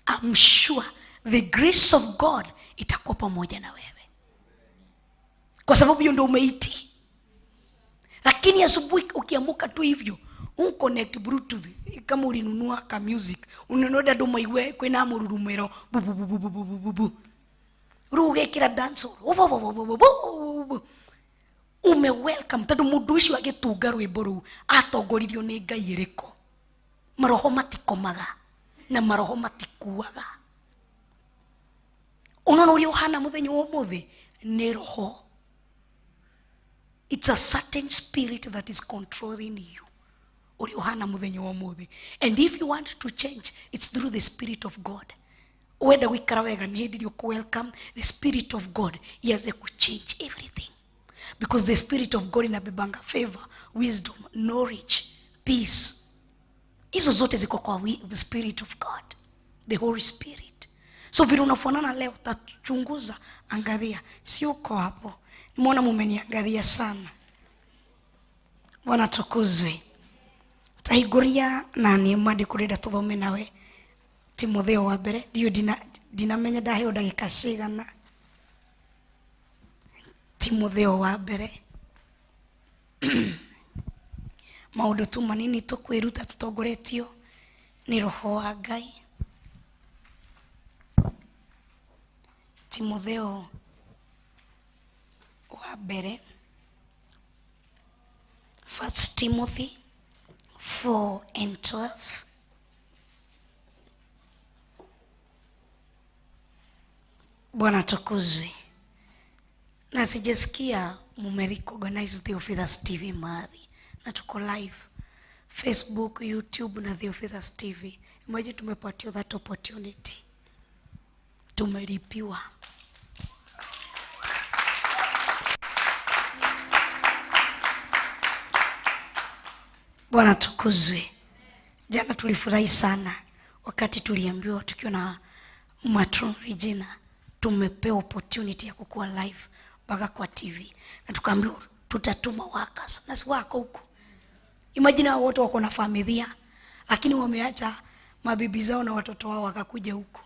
S19: I'm sure the grace of God itakuwa pamoja na wewe, kwa sababu hiyo ndio umeiti. Lakini asubuhi ukiamuka tu hivyo unconnect bluetooth, kama ulinunua ka music ununua andu maigue kwina mururumiro bu bu bu bu bu bu bu bu, riu ugekira dance bu bu bu bu bu bu, ume welcome tondu mundu ucio agitunga rwimbo ruu atongoririo ni Ngai iriku. Maroho matikomaga na maroho matikuaga. Unaona uria uhana muthenya wa umuthi ni roho. It's a certain spirit that is controlling you. Uria uhana muthenya wa umuthi. And if you want to change, it's through the spirit of God. Wenda guikara wega ni hindi ku welcome the spirit of God ianze ku change everything. Because the spirit of God inabebanga favor, wisdom, knowledge, peace. Hizo zote ziko kwa spirit of God, the Holy Spirit. So vile unafanana leo, utachunguza, angalia, si uko hapo. Nimeona mumeniangalia sana. Bwana tukuzwe. Tahiguria na ni madi kurenda tuthome nawe Timotheo wa mbere. Ndio ndinamenya ndaheo ndagika cigana. Timotheo wa mbere. Maundu tu manini tukwiruta tutongoretio ni roho wa Ngai. Timotheo wa mbere, 1 Timothy 4:12. Bwana tukuzwe. Na sijasikia mumerecognize Theophilus TV mahali, na tuko live Facebook, YouTube na Theophilus TV. Imagine tumepatiwa that opportunity. Tumelipiwa. Bwana tukuzwe. Jana tulifurahi sana wakati tuliambiwa tukiwa na Matron Regina tumepewa opportunity ya kukua live mpaka kwa TV, na tukaambiwa tutatuma workers, na si wako huko. Imagine hao wote wako na familia, lakini wameacha mabibi zao na watoto wao wakakuja huko.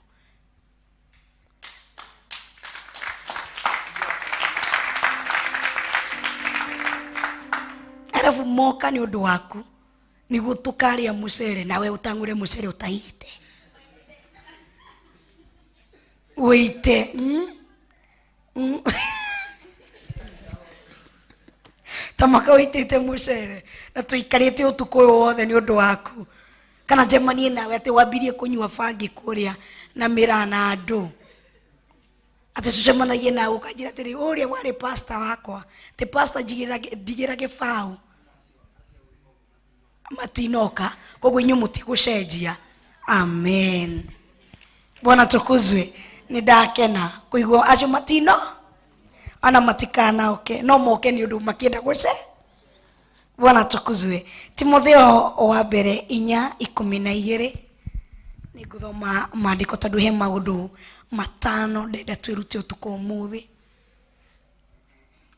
S19: Alafu moka ni undu waku niguo tukaria mucere nawe utangure mucere utaite wite. Tamaka witite mucere na tuikarite utuku uyu wothe ni undu waku. Kana njemanie nawe ati wambirie kunyua bangi kuria na miraa na andu, ati tucemanagie nawe ukanjira atiri uria wari pastor wakwa, ti pastor njigira gibau matinoka, koguo inyuĩ mũtigũcenjia. Amen. Bwana tukuzwe. Ni ndakena kuigua acio matino ana matikanaoke, no moke ni undu makienda gũce. Bwana tukuzwe. Timotheo wa mbere 4:12. Nĩngũthoma maandĩko tondũ he maũndũ matano ndenda twĩrute ũtukũ ũmũthĩ.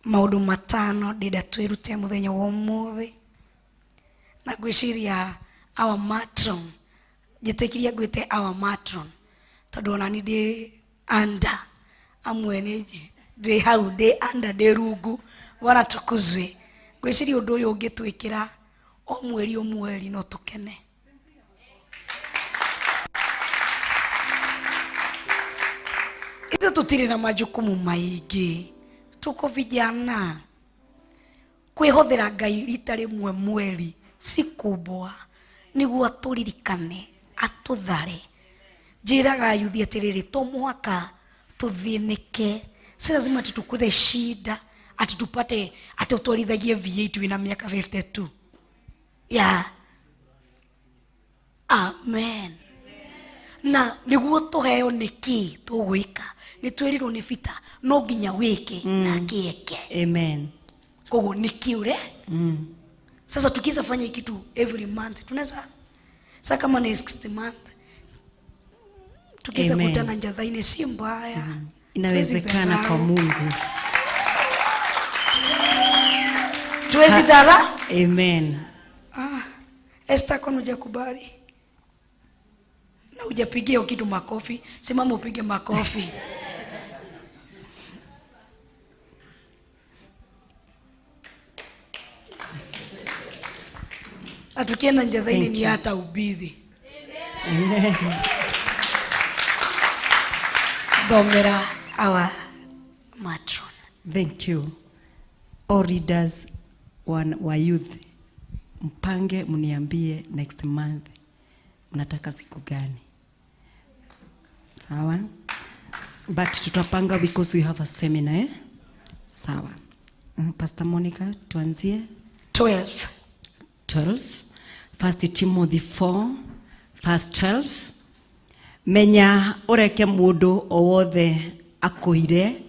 S19: Maũndũ matano ndenda twĩrute mũthenya wa ũmũthĩ. Na ngwĩciria our matron, njĩtĩkirie ngwĩte our matron tondũ ona ni ndĩ under amwe nĩ ndĩ hau ndĩ under ndĩ rungu. Bwana tukuzwe. Ngwĩciria ũndũ ũyũ ũngĩtwĩkĩra o mweri o mweri no tũkene. Ithuĩ tũtirĩ na majukumu maingĩ, tuko vijana. Kwĩhũthĩra Ngai rita rĩmwe mweri si kubwa, nĩguo atũririkane atũthare. Njĩraga ayuthi atĩrĩrĩ, to mũhaka tũthĩnĩke, si lazima tutukuthe shida ati tupate ati utwarithagie V8 wina miaka 52. Yeah. Amen. Na nĩguo tũheo nĩkĩ tũgwĩka, nĩ twĩrirwo nĩ bita no nginya wĩke na kĩeke.
S9: Amen.
S19: Koguo nĩkĩ ũre? Sasa tukiweza fanya kitu every month, tunaweza sasa kama next month tukiweza kutana njathaini si mbaya.
S9: Inawezekana kwa Mungu.
S19: Tuwezi dhara?
S9: Amen.
S19: Esther, kwani hujakubali? Na hujapigia kitu makofi, simama upige makofi. Atukienda njathaini ni hata ubithi.
S9: Amen.
S19: Thomera our matron.
S9: Thank you. All leaders wa youth, mpange mniambie next month mnataka siku gani. Sawa? But tutapanga because we have a seminar, eh? Sawa. Pastor Monica, tuanzie
S19: 12.
S9: 12. 1 Timothy 4 verse 12. Menya ureke mundu o wothe akuhire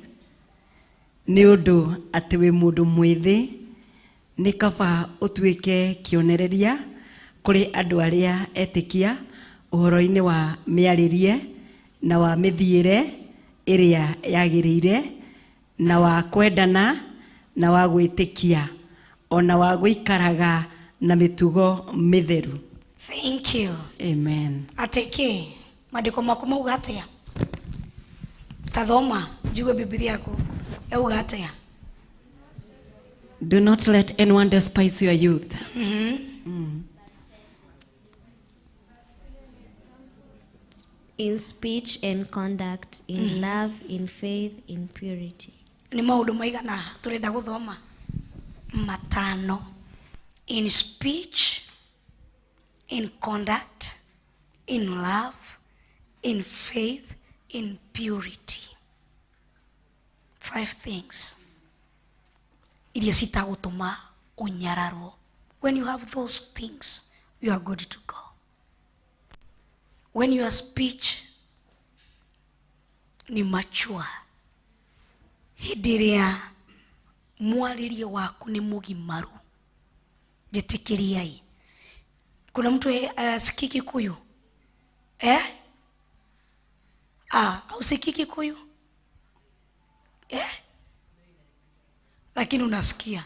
S9: Nĩ ũndũ atĩ wĩ mũndũ mwĩthĩ, nĩ kaba ũtuĩke kĩonereria kũrĩ andũ arĩa etĩkia ũhoro-inĩ wa mĩarĩrie na wa mĩthiĩre ĩrĩa yagĩrĩire na wa kwendana na wa gwĩtĩkia ona wa gũikaraga na mĩtugo mĩtheru.
S19: Thank you.
S9: Amen.
S19: Atĩ kĩ maandĩko maku mauga atĩa? Tathoma njigue Bibilia yaku yauga atĩa?
S9: Do not let anyone despise your youth.
S4: In speech and conduct, in love, in faith, in purity.
S19: Nĩ maũndũ maigana tũrenda gũthoma? Matano. In speech, in conduct, in love, in faith, in purity. Five things iria citagũtũma ũnyararwo. When you have those things, you are good to go. When your speech ni mature, hĩndĩ ĩrĩa mwarĩrie waku nĩ mũgimaru, njĩtĩkĩriai. Kuna mtu asikii Kikuyu? Eh? Ah, hausikii Kikuyu? Eh? Lakini unasikia.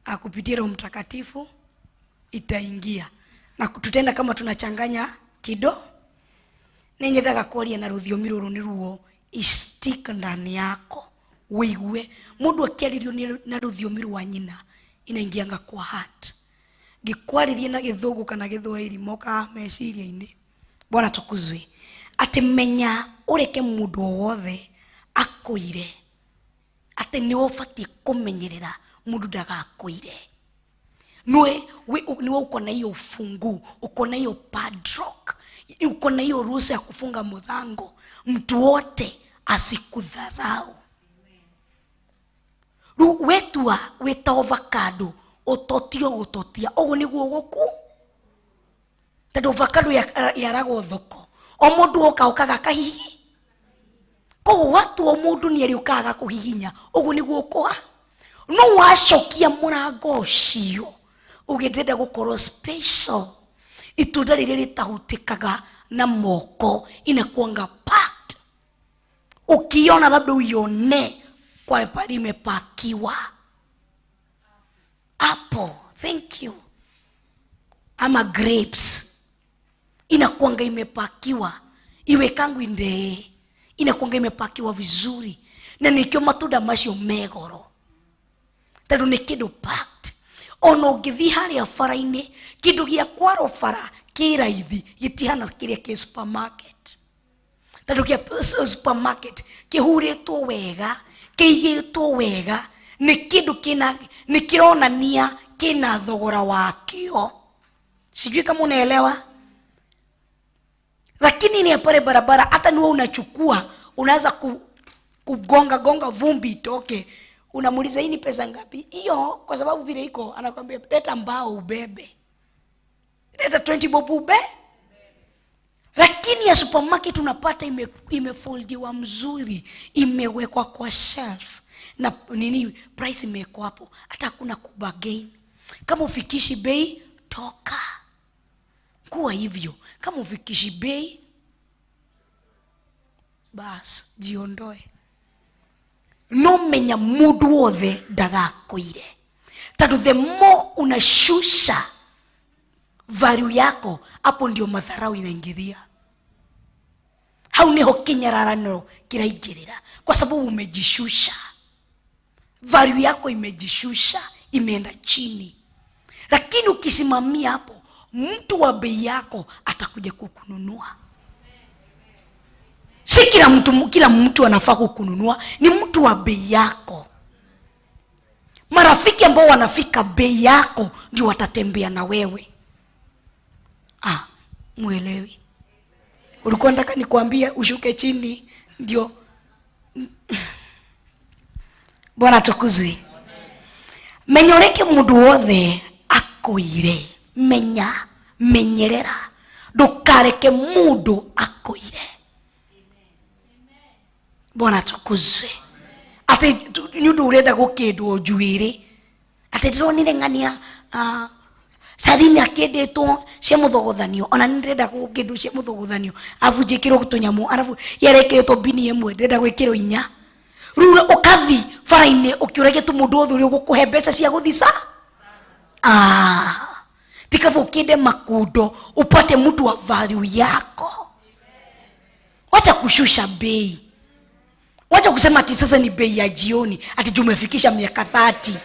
S19: Akupitia Roho Mtakatifu itaingia. Na tutaenda kama tunachanganya kido. Ningetaka kwaria na rũthiomi rũrũ nĩ ruo stick ndani yako. Wĩigue mũndũ akĩarĩrio na rũthiomi rwa nyina inaingianga kwa heart. Ngĩkwarĩria na gĩthũngũ kana gĩthwaĩri mokaga meciria-inĩ. Bwana tukuzwe. Atĩ menya ũreke mũndũ o wothe akũire atĩ nĩ ũbatiĩ kũmenyerera mũndũ ndagakũire. Nĩwe nĩwe uko na hiyo ufungu, uko na hiyo padlock, uko na hiyo ruhusa ya kufunga mlango, mtu wote asikudharau. Rĩu wetua wĩta avocado ũtotio gũtotia ũguo nĩguo gũku, tondũ avocado yaragwo thoko o mũndũ oka okaga kahihi, koguo watua mũndũ nĩ arĩũkaga kũhihinya ũguo nĩguo ũkũha. No wacokia mũrango ũcio ũgĩndĩrenda gũkorwo special, itunda rĩrĩa rĩtahutĩkaga na moko inakuanga packed. Ukiona labda uione kwa pale imepakiwa apple, thank you, ama grapes inakuanga imepakiwa, iwekangu ndee inakuanga imepakiwa vizuri, na nikio matunda macio megoro tondu ni kindu packed. Ona ũngĩthiĩ harĩa bara-inĩ, kĩndũ gĩa kwarwo bara kĩ raithi gĩtihana kĩrĩa kĩ supermarket, tondũ kĩa supermarket kĩhurĩtwo wega, kĩigĩtwo wega, nĩ kĩndũ kĩna, nĩ kĩronania kĩna thogora wakĩo. Sijui kama unaelewa. Lakini ni pale barabara hata niwe unachukua, unaanza kugonga gonga vumbi itoke, unamuuliza hii ni pesa ngapi hiyo, kwa sababu vile iko anakuambia leta mbao ubebe, leta 20 bob ube. Lakini ya supermarket unapata imefoldiwa mzuri, imewekwa kwa shelf na nini, price imewekwa hapo, hata hakuna kubargain. Kama ufikishi bei toka. Kuwa hivyo, kama ufikishi bei bas jiondoe. No menya mundu wothe ndagakuire, tondu the more unashusha value yako, hapo ndio madharau inaingilia. Hau niho kinyararano kiraingirira, kwa sababu umejishusha, value yako imejishusha, imeenda chini. Lakini ukisimamia hapo, mtu wa bei yako atakuja kukununua. Si kila mtu anafaa kukununua, ni mtu wa bei yako. Marafiki ambao wanafika bei yako ndio watatembea na wewe. Ah, muelewi. Ulikuwa nataka nikwambie ushuke chini ndio. Bwana tukuzwe. Menyoreke mundu wothe akuire. Menya, menyerera. Ndukareke mundu akuire. Bwana tukuzwe. Ati Atĩ nĩ ũndũ ũrenda gũkĩndwo njuĩrĩ, atĩ ndĩronire ng'ania Sarini akĩndĩtwo cia mũthogothanio, ona nĩ ndĩrenda gũkĩndwo cia mũthogothanio, arabu njĩkĩrwo tũnyamũ, arabu yerekĩrĩtwo mbini ĩmwe, ndĩrenda gwĩkĩrwo inya. Rĩu ũkathi bara-inĩ ũkĩũragia tu mũndũ wothe ũrĩa ũgũkũhe mbeca cia gũthica. Ti kaba ũkĩnde makundo upate mtu wa value yako. Wacha kushusha bei, wacha kusema ati sasa ni bei ya jioni, ati tumefikisha miaka 30,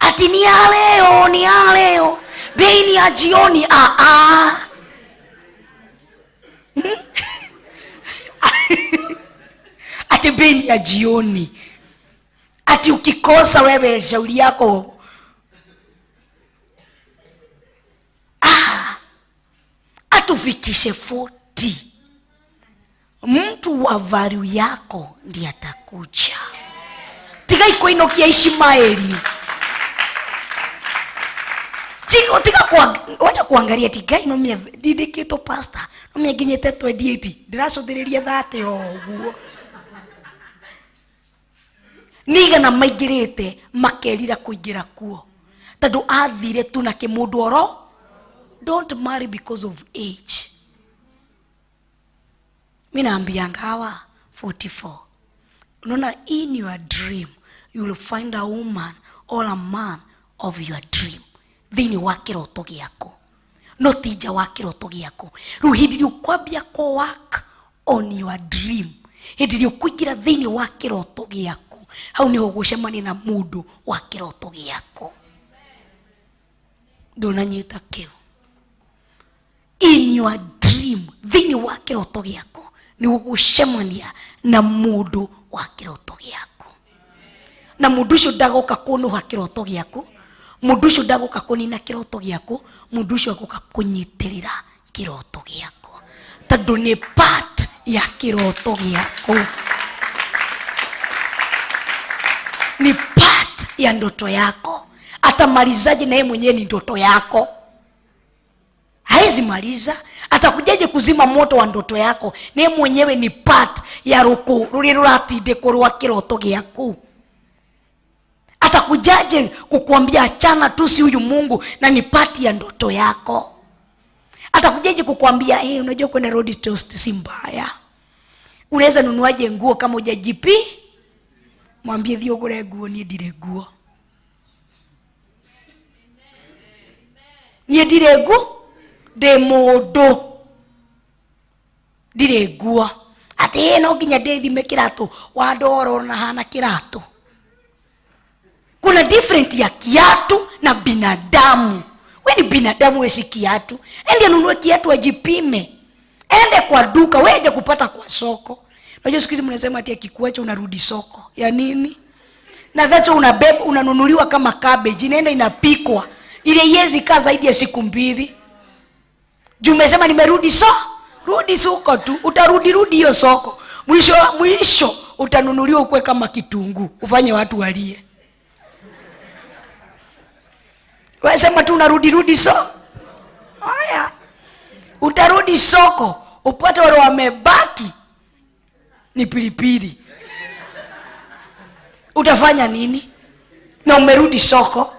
S19: ati ni ya leo, ni ya leo, bei ni ya jioni. Ati bei ni ya jioni, ati ukikosa wewe shauri yako. Atufikishe 40, mtu wa value yako ndiye atakuja. Tiga ikoinokia Ishmaeli. Tiga, tiga kwa, wacha kuangalia ati Ngai no mie ndindikitwo pastor, no mie nginyite 28, ndiracothĩrĩria 30 o ũguo. Nĩ igana maingĩrĩte makerira kũingĩra kuo tondũ athire tu na kĩmũndũ oro. Don't marry because of age. Mi naambianga hawa 44, unaona, in your dream you will find a woman or a man of your dream thĩinĩ wa kĩroto gĩaku, no ti nja wa kĩroto gĩaku. Rĩu hĩndĩ ĩrĩa ũkwambia kũ work on your dream, hĩndĩ ĩrĩa ũkũingĩra thĩinĩ wa kĩroto gĩaku, hau nĩho ũgũcemania na mũndũ wa kĩroto gĩaku. Ndũnanyita kĩu? In your dream, thĩinĩ wa kĩroto gĩaku, nĩ ũgũcemania na mũndũ wa kĩroto gĩaku, na mũndũ ũcio ndagoka kũnũha kĩroto gĩaku, mũndũ ũcio ndagoka kũnina kĩroto gĩaku, mũndũ ũcio agoka kũnyitĩrĩra kĩroto gĩaku, tondũ nĩ part ya kĩroto gĩaku, ni part ya ndoto yako. Atamalizaje na yeye mwenyewe ni ndoto yako? Haezi maliza. Atakujaje kuzima moto wa ndoto yako? Na yeye mwenyewe ni part ya ruku rũrĩa rũratindĩkwo rwa kĩroto gĩaku. Atakujaje kukuambia achana tu, si huyu Mungu, na ni part ya ndoto yako? Atakujaje kukuambia hey, unajua kwenda road toast si mbaya, unaweza nunuaje nguo kama hujajipi? Mwambie thiĩ ũgũre nguo, niĩ ndirĩ nguo, niĩ ndirĩ nguo, ndĩ mũndũ, ndirĩ nguo. Atĩ ĩ, no nginya ndĩthime kĩratũ, wandoro na hana kĩratũ. Kuna different ya kiatu na binadamu. We ni binadamu, we si kiatu. Ende anunue kiatu ajipime, ende kwa duka, we aje kupata kwa soko. Unajua siku hizi mnasema ati akikuacha unarudi soko ya nini? Na that's why unabeba, unanunuliwa kama cabbage, inaenda inapikwa, ile iwezi kaa zaidi ya siku 2. Juu umesema nimerudi so, rudi soko tu, utarudi rudi hiyo soko. Mwisho mwisho utanunuliwa ukue kama kitunguu, ufanye watu walie. Wewe sema tu unarudi rudi so. Haya. Utarudi soko, upate wale wamebaki ni pilipili. Utafanya nini? Na umerudi soko.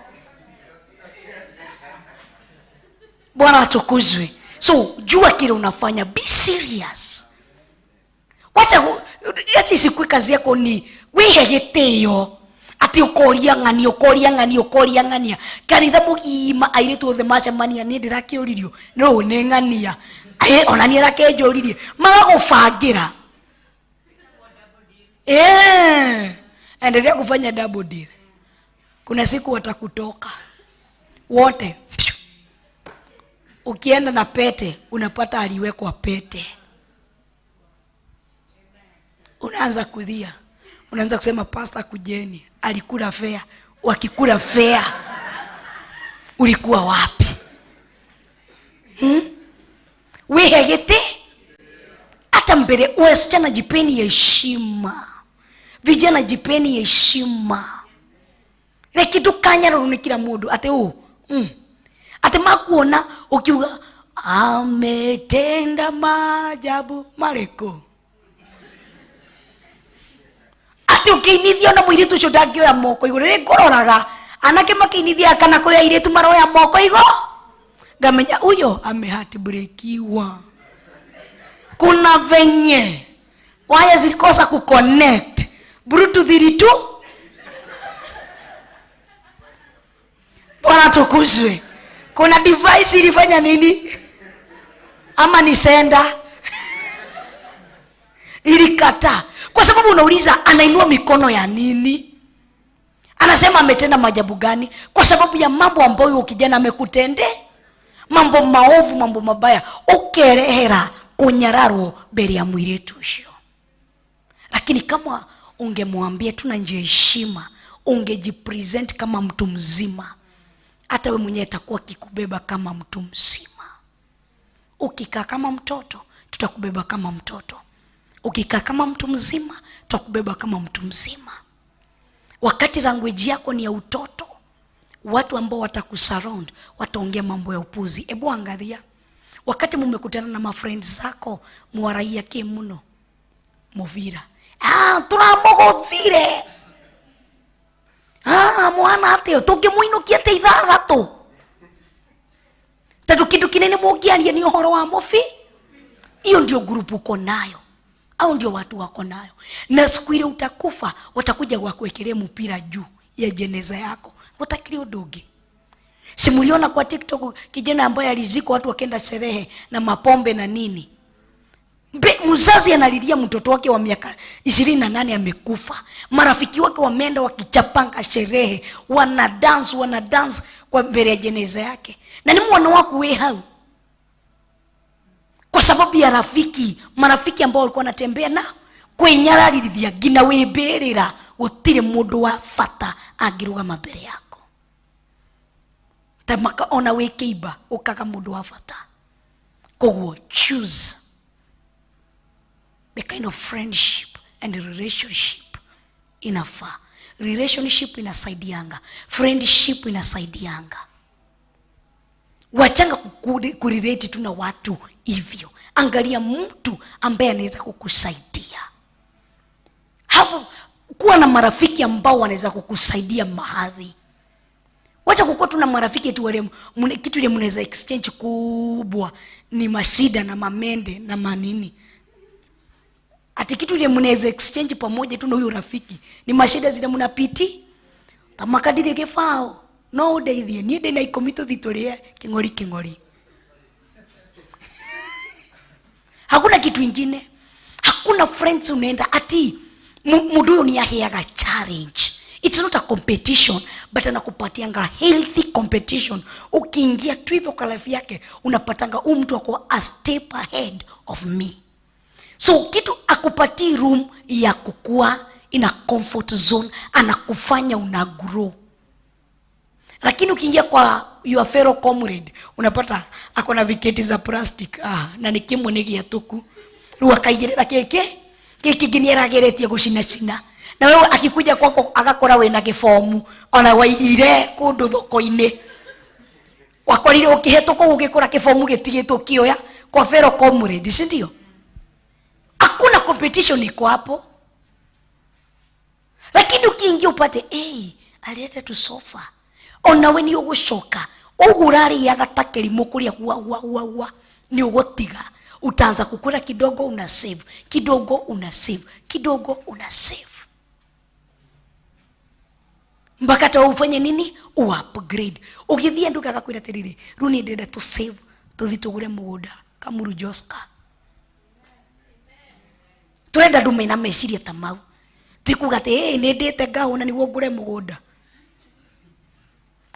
S19: Bwana atukuzwe. So jua kile unafanya, be serious. Wacha acha isikue kazi yako ni wihe gitio ati ukoria ng'ania, ukoria ng'ania, ukoria ng'ania. Kanitha mugima airitu othe macemania, ni ndirakiuririo no nĩ ng'ania. Ona ni arakenjũririe magagubangira. Endelea kufanya double deal. Kuna siku watakutoka wote. Ukienda na pete unapata aliwekwa pete, unaanza kulia, unaanza kusema pastor kujeni, alikula fea. Wakikula fea ulikuwa wapi? Wihegete hata mbele. Wasichana jipeni heshima, vijana jipeni heshima. Ile kitu kanya runi kila mundu ate u ate makuona ukiuga ametenda maajabu mareko. Ati ukiinithio na mũirĩtu ũcio ndangĩoya moko igũrũ. Rĩrĩ ngũroraga anake makiinithia kana kwĩ airĩtu maroya moko igũ, ngamenya huyo ameheartbreakiwa. Kuna venye waya zilikosa kuconnect, bluetooth ilitu. Bwana tukuzwe. Kuna device ilifanya nini? Ama ni senda ilikataa. Kwa sababu unauliza anainua mikono ya nini? Anasema ametenda maajabu gani? Kwa sababu ya mambo ambayo huyo kijana amekutende, mambo maovu, mambo mabaya, ukerehera kunyararwo mbere ya mwiritu ucio. Lakini kama ungemwambia tu na njia heshima, ungejipresent kama mtu mzima, hata we mwenyewe atakuwa akikubeba kama mtu mzima. Ukikaa kama mtoto, tutakubeba kama mtoto. Ukikaa kama mtu mzima, tutakubeba kama mtu mzima. Wakati language yako ni ya utoto, watu ambao watakusurround wataongea mambo ya upuzi. Ebu angalia, wakati mumekutana na mafriends zako, muwaraia ke muno muvira. Turamuguthire. Mwana atio tungimuinukia te ithathatu. Tondu kindu kinene mungiaria ni uhoro wa mubi. Iyo ndio group uko nayo, au ndio watu wako nayo. Na siku ile utakufa, watakuja wakuwekelee mpira juu ya jeneza yako. Watakiri undu ungi. Simuliona kwa TikTok kijana ambaye alizikwa, watu wakenda sherehe na mapombe na nini. Mzazi analilia mtoto wake wa miaka 28 amekufa. Marafiki wake wameenda wakichapanga sherehe, wana dance, wana dance kwa mbele ya jeneza yake. Na ni mwana wako we hau. Kwa sababu ya rafiki, marafiki ambao walikuwa wanatembea na kwenyararithia nginya wĩmbĩrĩra, gũtirĩ mũndũ wa bata angĩrũgama mbere yako. Ta maka ona wĩ kĩimba ũkaga mũndũ wa bata. Koguo choose the kind of friendship and relationship inafaa. Relationship inasaidianga, friendship inasaidianga. Wachanga kurelate tu na watu hivyo. Angalia mtu ambaye anaweza kukusaidia. Hapo kuwa na marafiki ambao wanaweza kukusaidia mahali. Wacha kukuwa tu na marafiki tu wale kitu ile mnaweza exchange kubwa ni mashida na mamende na manini. Ati kitu ile mnaweza exchange pamoja tu na huyo rafiki ni mashida zile mnapiti. Tamakadire kefao. No udeithie ni ndina ikumi tuthi turie king'ori king'ori. Hakuna kitu ingine. Hakuna friends unaenda ati mundu huyu ni aheaga challenge. It's not a competition, but anakupatianga healthy competition. Ukiingia tu hivyo kwa life yake, unapatanga huyu mtu ako a step ahead of me. So kitu akupatii room ya kukua in a comfort zone, anakufanya una grow. Lakini ukiingia kwa your fellow comrade, unapata ako na viketi za plastic, na ni kimwe ni gia tuku. Rĩu akaigĩrĩra kĩkĩ, kĩkĩ kĩngĩ nĩarageretie gũcinacina. Na wewe akikuja kwako agakora wĩna gĩbomu, ona waigire kũndũ thoko-inĩ. Wakorire ũkĩhetũka ũguo ũgĩkora kĩbomu gĩtigĩtwo kĩoya kwa fellow comrade, si ndio? Hakuna competition iko hapo. Lakini ukiingia upate, hey, alileta tu sofa. Ona we ni ũgũcoka, ũguo ũrarĩaga ta kĩrimũ kũrĩa gwa, gwa, gwa, gwa, ni ũgũtiga. Utaanza kukula kidogo una save, kidogo una save, kidogo una save. Mpaka hata ufanye nini? U-upgrade. Ũgĩthiĩ nduka agakwĩra atĩrĩrĩ, rĩu niĩ ndĩrenda tũ save, tũthiĩ tũgũre mũgũnda Kamuru Joska. Tũrenda andũ mena meciria ta mau. Ti kuga atĩ, hey, nĩ ndĩte ngahũna nĩguo ngũre mũgũnda.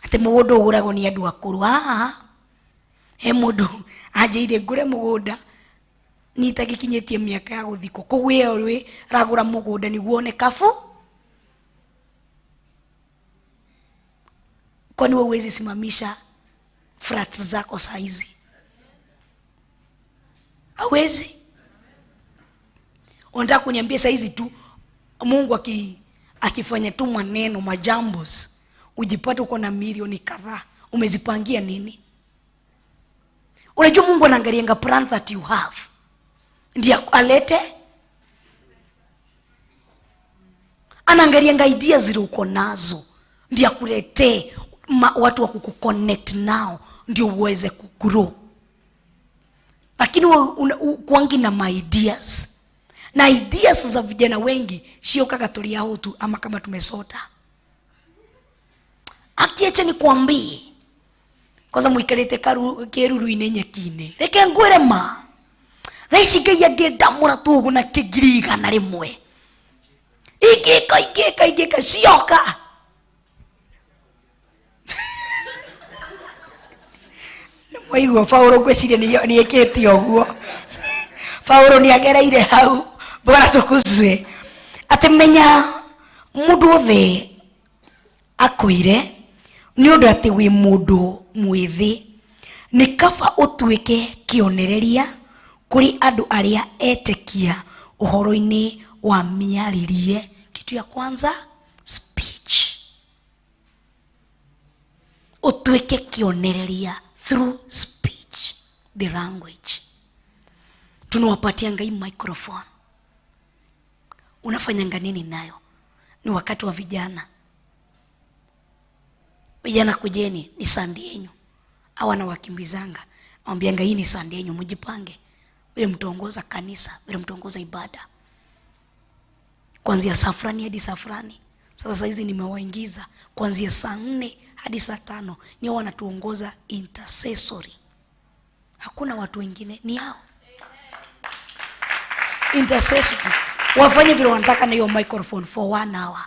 S19: Atĩ mũgũnda ũgũragwo nĩ andũ akũrũ. He mũndũ anjĩire ngũre mũgũnda niĩ itagĩkinyĩtie mĩaka ya gũthikwo. Koguo ĩyo rĩ, aragũra mũgũnda nĩguo one kabu. Kwani wewe huwezi simamisha flats zako saa hizi? Hawezi. Unataka kuniambia saa hizi tu Mungu akifanya tu maneno majambos ujipate uko na milioni kadhaa, umezipangia nini? Unajua Mungu anaangalianga plan that you have ndiye alete. Anaangalianga ideas zile uko nazo ndio akuletee watu wa kukuconnect nao ndio uweze kugrow. Lakini kwangi na my ideas. Na ideas za vijana wengi sio kaka tulia tu ama kama tumesota. Akieche nikwambie. Kwanza muikarite keruru-inĩ nyeki-inĩ. Reke ngwĩre ma. Thaa ici Ngai angĩndamũra tu ũguo na kĩngiri igana rĩmwe. Ingĩka, ingĩka, ingĩka, cioka. Nĩmwaigua Paulo ngwĩciria nĩekĩte ũguo. Paulo nĩagereire hau. Bwana tukuzwe. Atĩ menya mũndũ wothe akwĩre nĩ ũndũ atĩ wĩ mũndũ mwĩthĩ, nĩ kaba ũtuĩke kĩonereria kũrĩ andũ arĩa etĩkia ũhoro-inĩ wa mĩarĩrie. Kitu ya kwanza, speech. Ũtuĩke kĩonereria through speech, the language. Tunawapatia Ngai microphone. Unafanyanga nini nayo? Ni wakati wa vijana. Vijana kujeni, ni sandi yenyu. Hawa na wakimbizanga. Nawaambianga hii ni sandi yenyu, mjipange. Vile mtaongoza kanisa, vile mtaongoza ibada. Kuanzia saa fulani hadi saa fulani. Sasa saa hizi nimewaingiza kuanzia saa 4 hadi saa 5 ni wao wanatuongoza intercessory. Hakuna watu wengine, ni hao. Intercessory. Wafanye vile wanataka na hiyo microphone for 1 hour.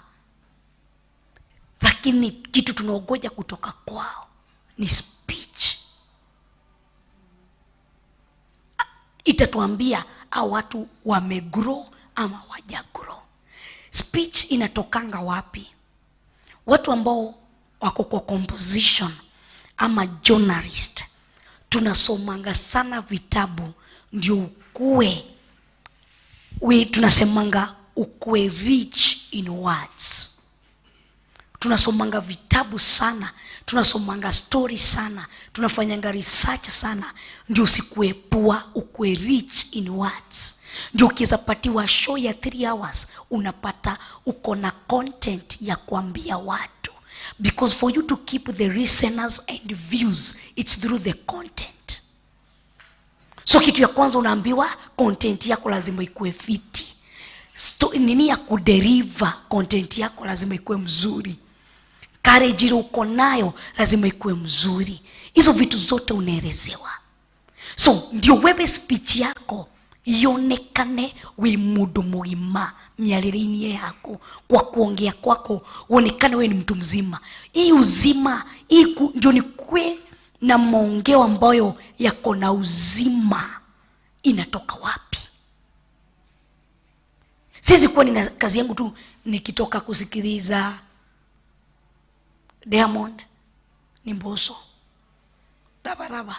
S19: Lakini kitu tunaogoja kutoka kwao ni speech. Itatuambia hao watu wamegrow ama hawajagrow. Speech inatokanga wapi? Watu ambao wako kwa composition ama journalist, tunasomanga sana vitabu ndio ukue. We tunasemanga ukue rich in words. Tunasomanga vitabu sana, tunasomanga story sana, tunafanyanga research sana, ndio usikue poor, ukue rich in words. Ndio ukiweza patiwa show ya 3 hours, unapata uko na content ya kuambia watu. Because for you to keep the listeners and views, it's through the content. So kitu ya kwanza unaambiwa content yako lazima ikue fiti. Nini ya kudeliver content yako lazima ikue mzuri. Courage ile uko nayo lazima ikue mzuri. Hizo vitu zote unaelezewa. So ndio wewe speech yako ionekane we mundu mugima miarĩrĩinĩ yaku, kwa kuongea kwako uonekane we ni mtu mzima. Hii uzima hii ndio ni kwe na maongeo ambayo yako na uzima inatoka wapi? Sisi kuwa nina kazi yangu tu nikitoka kusikiliza Diamond ni Mbosso, Rabaraba,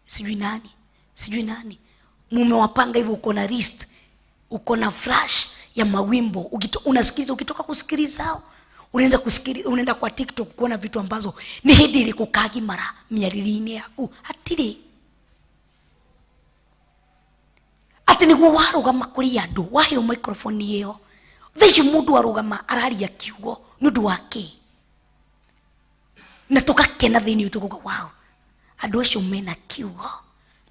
S19: sijui nani, sijui nani. Mumewapanga hivyo, uko na list, uko na flash ya mawimbo. Unasikiliza, ukitoka kusikiliza unaenda kusikiliza, unaenda kwa TikTok kuona vitu ambazo ni hidi ilikukagi mara miarĩrĩinĩ yaku hatiri. Ati niguo warũgama kũrĩ andũ, waheo microphone ĩyo. Thaa ici mũndũ arũgama araria kiugo nĩ ũndũ wa kĩ? Na tũgakena thĩinĩ witũ kuga wow, andũ acio mena kiugo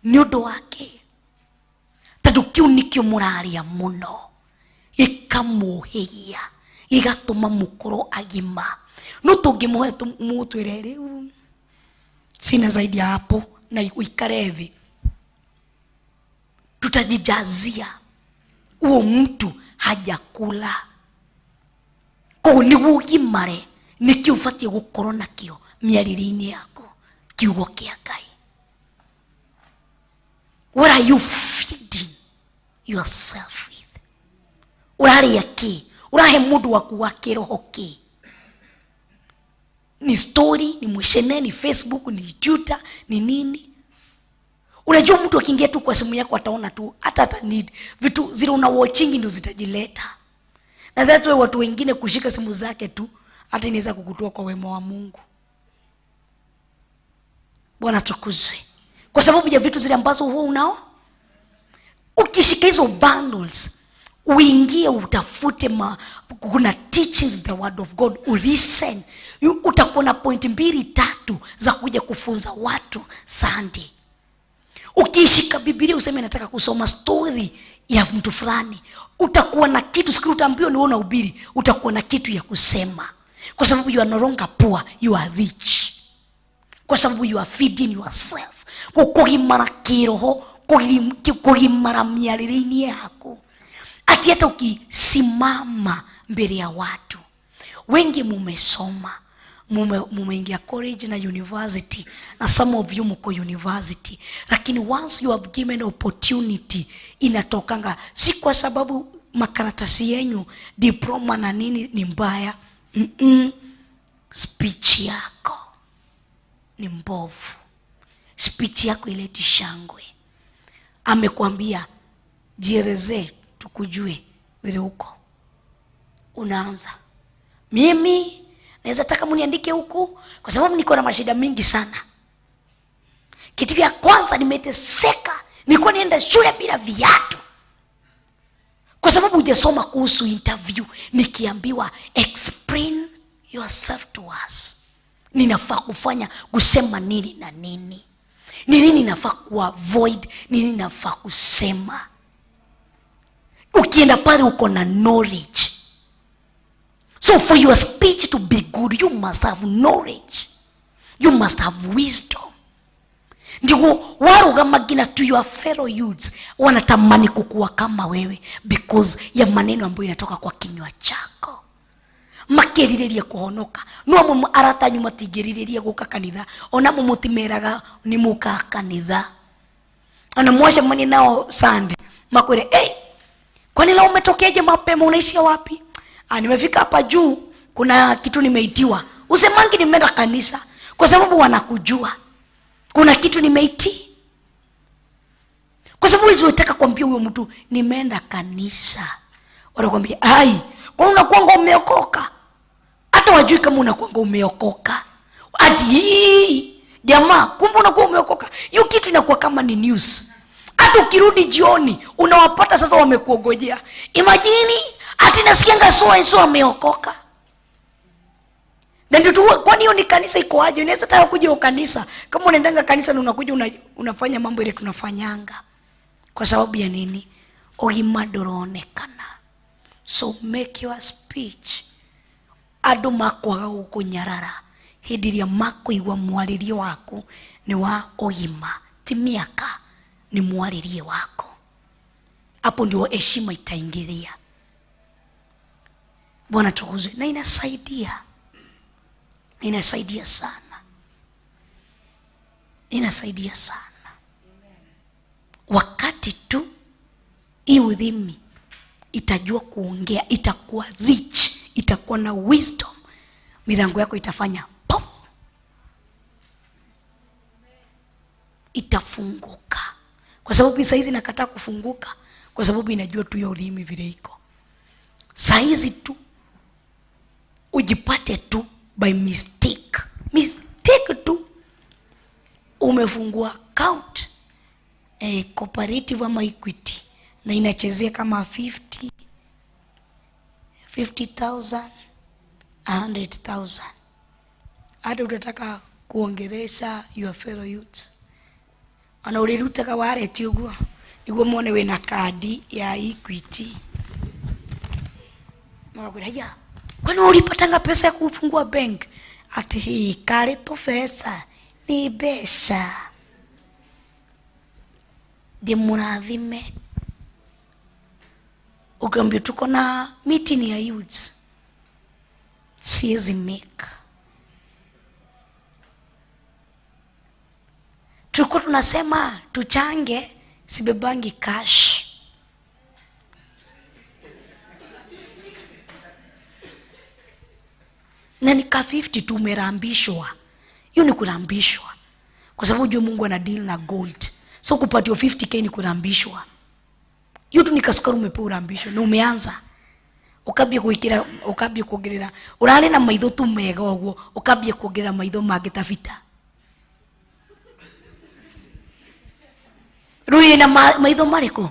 S19: nĩ ũndũ wa kĩ? Tondũ kĩu nĩkĩo mũraria mũno, gĩkamũhĩgia, gĩgatũma mũkorwo agima. No tũngĩmũhe mũtwĩre rĩu sina zaidi ya hapo na uikare thĩ, tutajijazia huo mtu hajakula. Koguo nĩguo ũgimare nĩkĩo ũbatiĩ gũkorwo nakĩo mĩarĩrĩinĩ yaku, kiugo kĩa Ngai. What are you feeding yourself with? Ũrarĩa kĩ? Ũrahe mũndũ waku wa kĩroho kĩ? Ni story, ni mweshene, ni Facebook, ni Twitter, ni nini? Unajua mtu akiingia tu kwa simu yako ataona tu, hata ata need vitu zile una watching ndio zitajileta. Na that's why watu wengine kushika simu zake tu hata inaweza kukutoa kwa wema wa Mungu. Bwana tukuzwe. Kwa sababu ya vitu zile ambazo huwa unao. Ukishika hizo bundles, Uingie utafute kuna teachings the word of God, ulisten. Utakuwa na point 2 3 za kuja kufunza watu Sunday. Ukiishika Biblia useme nataka kusoma story ya mtu fulani, utakuwa na kitu. Siku utaambiwa ni wewe unahubiri, utakuwa na kitu ya kusema, kwa sababu you are no longer poor, you are rich, kwa sababu you are feeding yourself. Kugimara kiroho, kugimara miarĩrĩinĩ yaku, ati hata ukisimama mbele ya watu wengi. Mumesoma, mumeingia college na university, na some of you mko university, lakini once you have given opportunity inatokanga, si kwa sababu makaratasi yenyu diploma na nini ni mbaya. Speech yako ni mbovu, speech yako ileti shangwe. Amekwambia jielezee tukujue vile uko, unaanza mimi naweza taka mniandike huku kwa sababu niko na mashida mingi sana. Kitu ya kwanza nimeteseka, nilikuwa nienda shule bila viatu. Kwa sababu hujasoma kuhusu interview, nikiambiwa explain yourself to us, ninafaa kufanya kusema nini na nini, ni nini nafaa kuavoid, ni nini nafaa kusema. Ukienda pale uko na knowledge. So for your speech to be good, you must have knowledge. You must have wisdom. Ndio warugama nginya to your fellow youths wanatamani kukua kama wewe because ya maneno ambayo inatoka kwa kinywa chako. Makĩrirĩria kũhonoka. No amwe arata anyu matingĩrirĩria gũka kanitha, ona amwe mũtimeraga nĩ mũkaga kanitha. Ona mwacemania nao Sunday makwĩre, hey, kwani leo umetokeaje mapema, unaishia wapi? Nimefika hapa juu, kuna kitu nimeitiwa. Usemangi nimeenda kanisa kwa sababu wanakujua. Kuna kitu nimeiti. Kwa sababu hizo unataka kuambia huyo mtu nimeenda kanisa. Wanakuambia, ai, kwa unakuanga umeokoka? Hata wajui kama unakuanga umeokoka. Ati hii jamaa, kumbe unakuwa umeokoka. Hiyo kitu inakuwa kama ni news. Hata ukirudi jioni unawapata sasa wamekuogojea. Imagine ati nasikianga so and so ameokoka. Na ndio tu, kwani hiyo ni kanisa iko aje? Unaweza taka kuja hiyo kanisa. Kama unaendanga kanisa na unakuja unafanya mambo ile tunafanyanga. Kwa sababu ya nini? Ũgima ndũronekana. So make your speech. Andũ makwaga gũkũnyarara hĩndĩ ĩrĩa makũigua mwarĩrie waku nĩ wa ũgima, ti mĩaka, ni mwarĩrie wako. Hapo ndio heshima itaingilia. Bwana tukuzwe. Na inasaidia. Inasaidia sana. Inasaidia sana. Wakati tu hii udhimi itajua kuongea, itakuwa rich, itakuwa na wisdom, milango yako itafanya pop, itafunguka. Kwa sababu saa hizi nakataa kufunguka kwa sababu inajua tu ya ulimi vile iko. Saa hizi tu ujipate tu by mistake, mistake tu umefungua account, cooperative ama Equity, na inachezea kama 50,000, 100,000. Hata utataka kuongelesha your fellow youths. Ana ulirutaka wallet uguo niguo muone wina kadi ya Equity. Magakwira, ya, kwani ulipatanga pesa ya kufungua bank? Ati hii kale to pesa ni pesa. Ndimurathime. Ukiambia tuko na meeting ya youths, siwezi make. Tulikuwa tunasema tuchange, sibebangi cash. Na nika 50 tumerambishwa. Hiyo ni kurambishwa. Kwa sababu juu Mungu ana deal na gold. So kupatiwa 50k ni kurambishwa. Hiyo tu ni kasukari umepewa urambishwa na umeanza. Ukambia kuikira, ukambia kuongerera. Urare na maitho tu mega uguo, ukambia kuongerera maitho mangĩ ta vita. Rũĩ na maitho marĩkũ?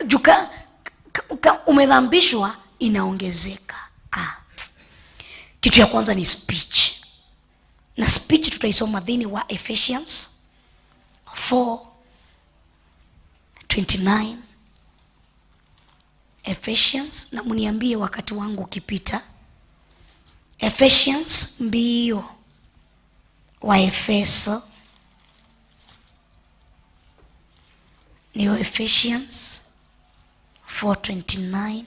S19: Juka, umedhambishwa inaongezeka. Kitu ya kwanza ni speech, na speech tutaisoma dhini wa Ephesians 4:29. Ephesians, na mniambie wakati wangu ukipita. Ephesians mbio wa Efeso niyo Ephesians 4:29.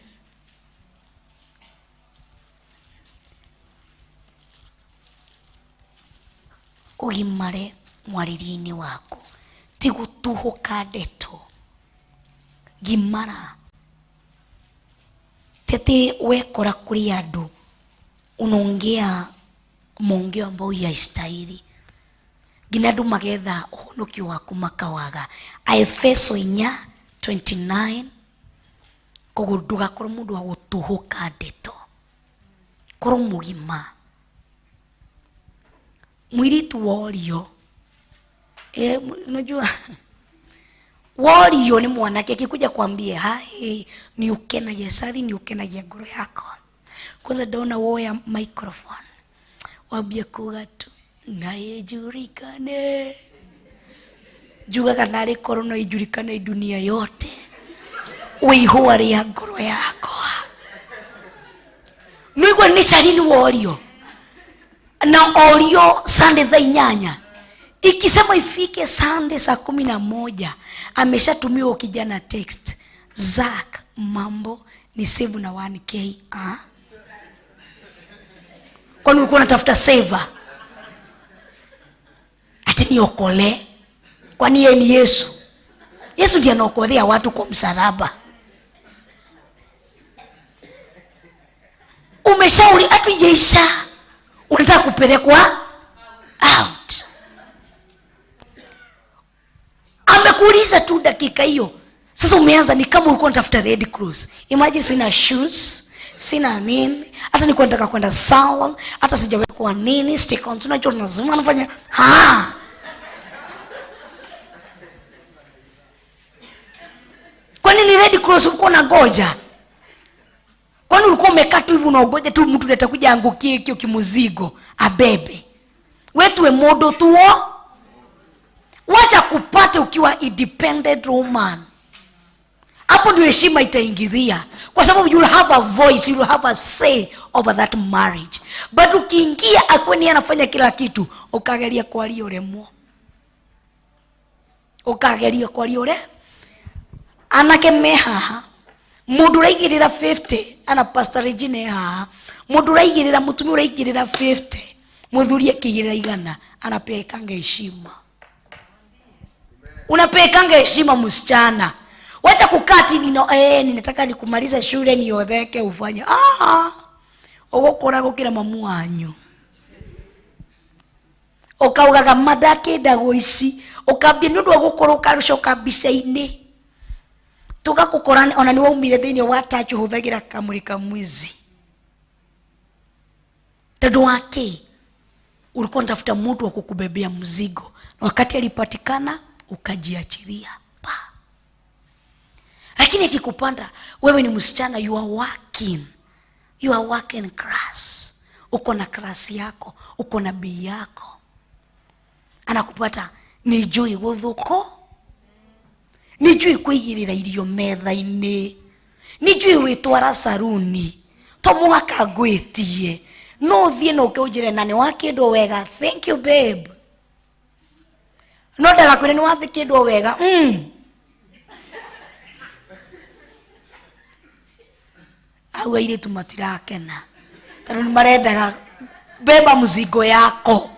S19: Ugimare mwarĩrie-inĩ waku, ti gũtuhũka ndeto. Gimara ti atĩ wekora kũrĩ andũ unaongea maongeo ambayo yaistahili, nginya andũ magetha ũhonokio waku makawaga. Aefeso 4:29. Koguo ndũgakorwo mũndũ wa gũtuhũka ndeto, korwo mũgima. Mwiritu worio, unajua worio ni mwanake akikuja kuambia hai ni ukenagia sari ni ukenagia ngoro yako. Kwanza ndona woya microphone wambia kuga tu na ijulikane, jugaga narĩ korwo no ijulikane dunia yote wĩihũa rĩa ngoro yakwa. Nĩigua nĩ cari nĩ worio na orio Sunday thaa 8, ikisema ifike Sunday saa 11 ameshatumiwa kijana text, Zack mambo ni save na 1K. Kwani ulikuwa unatafuta saver ati niokole? Kwani yeye ni Yesu? Yesu ndiye anaokolea watu kwa msalaba. Umeshauri hatujaisha, unataka kupelekwa out. Amekuuliza tu dakika hiyo. Sasa umeanza ni kama ulikuwa unatafuta Red Cross. Imagine sina shoes, sina nini, hata nilikuwa nataka kwenda salon, hata sijawekwa nini, stick on. Unajua lazima nafanya. Ha. Kwa nini Red Cross ulikuwa unangoja? Kwani ulikuwa umekaa tu hivi unaogoja tu mtu atakuja angukie hiyo kimuzigo abebe? Wetu modo tuo. Wacha kupate ukiwa independent woman. Hapo ndio heshima itaingilia, kwa sababu you'll have a voice, you'll have a say over that marriage. But ukiingia akweni anafanya kila kitu, ukageria kwaria uremwo, ukageria kwaria ure anake me haha mundu uraigirira 50 ana Pastor Regina haha mundu uraigirira mutumia uraigirira 50 muthuri akigirira igana anapekanga heshima. Unapekanga heshima msichana. Wacha kukati nino ninataka nikumaliza shule niodheke ufanye. Ugukora gukira mamu wanyu. Ukaugaga madakendagwo ici, ukambia ni undu wa gukorwo ukarucoka mbica-inĩ. Tugakukora ona ni waumire thiini wa touch huthagira kamuri kamwizi. Tondu wake ulikuwa unatafuta mtu wa kukubebea mzigo, na wakati alipatikana ukajiachiria. Pa. Lakini akikupanda wewe ni msichana, you are working. You are working class. Uko na class yako, uko na bi yako. Anakupata ni jui guthuko, ni jui kwigirira irio metha-inĩ, ni jui gwitwara saruni, to mũhaka ngwĩtie. No thiĩ na ũke ũnjĩre na nĩ wakĩndwo wega, thank you babe. No ndagakwĩre nĩ wathikĩndwo wega. Au airĩtu matirakena tondũ nĩ marendaga beba mzigo yako.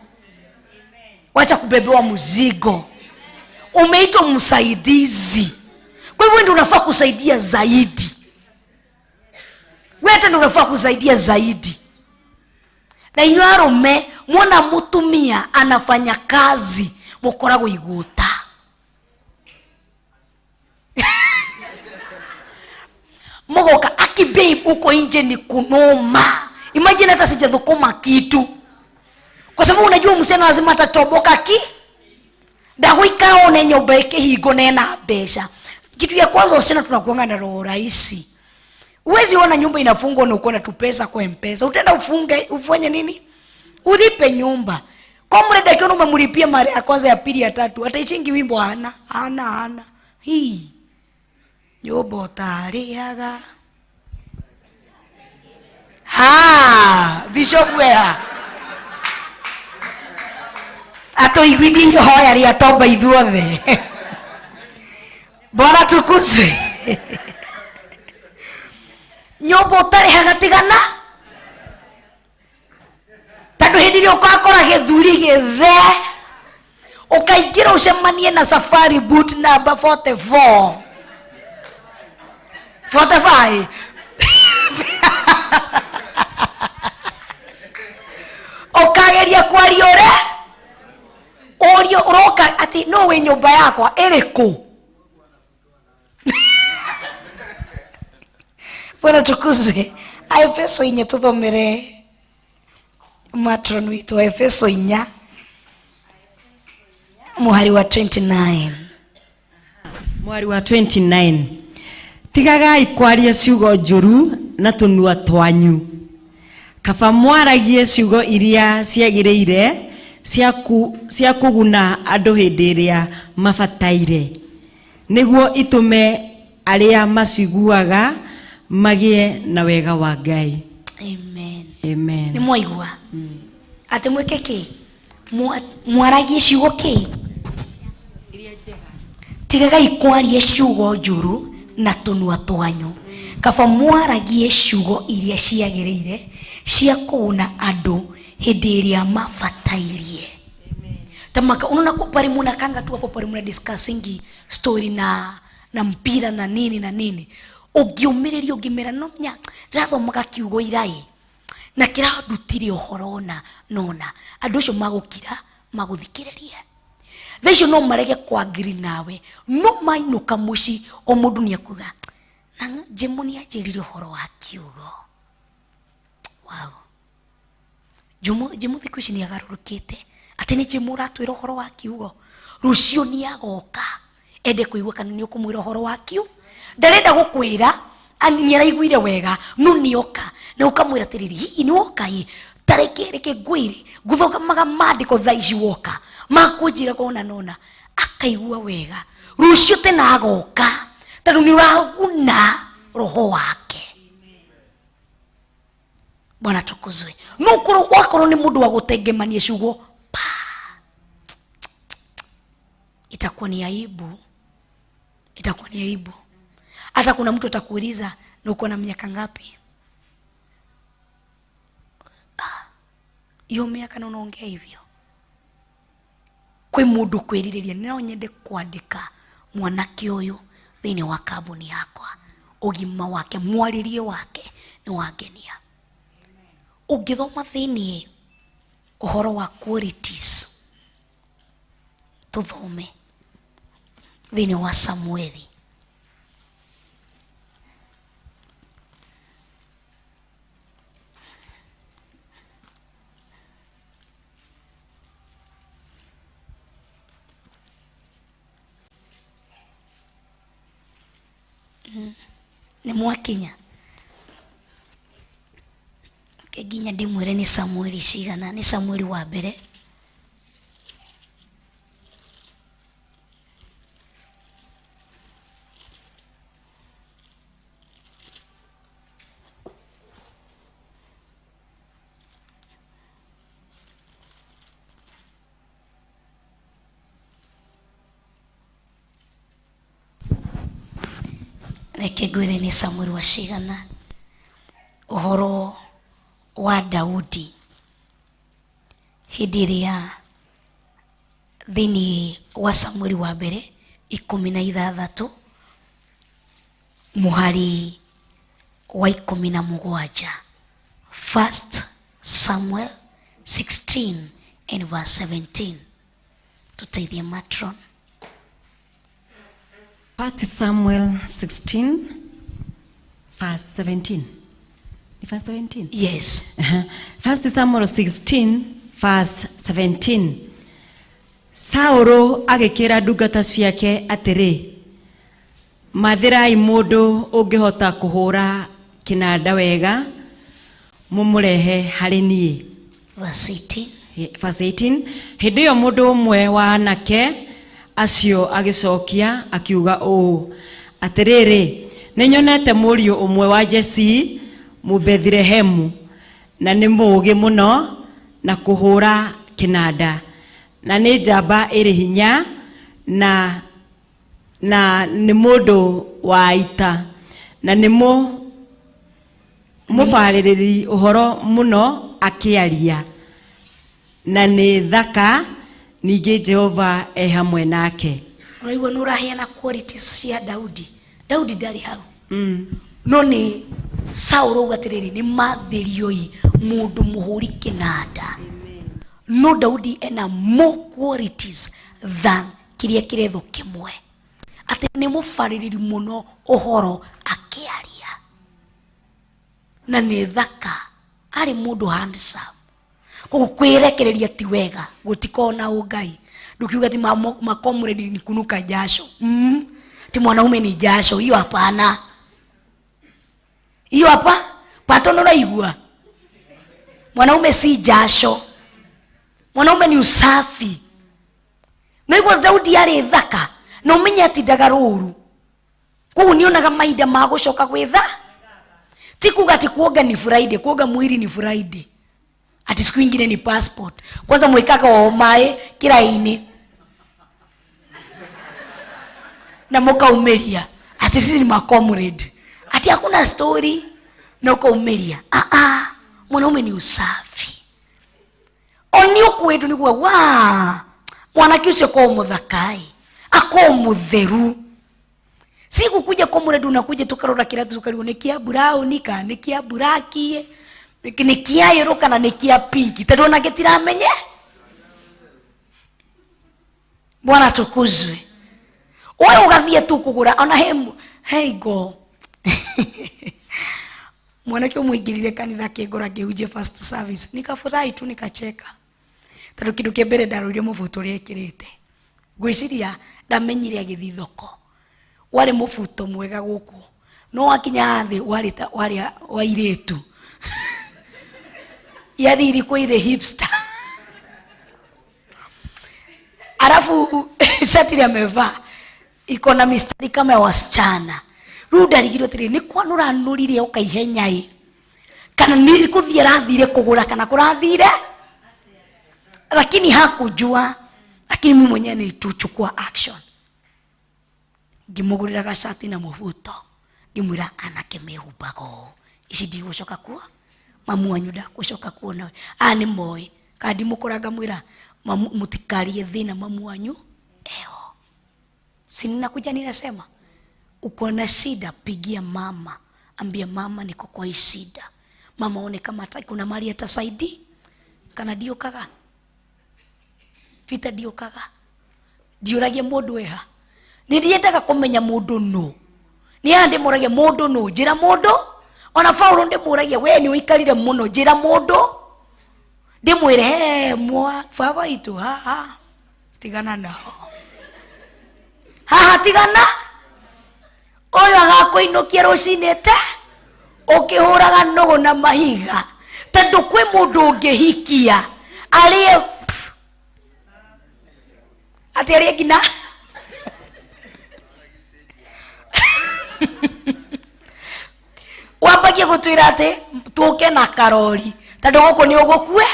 S19: Wacha kubebewa mzigo. Umeitwa msaidizi. Kwa hivyo ndio unafaa kusaidia zaidi. Wewe hata ndio unafaa kusaidia zaidi. Na inyuĩ arũme mwona mũtumia anafanya kazi mũkoragwo igũta. Mũgoka aki babe uko nje ni kunoma. Imagine hata sijathukuma kitu. Kwa sababu unajua msichana lazima atatoboka ki ndagũikara one nyũmba ĩkĩhingwo na ena mbeca. Kitu ya kwanza, wasichana tunakuanga na roho rahisi. Huwezi ona nyumba inafungwa na uko na tupesa kwa mpesa, utaenda ufunge ufanye nini? Ulipe nyumba. Comrade akiona umemlipia mara ya kwanza, ya pili, ya tatu, ataishingi wimbo hana hana hana hii nyumba utariaga ha bishop wea atuiguithie ihoya rĩa tomba ithuothe. Bwana tukuzwe. Nyũmba ũtarĩhaga tigana, tondũ hĩndĩ ĩrĩa ũgakora gĩthuri gĩthe ũkaingĩra ũcemanie na safari boot number 44 45, ũkageria kwaria ũrĩa ũrio ũroka atĩ no wĩ nyũmba yakwa ĩrĩkũ. Bwana tukuzwe. Aefeso 4, tuthomere matron witũ. Aefeso 4 mũhari wa 29.
S9: Mwari wa 29: tigagai kwaria ciugo njũru na tũnua twanyu, kaba mwaragie ciugo iria ciagĩrĩire cia kũguna andũ hĩndĩ ĩrĩa mabataire, nĩguo itũme arĩa maciguaga magĩe na wega wa Ngai.
S19: Amen.
S9: Amen.
S19: Nĩ mwaigua atĩ mwĩke kĩ? Mwaragie ciugo kĩ? Tigagai kwaria ciugo njũru na tũnua twanyu, kaba mwaragie ciugo iria ciagĩrĩire cia kũguna andũ hĩndĩ ĩrĩa mabatairie. Tamaka unaona ko pale munakanga tu hapo pale muna discussingi story na mpira na nini na nini, ũngĩũmĩrĩria ũngĩmera no menya ndĩrathomaga kiugo irai na kĩrandutire ũhoro ona nona, andũ acio magũkira magũthikĩrĩrie. Thaa icio no marege kwangiri nawe, no mainũka mũciĩ o mũndũ nĩ ekuga na Jĩmũ nĩ anjĩrire ũhoro wa kiugo. Wow. Jĩmũ thikũ ici nĩ agarũrũkĩte atĩ nĩ Jĩmũ ũratwĩra ũhoro wa kiugo. Rũciũ nĩ agoka ende kũigua kana nĩ ũkũmwĩra ũhoro wa kiu, ndarenda gũkwĩra ani nĩ araiguire wega, no nĩ oka na ũkamwĩra atĩrĩrĩ, hihi nĩ woka ĩ, ta reke ngwĩre ngũthomaga maandĩko thaa ici woka makũnjĩraga ona nona, akaigua wega. Rũciũ tena agoka tondũ nĩ ũraguna roho wake. Bwana tukuzwe. No ũkorwo wakorwo nĩ mũndũ wa gũtengemania ciugo pa, itakuwa ni aibu, itakuwa ni aibu. Hata kuna mtu atakuuliza na uko na miaka ngapi? Hiyo miaka na unaongea hivyo. Kwĩ mũndũ kwĩrirĩria no nyende kwandĩka mwanake ũyũ thĩinĩ wa kambuni yakwa, ũgima wake, mwarĩrie wake nĩ wangenia. Ũngĩthoma thĩinĩ ũhoro wa qualities, tũthome thĩinĩ wa Samueli. Nĩ mwakinya ke nginya ndĩmwĩre nĩ Samueli cigana, nĩ Samueli wa mbere reke ngwĩre nĩ Samueli wa cigana, ũhoro wa Daudi hĩndĩ ĩrĩa thĩinĩ wa Samueli wa mbere 16 mũhari wa 17. First Samuel 16 and verse 17. Tuteithie matron.
S9: First Samuel 16 verse 17. Ni verse 17?
S19: Yes.
S9: First Samuel 16 verse 17. Saũlũ agĩkĩra ndungata ciake atĩrĩ, Mathirai mũndũ ũngĩhota kũhũra kĩnanda wega mũmũrehe harĩ niĩ.
S19: Verse 18.
S9: Verse 18. Hĩndĩ ĩyo mũndũ ũmwe wa anake acio agĩcokia akiuga ũũ, atĩrĩrĩ, nĩnyonete mũriũ ũmwe wa Jesii Mũbethilehemu, na nĩ mũũgĩ mũno na kũhũra kĩnanda, na nĩ njamba ĩrĩ hinya, na nĩ mũndũ wa ita, na nĩ mũbarĩrĩri ũhoro mũno akĩaria, na nĩ thaka, ningĩ Jehova e hamwe nake.
S19: Ũraigua nĩ ũraheana qualities cia Daudi. Daudi ndarĩ hau. No nĩ Saũlũ auga atĩrĩrĩ, nĩ mathĩrioi mũndũ mũhũri kĩnanda. No Daudi ena more qualities than kĩrĩa kĩretho kĩmwe. Atĩ nĩ mũbarĩrĩri mũno ũhoro akĩaria, na nĩ thaka, arĩ mũndũ handsome. Koguo kwĩrekereria ti wega, gũtikoragwo na ũngai. Ndũkiuga ti makomredi ni kunuka jasho. Ti mwanaume ni jasho, hiyo hapana. Hiyo hapa pato ũraigua. Mwanaume si jasho. Mwanaume ni usafi. Naigua Daudi arĩ thaka, na ũmenye atindaga rũru. Koguo nĩonaga mahinda ma gũcoka gwĩtha. Ti kuga ati kuoga ni Friday, kuoga mwili ni Friday. Ati siku ingine ni passport. Kwanza mwikaga o mae kiraini. Na mukaumeria. Ati sisi ni makomrade. Ati hakuna story na ukaumeria. Mwanaume ni usafi. Oni ukwetu ni kuwa wa mwanake ucio ko muthakai, ako mutheru. Si kukuja komrade unakuja tukarora kiratu tukarigwo ni kia brown ka ni kia black, ni kia yellow kana ni kia pink. Tondu ona gĩtiramenye. Bwana tukuzwe. Wewe ugathie tu kugura ona hey go. Mwanake umwingirire kanitha kĩngora ngĩhunjia first service, nikafurahi tu nikacheka. Tondu kindu kĩa mbere ndarorire mũbuto ũrĩa ekĩrĩte. Ngwĩciria ndamenyire agĩthiĩ thoko. Warĩ mũbuto mwega gũkũ, no wakinya thĩ warĩ ta warĩ wa airĩtu. Yaani ilikuwa ile hipster. Alafu shati ile amevaa iko na mistari kama ya wasichana. Rĩu ndarigirwo atĩrĩrĩ, nĩ kwanũra nũrire ũkaihenya ĩ, kana nĩ kũthiĩ arathire kũgũra kana kũrathire, lakini hakujua. Lakini mimi mwenyewe nilituchukua action, ngĩmũgũrĩra gacati na mũbuto, ngĩmwĩra anake mehumbaga ũũ, ici ndigũcoka kuo, mamu wanyu ndagũcoka kuona we. Aya nĩ moĩ kana ndimũkora, ngamwĩra mũtikarie thĩna mamu wanyu eho. Si ninakuja ninasema uko na shida, pigia mama, ambia mama niko kwa hii shida. Mama one kama kuna mali atasaidi kana ndiũkaga Peter ndiũkaga ndiũragia mũndũ eha. Nĩ ndiendaga kũmenya mũndũ nũ. Nĩ haha ndĩmũragia mũndũ nũ, njĩra mũndũ. Ona Paulo ndĩmũragia we nĩ ũikarire mũno, njĩra mũndũ. Ndĩmwĩre he mwa baba itũ haha tigana nao, haha tigana. Ũyũ agakũinũkia rũcinĩ te ũkĩhũraga nũgũ na mahiga, tondũ kwĩ mũndũ ũngĩhikia arĩe atĩ arĩe nginya wambagie gũtwĩra atĩ tũke na karori, tondũ gũkũ nĩ ũgũkue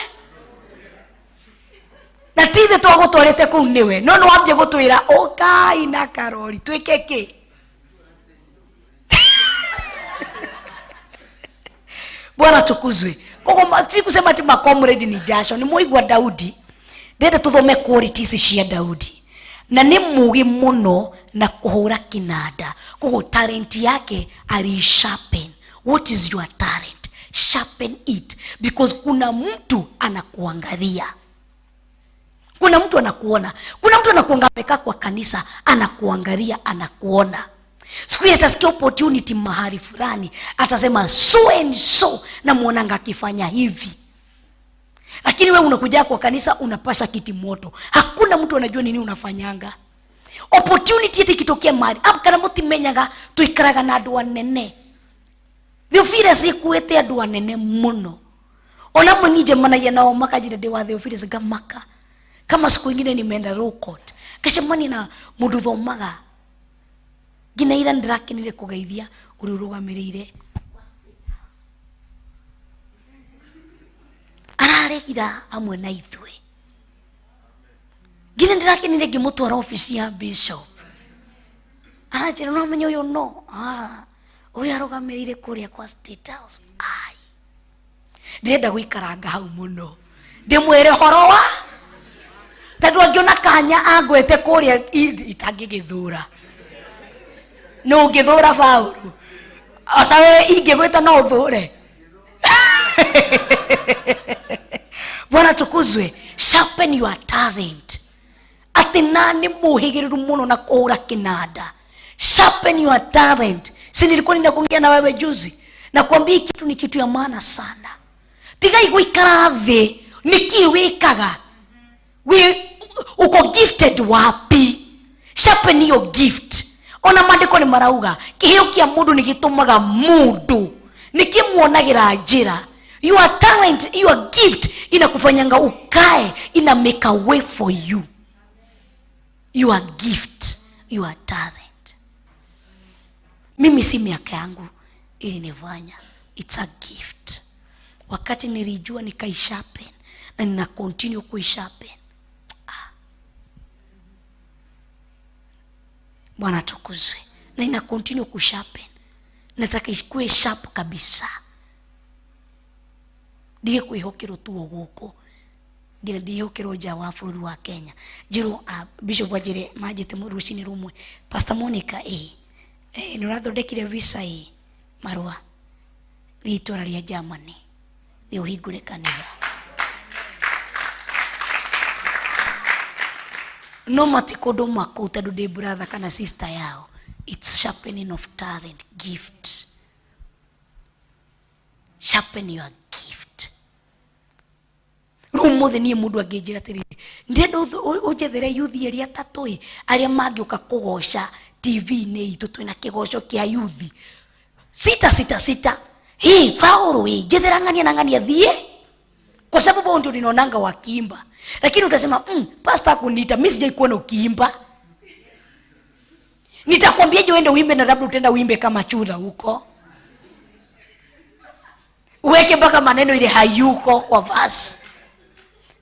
S19: na ti ithuĩ twagũtwarĩte kũu nĩwe, no nĩ wambie gũtwĩra ũkai na karori twĩke kĩ. Bwana tukuzwe. Koguo ti kusema ati makomrade ni jasho. Ni muigua Daudi, ndende tuthome qualities cia Daudi, na nĩ mũũgĩ mũno na kũhũra kĩnanda. Koguo talent yake alisharpen. What is your talent? Sharpen it, because kuna mtu anakuangalia, kuna mtu anakuona, kuna mtu anakuangalia kwa kanisa, anakuangalia, anakuona. Siku ile atasikia opportunity mahali fulani, atasema so and so na muonanga akifanya hivi. Lakini wewe unakuja kwa kanisa unapasha kiti moto, hakuna mtu anajua nini unafanyanga. Opportunity ĩtikitũkia mari kana mũtimenyaga tũikaraga na andũ anene. Theophilus ikuĩte andũ anene mũno. Ona mwe njemanagia nao makanjĩra ndĩ wa Theophilus ngamaka. Kama siku ingine nimeenda Law Court ngacemania na mũndũ thomaga nginya ira ndĩrakenire kũgeithia ũrĩa ũrũgamĩrĩire araregira amwe na ithuĩ. Nginya ndĩrakenire ngĩmũtwara ofici ya bishop. Aranjĩra no menye ũyũ no ũyũ arũgamĩrĩire kũrĩa kwa State House. Ai, ndĩrenda gũikaranga hau mũno ndĩmwĩre horo wa tondũ angĩona kanya angwete kũrĩa itangĩgĩthũra. No ũngĩthũra Paũlũ ona we ingĩgwĩta no ũthũre. Bwana tukuzwe. Sharpen your talent. Atĩ na nĩ mũhĩgĩrĩru mũno na kũhũra kĩnanda. Sharpen your talent. Si nilikuwa ninakuongea na wewe juzi na kuambia kitu ni kitu ya maana sana. Tigai gũikara thĩ nĩkĩ wĩkaga? Uko gifted wapi? Sharpen your gift. Ona maandĩko nĩ marauga kĩheo kĩa mũndũ nĩ gĩtũmaga mũndũ nĩkĩmuonagĩra njĩra. Your talent, your gift inakufanyanga ukae, ina make a way for you. Your gift, your talent. Mimi si miaka yangu ilinifanya. It's a gift. Wakati nilijua nikaisharpen na nina continue kuisharpen. Bwana tukuzwe. Na nina continue kusharpen. Nataka ikue sharp kabisa. Ndiye kwihokirwo tu gũkũ nginya ndihokirwo nja wa bũrũri wa Kenya. Njĩrwo Bishop anjĩre manjĩte rũcinĩ rũmwe, Pastor Monica nĩ ũrathondekire visa marũa thiĩ itũra rĩa Germany thiĩ ũhingũre kanitha. No matikũndũ makũu tondũ ndĩ brother kana sister yao. It's sharpening of talent, gift. Sharpen your gift. Rĩu mũthĩ niĩ mũndũ angĩnjĩra atĩrĩrĩ, ndĩrenda ũnjethere yuthi erĩ atatũ ĩ arĩa mangĩũka kũgoca TV-inĩ itũ, twĩna kĩgoco kĩa yuthi 6 6 6. Hii Paũlũ ĩ njethera ng'ania na ng'ania thiĩ, kwa sababu wao ndio ninaonanga wakiimba. Lakini utasema pastor akuniita mimi sijai kuona ukiimba. Nitakwambiaje uende uimbe na labda utaenda uimbe kama chura huko, uweke mpaka maneno ile hayuko kwa verse.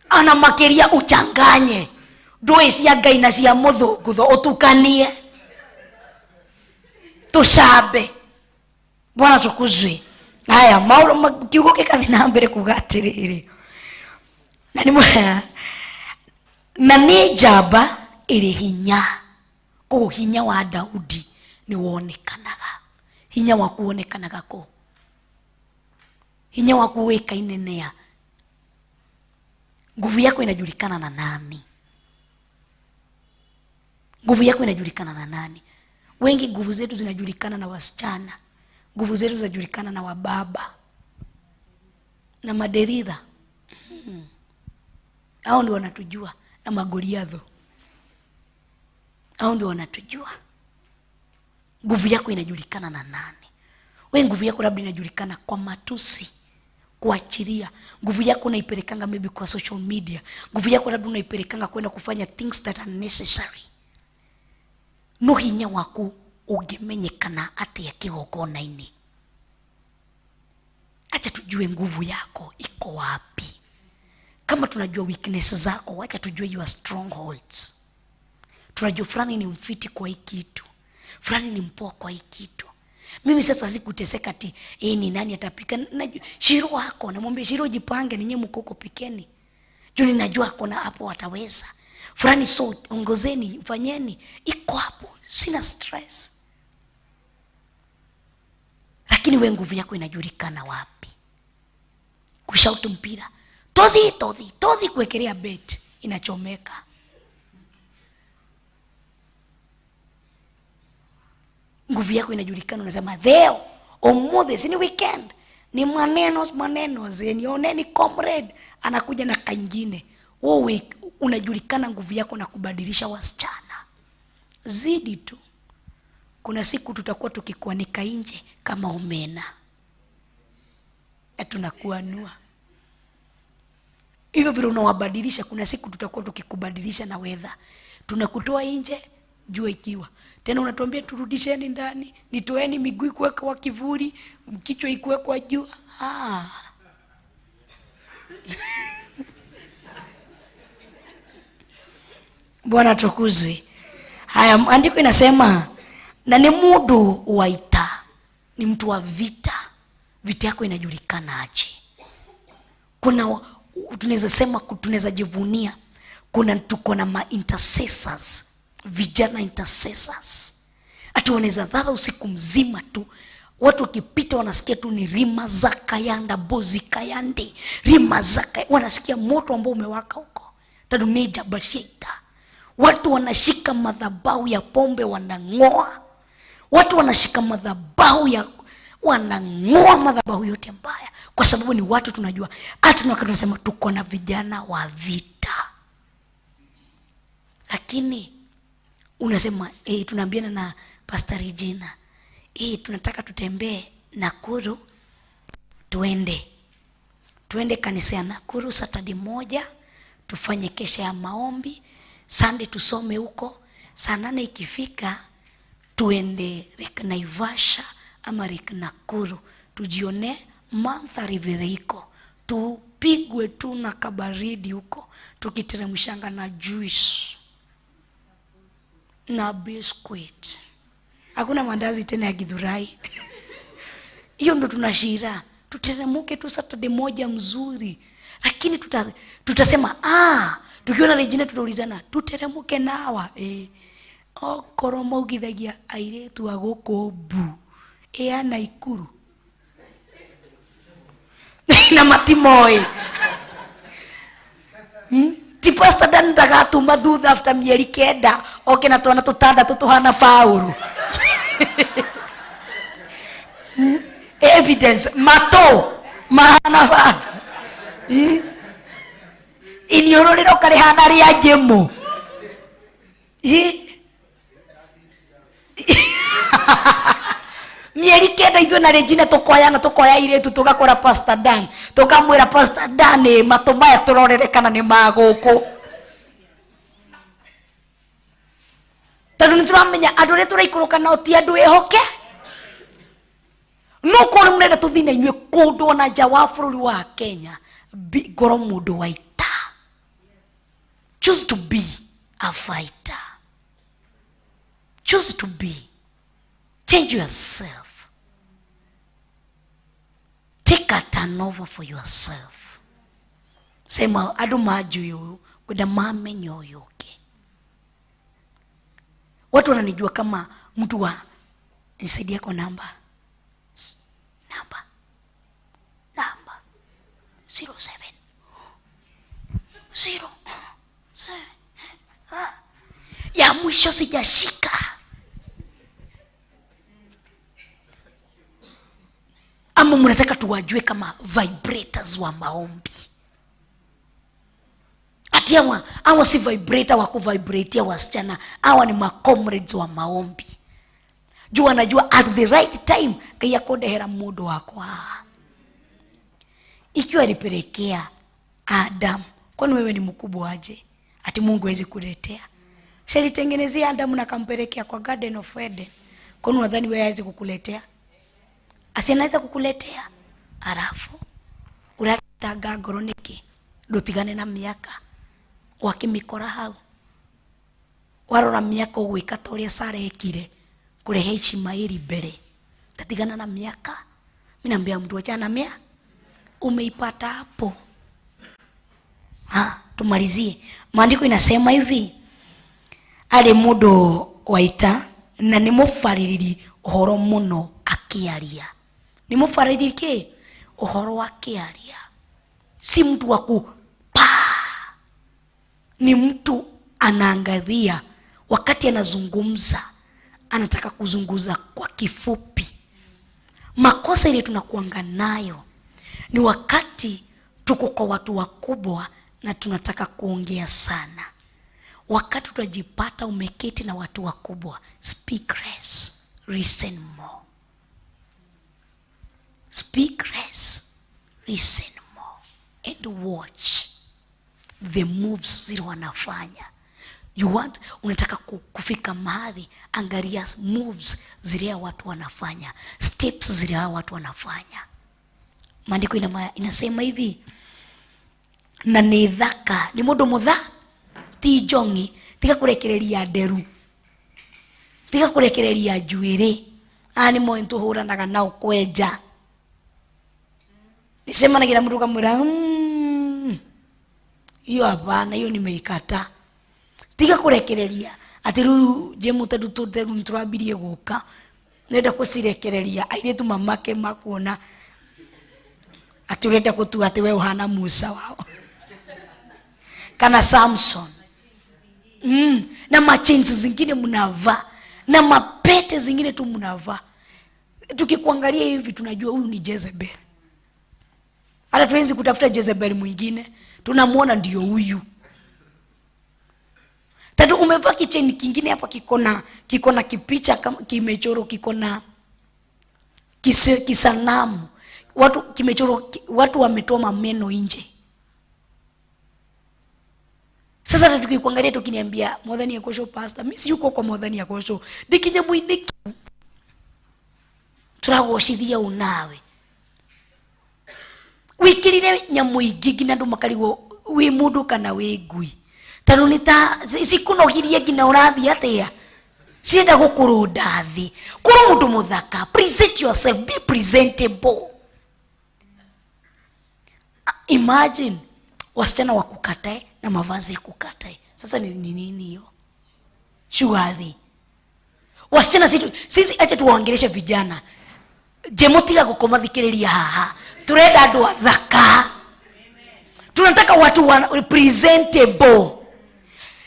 S19: Ana makiria uchanganye ndũĩ cia Ngai na cia mũthũngũtho ũtukanie tũcambe. Bwana tukuzwe. Haya maũndũ kiugo gĩgathiĩ na mbere kuga atĩrĩrĩ, na nĩ njamba ĩrĩ hinya. Koguo hinya wa Daudi nĩ wonekanaga. Hinya waku wonekanaga kũ? Hinya waku wĩkaine nĩa? Nguvu yako inajulikana na nani? Nguvu yako inajulikana na nani? Wengi nguvu zetu zinajulikana na wasichana. Nguvu zetu zinajulikana na wababa na maderidha. Hao ndio wanatujua, na magoliadho. Hao ndio wanatujua. Nguvu yako inajulikana na nani? We nguvu yako labda inajulikana kwa matusi, kuachilia. Nguvu yako unaipelekanga maybe kwa social media. Nguvu yako labda unaipelekanga kwenda kufanya things that are necessary. No hinya waku ũngĩmenyekana atĩa kĩgongona-inĩ? Acha tujue nguvu yako iko wapi. Kama tunajua weakness zako, acha tujue your strongholds. Tunajua fulani ni mfiti kwa hii kitu, fulani ni mpoa kwa hii kitu. Mimi sasa sikuteseka ati ni nani atapika. Najua Shiro wako, namwambia Shiro jipange, ninyi mko huko pikeni. Juu ninajua kona hapo ataweza. Fulani so ongozeni, fanyeni, iko hapo, sina stress. Lakini we nguvu yako inajulikana wapi? Kushautu mpira, todhi todhi todhi, kuwekelea bet inachomeka. Nguvu yako inajulikana, unasema leo omothe si ni weekend, ni maneno maneno zenioneni comrade anakuja na kaingine. Wewe unajulikana nguvu yako na kubadilisha wasichana. Zidi tu. Kuna siku tutakuwa tukikuanika nje kama omena na tunakuanua hivyo vile unawabadilisha. Kuna siku tutakuwa tukikubadilisha na weather, tunakutoa nje jua ikiwa tena, unatuambia turudisheni ndani, nitoeni miguu ikuwe kwa kivuli, kichwa ikuwe kwa jua. Ah. Bwana tukuzwe. Haya, andiko inasema na ni mudu wa ita, ni mtu wa vita. Vita yako inajulikana aje? Kuna tunaweza sema, tunaweza jivunia, kuna tuko na ma intercessors, vijana intercessors, ati wanaweza dhara usiku mzima tu, watu wakipita wanasikia tu ni rima za kayanda bozi kayande rima za kayanda, wanasikia moto ambao umewaka huko taduneja bashita. Watu wanashika madhabahu ya pombe wanang'oa, watu wanashika madhabahu ya wanang'oa madhabahu yote mbaya, kwa sababu ni watu tunajua. Hata wakati tunasema tuko na vijana wa vita, lakini unasema tunaambiana na Pastor Regina, tunataka tutembee Nakuru, tuende kanisa ya Nakuru Saturday moja, tufanye kesha ya maombi, Sunday tusome huko, saa 8 ikifika tuende Lake Naivasha ama Lake Nakuru, tujione mandhari vile iko, tupigwe tu na kabaridi huko, tukiteremshanga na juice na biscuit. Hakuna mandazi tena ya Githurai. Hiyo ndo tunashira, tuteremuke tu Saturday moja mzuri. Lakini tutasema tukiona Regina tutaulizana tuteremuke nawa okoro maugithagia airetu a guku mbu a Naikuru na matimoi. Ti Pastor Dan ndagatuma thutha after mieri 9 oke na twana tutandatu tuhana fauru. Evidence mato mahana fauru. Inioro riroka rihana ria njemu. Mieri 9 ithuĩ na Regina tukoyana, tukoya iretu tugakora Pastor Dan, tukamwira Pastor Dan matũ maya tũrorere kana nĩ ma gũkũ, tondũ nĩ tũramenya andũ arĩa tũraikũrũka nao ti andũ ehoke. No korwo mũrenda tũthiĩ na inyuĩ kũndũ ona nja wa bũrũri wa Kenya, ngorwo mũndũ wa ita. Choose to be a fighter. Choose to be. Change yourself. Take a turnover for yourself. Sema andu manjui uyu, kwenda mamenye uyu ungi. Watu wananijua kama mtu wa nisaidie kwa namba. Namba 07 0 7 ya mwisho sijashika. Ama mnataka tuwajue kama vibrators wa maombi? Ati hawa si vibrator wa kuvibratea wasichana, hawa ni ma-comrades wa maombi. Juu anajua at the right time Ngai akondehera mundu wakwa. Ikiwa alipelekea Adam, kwani wewe ni mkubwa aje ati Mungu hawezi kuletea? Shalitengenezea Adam na akampelekea kwa Garden of Eden. Kwani unadhani wewe hawezi kukuletea? Asianaweza kukuletea. Alafu uratanga ngoro niki? Ndutigane na miaka wakimikora hau, warora miaka ugwika ta uria Sara ekire kurehe Ishmaeli mbere. Tatigana na miaka. Mimi naambia mtu achana mia, umeipata hapo. Tumalizie. Maandiko inasema hivi, ari mundu waita na ni mubaririri uhoro muno akiaria. Ni mubaririri ki? Uhoro akiaria. Si mtu wa kupa. Ni mtu anaangalia wakati anazungumza, anataka kuzungumza kwa kifupi. Makosa ile tunakuanga nayo ni wakati tuko kwa watu wakubwa na tunataka kuongea sana. Wakati utajipata umeketi na watu wakubwa, speak less, listen more. Speak less, listen more and watch the moves zile wanafanya. You want, unataka kufika mahali, angalia moves zile watu wanafanya, steps zile watu wanafanya. Maandiko inasema hivi, na nĩ thaka, nĩ mũndũ mũtha, ti njong'i, tiga kũrekereria nderu, tiga kũrekereria njuĩrĩ. Aya nĩ moĩ tũhũranaga nao kwenja. Nĩcemanagia na mũndũ ũkamwĩra, hiyo hapana, hiyo nimeikataa. Tiga kũrekereria atĩ rĩu njĩmũ tondũ tũtheru nĩtũrambirie gũka, nĩrenda gũcirekereria airĩtu mamake makuona atĩ ũrenda gũtua atĩ we ũhana Musa wao kana Samson. Na machinsi zingine mnavaa na mapete zingine tu mnavaa, tukikuangalia hivi tunajua huyu ni Jezebel. Hata tuenzi kutafuta Jezebel mwingine, tunamuona ndio huyu. Tatu umevaa kicheni kingine hapa kiko na kipicha kama kimechoro, kiko na kisanamu. Watu kimechoro, watu wametoa meno nje. Sasa hata tukikuangalia tukiniambia Mwathani akosho pastor, mimi si yuko kwa Mwathani akosho. Ndikinye mwindiki. Turagoshithia unawe. Wikirire nyamu ingi nginya andu makarigwo wi mundu kana wi ngui. Tondũ nĩ ta cikunogirie nginya ũrathiĩ atĩa, cienda gũkũrũnda thĩ. Korwo mũndũ mũthaka, present yourself, be presentable. Imagine wasichana wakukatae na mavazi kukatae. Sasa ni nini hiyo? Shughuli. Wasichana sisi acha tuwaongeleshe vijana. Je, mutiga gukoma thikiriria haha. Turenda andu athaka. Tunataka watu wa presentable.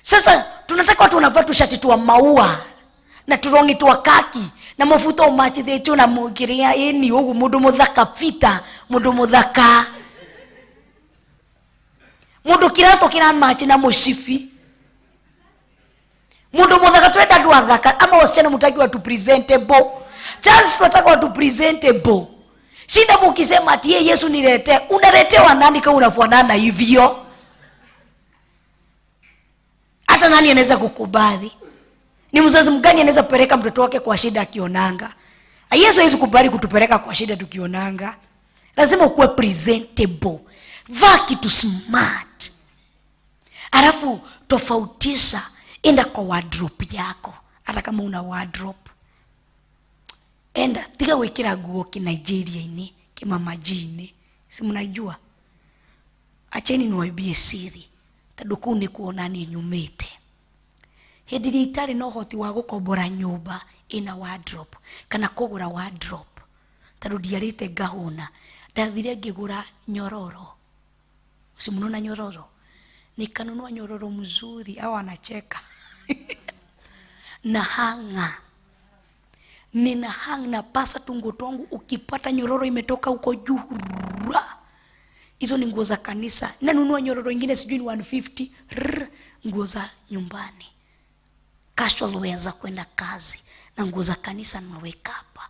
S19: Sasa tunataka watu wanavaa tushati twa maua na turongi twa kaki na mafuta umachithĩtio na mũkĩrĩa ĩni ũguo, mũndũ mũthaka fita, mũndũ mũthaka, mũndũ kĩratũ kĩramachi na mũcibi, mũndũ mũthaka. Twenda andũ athaka. Ama wasichana mutaki watu presentable. Chance tunataka watu presentable. Shinda mukisema ati ye Yesu nilete, unaletewa nani kama unafanana hivyo? Hata nani anaweza kukubali? Ni mzazi mgani anaweza kupeleka mtoto wake kwa shida akionanga? Yesu hawezi kubali kutupeleka kwa shida tukionanga. Lazima ukuwe presentable. Vaa kitu smart. Alafu tofautisha, enda kwa wardrobe yako. Hata kama una wardrobe. Enda tiga gwikira nguo ki Nigeria-ini, ki mamaji-ini. Si mnajua? Acheni niwaibie siri. Tondũ kũu nĩ kuona niĩ nyumĩte. Hĩndĩ ĩrĩa itarĩ na ũhoti wa gũkombora nyũmba ĩna wardrobe kana kũgũra wardrobe, tondũ ndiarĩte ngahũna, ndathire ngĩgũra nyororo. Si mnaona nyororo? Nikanunua nyororo mzuri, hao wanacheka. Na hanga. Nina hang na pasa tungo twangu, ukipata nyororo imetoka huko juu. Hizo ni nguo za kanisa. Nanunua nyororo ingine sijui ni 150, rrr, nguo za nyumbani. Casual wear za kwenda kazi na nguo za kanisa naweka hapa.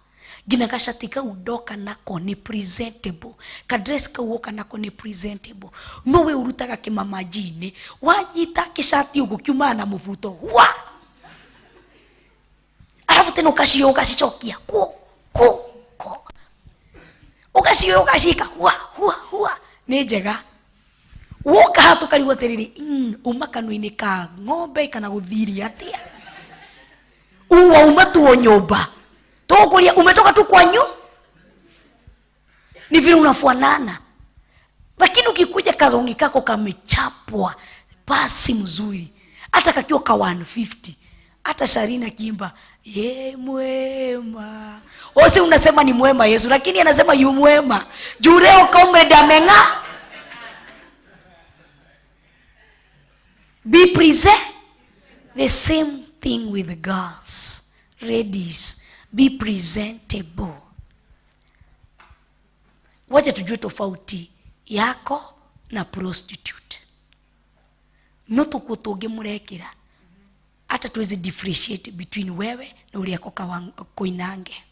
S19: Gina kashati ka udoka nako ni presentable. Ka dress ka uoka nako ni presentable. Nowe urutaga kimamajini, wajita kishati ugo kiuma na mvuto. Wa! Alafu tena ukashio ukashichokia. Ko ko ko. Ukashio ukashika. Wa wa wa. Nĩ njega. Woka hatu karigwo atiriri, uma kanua-inĩ ka ng'ombe kana gũthiria atĩa? Uwa uma tuo nyũmba. Tũkũria umetoka tu kwanyu? Ni vile unafanana. Lakini ukikuja karongi kako kamechapwa pasi mzuri, hata kakiwa ka 150, hata Sharina kimba ye mwema. Ose unasema ni mwema Yesu, lakini anasema yu mwema. Juu leo comrade ameng'aa. Be present. The same thing with the girls, ladies, be presentable. Wacha tujue tofauti yako na prostitute. No tukuo tũngĩmũrekĩra. Hata tuwezi differentiate between wewe na ule yako Koinange.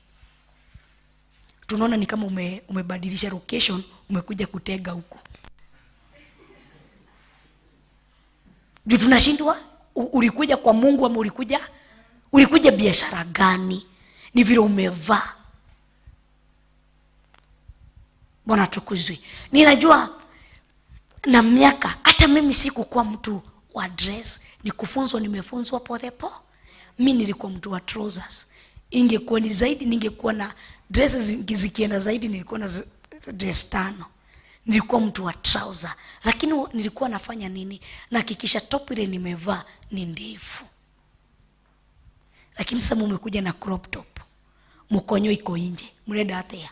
S19: Tunaona ni kama umebadilisha location, umekuja kutega huku. Juu tunashindwa, ulikuja kwa Mungu ama ulikuja biashara gani? Ni vile umevaa. Bwana tukuzwe. Ninajua na miaka, hata mimi sikukuwa mtu wa dress, ni kufunzwa, nimefunzwa pole pole. Mimi nilikuwa mtu wa trousers. Ingekuwa ni zaidi, ningekuwa na dresses zikienda zaidi, nilikuwa na dress 5. Nilikuwa mtu wa trouser, lakini nilikuwa nafanya nini? Nahakikisha top ile nimevaa ni ndefu. Lakini sasa mmekuja na crop top. Mukonyo iko nje. Murenda atia?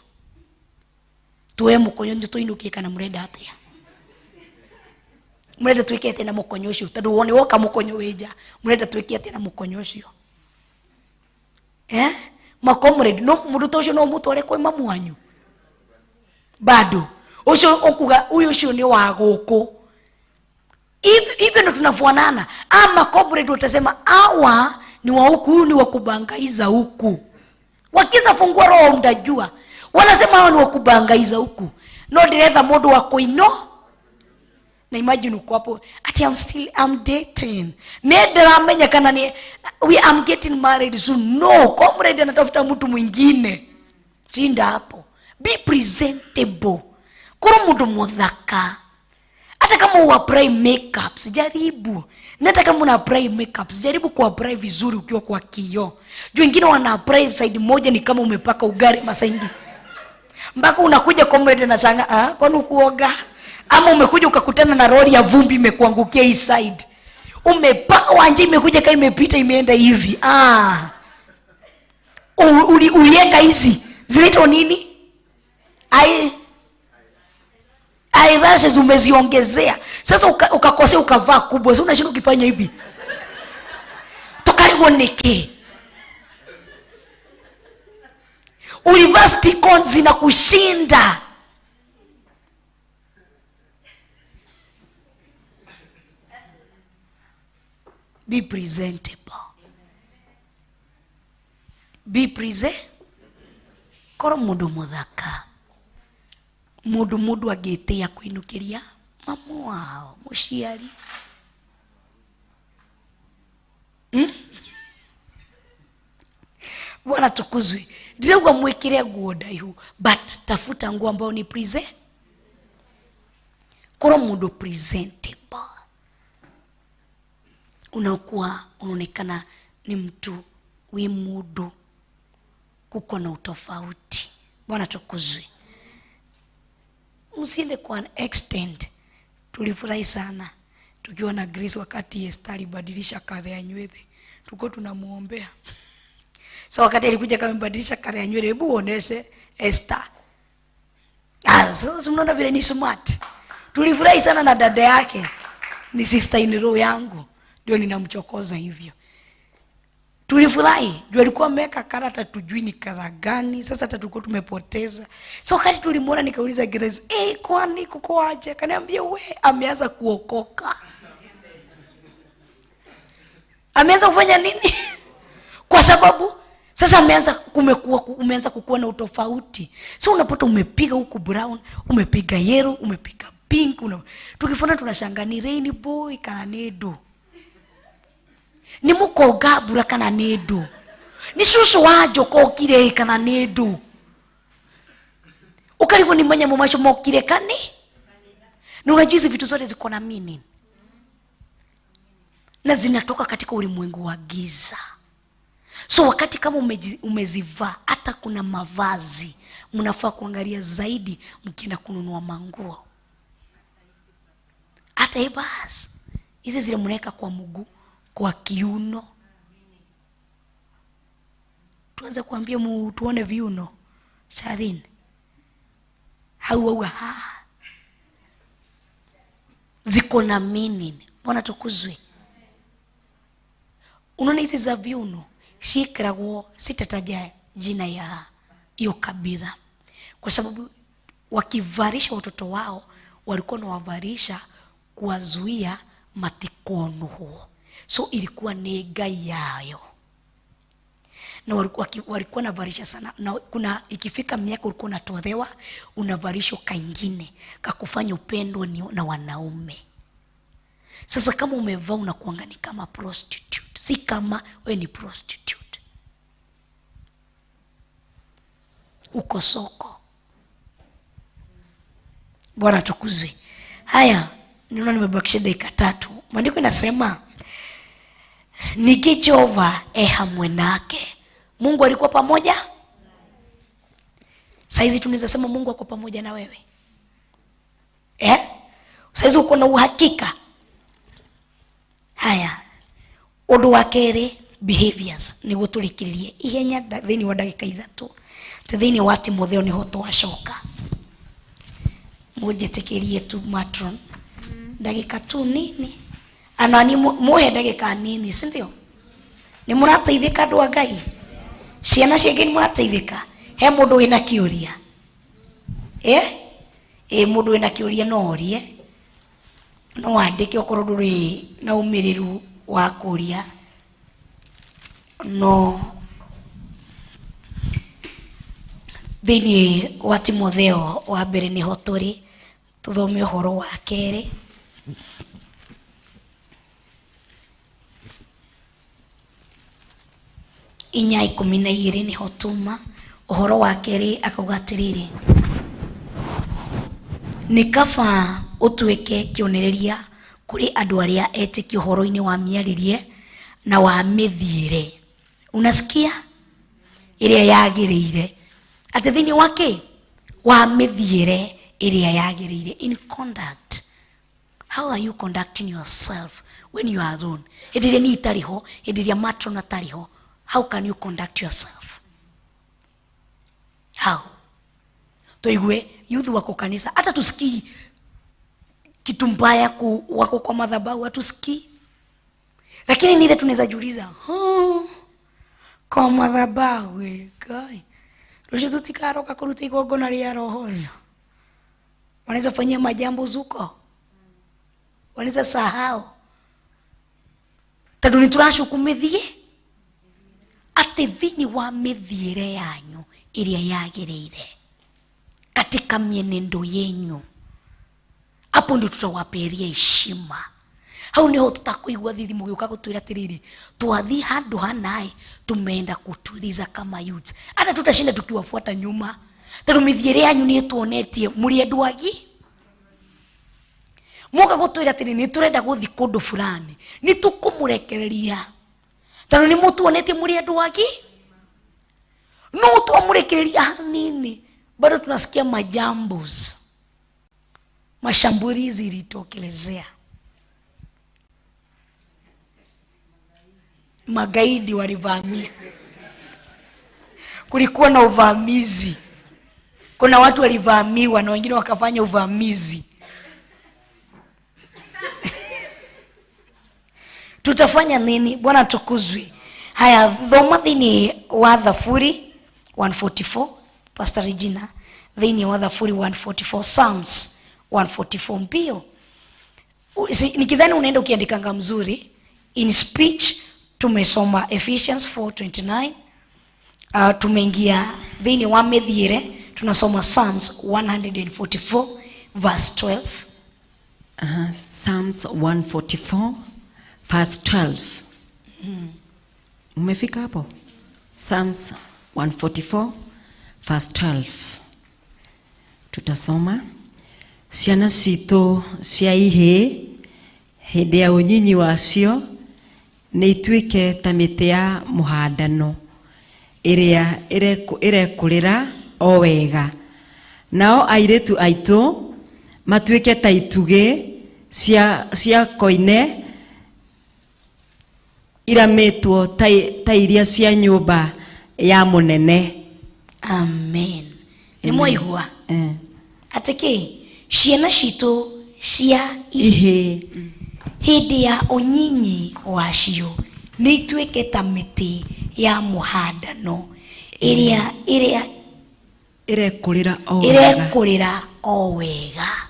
S19: Tuwe mukonyo ndio tuinukie kana murenda atia? Murenda twike atia na mukonyo ucio? Tondu wone woka mukonyo wija. Murenda twike atia na mukonyo ucio? Eh? Makomrade no mundu ta ucio no mutware kwa mamu wanyu. Bado ucio okuga uyu ucio ni wa guku. Hivyo ndo tunafuanana. Ama comrade utasema hawa ni wa huku, ni wa kubangaiza huku. Wakiza fungua roho mtajua. Wanasema hawa ni wa kubangaiza huku. No ndiretha mundu wa koino. Na imagine uko hapo ati I'm dating. Nenda amenya kana ni we am getting married soon. No, comrade anatafuta mtu mwingine. Chinda hapo. Be presentable. Kuro mundu muthaka. Hata kama u-apply makeup, sijaribu. Na hata kama una apply makeup, sijaribu ku-apply vizuri ukiwa kwa kioo. Juu wengine wana apply side moja ni kama umepaka ugali masaingi. Mpaka unakuja comrade na shanga, ah, kwani ukuoga? Ama umekuja ukakutana na lori ya vumbi imekuangukia hii side. Umepaka wanje imekuja kama imepita imeenda hivi. Ah. Ulieka hizi. Zinaitwa nini? Ai eyelashes umeziongezea. Sasa ukakosea ukavaa kubwa. Sasa unashinda ukifanya hivi. Tokarigwo niki? Ulivaa stick-ons zinakushinda. Be presentable. Be present. Koro mundu muthaka. Mundu agĩtĩa kũinũkĩria mamu wao mũciari. Bwana tukuzwe. Ndirauga mwikire nguo ndaihu, but tafuta nguo ambayo ni present. Koro mundu presentable. Unakuwa unaonekana ni mtu wi mundu, kuko na utofauti. Bwana tukuzwe. Msiende kwa an extent. Tulifurahi sana tukiwa na Grace wakati Esther alibadilisha kadha ya nywele. Tulikuwa tunamuombea. So wakati alikuja kama amebadilisha kadha ya nywele, hebu uoneshe Esther. Sasa mnaona vile ni smart. Tulifurahi sana na dada yake. Ni sister in law yangu. Ndio ninamchokoza hivyo. Tulifurahi, juu alikuwa ameweka karata tujui ni kadha gani, sasa hata tulikuwa tumepoteza. So wakati tulimuona nikauliza Grace, kwani kuko aje? Akaniambia we ameanza kuokoka. Ameanza kufanya nini? Kwa sababu sasa ameanza umeanza kukua na utofauti. So unapata umepiga huku brown, umepiga yellow, umepiga pink, tukifuna tunashangaa ni rainbow kana nedo. Ni mukoga mbura kana nĩ ndũ, ni cucu wa njoka okire kana nĩ ndũ, ukarigwo ni manyamũ macio mokire kani. Na unajua hizi vitu zote ziko na meaning na zinatoka katika ulimwengu wa giza. So wakati kama umezivaa, hata kuna mavazi mnafaa kuangalia zaidi mkienda kununua manguo. Hata basi hizi zile mnaweka kwa mguu, kwa kiuno. Tuanze kuambia tuone viuno. Sharin. Hauwa ha. Ziko na meaning. Mbona tukuzwe? Unaona hizi za viuno, shikragwo, sitataja jina ya hiyo kabila. Kwa sababu wakivarisha watoto wao, walikuwa wanawavarisha kuwazuia matikono huo. So ilikuwa ni ngai yayo na walikuwa navarisha sana na kuna ikifika miaka ulikuwa unatolewa unavarishwa kaingine kakufanya upendwe na wanaume. Sasa kama umevaa unakuanga ni kama prostitute, si kama wewe ni prostitute, uko soko. Bwana tukuzwe. Haya, ninaona nimebakisha dakika 3. Maandiko inasema niki Jehova e hamwe nake. Mungu alikuwa pamoja. Saizi tunaweza sema Mungu ako pamoja na wewe. Saizi uko na uhakika. Haya, undu wa keri behaviors niguo turikiririe ihenya thiini wa ndagika 3. Tu thiini wa Timotheo niho twacoka. Munjitikirie tu matron ndagika tu nini anani muhe ndagika nini, si ndio? Ni murateithika andu a Ngai? Ciana ciangi ni murateithika? He mundu wina kiuria? Mundu wina kiuria no orie, no andike okorwo nduri na umiriru wa kuria, no thiini wa Timotheo wa mbere niho turi tuthome uhoro wa keri. Inya 12 niho tuma uhoro wa keri akauga atiriri, ni kaba utuike kionereria kuri andu aria etĩkia uhoro-inĩ wa mĩarĩrie na wa mĩthiĩre. Unasikia ĩrĩa yagĩrĩire, atĩ thĩinĩ wa kĩ wa mĩthiĩre ĩrĩa yagĩrĩire, in conduct. How are you conducting yourself when you are alone? Hĩndĩ ĩrĩa niĩ itarĩ ho, hĩndĩ ĩrĩa matron atarĩ ho, how can you conduct yourself? How? Tuigue youth wako kanisa, hata tusikii kitu mbaya wako kwa madhabahu, hatusikii. Lakini ni ile tunaweza jiuliza, kwa madhabahu kai rũciũ tutikaroka kũruta igongona rĩa roho. Wanaweza fanyia majambo zuko, wanaweza sahau tondũ nĩ tũracukumithie atĩ thĩinĩ wa mĩthiĩre yanyu ĩrĩa yagĩrĩire, katika mienendo yenyu, hapo ndio tutawaperia heshima. Hau niho tutakuigua thithi mugiuka gutwira atiriri, twathi handu hanae tumeenda kutuliza kama youth. Hata tutashinda tukiwafuata nyuma tondu mithiire yanyu ni tuonetie muri andu agi. Muka gutwira atiri ni turenda guthi kundu fulani, ni tukumurekereria tondu ni mutuonetie muri andu agi. No twamurekereria hanini, bado tunasikia majambos, mashambulizi ilitokelezea, magaidi walivamia, kulikuwa na uvamizi, kuna watu walivamiwa na wengine wakafanya uvamizi. Tutafanya nini? Bwana tukuzwe. Haya, thoma thini wa Thaburi 144, Pastor Regina, thini wa Thaburi 144, Psalms 144 mbio. Nikidhani unaenda ukiandikanga mzuri. In speech tumesoma Ephesians 4:29. Tumeingia thini wa methiire tunasoma Psalms 144 verse 12.
S9: Psalms 144 verse 12. Umefika hapo? Psalms 144 verse 12. Tutasoma ciana citũ cia ihĩĩ hĩndĩ ya ũnyinyi wacio nĩ ituĩke ta mĩtĩ ya mũhandano ĩrĩa ĩrekũrĩra o wega, nao airĩtu aitũ matuĩke ta itugĩ cia koine iramĩtwo ta iria cia nyũmba ya mũnene.
S19: Amen. Nĩ mwaigua atĩ kĩ ciana citũ cia ihĩĩ hĩndĩ ya ũnyinyi wacio nĩ ituĩke ta mĩtĩ ya mũhandano ĩrĩa
S9: ĩrekũrĩra o wega.
S19: Ĩrekũrĩra o wega.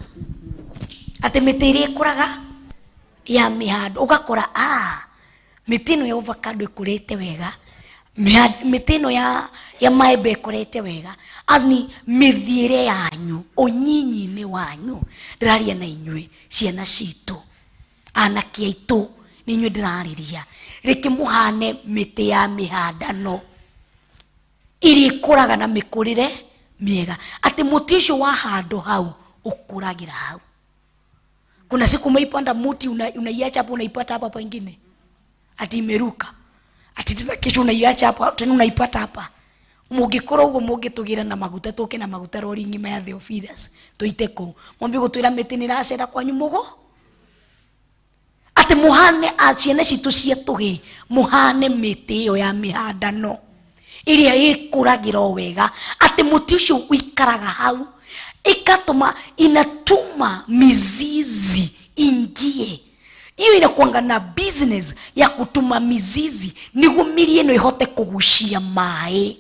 S19: Atĩ mĩtĩ ĩrĩa ĩkũraga ya mĩhando ũgakora Mĩtĩ ĩno ya avocado ĩkũrĩte wega, mĩtĩ ĩno ya maembe ĩkũrĩte wega. Ani mĩthiĩre yanyu, ũnyinyi-inĩ wanyu, ndĩraria na inyuĩ ciana citũ, anake aitũ, nĩ inyuĩ ndĩrarĩria. Reke mũhane mĩtĩ ya mĩhandano iria ikũraga na mĩkũrĩre mĩega, atĩ mũtĩ ũcio wa handũ hau ũkũragĩra hau. Kuna siku umeipanda muti unaiacha hapo, unaipata hapa pengine ati imeruka, ati tena kesho unaiacha hapo tena unaipata hapa. Mũngĩkorwo ũguo mũngĩtũgĩra na maguta, tũke na maguta rori ng'ima ya Theophilus tũite kũu, mwambie gũtwĩra mĩtĩ nĩ ĩracera kwanyu mũgo. Atĩ mũhane ciana citũ cia tũhĩ, mũhane mĩtĩ ĩyo ya mĩhandano ĩrĩa ĩkũragĩra o wega, atĩ mũtĩ ũcio ũikaraga hau, ikatuma inatuma mizizi ingie. Hiyo inakuanga na business ya kutuma mizizi niguo mĩri ĩno ĩhote kũgucia maĩ,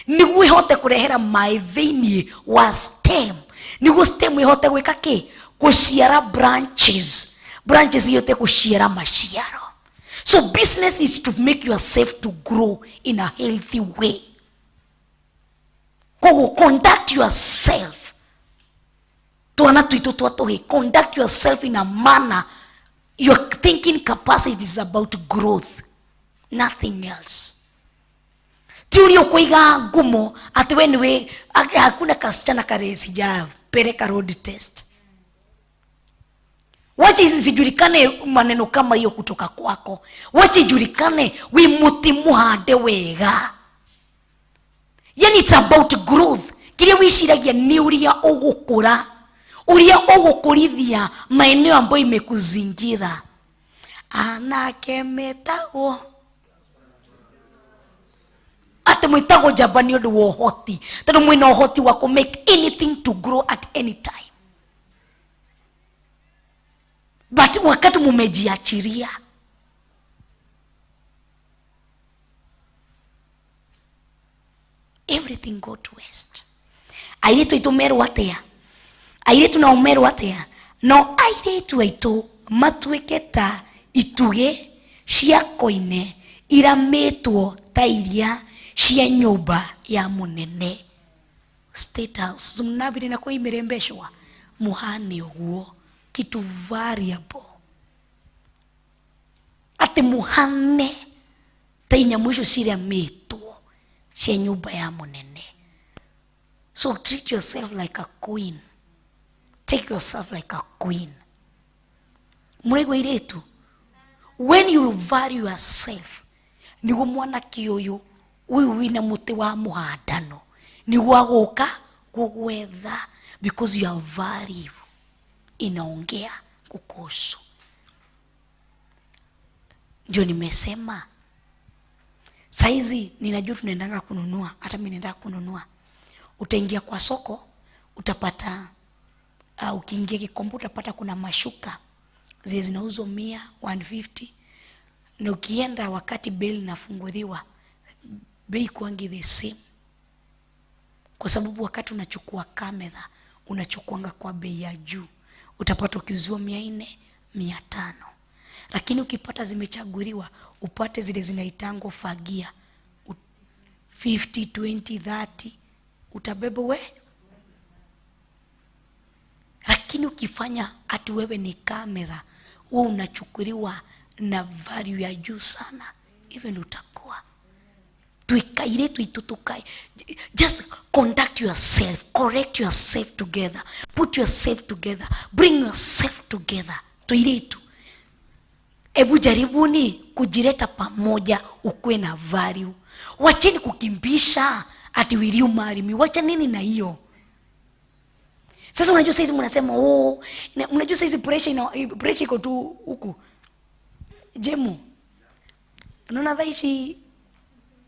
S19: niguo ĩhote kũrehera maĩ thĩinĩ wa stem, niguo stem ĩhote gwĩka kĩ? Gũciara branches, branches ihote gũciara maciaro. So business is to make yourself to grow in a healthy way. Koguo conduct yourself, twana twitũ twa tũhĩ, conduct yourself in a manner your thinking capacity is about growth, nothing else. Ti ũrĩa ũkũiga ngumo atĩ we nĩwe, hakuna kasichana kare sijapeleka road test. Wacha isijulikane maneno kama hiyo kutoka kwako. Wacha ijulikane wi muti muhande wega. Yani it's about growth. Kiria wiciragia ni uria ugukura, uria ugukurithia maeneo ambayo imekuzingira. Anake metagwo ati mwitagwo njamba ni undu wa uhoti, tondu mwina uhoti wa ku make anything to grow at any time. But wakati mumejiachiria, everything go to waste. Airitu aitu merwo atia? Airitu nao merwo atia? No airitu aitu matuike ta itugĩ cia koine iramĩtwo ta iria cia nyũmba ya mũnene. State House mnavile na kuimerembeshwa muhane ũguo, kitu variable ati muhane ta inyamũ icio ciramĩtwo cia nyũmba ya mũnene. So treat yourself like a queen, take yourself like a queen. Mũraigua irĩtu? When you value yourself, niguo mwanake ũyũ ũyũ wĩna mũtĩ wa mũhandano niguo agũka gũgwetha, because your value inaongea kukuhusu. Ndio nimesema saizi ninajua tunaendanga kununua, hata mimi naenda kununua. Utaingia kwa soko utapata, ukiingia Gikomba utapata kuna mashuka zile zinauzwa 100, 150, na ukienda wakati beli inafunguliwa bei kuangi the same, kwa sababu wakati unachukua kamera unachukuanga kwa bei ya juu, utapata ukiuziwa 400, 500. Lakini ukipata zimechaguliwa upate zile zinaitangwa fagia 50, 20, 30, utabeba we. Lakini ukifanya ati wewe ni kamera, wewe unachukuliwa na value ya juu sana, even utakuwa tuikaire tuitutukai. Just conduct yourself, correct yourself together, put yourself together, bring yourself together. Tuiretu, ebu jaribuni kujileta pamoja, ukue na value. Wacheni kukimbisha ati will you marry me. Wacha nini na hiyo. Sasa unajua saizi mnasema, oh, unajua saizi pressure iko tu huku. Jemu, unaona thaa ici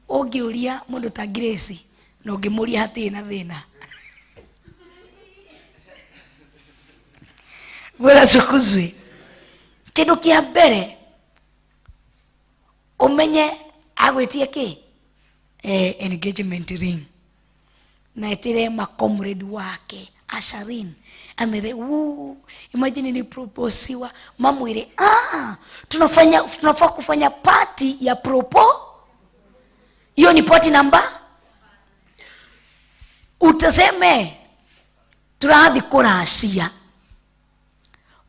S19: ũngĩũria mũndũ ta Grace na ũngĩmũria hatirĩ na thĩna. Bwana tukuzwe. Kĩndũ kĩa mbere ũmenye agwĩtie kĩ? Engagement ring. Na etire ma comrade wake Asharin amere wuu, imagine niliproposiwa, mamwire ah, tunafanya tunafaa kufanya party ya propo. Hiyo ni party namba, utaseme turathi kuracia.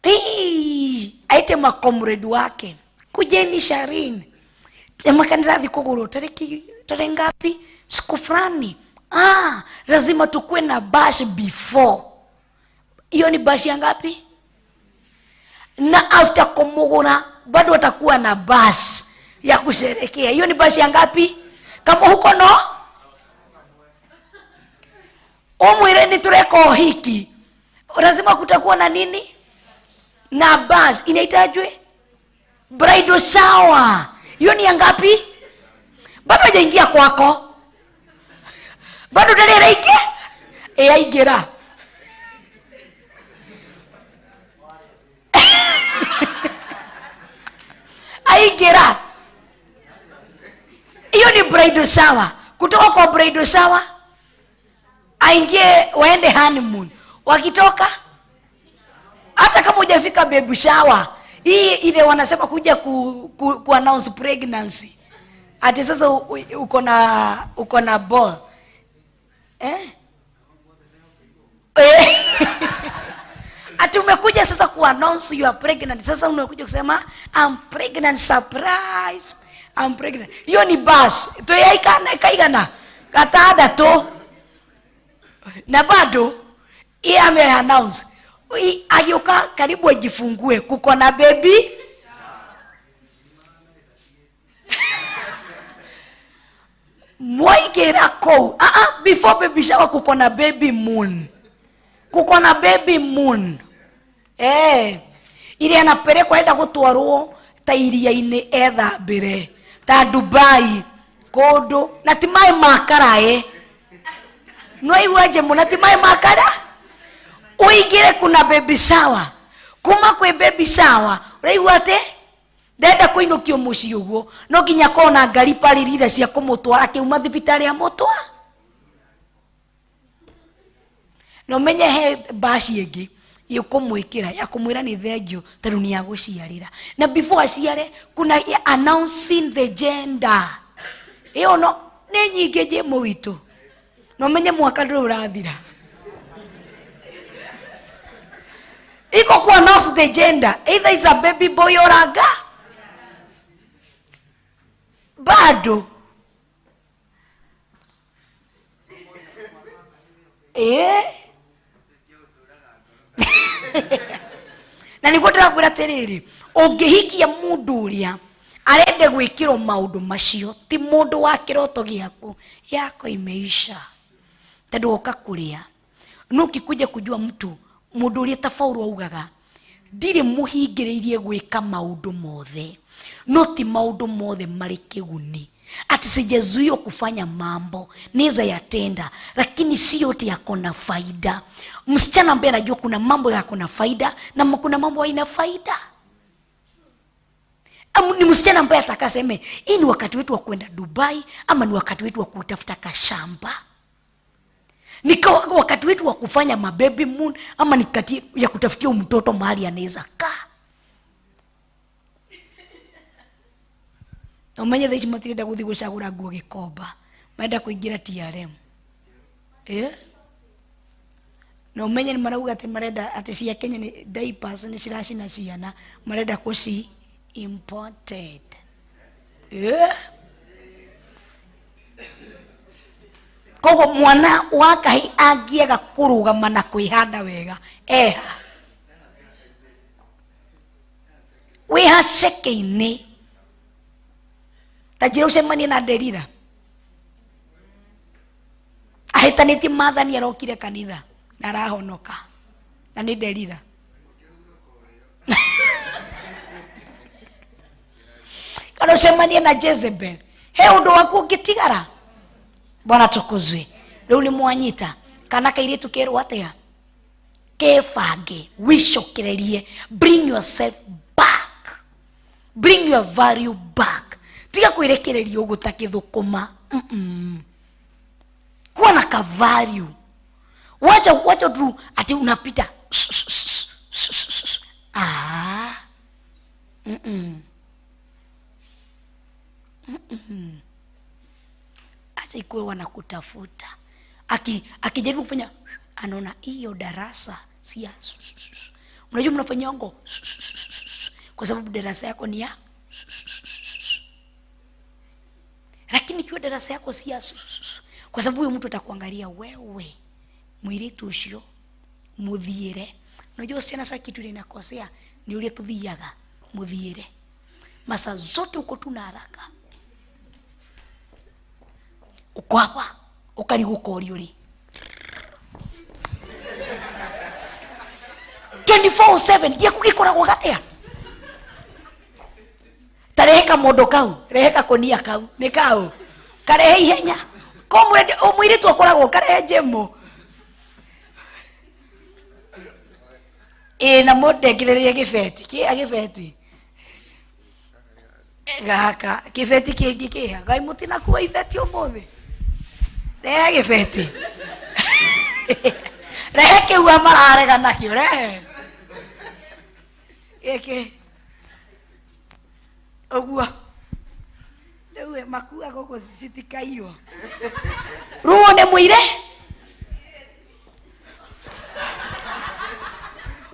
S19: Ii, aite makomredi wake, kujeni Sharin, makanirathi kuguru tariki tarehe ngapi, siku fulani. Ah, lazima tukue na bash before. Hiyo ni bash ya ngapi? Na after kumugura bado watakuwa na bash ya kusherekea. Hiyo ni bash ya ngapi? Kama huko no umwire ni tureka hiki, lazima kutakuwa na nini? Na bash inahitajwe bridal shower. Hiyo ni ya ngapi? Bado hajaingia kwako, bado ndarĩrĩikie ĩ aingĩra. Aingĩra, hiyo ni bridal shower. Kutoka kwa bridal shower aingie waende honeymoon. Wakitoka, hata kama hujafika baby shower, hii ile wanasema kuja ku announce pregnancy, ati sasa uko na ball eh? Eh. Ati umekuja sasa ku announce you are pregnant. Sasa umekuja kusema I'm pregnant, surprise, I'm pregnant. Hiyo ni bash toyaikana kaigana gatada tu, na bado yeye ame announce agioka karibu ajifungue, kuko na baby. Mwaigera kou. Ah ah, before baby shower kuko na baby moon. Kuko na baby moon. Eh, ile anapelekwa enda gutwarwo ta iria-inĩ ethambĩre ta Dubai kũndũ na ti maĩ ma karaĩ. Nĩwaigua njemu na ti maĩ ma kara? Ũingĩre kuna baby shower. Kuma kwĩ baby shower ũraigua atĩ ndenda kũinũkio mũciĩ ũguo, no nginya akorwo na ngari parĩrira cia kũmũtwara akiuma thibitarĩ amũtwara. Na ũmenye he baci ĩngĩ ĩkũmwĩkĩra ya kũmwĩra nĩ thengio tondũ nĩ agũciarĩra. Na before aciare kuna ya announcing the gender. Ĩyo no nĩ nyingĩ njĩmũ witũ. Na ũmenye mwaka ndũrĩ ũrathira. Iko ku announce the gender, either is a baby boy or a girl. Bado. Eh? Na nĩguo ndĩrakwĩra atĩrĩrĩ, ũngĩhikia mũndũ ũrĩa arende gwĩkĩrwo maũndũ macio, ti mũndũ wa kĩroto gĩaku, yako imeisha. Tondũ woka kũrĩa. No ũkikuja kujua mtu, mũndũ ũrĩa ta Paulo augaga, ndirĩ mũhingĩrĩirie gwĩka maũndũ mothe, no ti maũndũ mothe marĩ kĩguni. Ati sijazuiwa kufanya mambo, naweza yatenda, lakini si yote yako na faida. Msichana ambaye anajua kuna mambo yako na faida na kuna mambo haina faida. Ni msichana ambaye atakaseme hii ni wakati wetu wa kwenda Dubai ama ni wakati wetu wa kutafuta kashamba. Ni wakati wetu wa kufanya mababy moon ama ni kati ya kutafutia mtoto mahali anaweza kaa. Na umenye thaa ici matirenda gũthiĩ gũcagũra nguo Gĩkomba, marenda kũingĩra TRM. Eh? Na umenye nĩ marauga atĩ marenda atĩ cia Kenya nĩ diapers nĩ ciracina ciana, marenda kũci imported. Eh? Koguo mwana wa kahĩ angĩaga kũrũgama na kwĩhanda wega, eha. Wĩha ceke-inĩ. Ta njĩra ũcemanie na Delila. Ahĩtanĩtie maathani arokire kanitha na arahonoka. Na nĩ Delila. Kana ũcemanie na Jezebel. He ũndũ waku ũngĩtigara. Bwana tukuzwe. Rĩu nĩ mwanyita. Kana kairĩtu kerwo atĩa? Kebange, wĩcokererie. Bring yourself back. Bring your value back. Tiga kwĩrekereria ũguo ta kĩthũkũma. Kuwa na ka value. Wacha wacha tu ati unapita. Ah. Mm-mm. Mm-mm. Acha ikuwe wanakutafuta. Akijaribu kufanya, anaona hiyo darasa si ya. Unajua mnafanya ongo kwa sababu darasa yako ni ya. Lakini ikiwa darasa yako si ya, kwa sababu huyo mtu atakuangalia wewe mwiritu ucio muthiire. Unajua wasichana sasa kitu ile inakosea ni ule tuthiaga muthiire. Masa zote uko tu na haraka. Uko hapa ukarigwo korio ri 24/7 gĩaku gĩkoragwo gatia? Ta rehe kamondo kau, rehe kakonia kau, nĩ kau karehe ihenya ko mũirĩtu akoragwo karehe njemo ĩ na mũndengererie gĩbeti kĩa gĩbeti gaka kĩbeti kĩngĩ kĩha ngai mũtinakua ibeti ũmũthĩ. Rehe gĩbeti rehe kĩu mararega nakĩo, rehe gĩkĩ ũguo rĩu makua gũkũ citikaiywo. Rĩu nĩ mũire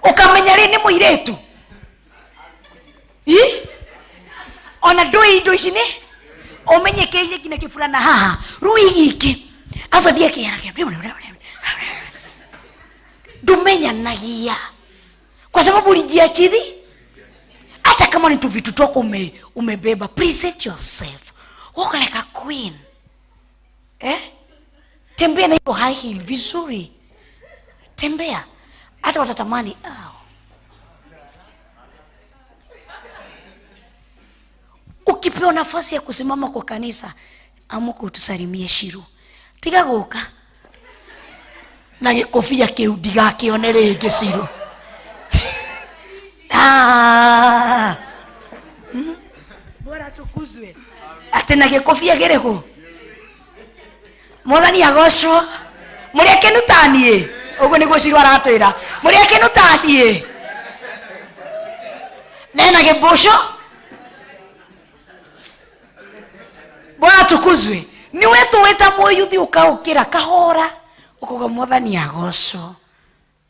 S19: ũkamenya rĩ nĩ mũirĩtu ona ndũĩ indo ici nĩ ũmenyekeire nginya kĩburana haha rĩu igiki abu athiĩ akĩhera ndumenyanagia kwa sababu ulijiachiri. Hata kama ni tu vitu twako umebeba, present yourself, walk like a queen. Tembea na hiyo high heel vizuri, tembea hata watatamani. Ukipewa nafasi ya kusimama kwa kanisa, amuko utusalimie Shiru, tiga guka na gĩkobia kĩu ndigakĩone rĩngĩ Shiru. Bora tukuzwe ati na gĩkobia kĩrĩkũ? Mwathani agocwo. Mũrĩ akenu ta niĩ? Ũguo nĩguo Shiru aratwĩra, mũrĩ akenu ta niĩ? Nena gĩmboco. Bora tukuzwe. Ni wetu weta mũyuthi ũkaũkĩra kahora ũkauga mwathani agocwo,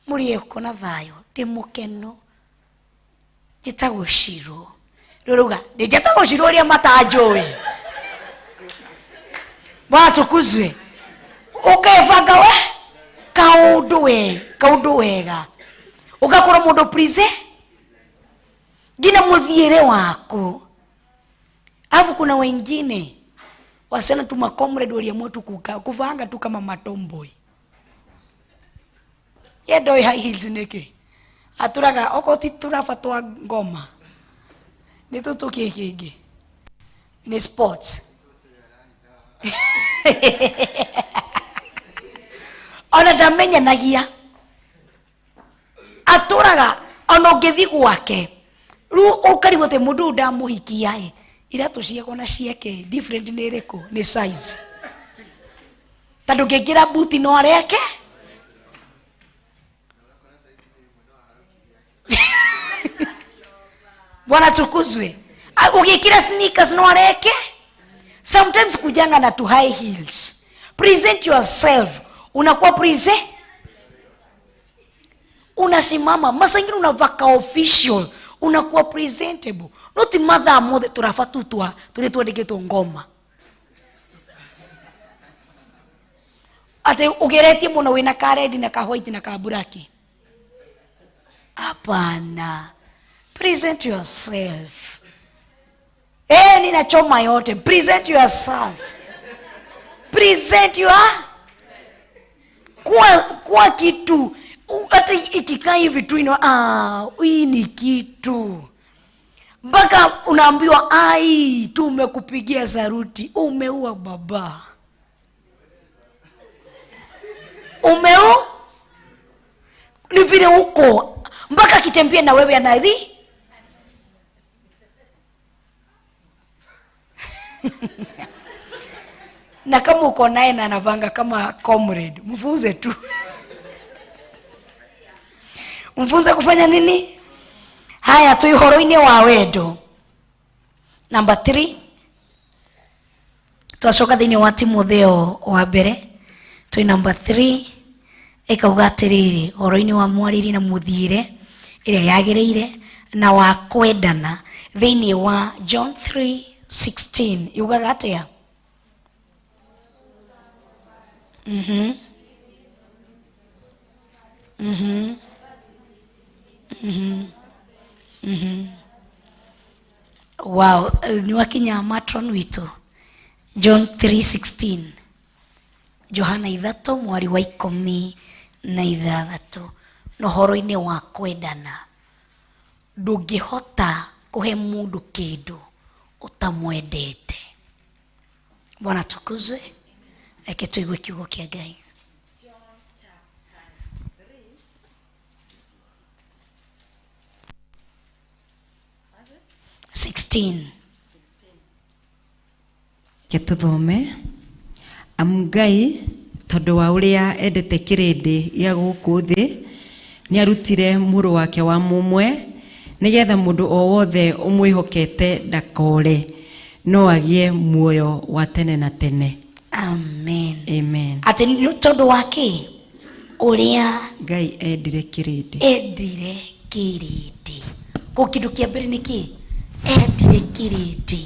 S19: mũrĩ eko na thayũ, ndĩ mũkenu, njĩtagwo Shiru. Rĩu rauga ndĩnjĩtagwo Shiru ũrĩa matanjũĩ. Bwana tukuzwe. Ũkebanga we kaũndũ we kaũndũ wega, ũgakorwo mũndũ prise nginya mũthiĩre waku. Alafu kuna wengine wasichana tu makomrade waliamua tu kuvanga tu kama matomboy. Ye ndoi high heels nĩkĩ? Aturaga okorwo ti tũraba twa ngoma nĩ tũtũ kĩ kĩngĩ nĩ sports. Ona ndamenyanagia, atũraga ona ũngĩthiĩ gwake rĩu ũkarigwo atĩ mũndũ ũyũ ndamũhikia ĩ iratũ ciakwa na ciake different nĩ ĩrĩkũ? Nĩ size. Tondũ ngĩkĩra buti no areke. Bwana tukuzwe. Ũgĩkĩra sneakers no areke. Sometimes kujanga na tu high heels. Present yourself. Unakuwa present. Unasimama. Masa ingine unavaka official. Unakuwa presentable. Not mathaa mothe tũraba tu twa tũrĩa twandĩkĩtwo ngoma. Ate ũgeretie mũno wĩna ka red na ka white na ka black. Hapana. Present yourself. Ninachoma yote. Present yourself. Present your kwa kitu. Hata ikikaa hivi tu ino, hii ni kitu. Mpaka unaambiwa ai, tumekupigia saruti, umeua baba. Umeu? Ni vile uko mpaka akitembea na wewe anadhi. Na kama uko naye na anavanga kama comrade, mfuze tu. Mfunze kufanya nini? Haya, tu uhoro-inĩ wa wendo. Number 3, twacoka thĩinĩ wa Timotheo wa mbere, twĩ number 3 ĩkauga atĩrĩrĩ, ũhoro-inĩ wa mwarĩrie na mũthiĩre ĩrĩa yagĩrĩire na wa kwendana, thĩinĩ wa John 3:16 yugaga atĩa? Wow, ni wakinya matron witũ. John 3:16, Johana 3 mwari wa 16, na ũhoro-inĩ wa kwendana, ndũngĩhota kũhe mũndũ kĩndũ ũtamwendete. Bwana tukuzwe. Reke tuigue kiugo kĩa Ngai.
S9: Reke tuthome. Amu Ngai tondũ wa ũrĩa endete kĩrĩndĩ gĩa gũkũ thĩ, nĩarutire mũrũ wake wa mũmwe, nĩgetha mũndũ o wothe ũmwĩhokete ndakore, no agĩe muoyo wa tene na tene.
S19: Amen.
S9: Amen.
S19: Atĩ nĩ tondũ wa kĩ? Ũrĩa
S9: Ngai endire kĩrĩndĩ.
S19: Endire kĩrĩndĩ. Ko kĩndũ kĩa mbere nĩ kĩ? Endire kĩrĩndĩ.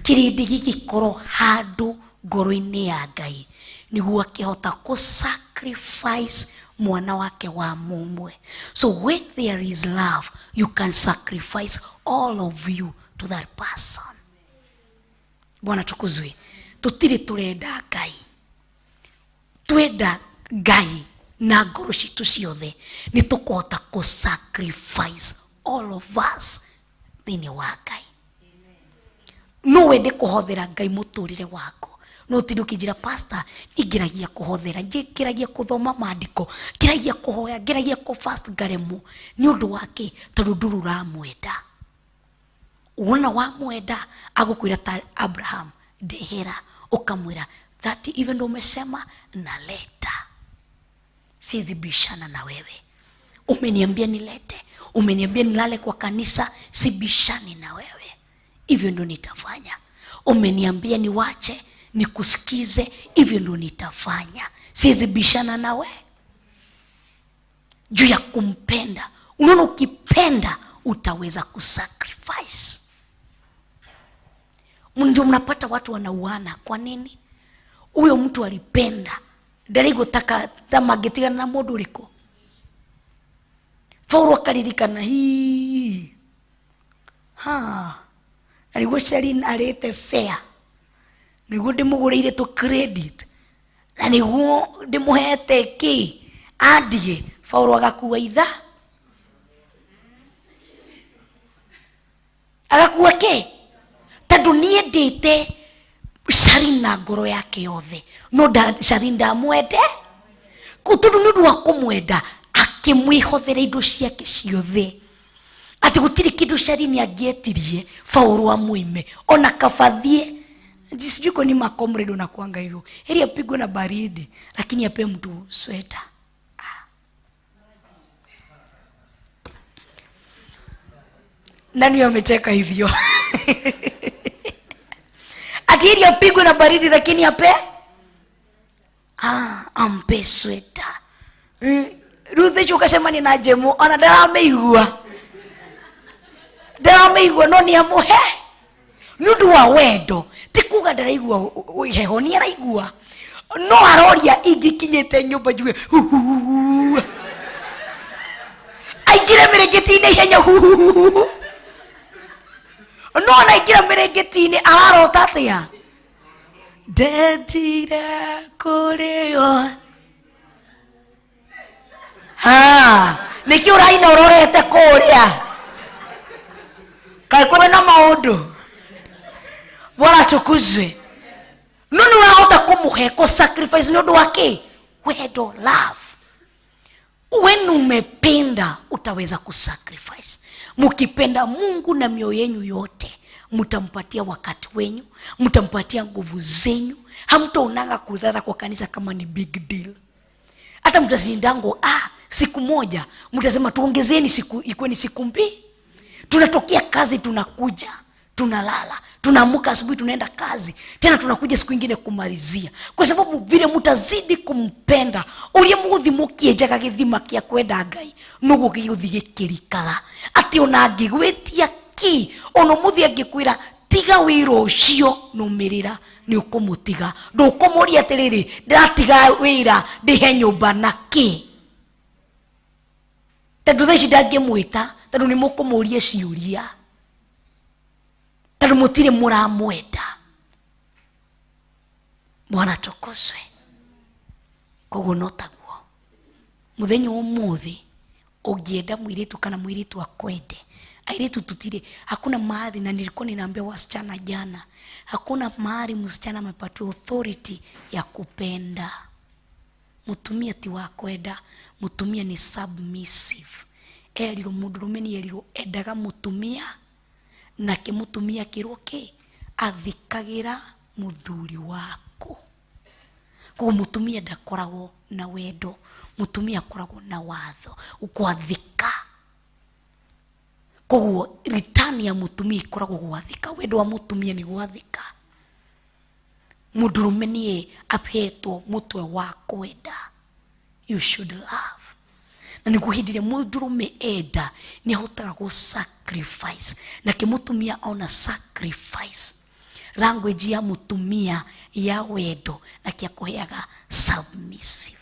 S19: Kĩrĩndĩ gĩgĩkorwo handũ ngoro-inĩ ya Ngai, nĩguo akĩhota kũ sacrifice mwana wake wa mũmwe. So when there is love, you can sacrifice all of you to that person. Bwana tukuzwe. Tutiri turenda Ngai, twenda Ngai na ngoro citũ ciothe, nĩ tũkũhota kũ sacrifice all of us thĩinĩ wa Ngai. No wende kũhothera Ngai mũtũrĩre waku, no ũtinde ũkĩnjĩra pastor, niĩ ngeragia kũhothera, ngeragia kũthoma maandĩko, ngeragia kũhoya, ngeragia kũ fast ngaremwo. Nĩ ũndũ wa kĩ? Tondũ ndũrĩ ũramwenda. Wona wamwenda agũkwĩra ta Abraham, ndehera, ukamwĩra that even though umesema naleta, siwezi bishana na wewe. Umeniambia nilete, umeniambia nilale kwa kanisa, sibishani na wewe, hivyo ndo nitafanya. Umeniambia niwache nikusikize, hivyo ndo nitafanya, siwezi bishana na wewe. Juu ya kumpenda. Unaona, ukipenda utaweza kusacrifice. Ndio mnapata watu wanauana. Kwa nini? Huyo mtu alipenda, ndarigũtaka ta mangĩtigana na mũndũ ũrĩkũ. Paul akaririkana hii ha, na nĩguo Sherin arĩte fair, nĩguo ndĩmũgũrĩire tũ credit, na nĩguo ndĩmũhete kĩ andie. Paul agakua itha, agakua kĩ? Tondũ niendete Sharin na ngoro yake yothe, no Sharin ndamwende, tondũ nĩ ũndũ wa kũmwenda akĩmwĩhothera indo ciake ciothe, atĩ gũtirĩ kĩndũ Sharin angĩetirie Paul amũime, ona kabathie. Sijui kwa nini makomrade unakuanga hivyo, heri apigwe na baridi lakini ape mtu sweta. Nani amecheka hivyo? Ati heri apigwe na baridi lakini ape ampe sweta. Ruth icio ukacemania na Jemu, ona ndarameigua, ndarameigua no nĩ amũhe nĩ ũndũ wa wendo. Ti kuga ndaraigua heho, nĩ araigua, no aroria ingĩkinyĩte nyũmba njuge aingĩre mĩrĩngĩti-inĩ ihenya huhuhuhu, no ona aingĩra mĩrĩngĩti-inĩ ararota atĩa? Ndendire kũrĩo. Ha, nĩkĩ ũraina ũrorete kũrĩa? Kaĩ kwĩna maũndũ? Bwana tukuzwe. No nĩ ũrahota kũmũhe kũ sacrifice nĩ ũndũ wa kĩ? Wendo, love. When umependa utaweza kusacrifice. Mukipenda Mungu na mioyo yenu yote, mtampatia wakati wenyu, mtampatia nguvu zenyu. Hamtaonanga kudhara kwa kanisa kama ni big deal. Hata mtasindango, Siku moja mtasema tuongezeni siku, ikuwe ni siku mbili. Tunatokea kazi, tunakuja tunalala, tunaamuka asubuhi, tunaenda kazi tena, tunakuja siku ingine kumalizia, kwa sababu vile mutazidi kumpenda uria muguthi mukienjaga githima kia kwenda Ngai nuguo giguthi gikirikaga ati ona angigwitia ki ona muthi angikwira tiga wira ucio numirira ni ukumutiga ndukumuria atiriri ndiratiga wira ndihe nyumba na ki tondu thaa ici ndangimwita tondu ni mukumuria ciuria tondu mutire muramwenda. Bwana tukuzwe. Koguo no taguo muthenya umuthi ungienda mwiritu kana mwiritu akwende, airitu tutire hakuna mahali. Na nilikuwa ninaambia wasichana jana, hakuna mahali msichana amepatiwa authority ya kupenda. Mutumia ti wa kwenda, mutumia ni submissive. Erirwo mundurume ni erirwo endaga mutumia, nake mutumia akirwo ki athikagira muthuri waku. Koguo mutumia ndakoragwo na wendo, mutumia akoragwo na watho ukwathika. Koguo return ya mutumia ikoragwo gwathika, wendo wa mutumia ni gwathika. Mundurume nie ahetwo mutwe wa kwenda, you should love. Na niguo hindi ĩrĩa mundurume enda ni ahotaga gũ sacrifice, nake mutumia ona sacrifice. Language ya mutumia ya wendo nake akuheaga submissive,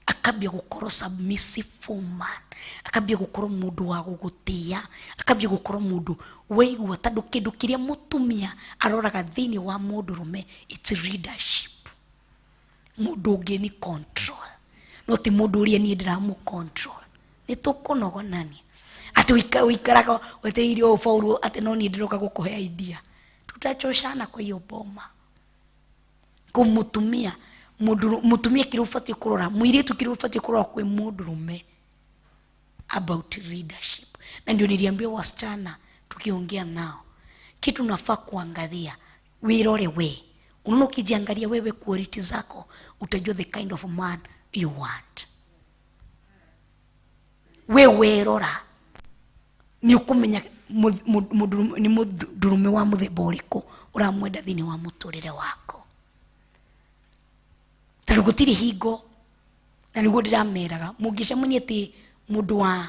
S19: akambia gukorwo submissive woman, akambia gukorwo mundu wa gugutia, akambia gukorwo mundu waigua, tondu kindu kiria mutumia aroraga thiini wa mundurume it's leadership. Mundu ungi ni control, no ti mundu uria nie ndiramu control. Ni tukunogonania ati wikaraga wetereire ufaulu ati no nie ndiroka gukuhe idea, tutachoshana kwa hiyo boma. Kumutumia mundu mutumia kiria ubatie kurora, mwiritu kiria ubatie kurora kwi mundurume about leadership. Na ndio niliambia wasichana tukiongea nao, kitu nafaa kuangalia wirore we. Unaona, ukijiangalia wewe quality zako utajua the kind of man you want. Wewe rora ni ukumenya ni mundurume wa muthemba uriku uramwenda thiini wa muturire wako. Tondu gutiri hingo, na niguo ndirameraga mungicemania ati mundu wa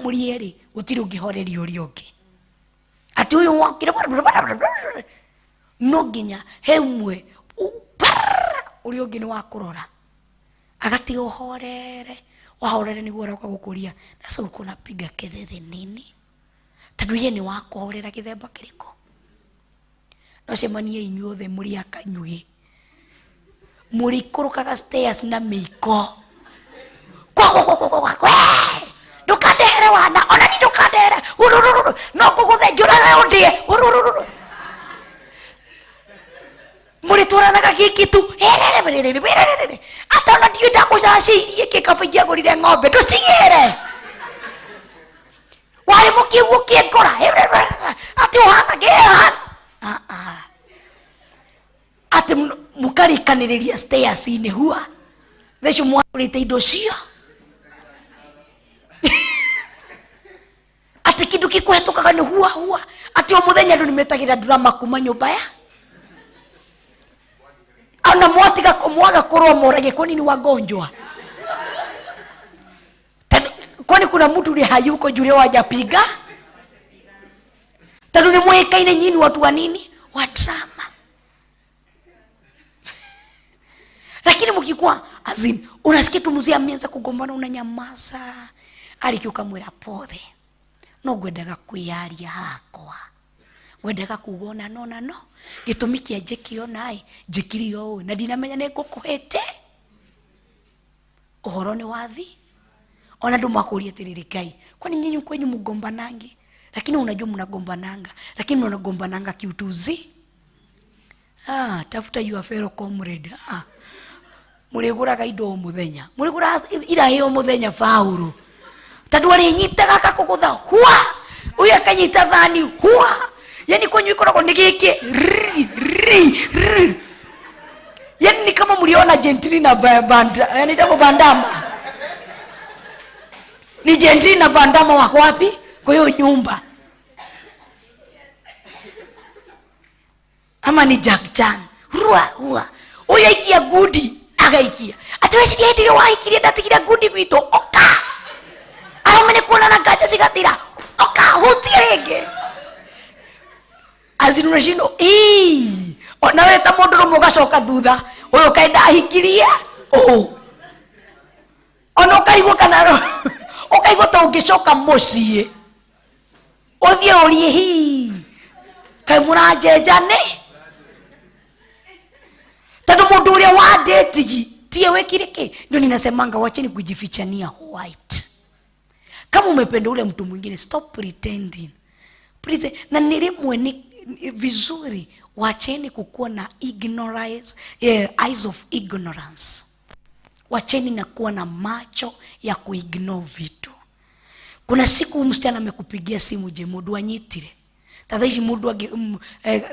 S19: muri eri gutiri ungihoreria uria ungi ati uyu wokire no nginya he umwe uria ungi ni wa kurora agatiga uhorere wahorere niguo aroka gukuria na ulikuwa unapiga kelele nini tondu ye ni wa kuhorera githemba kiriko. No cemanie inyuothe muri akanyugi murikurukaga stairs na mĩiko kwa ndukandehere wana ona ni ndukandehere urururu no ngũgũthenjũraga ũndĩe urururu mũrĩtwaranaga gĩkĩ tu herere ata ona ndiũĩ ndakũcacĩirie kĩ kaba ingĩagũrire ng'ombe ndũcigĩre warĩ mũkĩgu ũkĩngora atĩ ũhana kĩhana ati mukarikaniriria stairs-inĩ hua thecio mwagũrĩte indo cio ati kindu gĩkũhetũkaga nĩ hua hua ati o mũthenya andũ nĩmetagĩra drama kuma nyũmba ya ona mwatiga mwaga kũrũa morage kwani ni wagonjwa. Kwani kuna mtu ule hayuko juu leo hajapiga tondu nĩ mwĩkaine nyinyi watu wa nini wa drama. Lakini mkikuwa azim unasikia tu mzee ameanza kugombana unanyamaza, alikiuka mwira pothe no ngwendaga kwiyaria hakwa ngwendaga kuona no na no gitumi kia njikio nai njikirio uu na ndinamenya ni ngukuhete uhoro ni wathi ona andu makuria atiriri Ngai kwani nyinyi kwenyu mugombanangi? Lakini unajua mnagombananga, lakini mnagombananga kiutuzi. Ah, tafuta your fellow comrade. Ah, muriguraga indo muthenya, muriguraga irahi o muthenya Paulo tondu arinyitaga akakugutha hua, uyu akanyita thani hua, yani kwenyu ikoragwo ni giki ri ri ri, yani ni kama Uliona Gentili na anaitwa Vandama. Ni Gentili na Vandama wako wapi? Kwa hiyo nyumba. Ama ni Jack Chan. Rua rua. Uyo aikia ngudi agaikia. Ati weciria hĩndĩ ĩrĩa wahikirie ndatigire ngudi gwitũ oka. Arũme nĩ kuonana nganja cigathira. Oka hutie rĩngĩ. Azinunashino ii ona we ta mũndũ rũmwe ũgacoka thutha ũyũ kaĩ ndahikirie ũ ona ũkarigwo kana ũkaigua ta ũngĩcoka mũciĩ ũthiĩ ũrie hi kaĩ mũranjenja nĩ tondũ mũndũ ũrĩa wandĩtigi tie wĩkire kĩ. Ndio ninasemanga wacheni kujifichania white. Kama umependa ule mtu mwingine, stop pretending. Please, na ni rĩmwe ni vizuri wacheni kukuwa na ignorance, eyes of ignorance. Wacheni na kuwa na macho ya kuignore vitu. Kuna siku msichana amekupigia simu, je mundu anyitire ta thaa ici mundu angi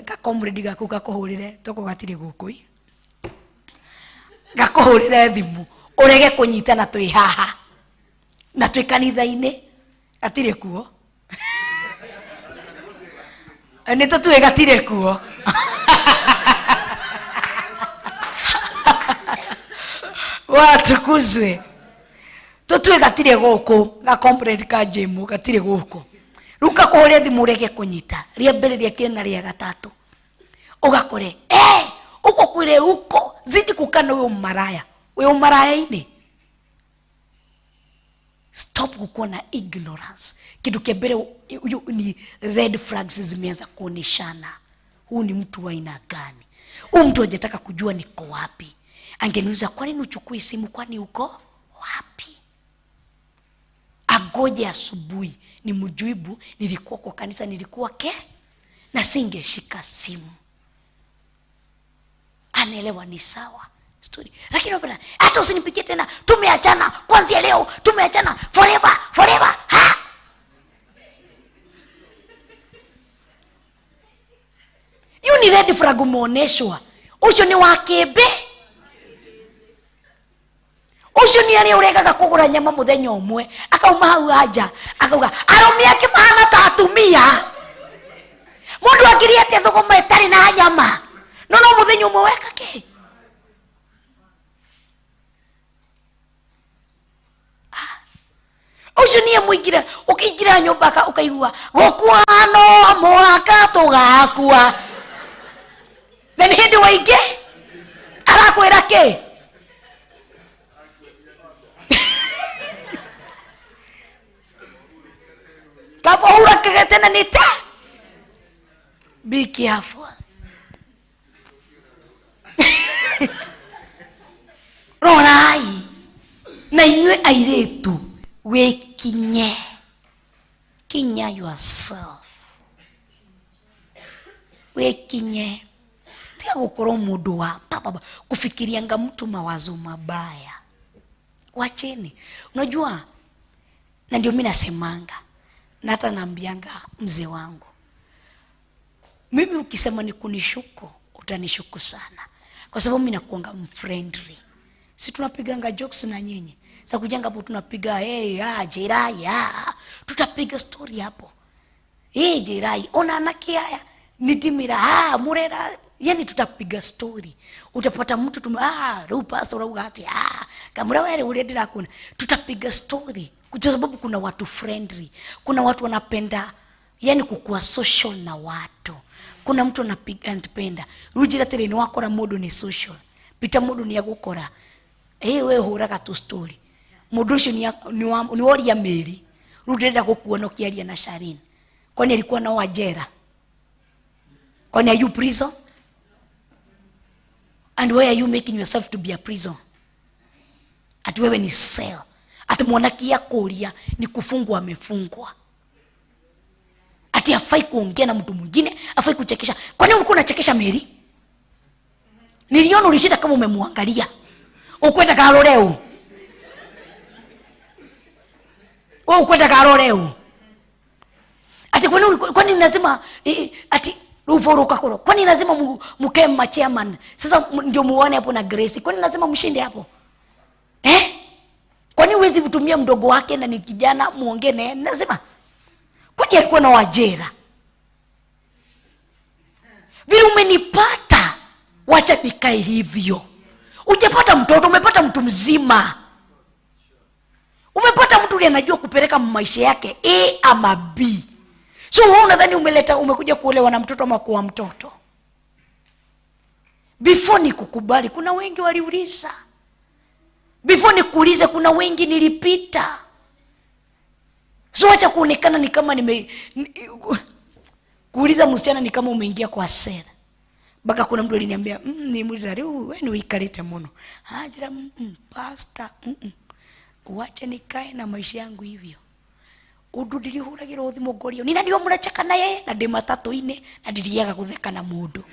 S19: ka comrade gaku gakuhurire toko gatire guku i gakuhurire thimu urege kunyita na twi haha na twi kanitha-ini gatire kuo nĩ tũtue gatire kuo. Watukuzwe. Tũtue gatire gũkũ ga comrade ka Jemu gatire gũkũ. Rĩu gakũhũrĩre thimũ ũrege kũnyita rĩa mbere rĩa kerĩ na rĩa gatatũ ũgakore uko kwire uko zidi kukana huyo maraya huyo maraya-inĩ. Stop kukuwa na ignorance. Kitu kia mbere huyu ni red flags zimeanza kuoneshana. Huu ni mtu wa aina gani? Huyu mtu hajataka kujua niko wapi. Angeniuliza kwa nini uchukui simu, kwani uko wapi? Agoje asubuhi nimjibu nilikuwa kwa kanisa, nilikuwa ke na singeshika simu. Anaelewa ni sawa story. Lakini unapata hata usinipigie tena, tumeachana kuanzia leo, tumeachana forever forever. Ha! Hiyo ni red flag umeoneshwa. Ucio ni wa kĩmbe. Ucio ni arĩa ũregaga kũgũra nyama mũthenya ũmwe, akauma hau anja, akauga arũme ake mahana ta atumia. Mũndũ angĩrĩa atĩa thũkũma ĩtarĩ na nyama? No no mũthenya ũmwe weka kĩ? Ucio niĩ mũingĩra, ũkĩingĩra nyũmba ũkaigua gũkua no mũhaka tũgakua. Na nĩ hĩndĩ waingĩ arakwĩra kĩ? Kaba hura kĩgete na nĩ ta. Be careful. Rorai na inyuĩ airĩtu wĩkinye. Kinya yourself. Wĩkinye. Tiga gũkorwo mũndũ wa papa kufikirianga mtu mawazo mabaya. Wacheni. Unajua, na ndio mimi nasemanga na hata naambianga mzee wangu, mimi ukisema ni kunishuku utanishuku sana, kwa sababu mimi nakuanga mfriendly. Si tunapiganga jokes na nyinyi. Sasa kujanga hapo tunapiga hey Jerai tutapiga story hapo. Hey Jerai ona anaki haya nidimira murera, yani tutapiga story. Utapata mtu tume rĩu pastor urauga ati kamura were uria ndirakuna. Tutapiga story kwa sababu kuna watu friendly, kuna watu wanapenda yani kukua social na watu. Kuna mtu anapiga anapenda. Rujira tele ni wakora mundu ni social. Pita mundu ni agukora. We huraga tu story. Mundu ucio ni woria meri. Rĩu ndĩrenda gũkuona ũkĩaria na Sharin. Kwani alikuwa na wajera? Kwani are you prison? And why are you making yourself to be a prison? Ati wewe ni cell. Ati mwanaki kũria ni kufungwa amefungwa. Ati hafai kuongea na mtu mwingine, hafai kuchekesha. Kwani ulikuwa unachekesha Mary? Niliona ulishinda kama umemwangalia. Ukwenda karore u. Wewe ukwenda karore u. Ati kwani lazima ati Ruvuruka kuro. Kwani lazima mkae ma chairman? Sasa ndio muone hapo na Grace. Kwani lazima mshinde hapo? Eh? Kwani huwezi kutumia mdogo wake na ni kijana muongee naye? Lazima. Kwani alikuwa na wajera? Vile umenipata, wacha nikae hivyo. Ujapata mtoto, umepata mtu mzima. Umepata mtu yule anajua kupeleka maisha yake A ama B. So wewe unadhani umeleta, umekuja kuolewa na mtoto ama kuwa mtoto? Before nikukubali kuna wengi waliuliza. Before nikuulize kuna wengi nilipita. So acha kuonekana ni kama kuuliza msichana ni kama umeingia kwa sera. Baka kuna mtu aliniambia, nimuuliza leo wewe ni uikalete muno. Hajira pastor, Uache nikae na maisha yangu hivyo. Undu ndirihuragira thimu ngorio. Nina ndio muracheka na yeye na ndi matatu-ini na ndiriaga gutheka na mundu.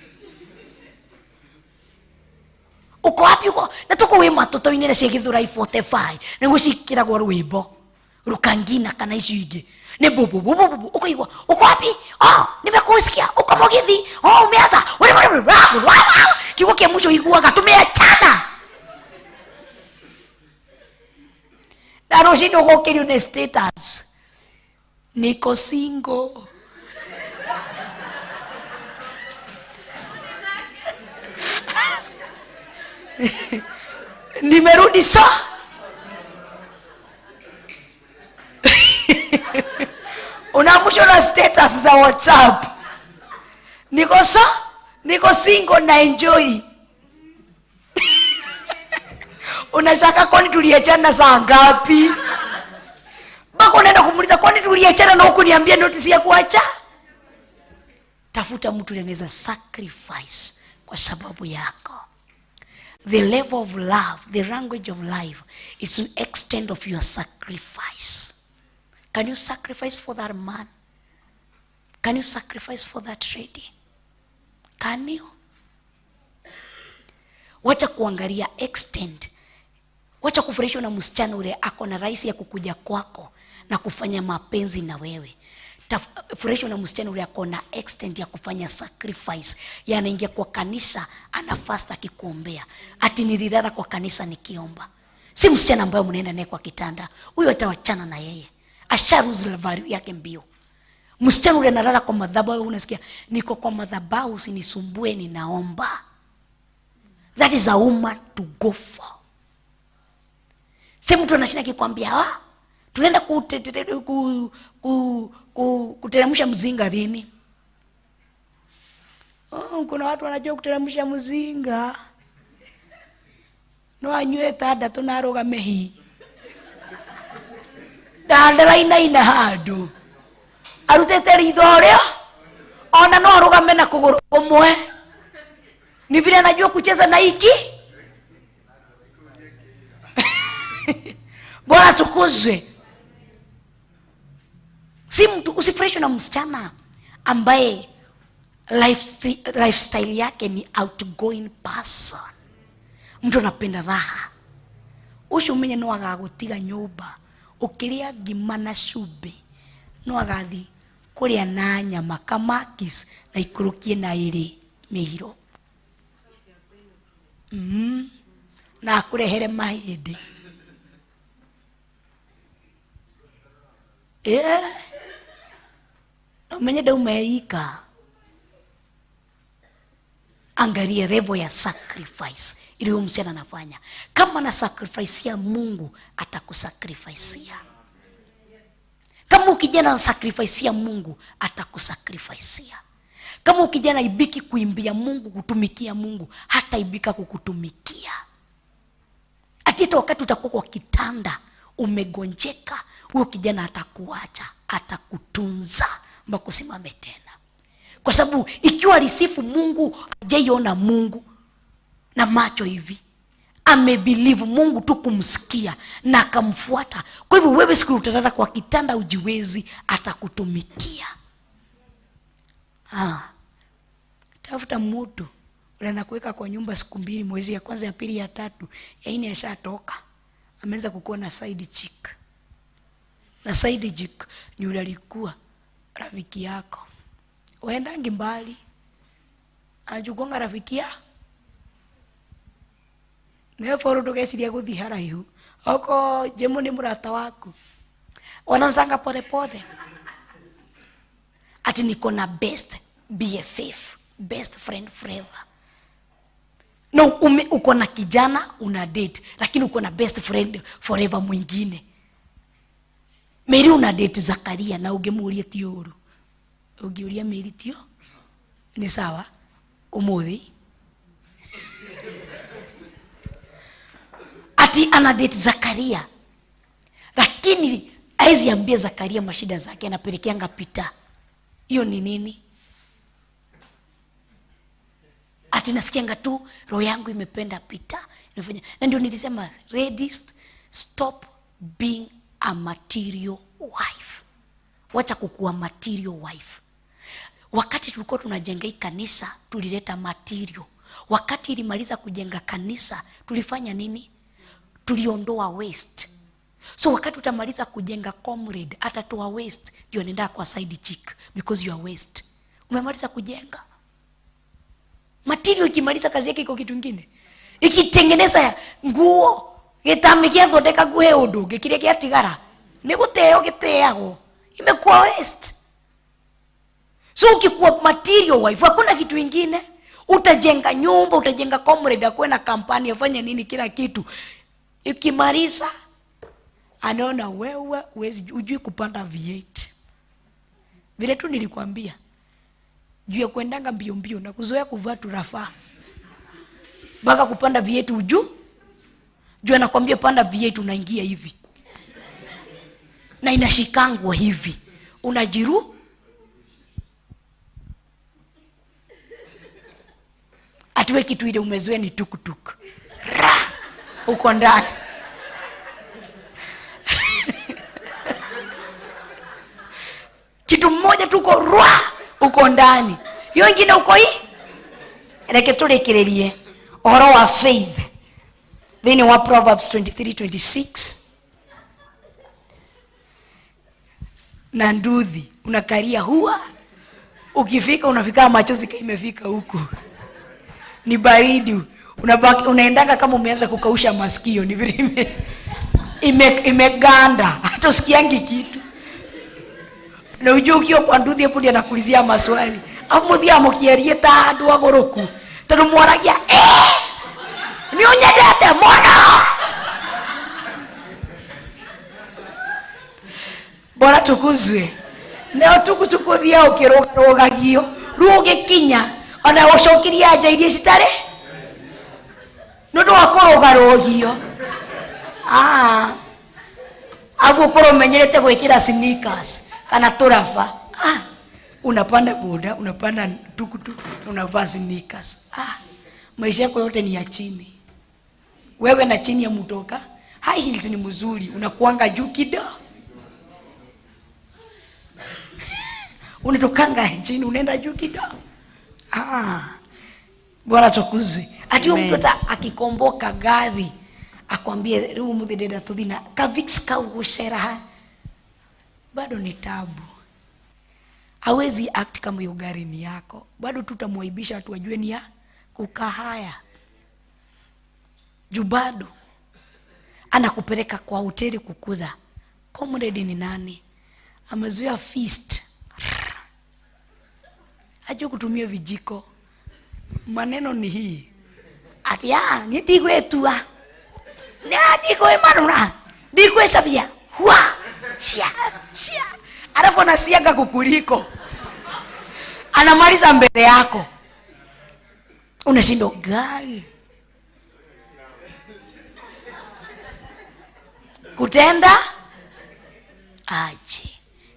S19: Uko wapi uko? Na tuko wi matatu-ini na cia Githurai 45. Niguo cikiragwo rwimbo. Rukangina kana icio ingi. Ni bubu bubu bubu ukaigua uko wapi? Oh, nimekusikia. Uko Mugithi. Oh, umeanza. Kiugo kia mwisho iguaga tumeachana. Na rũcinĩ ũgũkĩrio nĩ status. Niko single. Nimerudi sa. Unaamshwa na status za WhatsApp. Niko sa, niko single na enjoy. Unasaka kwani tuliachana saa ngapi? Mpaka unaenda kumuuliza kwani tuliachana na huku niambia notice ya kuacha? Tafuta mtu anaweza sacrifice kwa sababu yako. The level of love, the language of life, it's an extent of your sacrifice. Can you sacrifice for that man? Can you sacrifice for that lady? Can you? Wacha kuangalia extent. Wacha kufurahishwa na msichana ule ako na rahisi ya kukuja kwako na kufanya mapenzi na wewe. Furahishwa na msichana ule ako na extent ya kufanya sacrifice. Ya anaingia kwa kanisa, ana fast akikuombea. Ati nililala kwa kanisa nikiomba. Si msichana ambaye mnaenda naye kwa kitanda. Huyo atawachana na yeye. Asharuzi value yake mbio. Msichana ule analala kwa madhabahu, unasikia niko kwa madhabahu usinisumbue ninaomba. That is a woman to go for. Si mtu anashinda akikwambia, tunaenda kuteremsha mzinga lini? Oh, kuna watu wanajua kuteremsha mzinga. No anywe tada tunarugame hi. Ndandaraina ina handu. Arutete ritho ria ona no arugame na kuguru kumwe. Ni vile anajua kucheza na hiki. Bora tukuzwe. Si mtu usifurahishwe na msichana ambaye lifestyle yake ni outgoing person. Mtu anapenda raha. Ucio umenye no agagutiga nyumba ukiria ngima na cumbĩ no agathi kuria na nyama kamakis na ikurukie na iri mĩiro. Na akurehere mahĩndĩ. Na umenye ndaumeika. Angalia level ya sacrifice ili huyo msichana anafanya. Kama na sacrifice ya Mungu, atakusacrifice. Kama ukijana na sacrifice ya Mungu, atakusacrifice. Kama ukijana ibiki kuimbia Mungu, kutumikia Mungu, hata ibika kukutumikia. Ati hata wakati utakuwa kwa kitanda umegonjeka, huyo kijana atakuacha, atakutunza mpaka usimame tena. Kwa sababu ikiwa alisifu Mungu, hajaiona Mungu na macho hivi. Amebelieve Mungu tu kumsikia na akamfuata. Kwa hivyo wewe siku utalala kwa kitanda ujiwezi, atakutumikia. Tafuta mtu ule anakuweka kwa nyumba siku 2, mwezi ya kwanza, ya pili, ya tatu, ya nne ashatoka. Ameanza kukuwa na side chick. Na side chick ni yule alikuwa rafiki yako. Waendangi mbali. Anachukuanga rafiki ya nawe Paul ndũgeciria gũthiĩ haraihu oko Jemu nĩ mũrata waku wanansanga polepole ati niko na best BFF, best friend forever. No, uko na kijana una date lakini uko na best friend forever mwingine. Mary una date Zakaria na ũngĩmũũria ti ũru, ũngĩũria Mary tio ni sawa umuthi ati ana date Zakaria lakini haizi ambia Zakaria mashida zake, anapelekeanga Peter. Hiyo ni nini? Ati nasikianga tu roho yangu imependa Peter inafanya. Na ndio nilisema ladies, stop being a material wife. Wacha kukuwa material wife. Wakati tulikuwa tunajenga hii kanisa tulileta material. Wakati ilimaliza kujenga kanisa tulifanya nini? Tuliondoa waste. So wakati utamaliza kujenga comrade atatoa waste, ndio anaenda kwa side chick because you are waste. Umemaliza kujenga. Material ikimaliza kazi yake iko kitu kingine. Ikitengeneza nguo, gitami gĩathondeka nguo he ũndũ ũngĩ kĩrĩa gĩatigara nĩ gũteo gĩteagwo. Imekuwa waste. So ukikuwa material wife hakuna kitu kingine. Utajenga nyumba, utajenga comrade akuwe na kampani afanye nini kila kitu. Ikimaliza anaona wewe huwezi, hujui kupanda V8. Vile tu nilikwambia juu ya kuendanga mbio mbio na kuzoea kuvaa turafaa mpaka kupanda V8 uju. Juu anakwambia panda V8 unaingia hivi na inashikangwa hivi, unajiru atuwe kitu ile umezoea ni tukutuk ra uko ndani. Kitu mmoja tuko rwa uko ndani, hiyo ingine uko hii. Reke turekererie ũhoro wa faith thĩinĩ wa Proverbs 23:26. Na nduthi unakaria huwa ukifika unafika machozi kama imefika huku, ni baridi, unabaki unaendanga kama umeanza kukausha masikio, ni vile imeganda hata usikiangi kitu. Na ujue ukiwa kwa nduthi hapo ndiye anakulizia maswali. Afu muthia mukiarie ta andu agoroku tondu mwaragia ni unyendete muno. Bora tukuzwe. Neo tukutukuthia ukirugarugagio riu ugikinya ona ucokirie anja iria citari nundu wa kurugarugio. Afu ukorwo umenyerete gwikira sneakers kana turaba. Unapanda boda, unapanda tukutuku, unavaa sneakers. Maisha yako yote ni ya chini. Wewe na chini ya mutoka. High heels ni mzuri, unakuanga juu kidogo. Unatokanga chini unaenda juu kidogo. Bwana tukuzwe. Ati huyo mtu hata akikomboka gari akwambie riu muthi ndenda tuthi na kavix kau gucera, bado ni tabu. Hawezi act kama hiyo gari ni yako. Bado tutamwaibisha watu wajue ni ya kukahaya. Juu bado anakupeleka kwa hoteli kukuza. Comrade ni nani? Amezoea feast. Hajui kutumia vijiko. Maneno ni hii. Ati ni ndigwetua. Ni ndigwemanura. Ndigwecabia. Hua. Shia. Shia. Alafu anasiaga kukuliko. Anamaliza mbele yako. Unashindwa gari. Kutenda aje.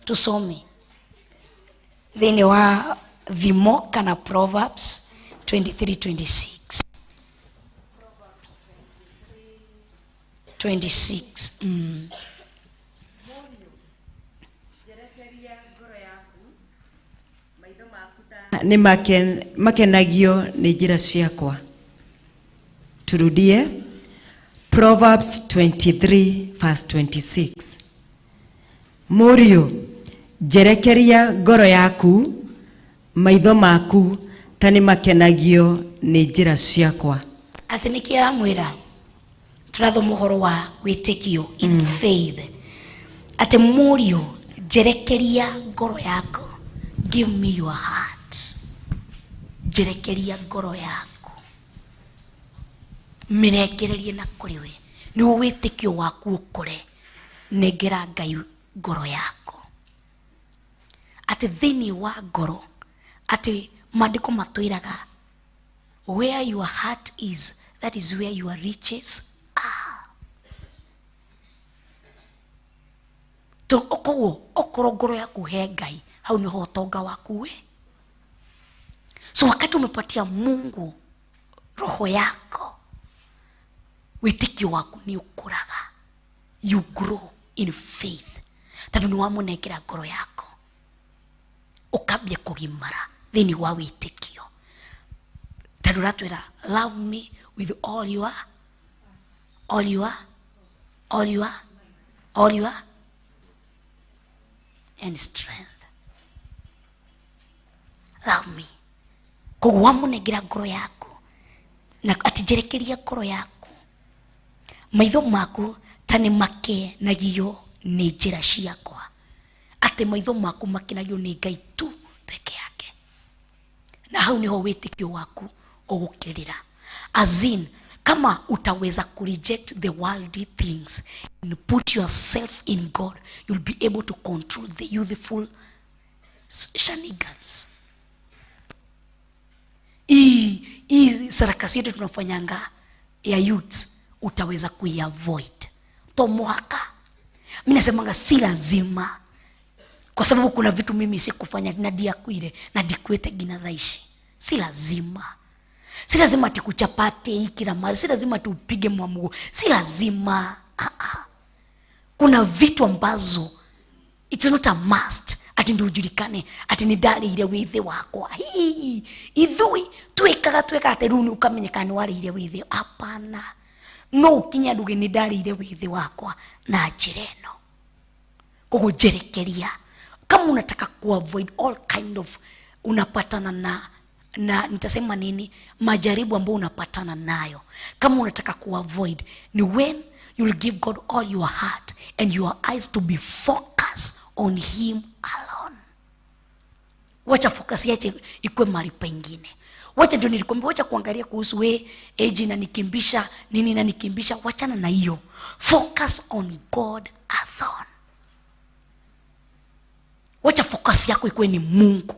S19: Tusome thĩinĩ wa Thimo kana Proverbs 23:26. 26.
S9: Nĩ makenagio nĩ njĩra ciakwa. Turudie Proverbs 23 verse 26. Mũriũ, njerekeria ngoro yaku, maitho maku Ta nĩ makenagio nĩ njĩra ciakwa.
S19: Atĩ nĩkĩ aramwĩra? Tũrathoma ũhoro wa wĩtĩkio in faith, atĩ mũriũ, njerekeria ngoro yaku, give me your heart, njerekeria ngoro yaku, mĩrengererie na kũrĩ we, nĩguo wĩtĩkio waku ũkũre. Nengera Ngai ngoro yaku, atĩ thĩinĩ wa ngoro, atĩ maandĩko matwĩraga, where your heart is, that is where your riches are. To koguo okorwo ngoro yaku he Ngai, hau niho ũtonga waku we. So wakati umepatia Mungu roho yako, wĩtĩkio waku nĩ ũkũraga. You grow in faith tondũ nĩ wamũnengera ngoro yako, ũkambia kũgimara thĩinĩ wa wĩtĩkio, tondũ ũratwĩra, love me with all your and strength, love me. Koguo wamũnengera ngoro yaku na ati njerekeria ngoro yaku, maitho maku ta nĩ makenagio nĩ njĩra ciakwa, atĩ maitho maku makenagio nĩ Ngai tu peke yake, na hau niho wĩtĩkio waku ũgũkĩrĩra. As in, kama utaweza kureject the worldly things and put yourself in God, you'll be able to control the youthful shenanigans. Hii sarakasi yote tunafanyanga ya youths, utaweza kuiavoid. To muhaka mi nasemanga si lazima, kwa sababu kuna vitu mimi sikufanya na ndiakuire na ndikuĩte nginya thaa ici. Si lazima, si lazima ati kuchapate hii kila mara, si lazima ati upige mwamugo, si lazima. Ah, ah. Kuna vitu ambazo it's not a must ati ndio ujulikane ati ni ndarĩire wĩthĩ wakwa. Hii ithui twĩkaga atĩ rĩu nĩ ũkamenyeka nĩ warĩire wĩthĩ. Hapana, no ũkinye nduge nĩ ndarĩire wĩthĩ wakwa na njĩra ĩno. Koguo njerekeria, kama unataka kuavoid all kind of unapatana na nitasema nini, majaribu ambayo unapatana nayo, kama unataka kuavoid, ni when you'll give God all your heart and your eyes to be focused on him alone. Wacha focus yache ikwe mahali pengine. Wacha, ndio nilikwambia, wacha kuangalia kuhusu we age na nikimbisha nini na nikimbisha, wachana na hiyo. Focus on God alone. Wacha focus yako ikuwe ni Mungu.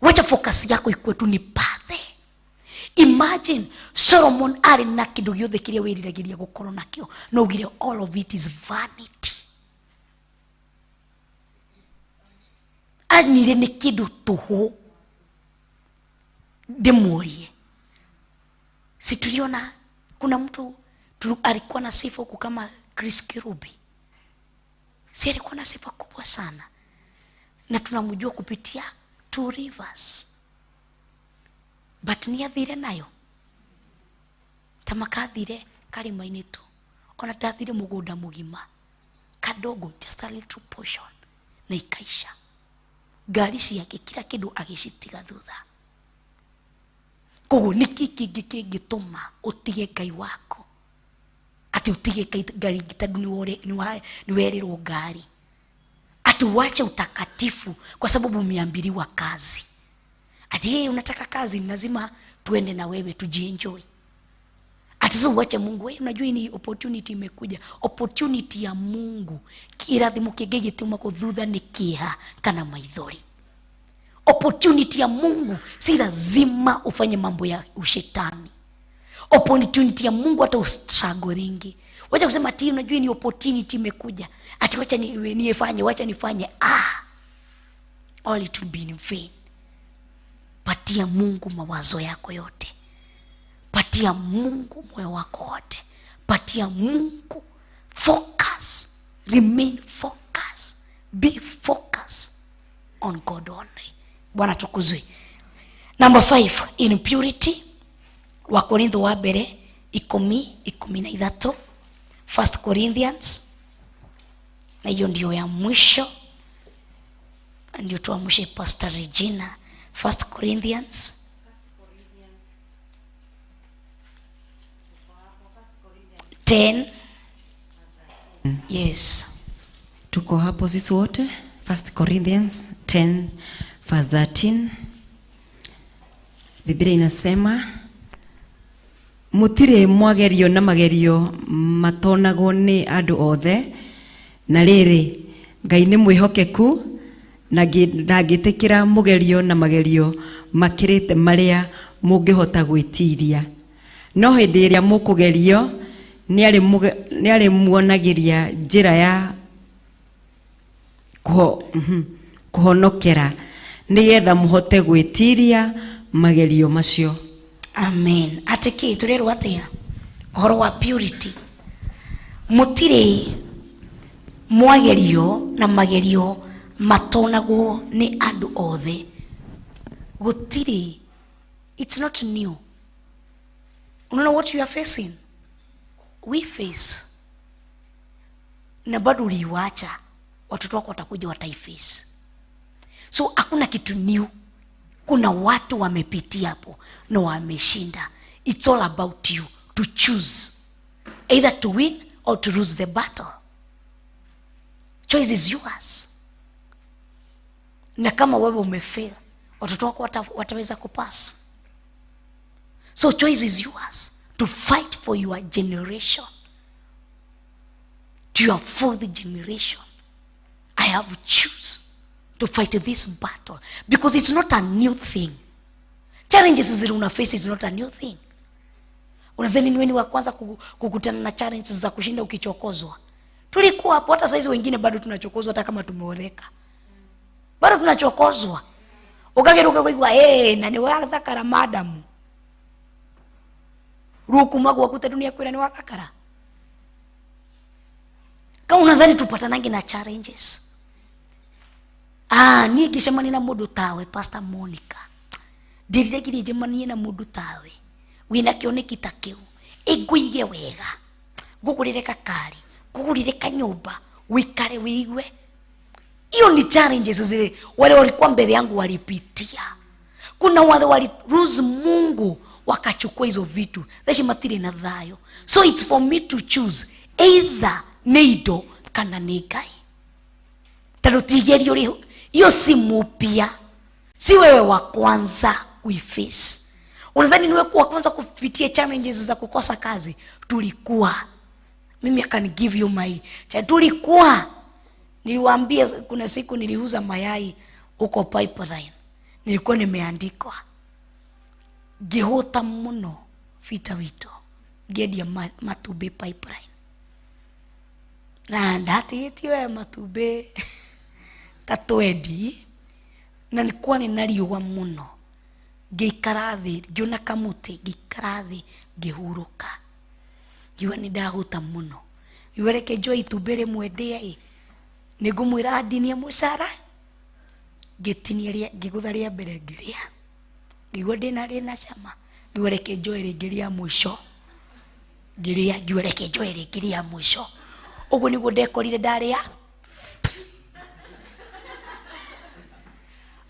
S19: Wacha focus yako ikuwe tu ni pathe. Imagine Solomon arĩ na kĩndũ gĩothe kĩrĩa wĩriragĩria gũkorwo nakĩo, no ugire all of it is vanity. Anire nĩ kĩndũ tũhũ. Ndĩmũrie, si tuliona kuna mtu alikuwa na sifa huku kama Chris Kirubi? Si alikuwa na sifa kubwa sana, na tunamjua kupitia Two Rivers, but ni athire nayo ta makathire karima-inĩ tu, ona ndathire mũgũnda mũgima, kadogo, just a little portion, na ikaisha. Ngari ciake, kila kĩndũ agĩcitiga thutha. Koguo nĩkĩ kĩngĩ kĩngĩtũma ũtige Ngai waku, atĩ ũtige Ngai tondũ nĩwerĩrwo ngari, ati uache utakatifu kwa sababu umeambiliwa kazi, ati yeye unataka kazi, ni lazima tuende na wewe tujienjoy, ati sasa uache Mungu? Wewe unajua hii ni opportunity imekuja, opportunity ya Mungu. Kirathimo kĩngĩ gĩtuma thutha nĩ kĩeha kana maithori. Opportunity ya Mungu si lazima ufanye mambo ya ushetani. Opportunity ya Mungu hata ustruggle ringi. Wacha kusema ati unajua ni opportunity imekuja, ati wacha ni nifanye, wacha nifanye. Ah, all it will be in vain. Patia Mungu mawazo yako yote, patia Mungu moyo wako wote, patia Mungu focus, remain focus, be focus on God only. Bwana tukuzwe. Number 5, in purity. Wakorintho wa mbere 10:13, First Corinthians, na hiyo ndio ya mwisho, ndio tuamshe Pastor Regina. First Corinthians 10. Yes.
S9: Tuko hapo sisi wote. 1 Corinthians 10 verse 13. Biblia inasema mutire mwagerio na magerio matonagwo ni andu othe, na riri Ngai ni mwihokeku na ndangĩtĩkĩra mũgerio na magerio makĩrĩte marĩa mũngĩhota gwĩtiria, no hĩndĩ ĩrĩa mũkũgerio nĩ arĩmuonagĩria njĩra ya kũhonokera nĩgetha mũhote gwĩtiria magerio macio.
S19: Amen. Atĩ kĩ tũrerwo atĩa ũhoro wa purity? Mũtirĩ mwagerio na magerio matonagwo nĩ andũ othe. Gũtirĩ, it's not new. Unaona what you are facing? We face. Na bado uliiwacha, watoto wako watakuja wataiface. So hakuna kitu new. Kuna watu wamepitia hapo na wameshinda. It's all about you to choose either to win or to lose the battle. Choice is yours. Na kama wewe umefail, watoto wako wataweza kupass. So choice is yours to fight for your generation, to your fourth generation. I have choose to fight this battle because it's not a new thing. Challenges zile una face is not a new thing. Unadhani ni wewe wa kwanza kukutana na challenges za kushinda ukichokozwa? Tulikuwa hapo, hata saizi wengine bado tunachokozwa, hata kama tumeoleka bado tunachokozwa. Ukageruka kuigua na ni wathakara madam. Rukuma gwaku dunia kwira ni wathakara. Kama unadhani tupatanange na challenges. Niĩ ngĩcemania na mũndũ tawe Pastor Monica, ndĩriragĩria njemanie na mũndũ tawe wĩna kĩoneki ta kĩu, ĩngũige wega, ngũgũrĩre kakari, ngũgũrĩre kanyũmba, wĩikare wĩigue. Hiyo ni challenges zile wale walikuwa mbele yangu walipitia. Kuna wale waliruhusu Mungu wakachukua hizo vitu, theci matirĩ na thayũ. So it's for me to choose either nĩ indo kana nĩ Ngai. Tondũ ti igerio rĩ, hiyo si mupya, si wewe wa kwanza kuiface. Unadhani ni wewe wa kwanza kupitia challenges za kukosa kazi? Tulikuwa. Mimi I can give you my tulikuwa. Niliwaambia kuna siku niliuza mayai huko Pipeline. Nilikuwa nimeandikwa ngĩhũta mũno vita wito, ngĩendia matumbĩ Pipeline. Na ndatigĩtie we matumbĩ ta 20, na nilikuwa nina riũa mũno. Ngĩikara thĩ, ngĩona kamũtĩ, ngĩikara thĩ, ngĩhurũka. Ngiuga nĩ ndahũta mũno. Ngiuga reke njoe itumbĩ rĩmwe ndĩe ĩ, nĩngũmwĩra andinie mũcara. Ngĩtinia rĩa, ngĩgũtha rĩa mbere ngĩrĩa. Ngĩigua ndĩna rĩna cama. Ngiuga reke njoe rĩngĩ rĩa mũico. Ngĩrĩa, ngiuga reke njoe rĩngĩ rĩa mũico. Ũguo nĩguo ndekorire ndarĩa.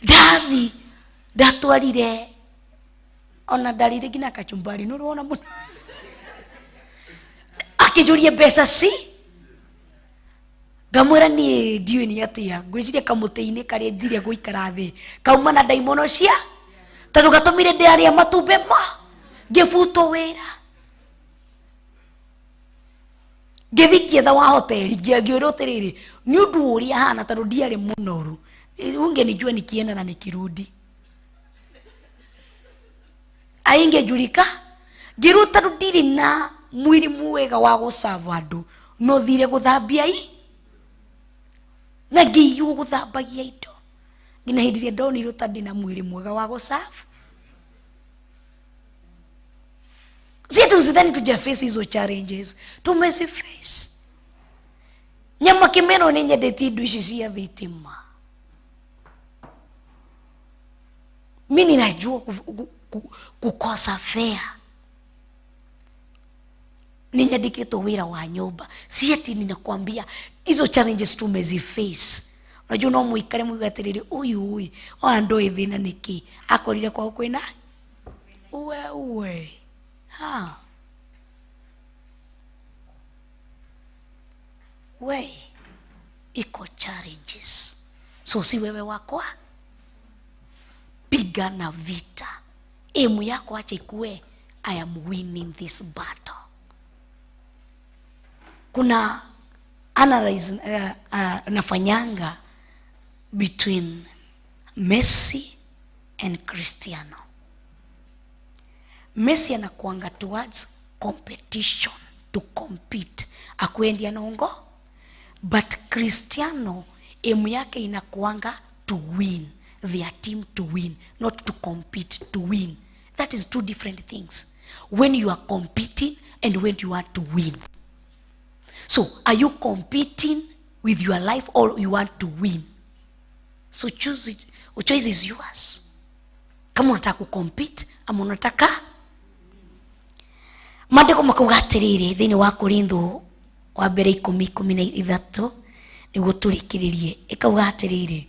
S19: Ndathi, ndatwarire ona ndarire nginya kachumbari, nĩ ũrona mũno. Akĩnjũria mbeca ci, ngamwĩra niĩ ndiũĩ nĩ atĩa, ngwĩciria kamũtĩ-inĩ karĩa thire gũikara thĩ kauma na ndaimono cia, tondũ gatũmire ndĩarĩa matumbĩ ma, ngĩbutwo wĩra. Ngĩthiĩ ngĩetha wa hoteli, ngĩũrwo atĩrĩrĩ, nĩ ũndũ ũrĩa hana tondũ ndiarĩ mũnoru, ungenijua nikienda na nikirudi aingejulika. Ngĩruta tondũ ndirĩ na mwĩrĩ mwega wa gũcava andũ, no thire gũthambia i na ngĩiywo gũthambagia indo nginya hĩndĩ ĩrĩa ndonirwo ta ndĩna mwĩrĩ mwega wa gũcava. Si ati usidhani tujaface hizo challenges, tumeziface. Nyama kĩmeno nĩ nyendetie indo ici cia thitima. Mimi ninajua kukosa fare. Ninyandikitwo wĩra wa nyũmba. Si ati ninakwambia hizo challenges tumeziface. Unajua no muikare muiga atiriri, uyu uyu ona ndoĩ thĩna nĩkĩ, akorire kwao kwĩna uwe uwe. Ha. We iko challenges. So si wewe wakwa pigana vita. Emu yako acha ikue I am winning this battle. Kuna analyze nafanyanga between Messi and Cristiano. Messi anakuanga towards competition, to compete, akwendi anaongo, but Cristiano emu yake inakuanga to win their team, to win, not to compete, to win. That is two different things. When you are competing and when you want to win. So are you competing with your life or you want to win? So choose it. Choice is yours. Kama unataka kucompete ama unataka. Maandĩko makauga atĩrĩrĩ thĩinĩ wa Korintho wa mbere 10:13 nĩguo tũrĩkĩrĩrie, ĩkauga atĩrĩrĩ,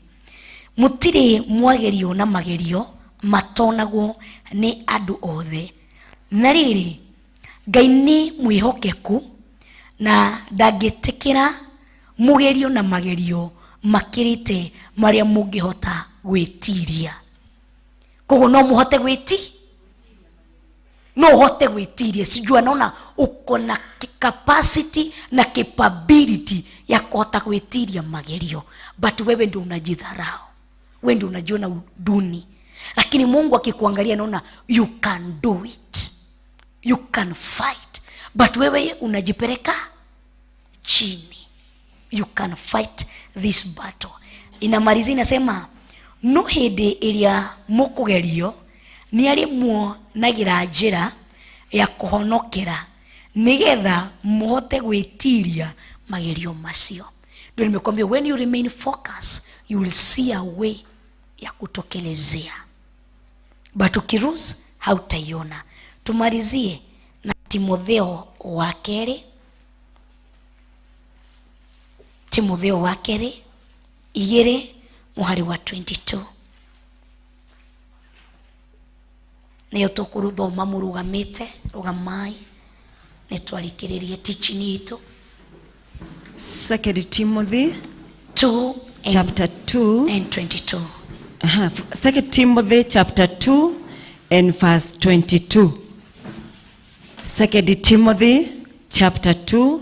S19: mũtirĩ mwagerio na magerio matonagwo nĩ andũ othe, na rĩrĩ Ngai nĩ mwĩhokeku na ndangĩtĩkĩra mũgerio na magerio makĩrĩte marĩa mũngĩhota gwĩtiria. Koguo no mũhote gwĩti, no uhote gwĩtiria. Sijua naona uko na capacity na capability ya kuhota gwĩtiria magerio, but wewe ndio unajidharau, wewe ndio unajiona duni, lakini Mungu akikuangalia naona you can do it, you can fight, but wewe unajipeleka chini. You can fight this battle. Inamalizia inasema no hĩndĩ ĩrĩa mũkũgerio nĩ arĩ muonagira njĩra ya kũhonokera nĩgetha mũhote gwĩtiria magerio macio. Ndio nimekwambia when you remain focused you will see a way ya kutokelezea, but ukiruhusu hautaiona. Tumalizie na Timotheo wa kerĩ, Timotheo wa kerĩ 2 mũhari wa 22. Nĩyo tũkũrũthoma mũrũgamĩte, rũgamai, nĩtwarĩkĩrĩrie teaching itũ.
S9: 2 Timothy
S19: 2
S9: chapter 2
S19: and 22.
S9: 2 Timothy chapter 2 and verse 22. 2 Timothy chapter 2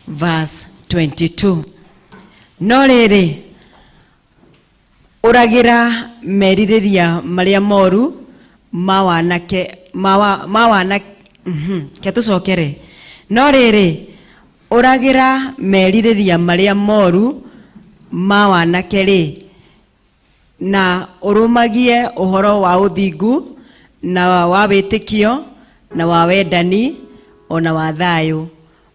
S9: verse 22. No rĩrĩ ũragĩra merirĩria marĩa moru ma wanake ma wanake ke tũcokere. No rĩrĩ ũragĩra merirĩria marĩa moru ma wanake rĩ, na ũrũmagie ũhoro wa ũthingu na wa wĩtĩkio na wa wendani ona wa thayũ,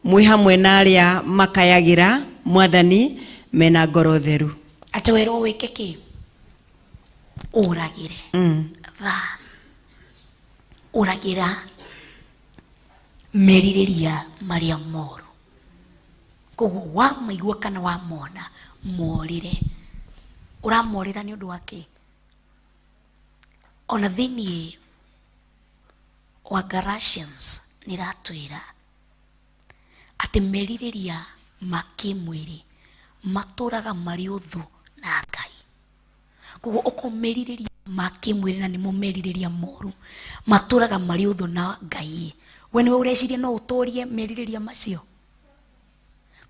S9: mwĩ hamwe na arĩa makayagĩra Mwathani mena ngoro theru.
S19: Atĩ werwo wĩke kĩ? Ũragĩre. Ũragĩra merirĩria marĩa moru. Koguo wamaigua kana wamona morĩre. Ũramorĩra nĩ ũndũ wa kĩ? Ona thĩinĩ wa Galatians nĩratwĩra atĩ merirĩria ma kĩmwĩrĩ matũraga marĩ ũthũ na Ngai. Koguo ũkũmerirĩria ma kĩmwĩrĩ na nĩmo merirĩria moru matũraga marĩ ũthũ na Ngai, we nĩwe ũreciria no ũtũrie merirĩria macio.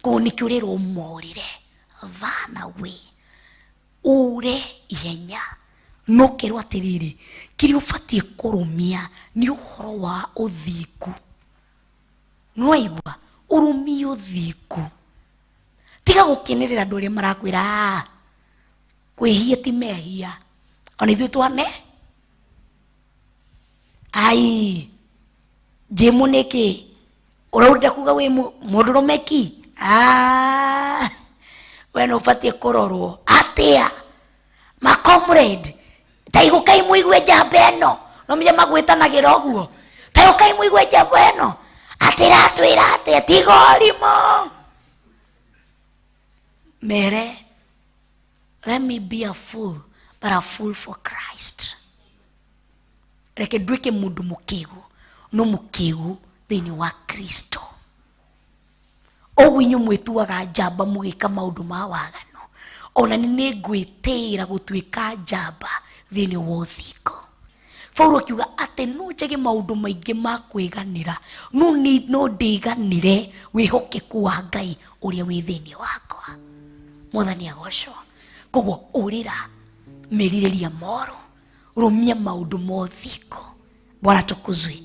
S19: Koguo nĩkĩo ũrerwo ũmorĩre, vana we ũre ihenya. No kerwo atĩrĩrĩ, kĩrĩa ũbatiĩ kũrũmia nĩ ũhoro wa ũthingu. Nĩwaigua? Ũrũmie ũthingu. Tiga gũkenerera andũ arĩa marakwĩra kwĩhia ti mehia, ona ithuĩ twane ai njĩmũ nĩkĩ ũraurĩra kuga wĩ mũndũrũme ki? We nĩ ũbatiĩ kũrorwo atĩa ma comrade, ta igũkai mũigue njamba ĩno, no menya magwĩtanagĩra ũguo, ta igũkai mũigue njamba ĩno atĩratwĩra atĩa, tiga ũrimũ. Mere, let me be a fool, but a fool for Christ. Reke nduĩke mũndũ mũkĩgu, no mũkĩgu thĩinĩ wa Kristo. Ũguo inyuĩ mwĩtuaga njamba mũgĩka maũndũ ma waganu, ona nĩ nĩngwĩtĩĩra gũtuĩka njamba thĩinĩ wa ũthingu. Paulo akiuga atĩ no njage maũndũ maingĩ ma kwĩganĩra, no no ndĩganĩre wĩhokeku wa Ngai ũrĩa wĩ thĩinĩ wakwa. Mwathani agocwo. Koguo ũrĩra merirĩria moru, rũmia maũndũ ma ũthingu. Bwana tukuzwe.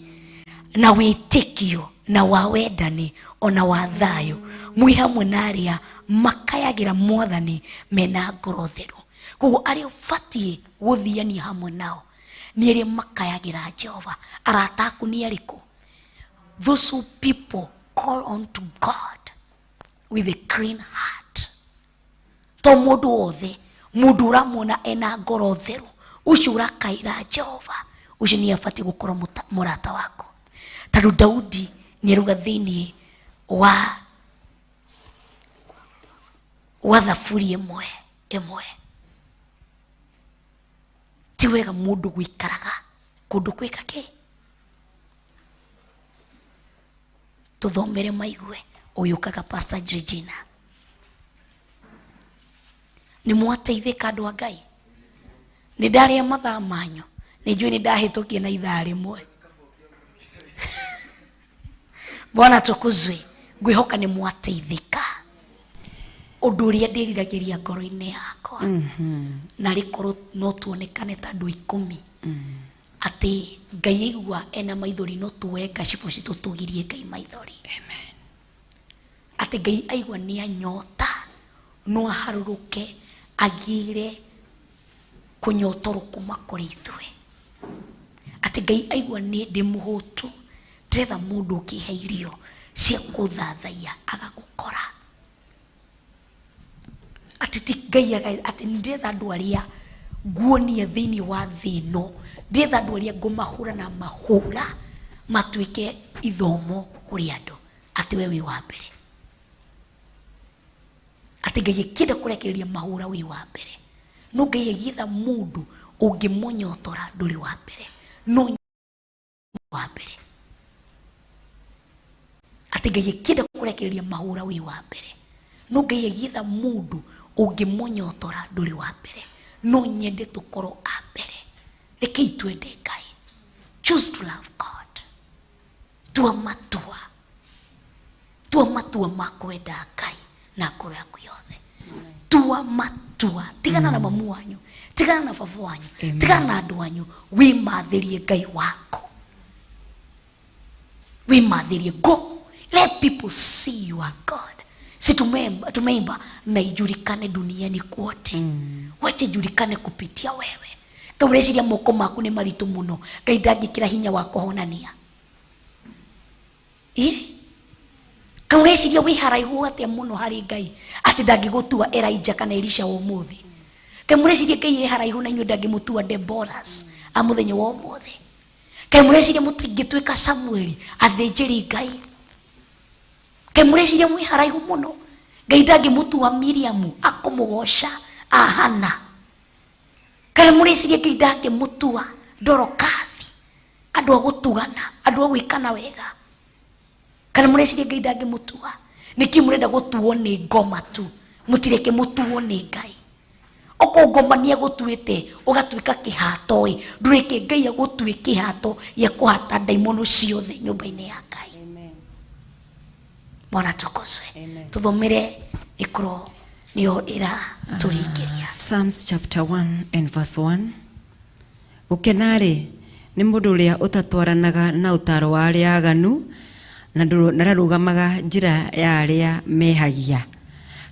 S19: Na wĩtĩkio na wa wendani ona wa thayũ mwĩ hamwe na arĩa makayagĩra Mwathani mena ngoro theru. Koguo arĩa ũbatiĩ gũthiania hamwe nao nĩ arĩa makayagĩra Jehova. Arata aku nĩ arĩkũ? Those who people call on to God with a clean heart. To mũndũ wothe, mũndũ ũramuona ena ngoro theru, ũcio ũrakaĩra Jehova, ũcio nĩ abatiĩ gũkorwo mũrata waku. Tondũ Daudi nĩ arauga thĩinĩ wa Thaburi ĩmwe ĩmwe, ti wega mũndũ gũikaraga kũndũ kwĩka kĩ. Tũthomere maigue ũgĩũkaga Pastor Regina. Nĩ mwateithĩka andũ a Ngai? Nĩ ndarĩa mathaa manyu, nĩ njũĩ nĩ ndahĩtũkia na ithaa rĩmwe. Bwana tukuzwe. Ngwĩhoka nĩ mwateithĩka. Ũndũ ũrĩa ndĩriragĩria ngoro-inĩ yakwa, na rĩkorwo no tuonekane ta andũ 10, atĩ Ngai aigua ena maithori no tuoe ngacibũ citũ tũgirie Ngai maithori. Atĩ Ngai aigua nĩ anyota no aharũrũke agĩre kũnyotorwo kuma kũrĩ ithuĩ. Atĩ Ngai aigua nĩ ndĩ mũhũtu, ndĩretha mũndũ ũngĩhe irio cia kũthathaiya agagũkora. Atĩ ti Ngai atĩ ndĩretha andũ arĩa nguonia thĩinĩ wa thĩ ĩno, ndĩretha andũ arĩa ngũmahũra na mahũra matuĩke ithomo kũrĩ andũ, atĩ we wĩ wa mbere. Atĩ Ngai akĩenda kũrekereria mahũra wĩ wa mbere, no Ngai agĩetha mũndũ ũngĩmũnyotora ndũrĩ wa mbere, no wa mbere. Atĩ Ngai akĩenda kũrekereria mahũra wĩ wa mbere, no Ngai agĩetha mũndũ ũngĩmũnyotora ndũrĩ wa mbere. No nyende tũkorwo a mbere. Rekei twende Ngai. Choose to love God. Tua matua. Tua matua ma kwenda Ngai na ngoro yaku yothe. Tua matua. Tigana na mamu wanyu, tigana na baba wanyu, tigana na andũ anyu, wĩmathĩrie Ngai waku. Wĩmathĩrie. Go. Let people see you are God. Si tumeimba na ijulikane duniani kwote. Wache ijulikane kupitia wewe. Kau ureciria moko maku nĩ maritũ mũno, Ngai ndangĩkĩra hinya wa kũhonania. Kau ureciria wĩ haraihu atĩa mũno harĩ Ngai atĩ ndangĩgũtua Elijah kana Elisha wa ũmũthĩ. Kau mureciria Ngai e haraihu na inyuĩ ndangĩmũtua Deborahs a mũthenya wa ũmũthĩ. Kau mureciria mũtingĩtuĩka Samueli athĩnjĩri Ngai. Kau mureciria mwĩ haraihu mũno, Ngai ndangĩmũtua Miriamu akũmũgoca ahana. Kana mureciria Ngai ndangĩmũtua Dorokathi andũ a gũtugana, andũ a gwĩkana wega. Kana mureciria Ngai ndangĩmũtua? Nĩkĩ mũrenda gũtuo nĩ ngoma tu? Mũtireke mũtuo nĩ Ngai. Okorwo ngoma nĩ agũtuĩte ũgatuĩka kĩhato ĩ, ndũreke Ngai agũtue kĩhato gĩa kũhata ndaimono ciothe nyũmba-inĩ ya Ngai. Bwana tukuzwe. Tuthomere ĩkorwo nĩyo ĩratũringĩria.
S9: Psalms chapter 1 and verse 1. Gũkena-rĩ, nĩ mũndũ ũrĩa ũtatwaranaga na ũtaaro wa arĩa aganu, na ndarũgamaga njĩra ya arĩa mehagia,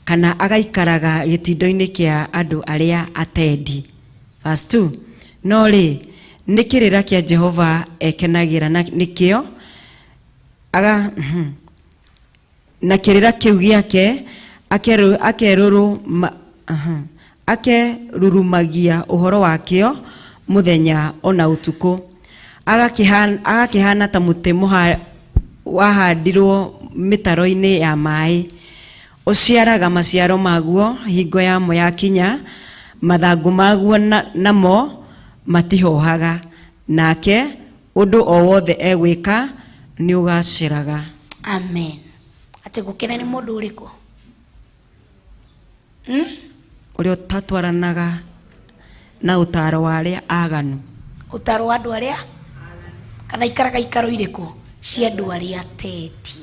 S9: kana agaikaraga gĩtindo-inĩ kĩa andũ arĩa atendi. Verse 2. No rĩ, nĩ kĩrĩra kĩa Jehova ekenagĩra na nĩkĩo, na kĩrĩra kĩu gĩake akerurumagia ũhoro wakĩo mũthenya ona ũtukũ. Agakĩhana ta mũtĩ wahandirwo mĩtaro-inĩ ya maĩ, ũciaraga maciaro maguo hingo yamo yakinya, mathangũ maguo namo matihohaga, nake ũndũ o wothe egwĩka nĩũgacĩraga.
S19: Amen. Atĩ gũkena nĩ mũndũ ũrĩkũ?
S9: Ũrĩa ũtatwaranaga na ũtaaro wa arĩa aganu.
S19: Ũtaaro wa andũ arĩa kana ikaraga ikaro irĩkũ cia andũ arĩa ateti.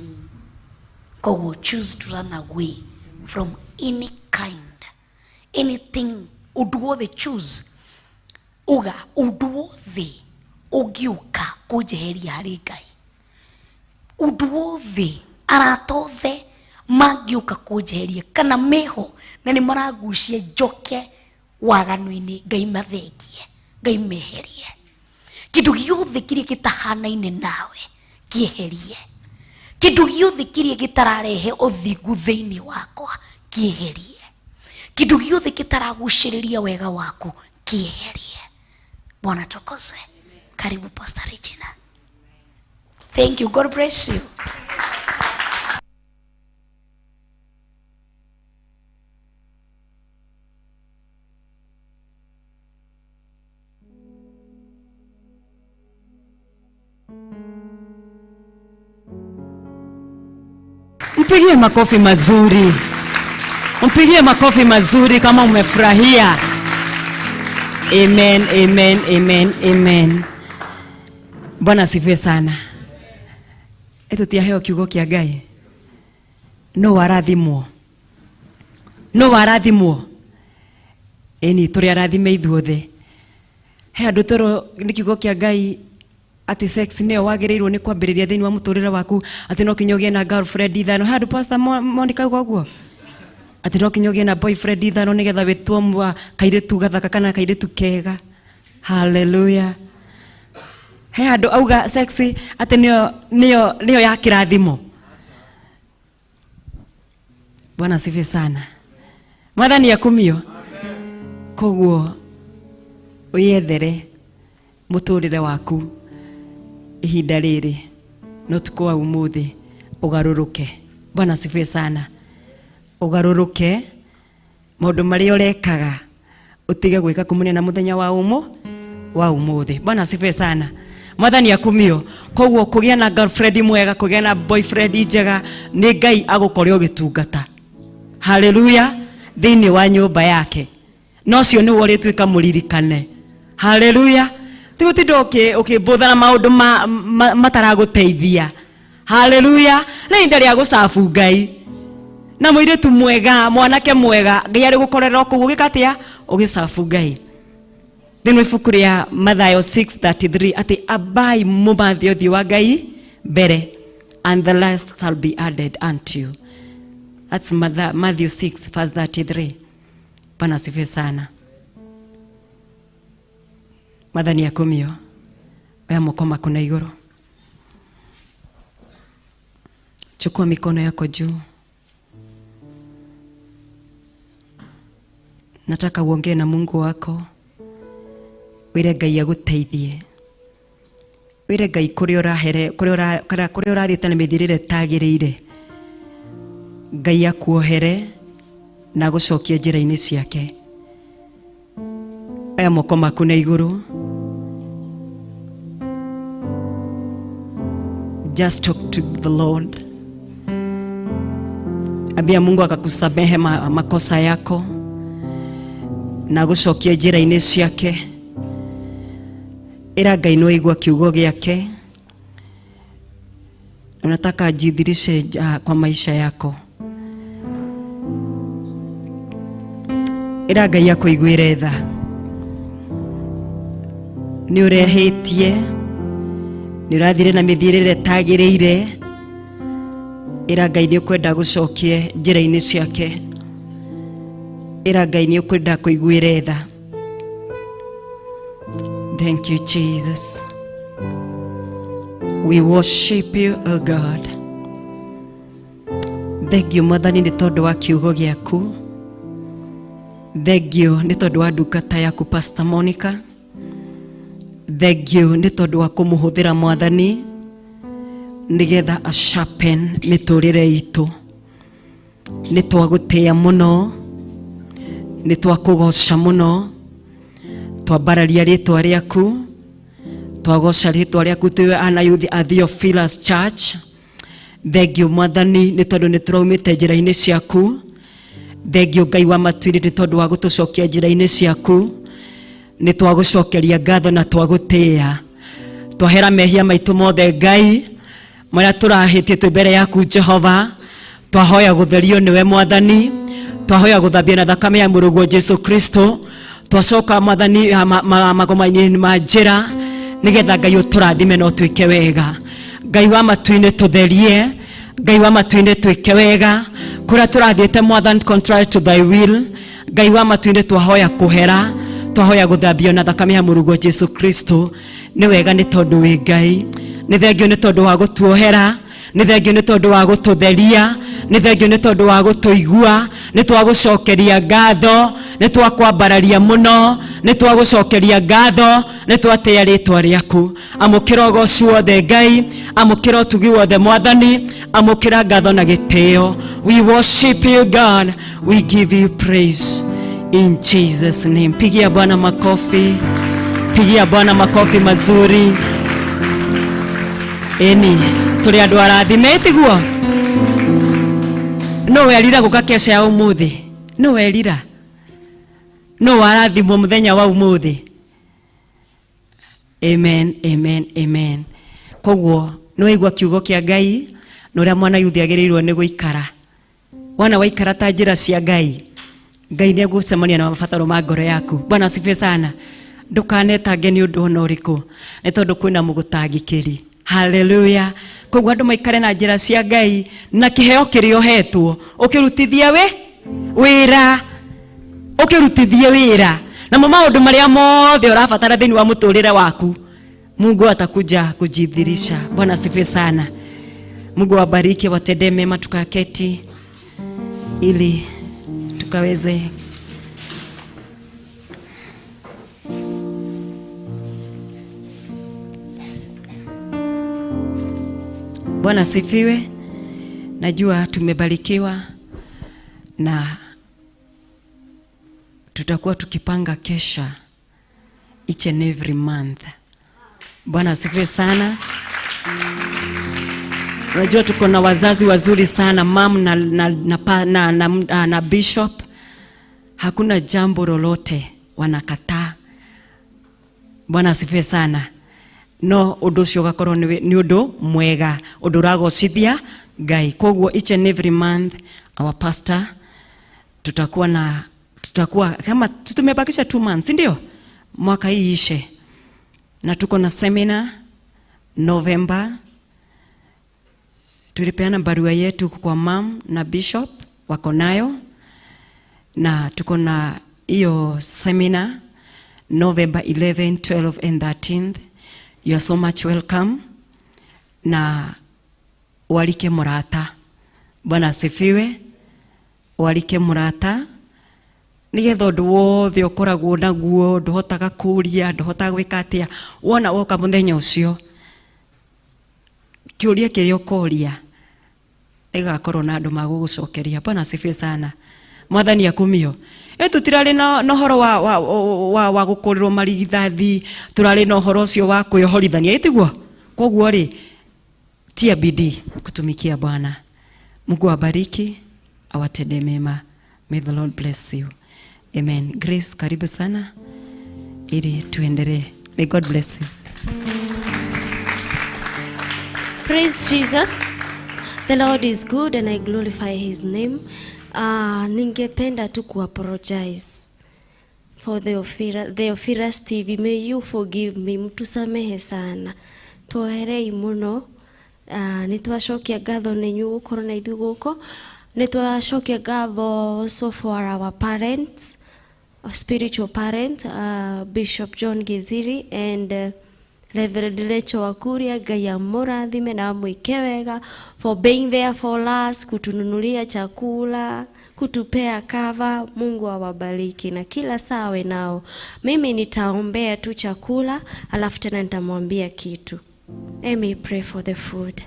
S19: Koguo choose to run away from any kind, anything, ũndũ wothe choose. Uga ũndũ wothe ũngĩũka kũnjeheria harĩ Ngai, ũndũ wothe arata othe mangĩũka kũnjeheria kana meho na nĩ marangucia njoke waganu-inĩ, Ngai mathengie, Ngai meherie. Kĩndũ gĩothe kĩrĩa gĩtahanaine nawe kĩeherie. Kĩndũ gĩothe kĩrĩa gĩtararehe ũthingu thĩinĩ wakwa kĩeherie. Kĩndũ gĩothe gĩtaragucĩrĩria wega waku kĩeherie. Bwana tukuze. Karibu Pastor Regina. Thank you. God bless you.
S9: Mpigie makofi mazuri. Mpigie makofi mazuri kama umefurahia. Amen, amen, amen, amen. Bwana asifiwe sana. Tũtiaheo kiugo kĩa Ngai. No warathimwo. No warathimwo. Ĩni tũrĩ arathime ithuothe. He andũ twerwo nĩ kiugo kĩa Ngai atĩ sex nĩyo wagĩrĩirwo nĩ kwambĩrĩria thĩinĩ wa mũtũrĩre waku, atĩ no kinya ũgĩe na girlfriend ithano. He andũ Pastor Monica auga ũguo? Atĩ no kinya ũgĩe na boyfriend ithano nĩgetha wĩtwo mwa kairĩtu gathaka kana kairĩtu kega. Hallelujah. He andũ auga sex atĩ nĩyo ya kĩrathimo. Bwana asifiwe sana. Mwathani akumio. Koguo wiyethere mũtũrĩre waku ihinda rĩrĩ no tukũ wa ũmũthĩ ũgarũrũke. Bwana asifiwe sana. Ũgarũrũke maũndũ marĩa ũrekaga ũtige gwĩka kumania na mũthenya wa ũmũ wa ũmũthĩ. Bwana asifiwe sana. Mwathani akumio. Koguo kũgĩa na girlfriend mwega, kũgĩa na boyfriend njega, nĩ Ngai agũkore ũgĩtungata. Hallelujah. Thĩinĩ wa nyũmba yake. Na ũcio nĩwe ũrĩtuĩka mũririkane. Hallelujah. Ti gũtinda ũkĩmbũtha na maũndũ mataragũteithia. Hallelujah. Nĩ ihinda rĩa gũcabu Ngai. Na mũirĩtu mwega, mwanake mwega, Ngai arĩ gũkorera o kũu ũgĩka atĩa? Ũgĩcabu Ngai. Thĩinĩ wa ibuku rĩa Mathayo 6:33 atĩ ambai mũmathe ũthiũ wa Ngai mbere, and the rest shall be added unto you. That's Matthew 6 verse 33. Bwana asifiwe sana. Mwathani akumio. Oya moko maku na igũrũ. Chukua mikono yako juu. Nataka uongee na Mungu wako. Wĩre Ngai agũteithie. Wĩre Ngai kũrĩa ũrahere, kũrĩa ũra, kana kũrĩa ũrathiĩte na mĩthiĩre ĩrĩa ĩtagĩrĩire. Ngai akuohere na agũcokie njĩra-inĩ ciake. Oya moko maku na igũrũ. Just talk to the Lord. Ambia Mungu akakusamehe makosa yako na agũcokie njĩra-inĩ ciake. Ĩra Ngai nĩ waigua kiugo gĩake. Unataka ajidhihirishe kwa maisha yako. Ĩra Ngai akũiguĩre tha. Nĩ ũrehĩtie, nĩ ũrathire na mĩthiĩre ĩrĩa ĩtagĩrĩire. Ĩra Ngai nĩ ũkwenda gũcokie njĩra-inĩ ciake. Ĩra Ngai nĩ ũkwenda kũiguĩre tha. Thank you, Jesus. We worship you, O God. Thank you, Mwathani, nĩ tondũ wa kiugo gĩaku. Thank you nĩ tondũ wa ndungata yaku Pastor Monica. Thank you nĩ tondũ wa kũmũhũthĩra Mwathani nĩgetha a sharpen mĩtũrĩre itũ. Nĩ twagũtĩĩa mũno, nĩ twakũgoca mũno, twambararia rĩtwa rĩaku, twagoca rĩtwa rĩaku twĩ ana youth a Theophilus Church. Thengio Mwathani nĩ tondũ nĩ tũraumĩte njĩra-inĩ ciaku. Thengio Ngai wa matu-inĩ nĩ tondũ wa gũtũcokia njĩra-inĩ ciaku. Nĩ twagũcokeria ngatho na twagũtĩĩa. Twahera mehia maitũ mothe Ngai marĩa tũrahĩtie twĩ mbere yaku Jehova. Twahoya gũtherio nĩwe Mwathani, twahoya gũthambia na thakame ya mũrũguo Jesu Kristo. Twacoka Mwathani magoma-inĩ ma njĩra nĩgetha Ngai ũtũrathime na ũtwĩke wega. Ngai wa matu-inĩ tũtherie, Ngai wa matu-inĩ twĩke wega kũrĩa tũrathiĩte Mwathani contrary to thy will. Ngai wa matu-inĩ twahoya kũhera, twahoya gũthambio na thakame ya mũrũguo Jesu Kristo. Nĩ wega nĩ tondũ wĩ Ngai. Nĩ thengio nĩ tondũ wa gũtuohera, nĩ thengio nĩ tondũ wa gũtũtheria, nĩ thengio nĩ tondũ wa gũtũigua. Nĩ twagũcokeria ngatho, nĩ twakwambararia mũno, nĩ twagũcokeria ngatho, nĩ twatĩĩa rĩtwa rĩaku. Amũkĩra ũgoci wothe Ngai, amũkĩra ũtugi wothe Mwathani, amũkĩra ngatho na gĩtĩo. We worship you God, we give you praise in Jesus name. Pigia Bwana makofi, pigia Bwana makofi mazuri. Eni tũrĩ andũ arathime tiguo? No werira gũka kesha ya ũmũthĩ? No werira? No warathimwo mũthenya wa ũmũthĩ? Amen, amen, amen. Koguo nĩ waigua kiugo kĩa Ngai na ũrĩa mwana yuthi agĩrĩirwo nĩ gũikara. Wana waikara ta njĩra cia Ngai, Ngai nĩ egũcemania na mabataro ma ngoro yaku. Bwana asifiwe sana. Ndũkanetange nĩ ũndũ ona ũrĩkũ, nĩ tondũ kwĩna mũgũtangĩkĩri. Haleluya. Koguo andũ maikare na njĩra cia Ngai na kĩheo kĩrĩa ũhetwo ũkĩrutithie wĩra, ũkĩrutithie wĩra namo maũndũ marĩa mothe ũrabatara thĩinĩ wa mũtũrĩre waku, Mungu atakuja kujidhirisha. Bwana asifiwe sana. Mungu awabariki, watendee mema, tukaketi ili tukaweze. Bwana asifiwe. Najua tumebarikiwa na tutakuwa tukipanga kesha each and every month. Bwana asifiwe sana. Unajua tuko na wazazi wazuri sana, mam na bishop. Hakuna jambo lolote wanakataa. Bwana asifiwe sana. No ũndũ ũcio ũgakorwo nĩ ũndũ mwega, ũndũ ũragocithia Ngai. Koguo each and every month our pastor tutakuwa kama tumebakisha 2 months, ndio mwaka hii ishe, na tuko na seminar November. Tulipeana barua yetu kwa mam na bishop, wako nayo, na tuko na hiyo seminar November 11, 12 and 13. You are so much welcome. Na walike murata. Bwana asifiwe. Walike murata nigetha ũndũ wothe ũkoragwo naguo, ndũhotaga kũria, ndũhotaga gwĩka atĩa, wona woka mũthenya ũcio kĩũria kĩrĩa ũkoria ĩgakorwo na andũ magũgũcokeria. Bwana asifiwe sana. Mwathani akumio. Tũtirarĩ na ũhoro wa gũkũrĩrwo marigithathi, tũrarĩ na ũhoro ũcio wa kwĩohorithania, ĩtiguo? Koguo rĩ, tia bidii kutumikia Bwana. Mungu awabariki, awatende mema. May the Lord bless you. Amen. Grace, karibu sana ili tuendelee. May God bless you.
S4: Praise Jesus. The Lord is good and I glorify his name. Ningependa tu kuapologize for the Theophilus TV. May you forgive me. Mtusamehe sana. Twoherei muno. Nitwacokia ngatho nĩ inyuĩ gũkorwo na ithuĩ gũkũ. Nitwacokia ngatho also for our parents, our spiritual parent, Bishop John Githiri and Reverend Rachel Wakuria. Ngai amũrathime na amwĩke wega for being there for us, kutununulia chakula, kutupea cover. Mungu awabariki na kila saa awe nao. Mimi nitaombea tu chakula alafu tena nitamwambia kitu. Let me pray for the food.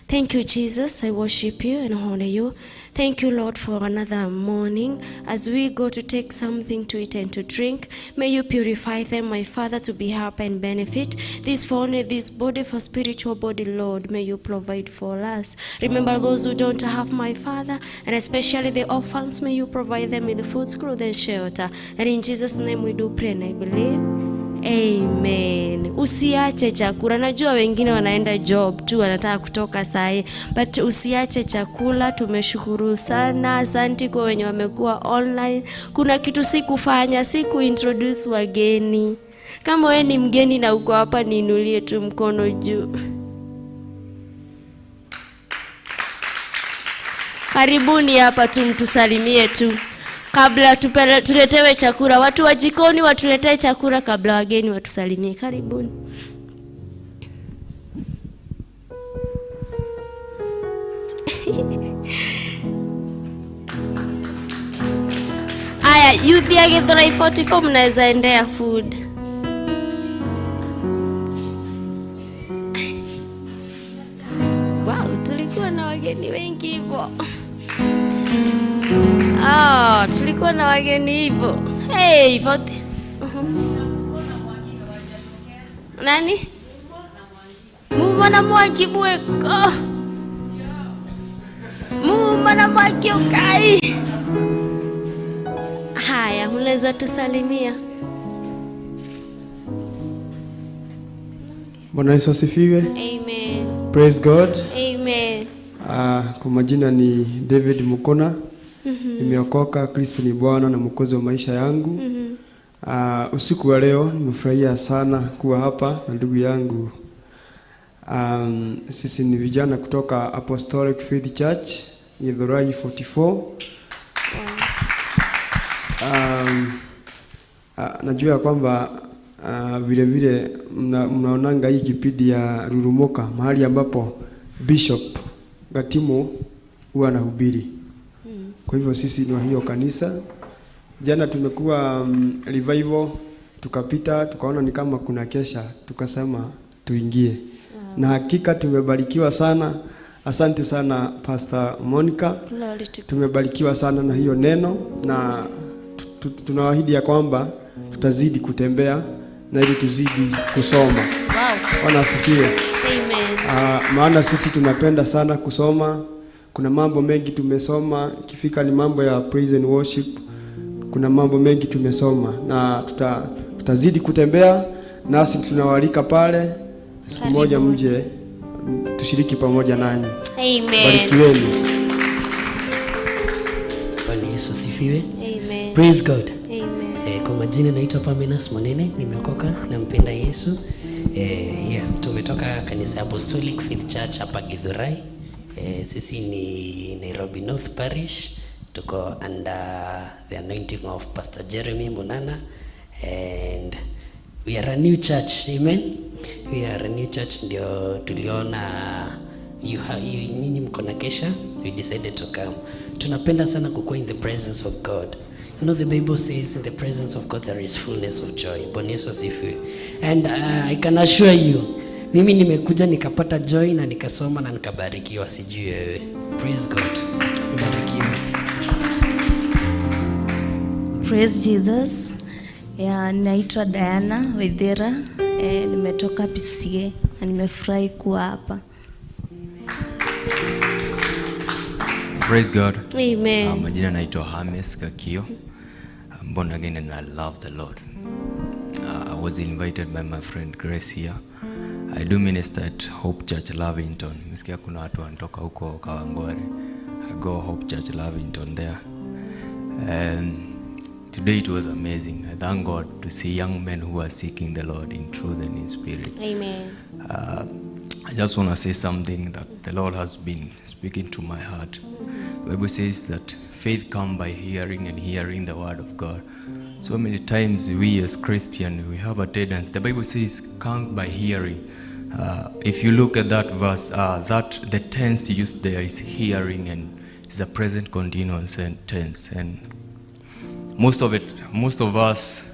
S4: Thank you, Jesus. I worship you and honor you. Thank you, Lord, for another morning. As we go to take something to eat and to drink, may you purify them, my Father, to be help and benefit. This for only this body, for spiritual body, Lord, may you provide for us. Remember those who don't have, my Father, and especially the orphans, may you provide them with food, clothes, and shelter. And in Jesus' name we do pray and I believe. Amen. Usiache chakula. Najua wengine wanaenda job tu wanataka kutoka sahi, but usiache chakula. Tumeshukuru sana. Asante kwa wenye wamekuwa online. Kuna kitu sikufanya, siku introduce wageni. Kama wewe ni mgeni na uko hapa, niinulie tu mkono juu. Karibuni hapa tu mtusalimie tu. Kabla tuletewe chakula, watu wa jikoni watuletee chakula kabla wageni watusalimie. Karibuni. Aya, youth ya Githurai 44 mnaweza endea food. Wow, tulikuwa na wageni wengi hivyo. Ah, tulikuwa na wageni hivyo. Hey, vote. Nani? Muma na Mwangi mweko. Muma na Mwangi ukai. Haya, unaweza tusalimia.
S20: Bwana Yesu asifiwe.
S4: Amen.
S20: Praise God.
S4: Amen.
S20: Kwa majina ni David Mukona. Nimeokoka, Kristo ni Bwana na Mwokozi wa maisha yangu. Usiku wa leo nimefurahia sana kuwa hapa na ndugu yangu. Sisi ni vijana kutoka Apostolic Faith Church, Githurai 44. Najua kwamba vile vile mnaonanga hii kipindi ya Rurumuka, mahali ambapo Bishop Gatimo huwa anahubiri. Kwa hivyo sisi ni wa hiyo kanisa. Jana tumekuwa revival, tukapita, tukaona ni kama kuna kesha, tukasema tuingie. Na hakika tumebarikiwa sana. Asante sana Pastor Monica. Tumebarikiwa sana na hiyo neno, na tunawaahidi ya kwamba tutazidi kutembea na ili tuzidi kusoma. Bwana asifiwe.
S4: Amen.
S20: Maana sisi tunapenda sana kusoma. Kuna mambo mengi tumesoma, ikifika ni mambo ya praise and worship, kuna mambo mengi tumesoma na tutazidi kutembea, nasi tunawalika pale siku moja mje tushiriki pamoja nanyi.
S4: Amen.
S20: Barikiweni.
S21: Bwana Yesu asifiwe.
S4: Amen.
S21: Praise God.
S4: Amen.
S21: Kwa majina naitwa Pamenas Monene, nimeokoka, nampenda Yesu. Tumetoka kanisa Apostolic Faith Church hapa Githurai. Sisi ni Nairobi North Parish, tuko under the anointing of Pastor Jeremy Munana, and we are a new church. Amen. We are a new church, ndio tuliona nyinyi mko na kesha, we decided to come. Tunapenda sana kukua in the presence of God. You know, the Bible says in the presence of God there is fullness of joy. Bwana Yesu asifiwe. And I can assure you, mimi nimekuja nikapata joy na nikasoma na nikabarikiwa, sijui wewe. Praise God. Mbarikiwe.
S22: Praise Jesus. Yeah, naitwa Diana Wethera. Nimetoka PCA na nimefurahi kuwa hapa.
S23: Praise God.
S4: Amen.
S23: Majina naitwa Hames Kakio. I'm born again and I love the Lord. I was invited by my friend Grace here. I do minister at Hope Church Lavington. Msikia kuna watu wanatoka huko Kawangware. I go Hope Church Lavington there. Today it was amazing. I thank God to see young men who are seeking the Lord in truth and in spirit.
S4: Amen.
S23: I just want to say something that the Lord has been speaking to my heart. The Bible says that faith comes by hearing and hearing the word of God. So many times we as Christians, we have a tendency. The Bible says, come by hearing. If you look at that verse, that the tense used there is hearing, and is a present continuous tense. And most of us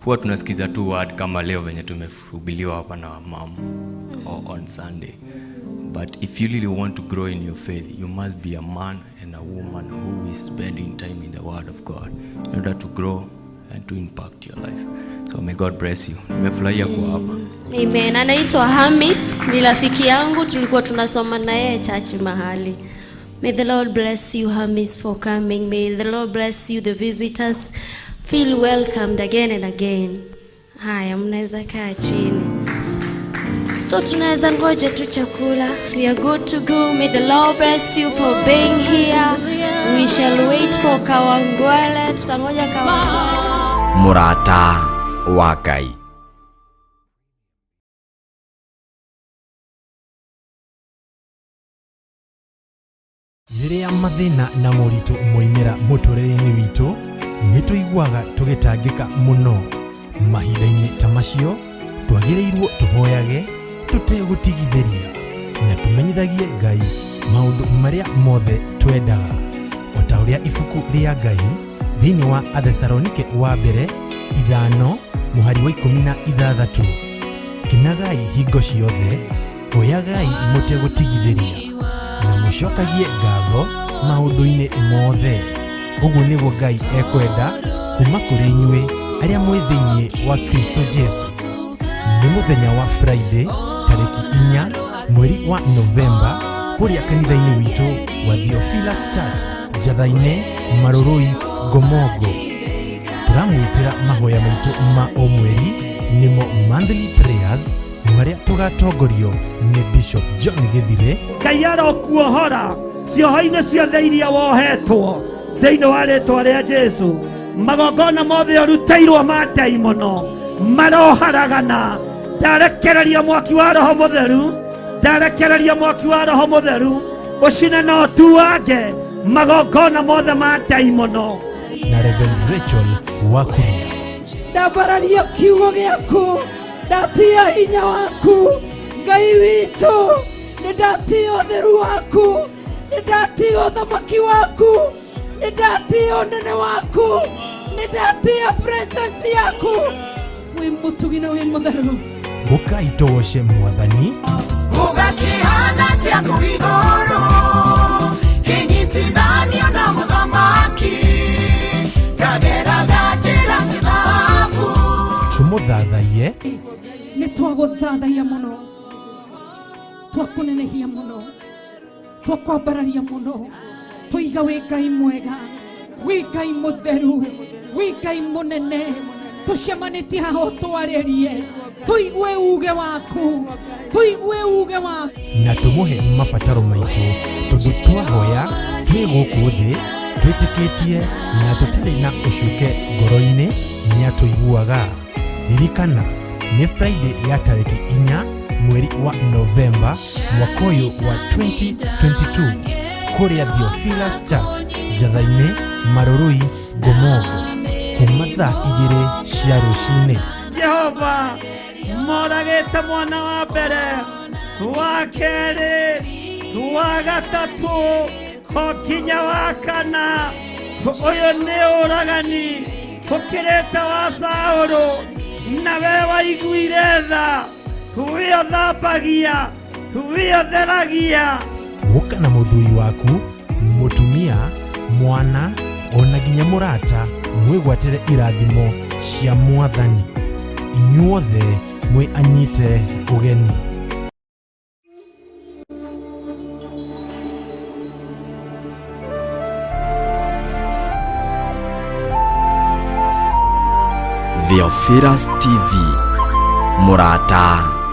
S23: huwa tunasikiza tu word kama leo venye tumehubiliwa hapa na mom or on Sunday. But if you really want to grow in your faith, you must be a man and a woman who is spending time in the Word of God in order to grow and to impact your life. So may God bless you. Nimefurahia kuwa hapa.
S4: Amen. Anaitwa Hamis, ni rafiki yangu, tulikuwa tunasoma na yeye church mahali. May the Lord bless you, Hamis, for coming. May the Lord bless you, the visitors. Feel welcomed again and again. Haya, mnaweza kaa chini. So tunaweza ngoja tu chakula. We are good to go. May the Lord bless you for being here. We shall wait for Kawangwale. Tutangoja Kawangwale.
S1: Mũrata wa Ngai.
S2: Rĩrĩa mathĩna na moritũ moimĩra mũtũrĩre-inĩ witũ, nĩ tũiguaga tũgĩtangĩka mũno. Mahinda-inĩ ta macio, twagĩrĩirwo tũhoyage tũtegũtigithĩria na tũmenyithagie Ngai maũndũ marĩa mothe twendaga, o ta ũrĩa ibuku rĩa Ngai thĩinĩ wa Athesalonike wa mbere 5 mũhari wa 16. Kenagai hingo ciothe, hoyagai mũtegũtigithĩria na mũcokagie ngatho maũndũ-inĩ mothe. Ũguo nĩguo Ngai ekwenda kuma kũrĩ inyuĩ arĩa mwĩ thĩinĩ wa Kristo Jesu. Nĩ mũthenya wa Friday tarĩki 4 mweri wa Novemba kũrĩa kanitha-inĩ witũ wa Theophilus Church Njatha-inĩ, Marũrũi, Ngomongo. Tũramwĩtĩra mahoya maitũ ma o mweri nĩmo monthly prayers marĩa tũgatongorio nĩ Bishop John Gĩthire.
S3: Ngai arokuohora cioho-inĩ ciothe iria wohetwo thĩinĩ wa rĩtwa rĩa Jesu. Magongona mothe ũrutĩirwo ma ndaimono maroharagana. Ndarekereria mwaki wa Roho Mũtheru, ndarekereria mwaki wa Roho Mũtheru ũcine na ũtuange magongona mothe ma ndaimono.
S2: Na Reverend Rachel Wakuria.
S24: Ndambararia kiugo gĩaku, ndatia hinya waku Ngai witũ, nĩ ndatia ũtheru waku, nĩ ndatia ũthamaki waku, nĩ ndatia ũnene waku, nĩ ndatia presence yaku. Wĩ mũtugi na wĩ mũtheru.
S2: Ũkai tũgoce Mwathani.
S25: Ũgakĩhana atĩa kũu igũrũ, kĩnyitithanio na mũthamaki, ngageraga njĩra cia thahabu.
S2: Tũmũthathaiye.
S24: Nĩ twagũthathaiya mũno, twakũnenehia mũno, twakwambararia mũno, tũiga wĩ Ngai mwega, wĩ Ngai mũtheru, wĩ Ngai mũnene. Tũcemanĩtie haha ũtwarĩrie, tũigue uge waku, tũigue uge waku.
S2: Na tũmũhe mabataro maitũ, tondũ twahoya twĩ gũkũ thĩ twĩtĩkĩtie na tũtarĩ na ũcuke ngoro-inĩ nĩatũiguaga. Ririkana nĩ Friday ya tarĩki 4 mweri wa Novemba mwaka ũyũ wa 2022 kũrĩa Theophilus Church Njatha-inĩ, Marũrũi, Ngomongo, kuma thaa 2 cia rũcinĩ.
S3: Jehova moragĩte mwana wa mbere, wa kerĩ, wa gatatũ, o nginya wa kana. Ũyũ nĩ ũragani ũkĩrĩte wa Saũlũ, na we waiguire tha, we ũthambagia, we ũtheragia.
S2: Ũka na mũthuri waku, mũtumia, mwana ona nginya mũrata, mwĩgwatĩre irathimo cia Mwathani. Inyuothe mwĩ anyite ũgeni.
S1: Theophilus TV, Mũrata